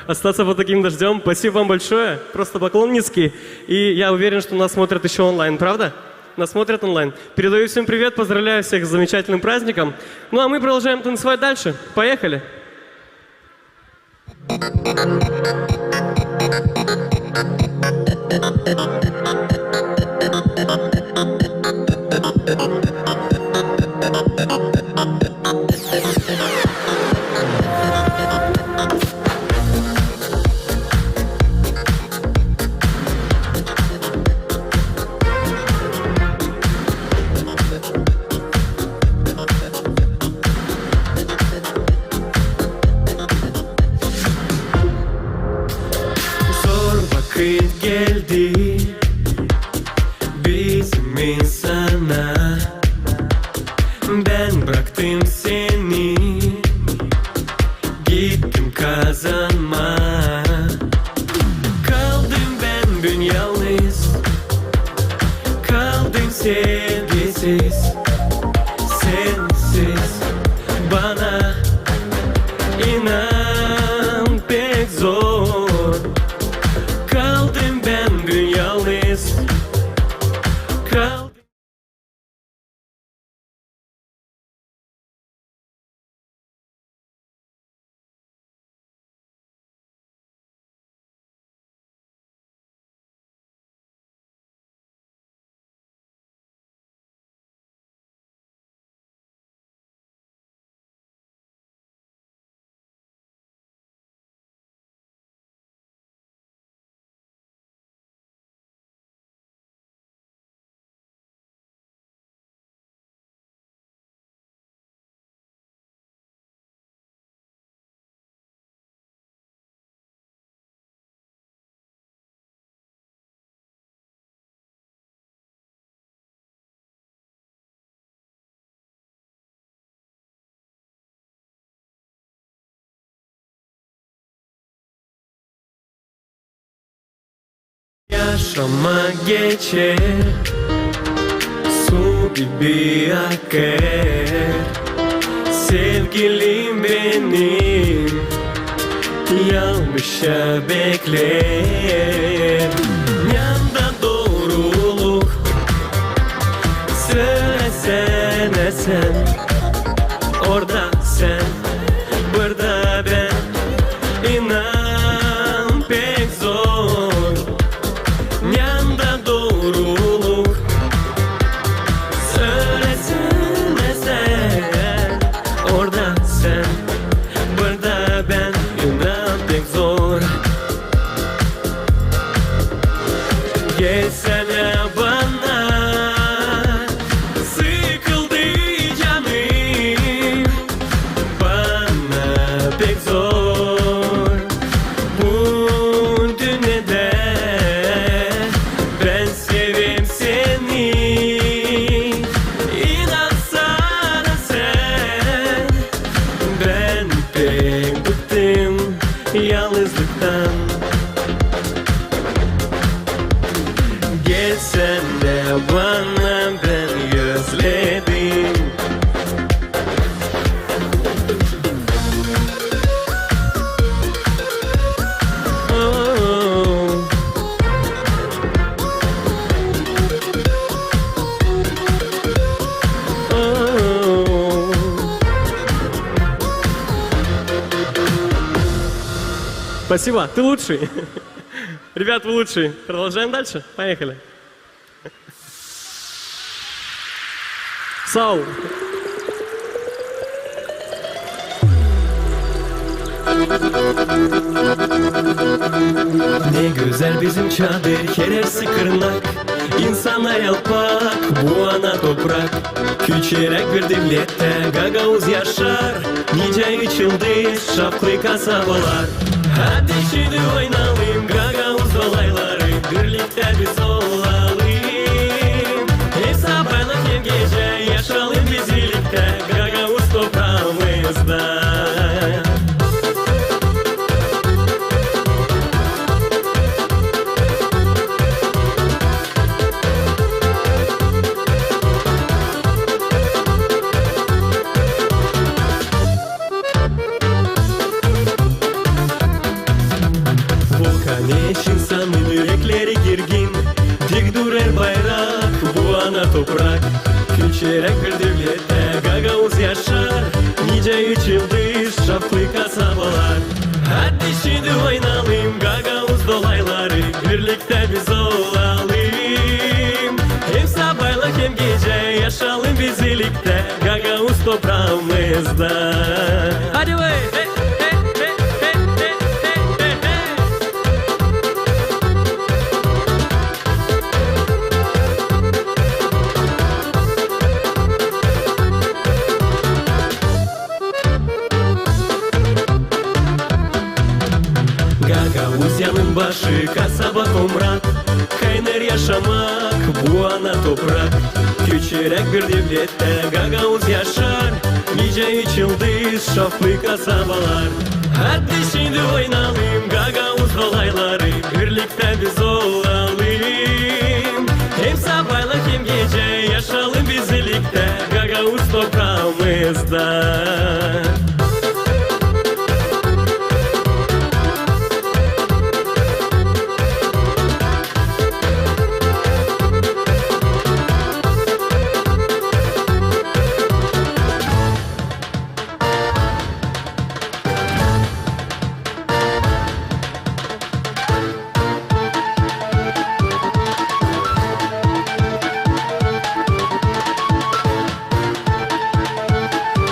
Остаться под таким дождём. Спасибо вам большое. Просто поклоннически. И я уверен, что нас смотрят ещё онлайн, правда? Нас смотрят онлайн. Передаю всем привет, поздравляю всех с замечательным праздником. Ну а мы продолжаем танцевать дальше. Поехали! Zor vakıt geldi bizim insana. Bän braktım seni, gittim kazanmaa. Kaldım bän büün yalnız, kaldım sevgisiz, sensiz bana inan pek zor. Kaldım bän büün yalnız, kaldım. Yaşamak geçer su gibi akêr. Sevgilim benim yalnızca bekleer. Neyanda dooruluk? Sölesänä sän. Orada sän, burada bän. İnan pek zor. Neyanda dooruluk? Sölesänä sän. Orada sän, burada bän. İnan pek zor. Gelsänä bana, sıkıldı canım. Bana pek zor bu dünnedä. Bän severim seni, inansana sän. Bän pek bıktım yalnızlıktan. Gelsänä bana, bän özledim. Спасибо, ты лучший. Ребят, вы лучшие. Продолжаем дальше. Поехали. Saa ol. Ne gözäl bizim çadır, her ersi kırnak, insana yalpak, bu ana toprak. Küçüräk bir devlettä gagauz yaşar, nicä üç yıldız, şapklı kasabalar. Hadi şindi oynayalım gagauz balaylar. Neçin insanın ürekleri girgin, dik durêr bayrak, bu ana toprak. Küçüräk bir devlettär gagauz yaşar, nicä üç yıldız, şapklı kasabalar. Hadi şindi oynayalım gagauz dolayları, birliktä biz olalım. Hem sabaylan, hem gecä yaşayalım biz iliktä gagauz topraamızda. Hadi vay! Gagauziyanın başı, kasaba Komrat, kaynêêr yaşamak bu ana toprak. Küçüräk bir devlettär gagauz yaşar, nicä üç yıldız, şapklı kasabalar. Hadi şindi oynayalım gagauz dolayları, birliktä biz olalım. Hem sabaylan, hem gecä yaşayalım biz iliktä gagauz topraamızda.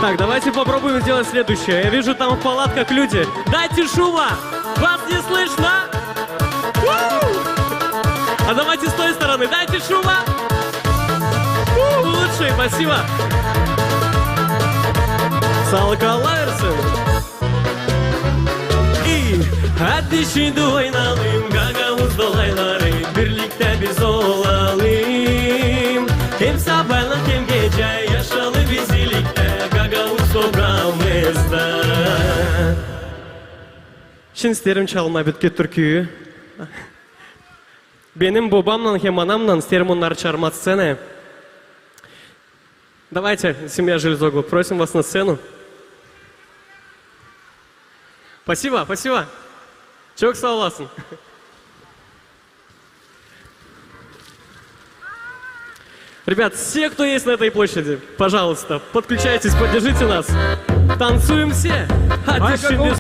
Так, давайте попробуем сделать следующее. Я вижу, там в палатках люди. Дайте шума! Вас не слышно? У! А давайте с той стороны. Дайте шума! У, вы лучшие, спасибо! Saalık, Alla versin! İi, hadi şindi oynayalım gagauz dolayları, birliktä biz olalım. Hem sabaylan, hem gecä yaşayalım biz iliktä gagauz topraamızda. Şindi isteerim çalmaa bitki türküyü. Benim bobamnan hem anamnan isteerim onnarı çaarmaa sţenaya. Давайте, семья Железоглу, просим вас на сцену. Спасибо, спасибо. Çok saa olasın. Ребят, все, кто есть на этой площади, пожалуйста, подключайтесь, поддержите нас. Танцуем все. Hadi şindi.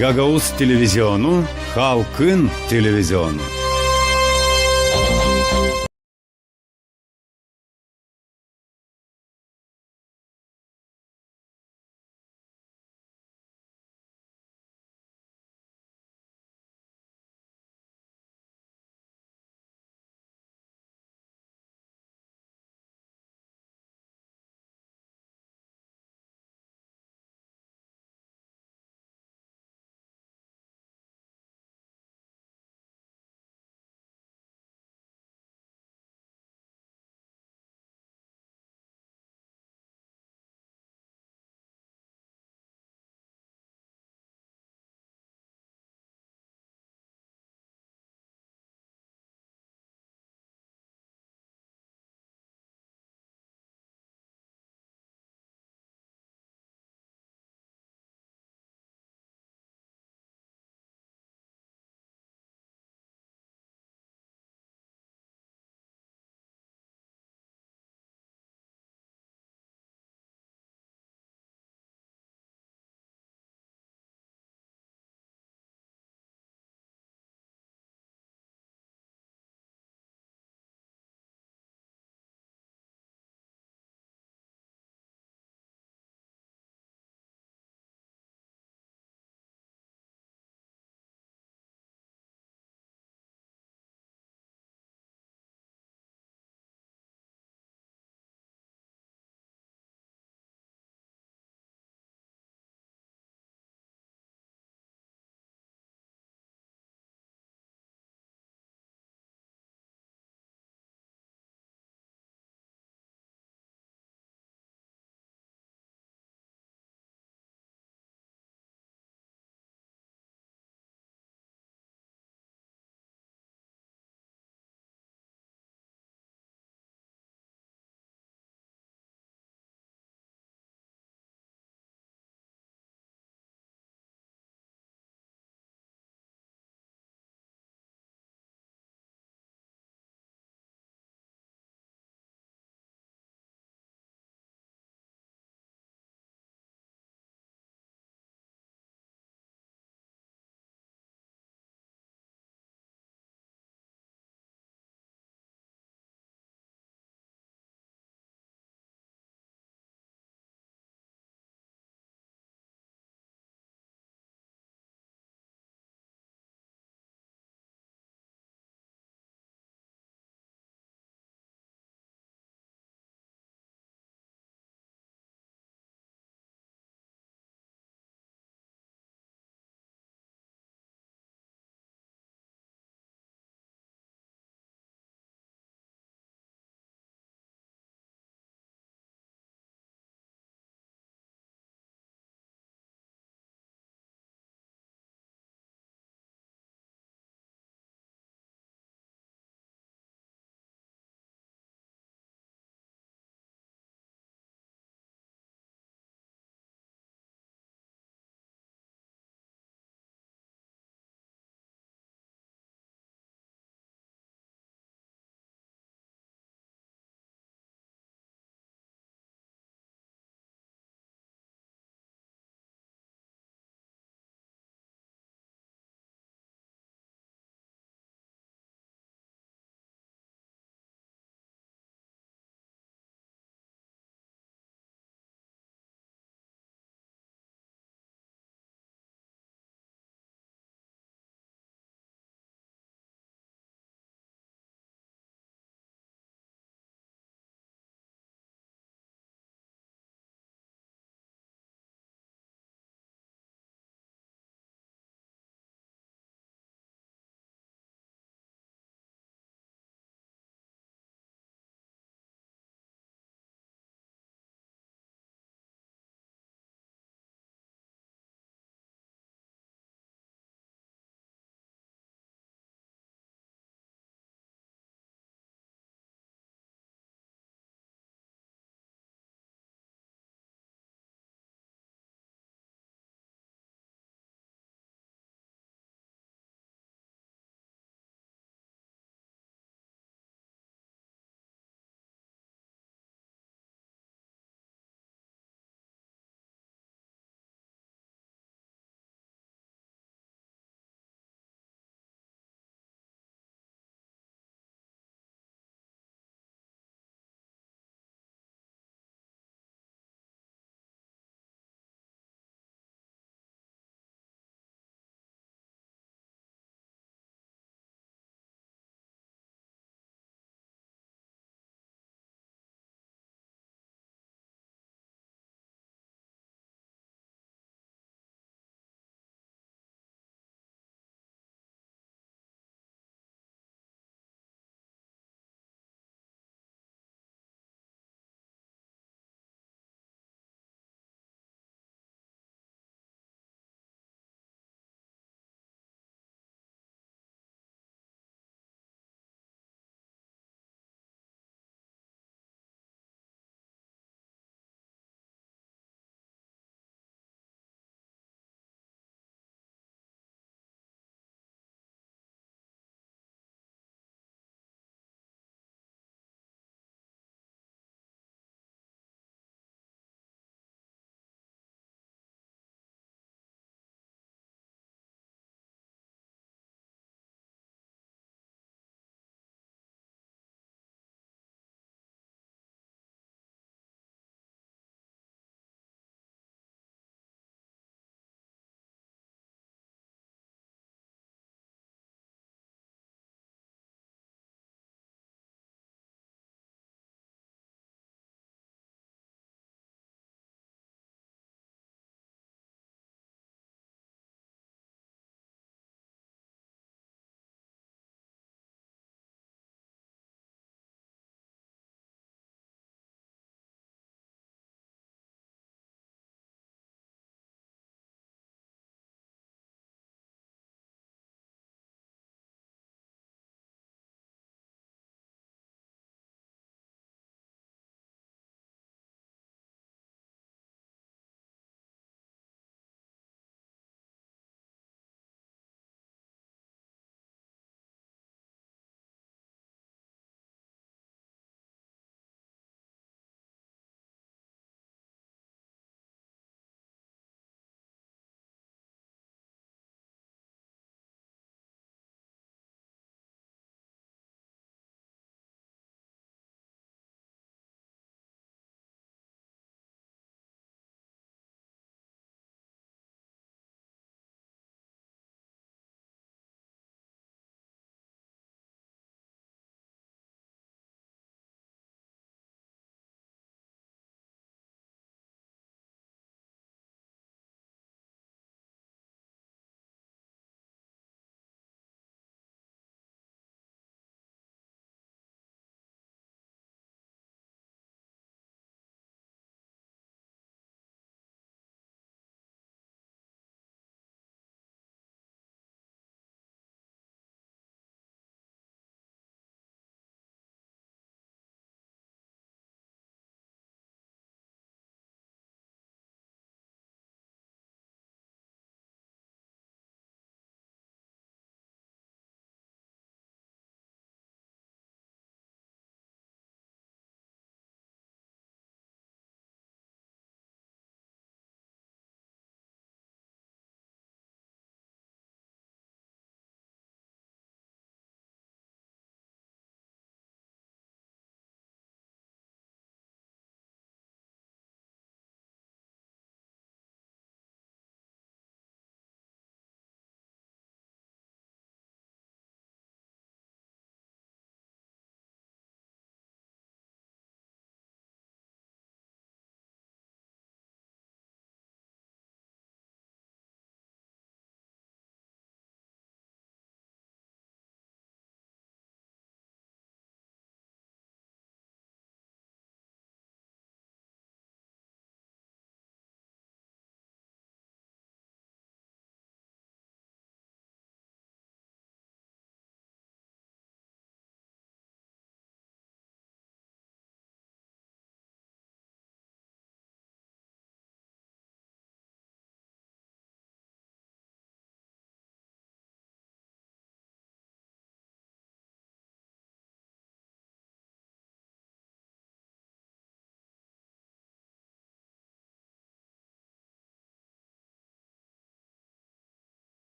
Gagauz televizionu, halkın televizionu.